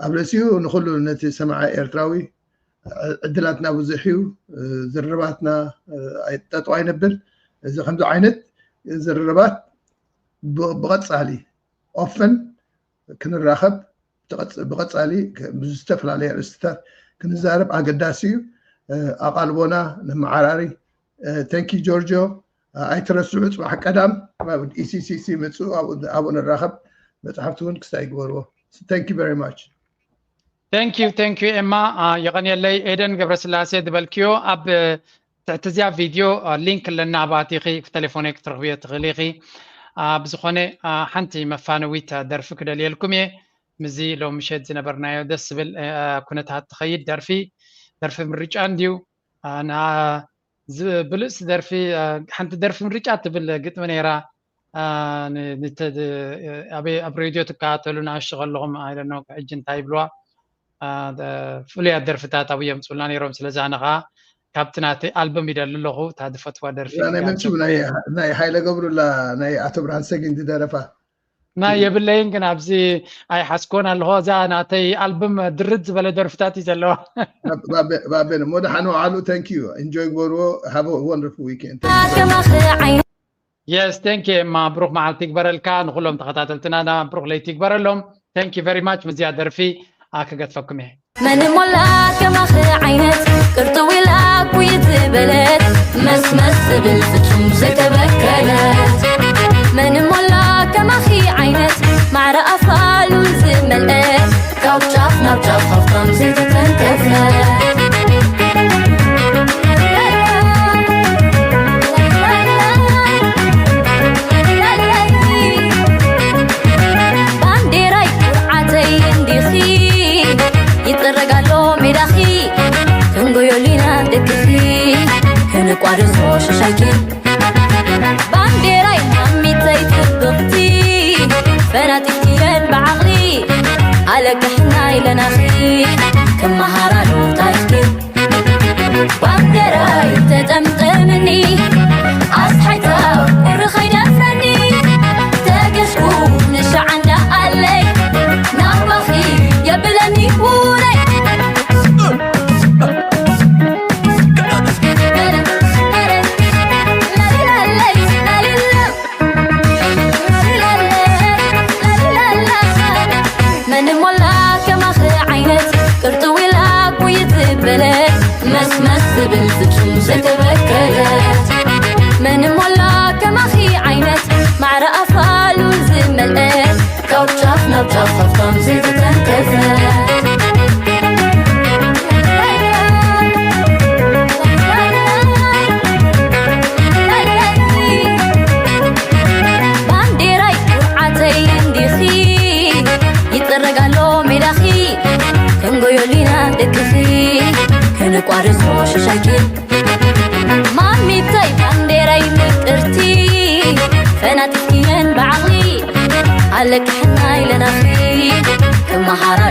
ኣብ ርእሲኡ ንኩሉ ነቲ ሰማዓ ኤርትራዊ ዕድላትና ብዙሕ እዩ ዝርርባትና ጠጠው ኣይነብል እዚ ከምዚ ዓይነት ዝርርባት ብቐፃሊ often ክንራኸብ ብቐፃሊ ብዝተፈላለየ ርእስትታት ክንዛረብ ኣገዳሲ እዩ። ኣቓልቦና ነመዓራሪ። Thank you ጆርጆ። ኣይትረስዑ፣ ፅባሕ ቀዳም ናብ ኢሲሲሲ ምፁ፣ ኣብኡ ንራኸብ። መፅሓፍቲ እውን ክስታይ ግበርዎ። Thank you very much። Thank you, thank you ኤማ። የቐንየለይ። ኤደን ገብረስላሴ ዝበልክዮ ኣብ ትሕቲ እዚኣ ቪድዮ ሊንክ ኣለና፣ ኣብኣቲኺ ተሌፎነይ ክትረኽብዮ ትኽእሊ ኢኺ። ብዝኾነ ሓንቲ መፋነዊት ደርፊ ክደልየልኩም እየ። ምዚ ሎም ምሸት ዝነበርናዮ ደስ ዝብል ኩነታት ትኸይድ ደርፊ፣ ደርፊ ምርጫ እንድዩ። ብልጽቲ ደርፊ፣ ሓንቲ ደርፊ ምርጫ ትብል ግጥሚ ነይራ። ኣብ ሬድዮ ትከታተሉ ንኣሽቱ ከለኹም ኣይደኖ ሕጂ እንታይ ይብልዋ፣ ፍሉያት ደርፍታት ኣብኡ የምፅኡልና ነይሮም። ስለዚ ኣነ ከዓ ካብቲ ናተይ ኣልበም ይደሊ ኣለኹ። እታ ዝፈትዋ ደርፊ ናይ ሓይለ ገብሩ፣ ናይ ኣቶ ብርሃን ሰጊን ዝደረፋ ናይ የብለይን፣ ግን ኣብዚ ኣይሓዝኮን ኣለኹ። እዛ ናተይ ኣልበም ድርት ዝበለ ደርፍታት እዩ ዘለዋ። ባቤን እሞ ደሓን ዋዕሉ። Thank you። Enjoy ግበርዎ። Have a wonderful weekend። Yes, thank you ኤማ። ብሩኽ መዓልቲ ይግበረልካ። ንኹሎም ተኸታተልትና ብሩኽ ለይቲ ይግበረሎም። Thank you very much። ምዚያ ደርፊ ክገድፈኩም እየ። መን ሞላ ከማኺ ዓይነት ቅርጥው ኢላ ኩይ ዝበለት መስመስ ዝብል ፍጹም ዘይተበከለት መን ሞላ ከማኺ ዓይነት ማዕረ ኣፋሉ ዝመልአ ካብ ጫፍ ናብ ጫፍ ሃፍታም ዘይተተንከፈ ባንዴራይ ኩርዓተይ እንዲኺ ይጥረግ ኣሎ ሜዳኺ ክንጎዮሊና ደቅኺ ክንቋደሶ ሽሻይኪ ባንዴራይ ማሚተይ ጽብቕቲ ፈናጢትየን ብዓቕሊ ኣለቅሕና ኢለናኺ ክመሃራሉ ታሪኽኪ ባንዴራይ ተጠምጠምኒ ኣስሓይታ ቁሪ ኸይደፍረኒ ተገስኩ ንሻዓንዳ ኣለይ ናባኺ የብለኒ ውረይ መን ሞላ ከማኺ ዓይነት ቅርጥው ኢላ ኩይ ዝበለት መስመስ ዝብል ፍጹም ዘይተበከለት መን ሞላ ከማኺ ዓይነት ማዕረ ኣፋሉ ዝመልአ ካብ ጫፍ ናብ ጫፍ ሃፍታም ዘይተተንከፈ ባንዴራይ ኩርዓተይ እንዲኺ ይጥረግ ኣሎ ሜዳኺ ክንጎዮሊና ደቅኺ ክንቋደሶ ሽሻይኪ ማሚተይ ባንዴራይ ምቅርቲ ፈናጢትክየን ብዓቕሊ ኣለቅሕና ኢለናኺ ክመሃራ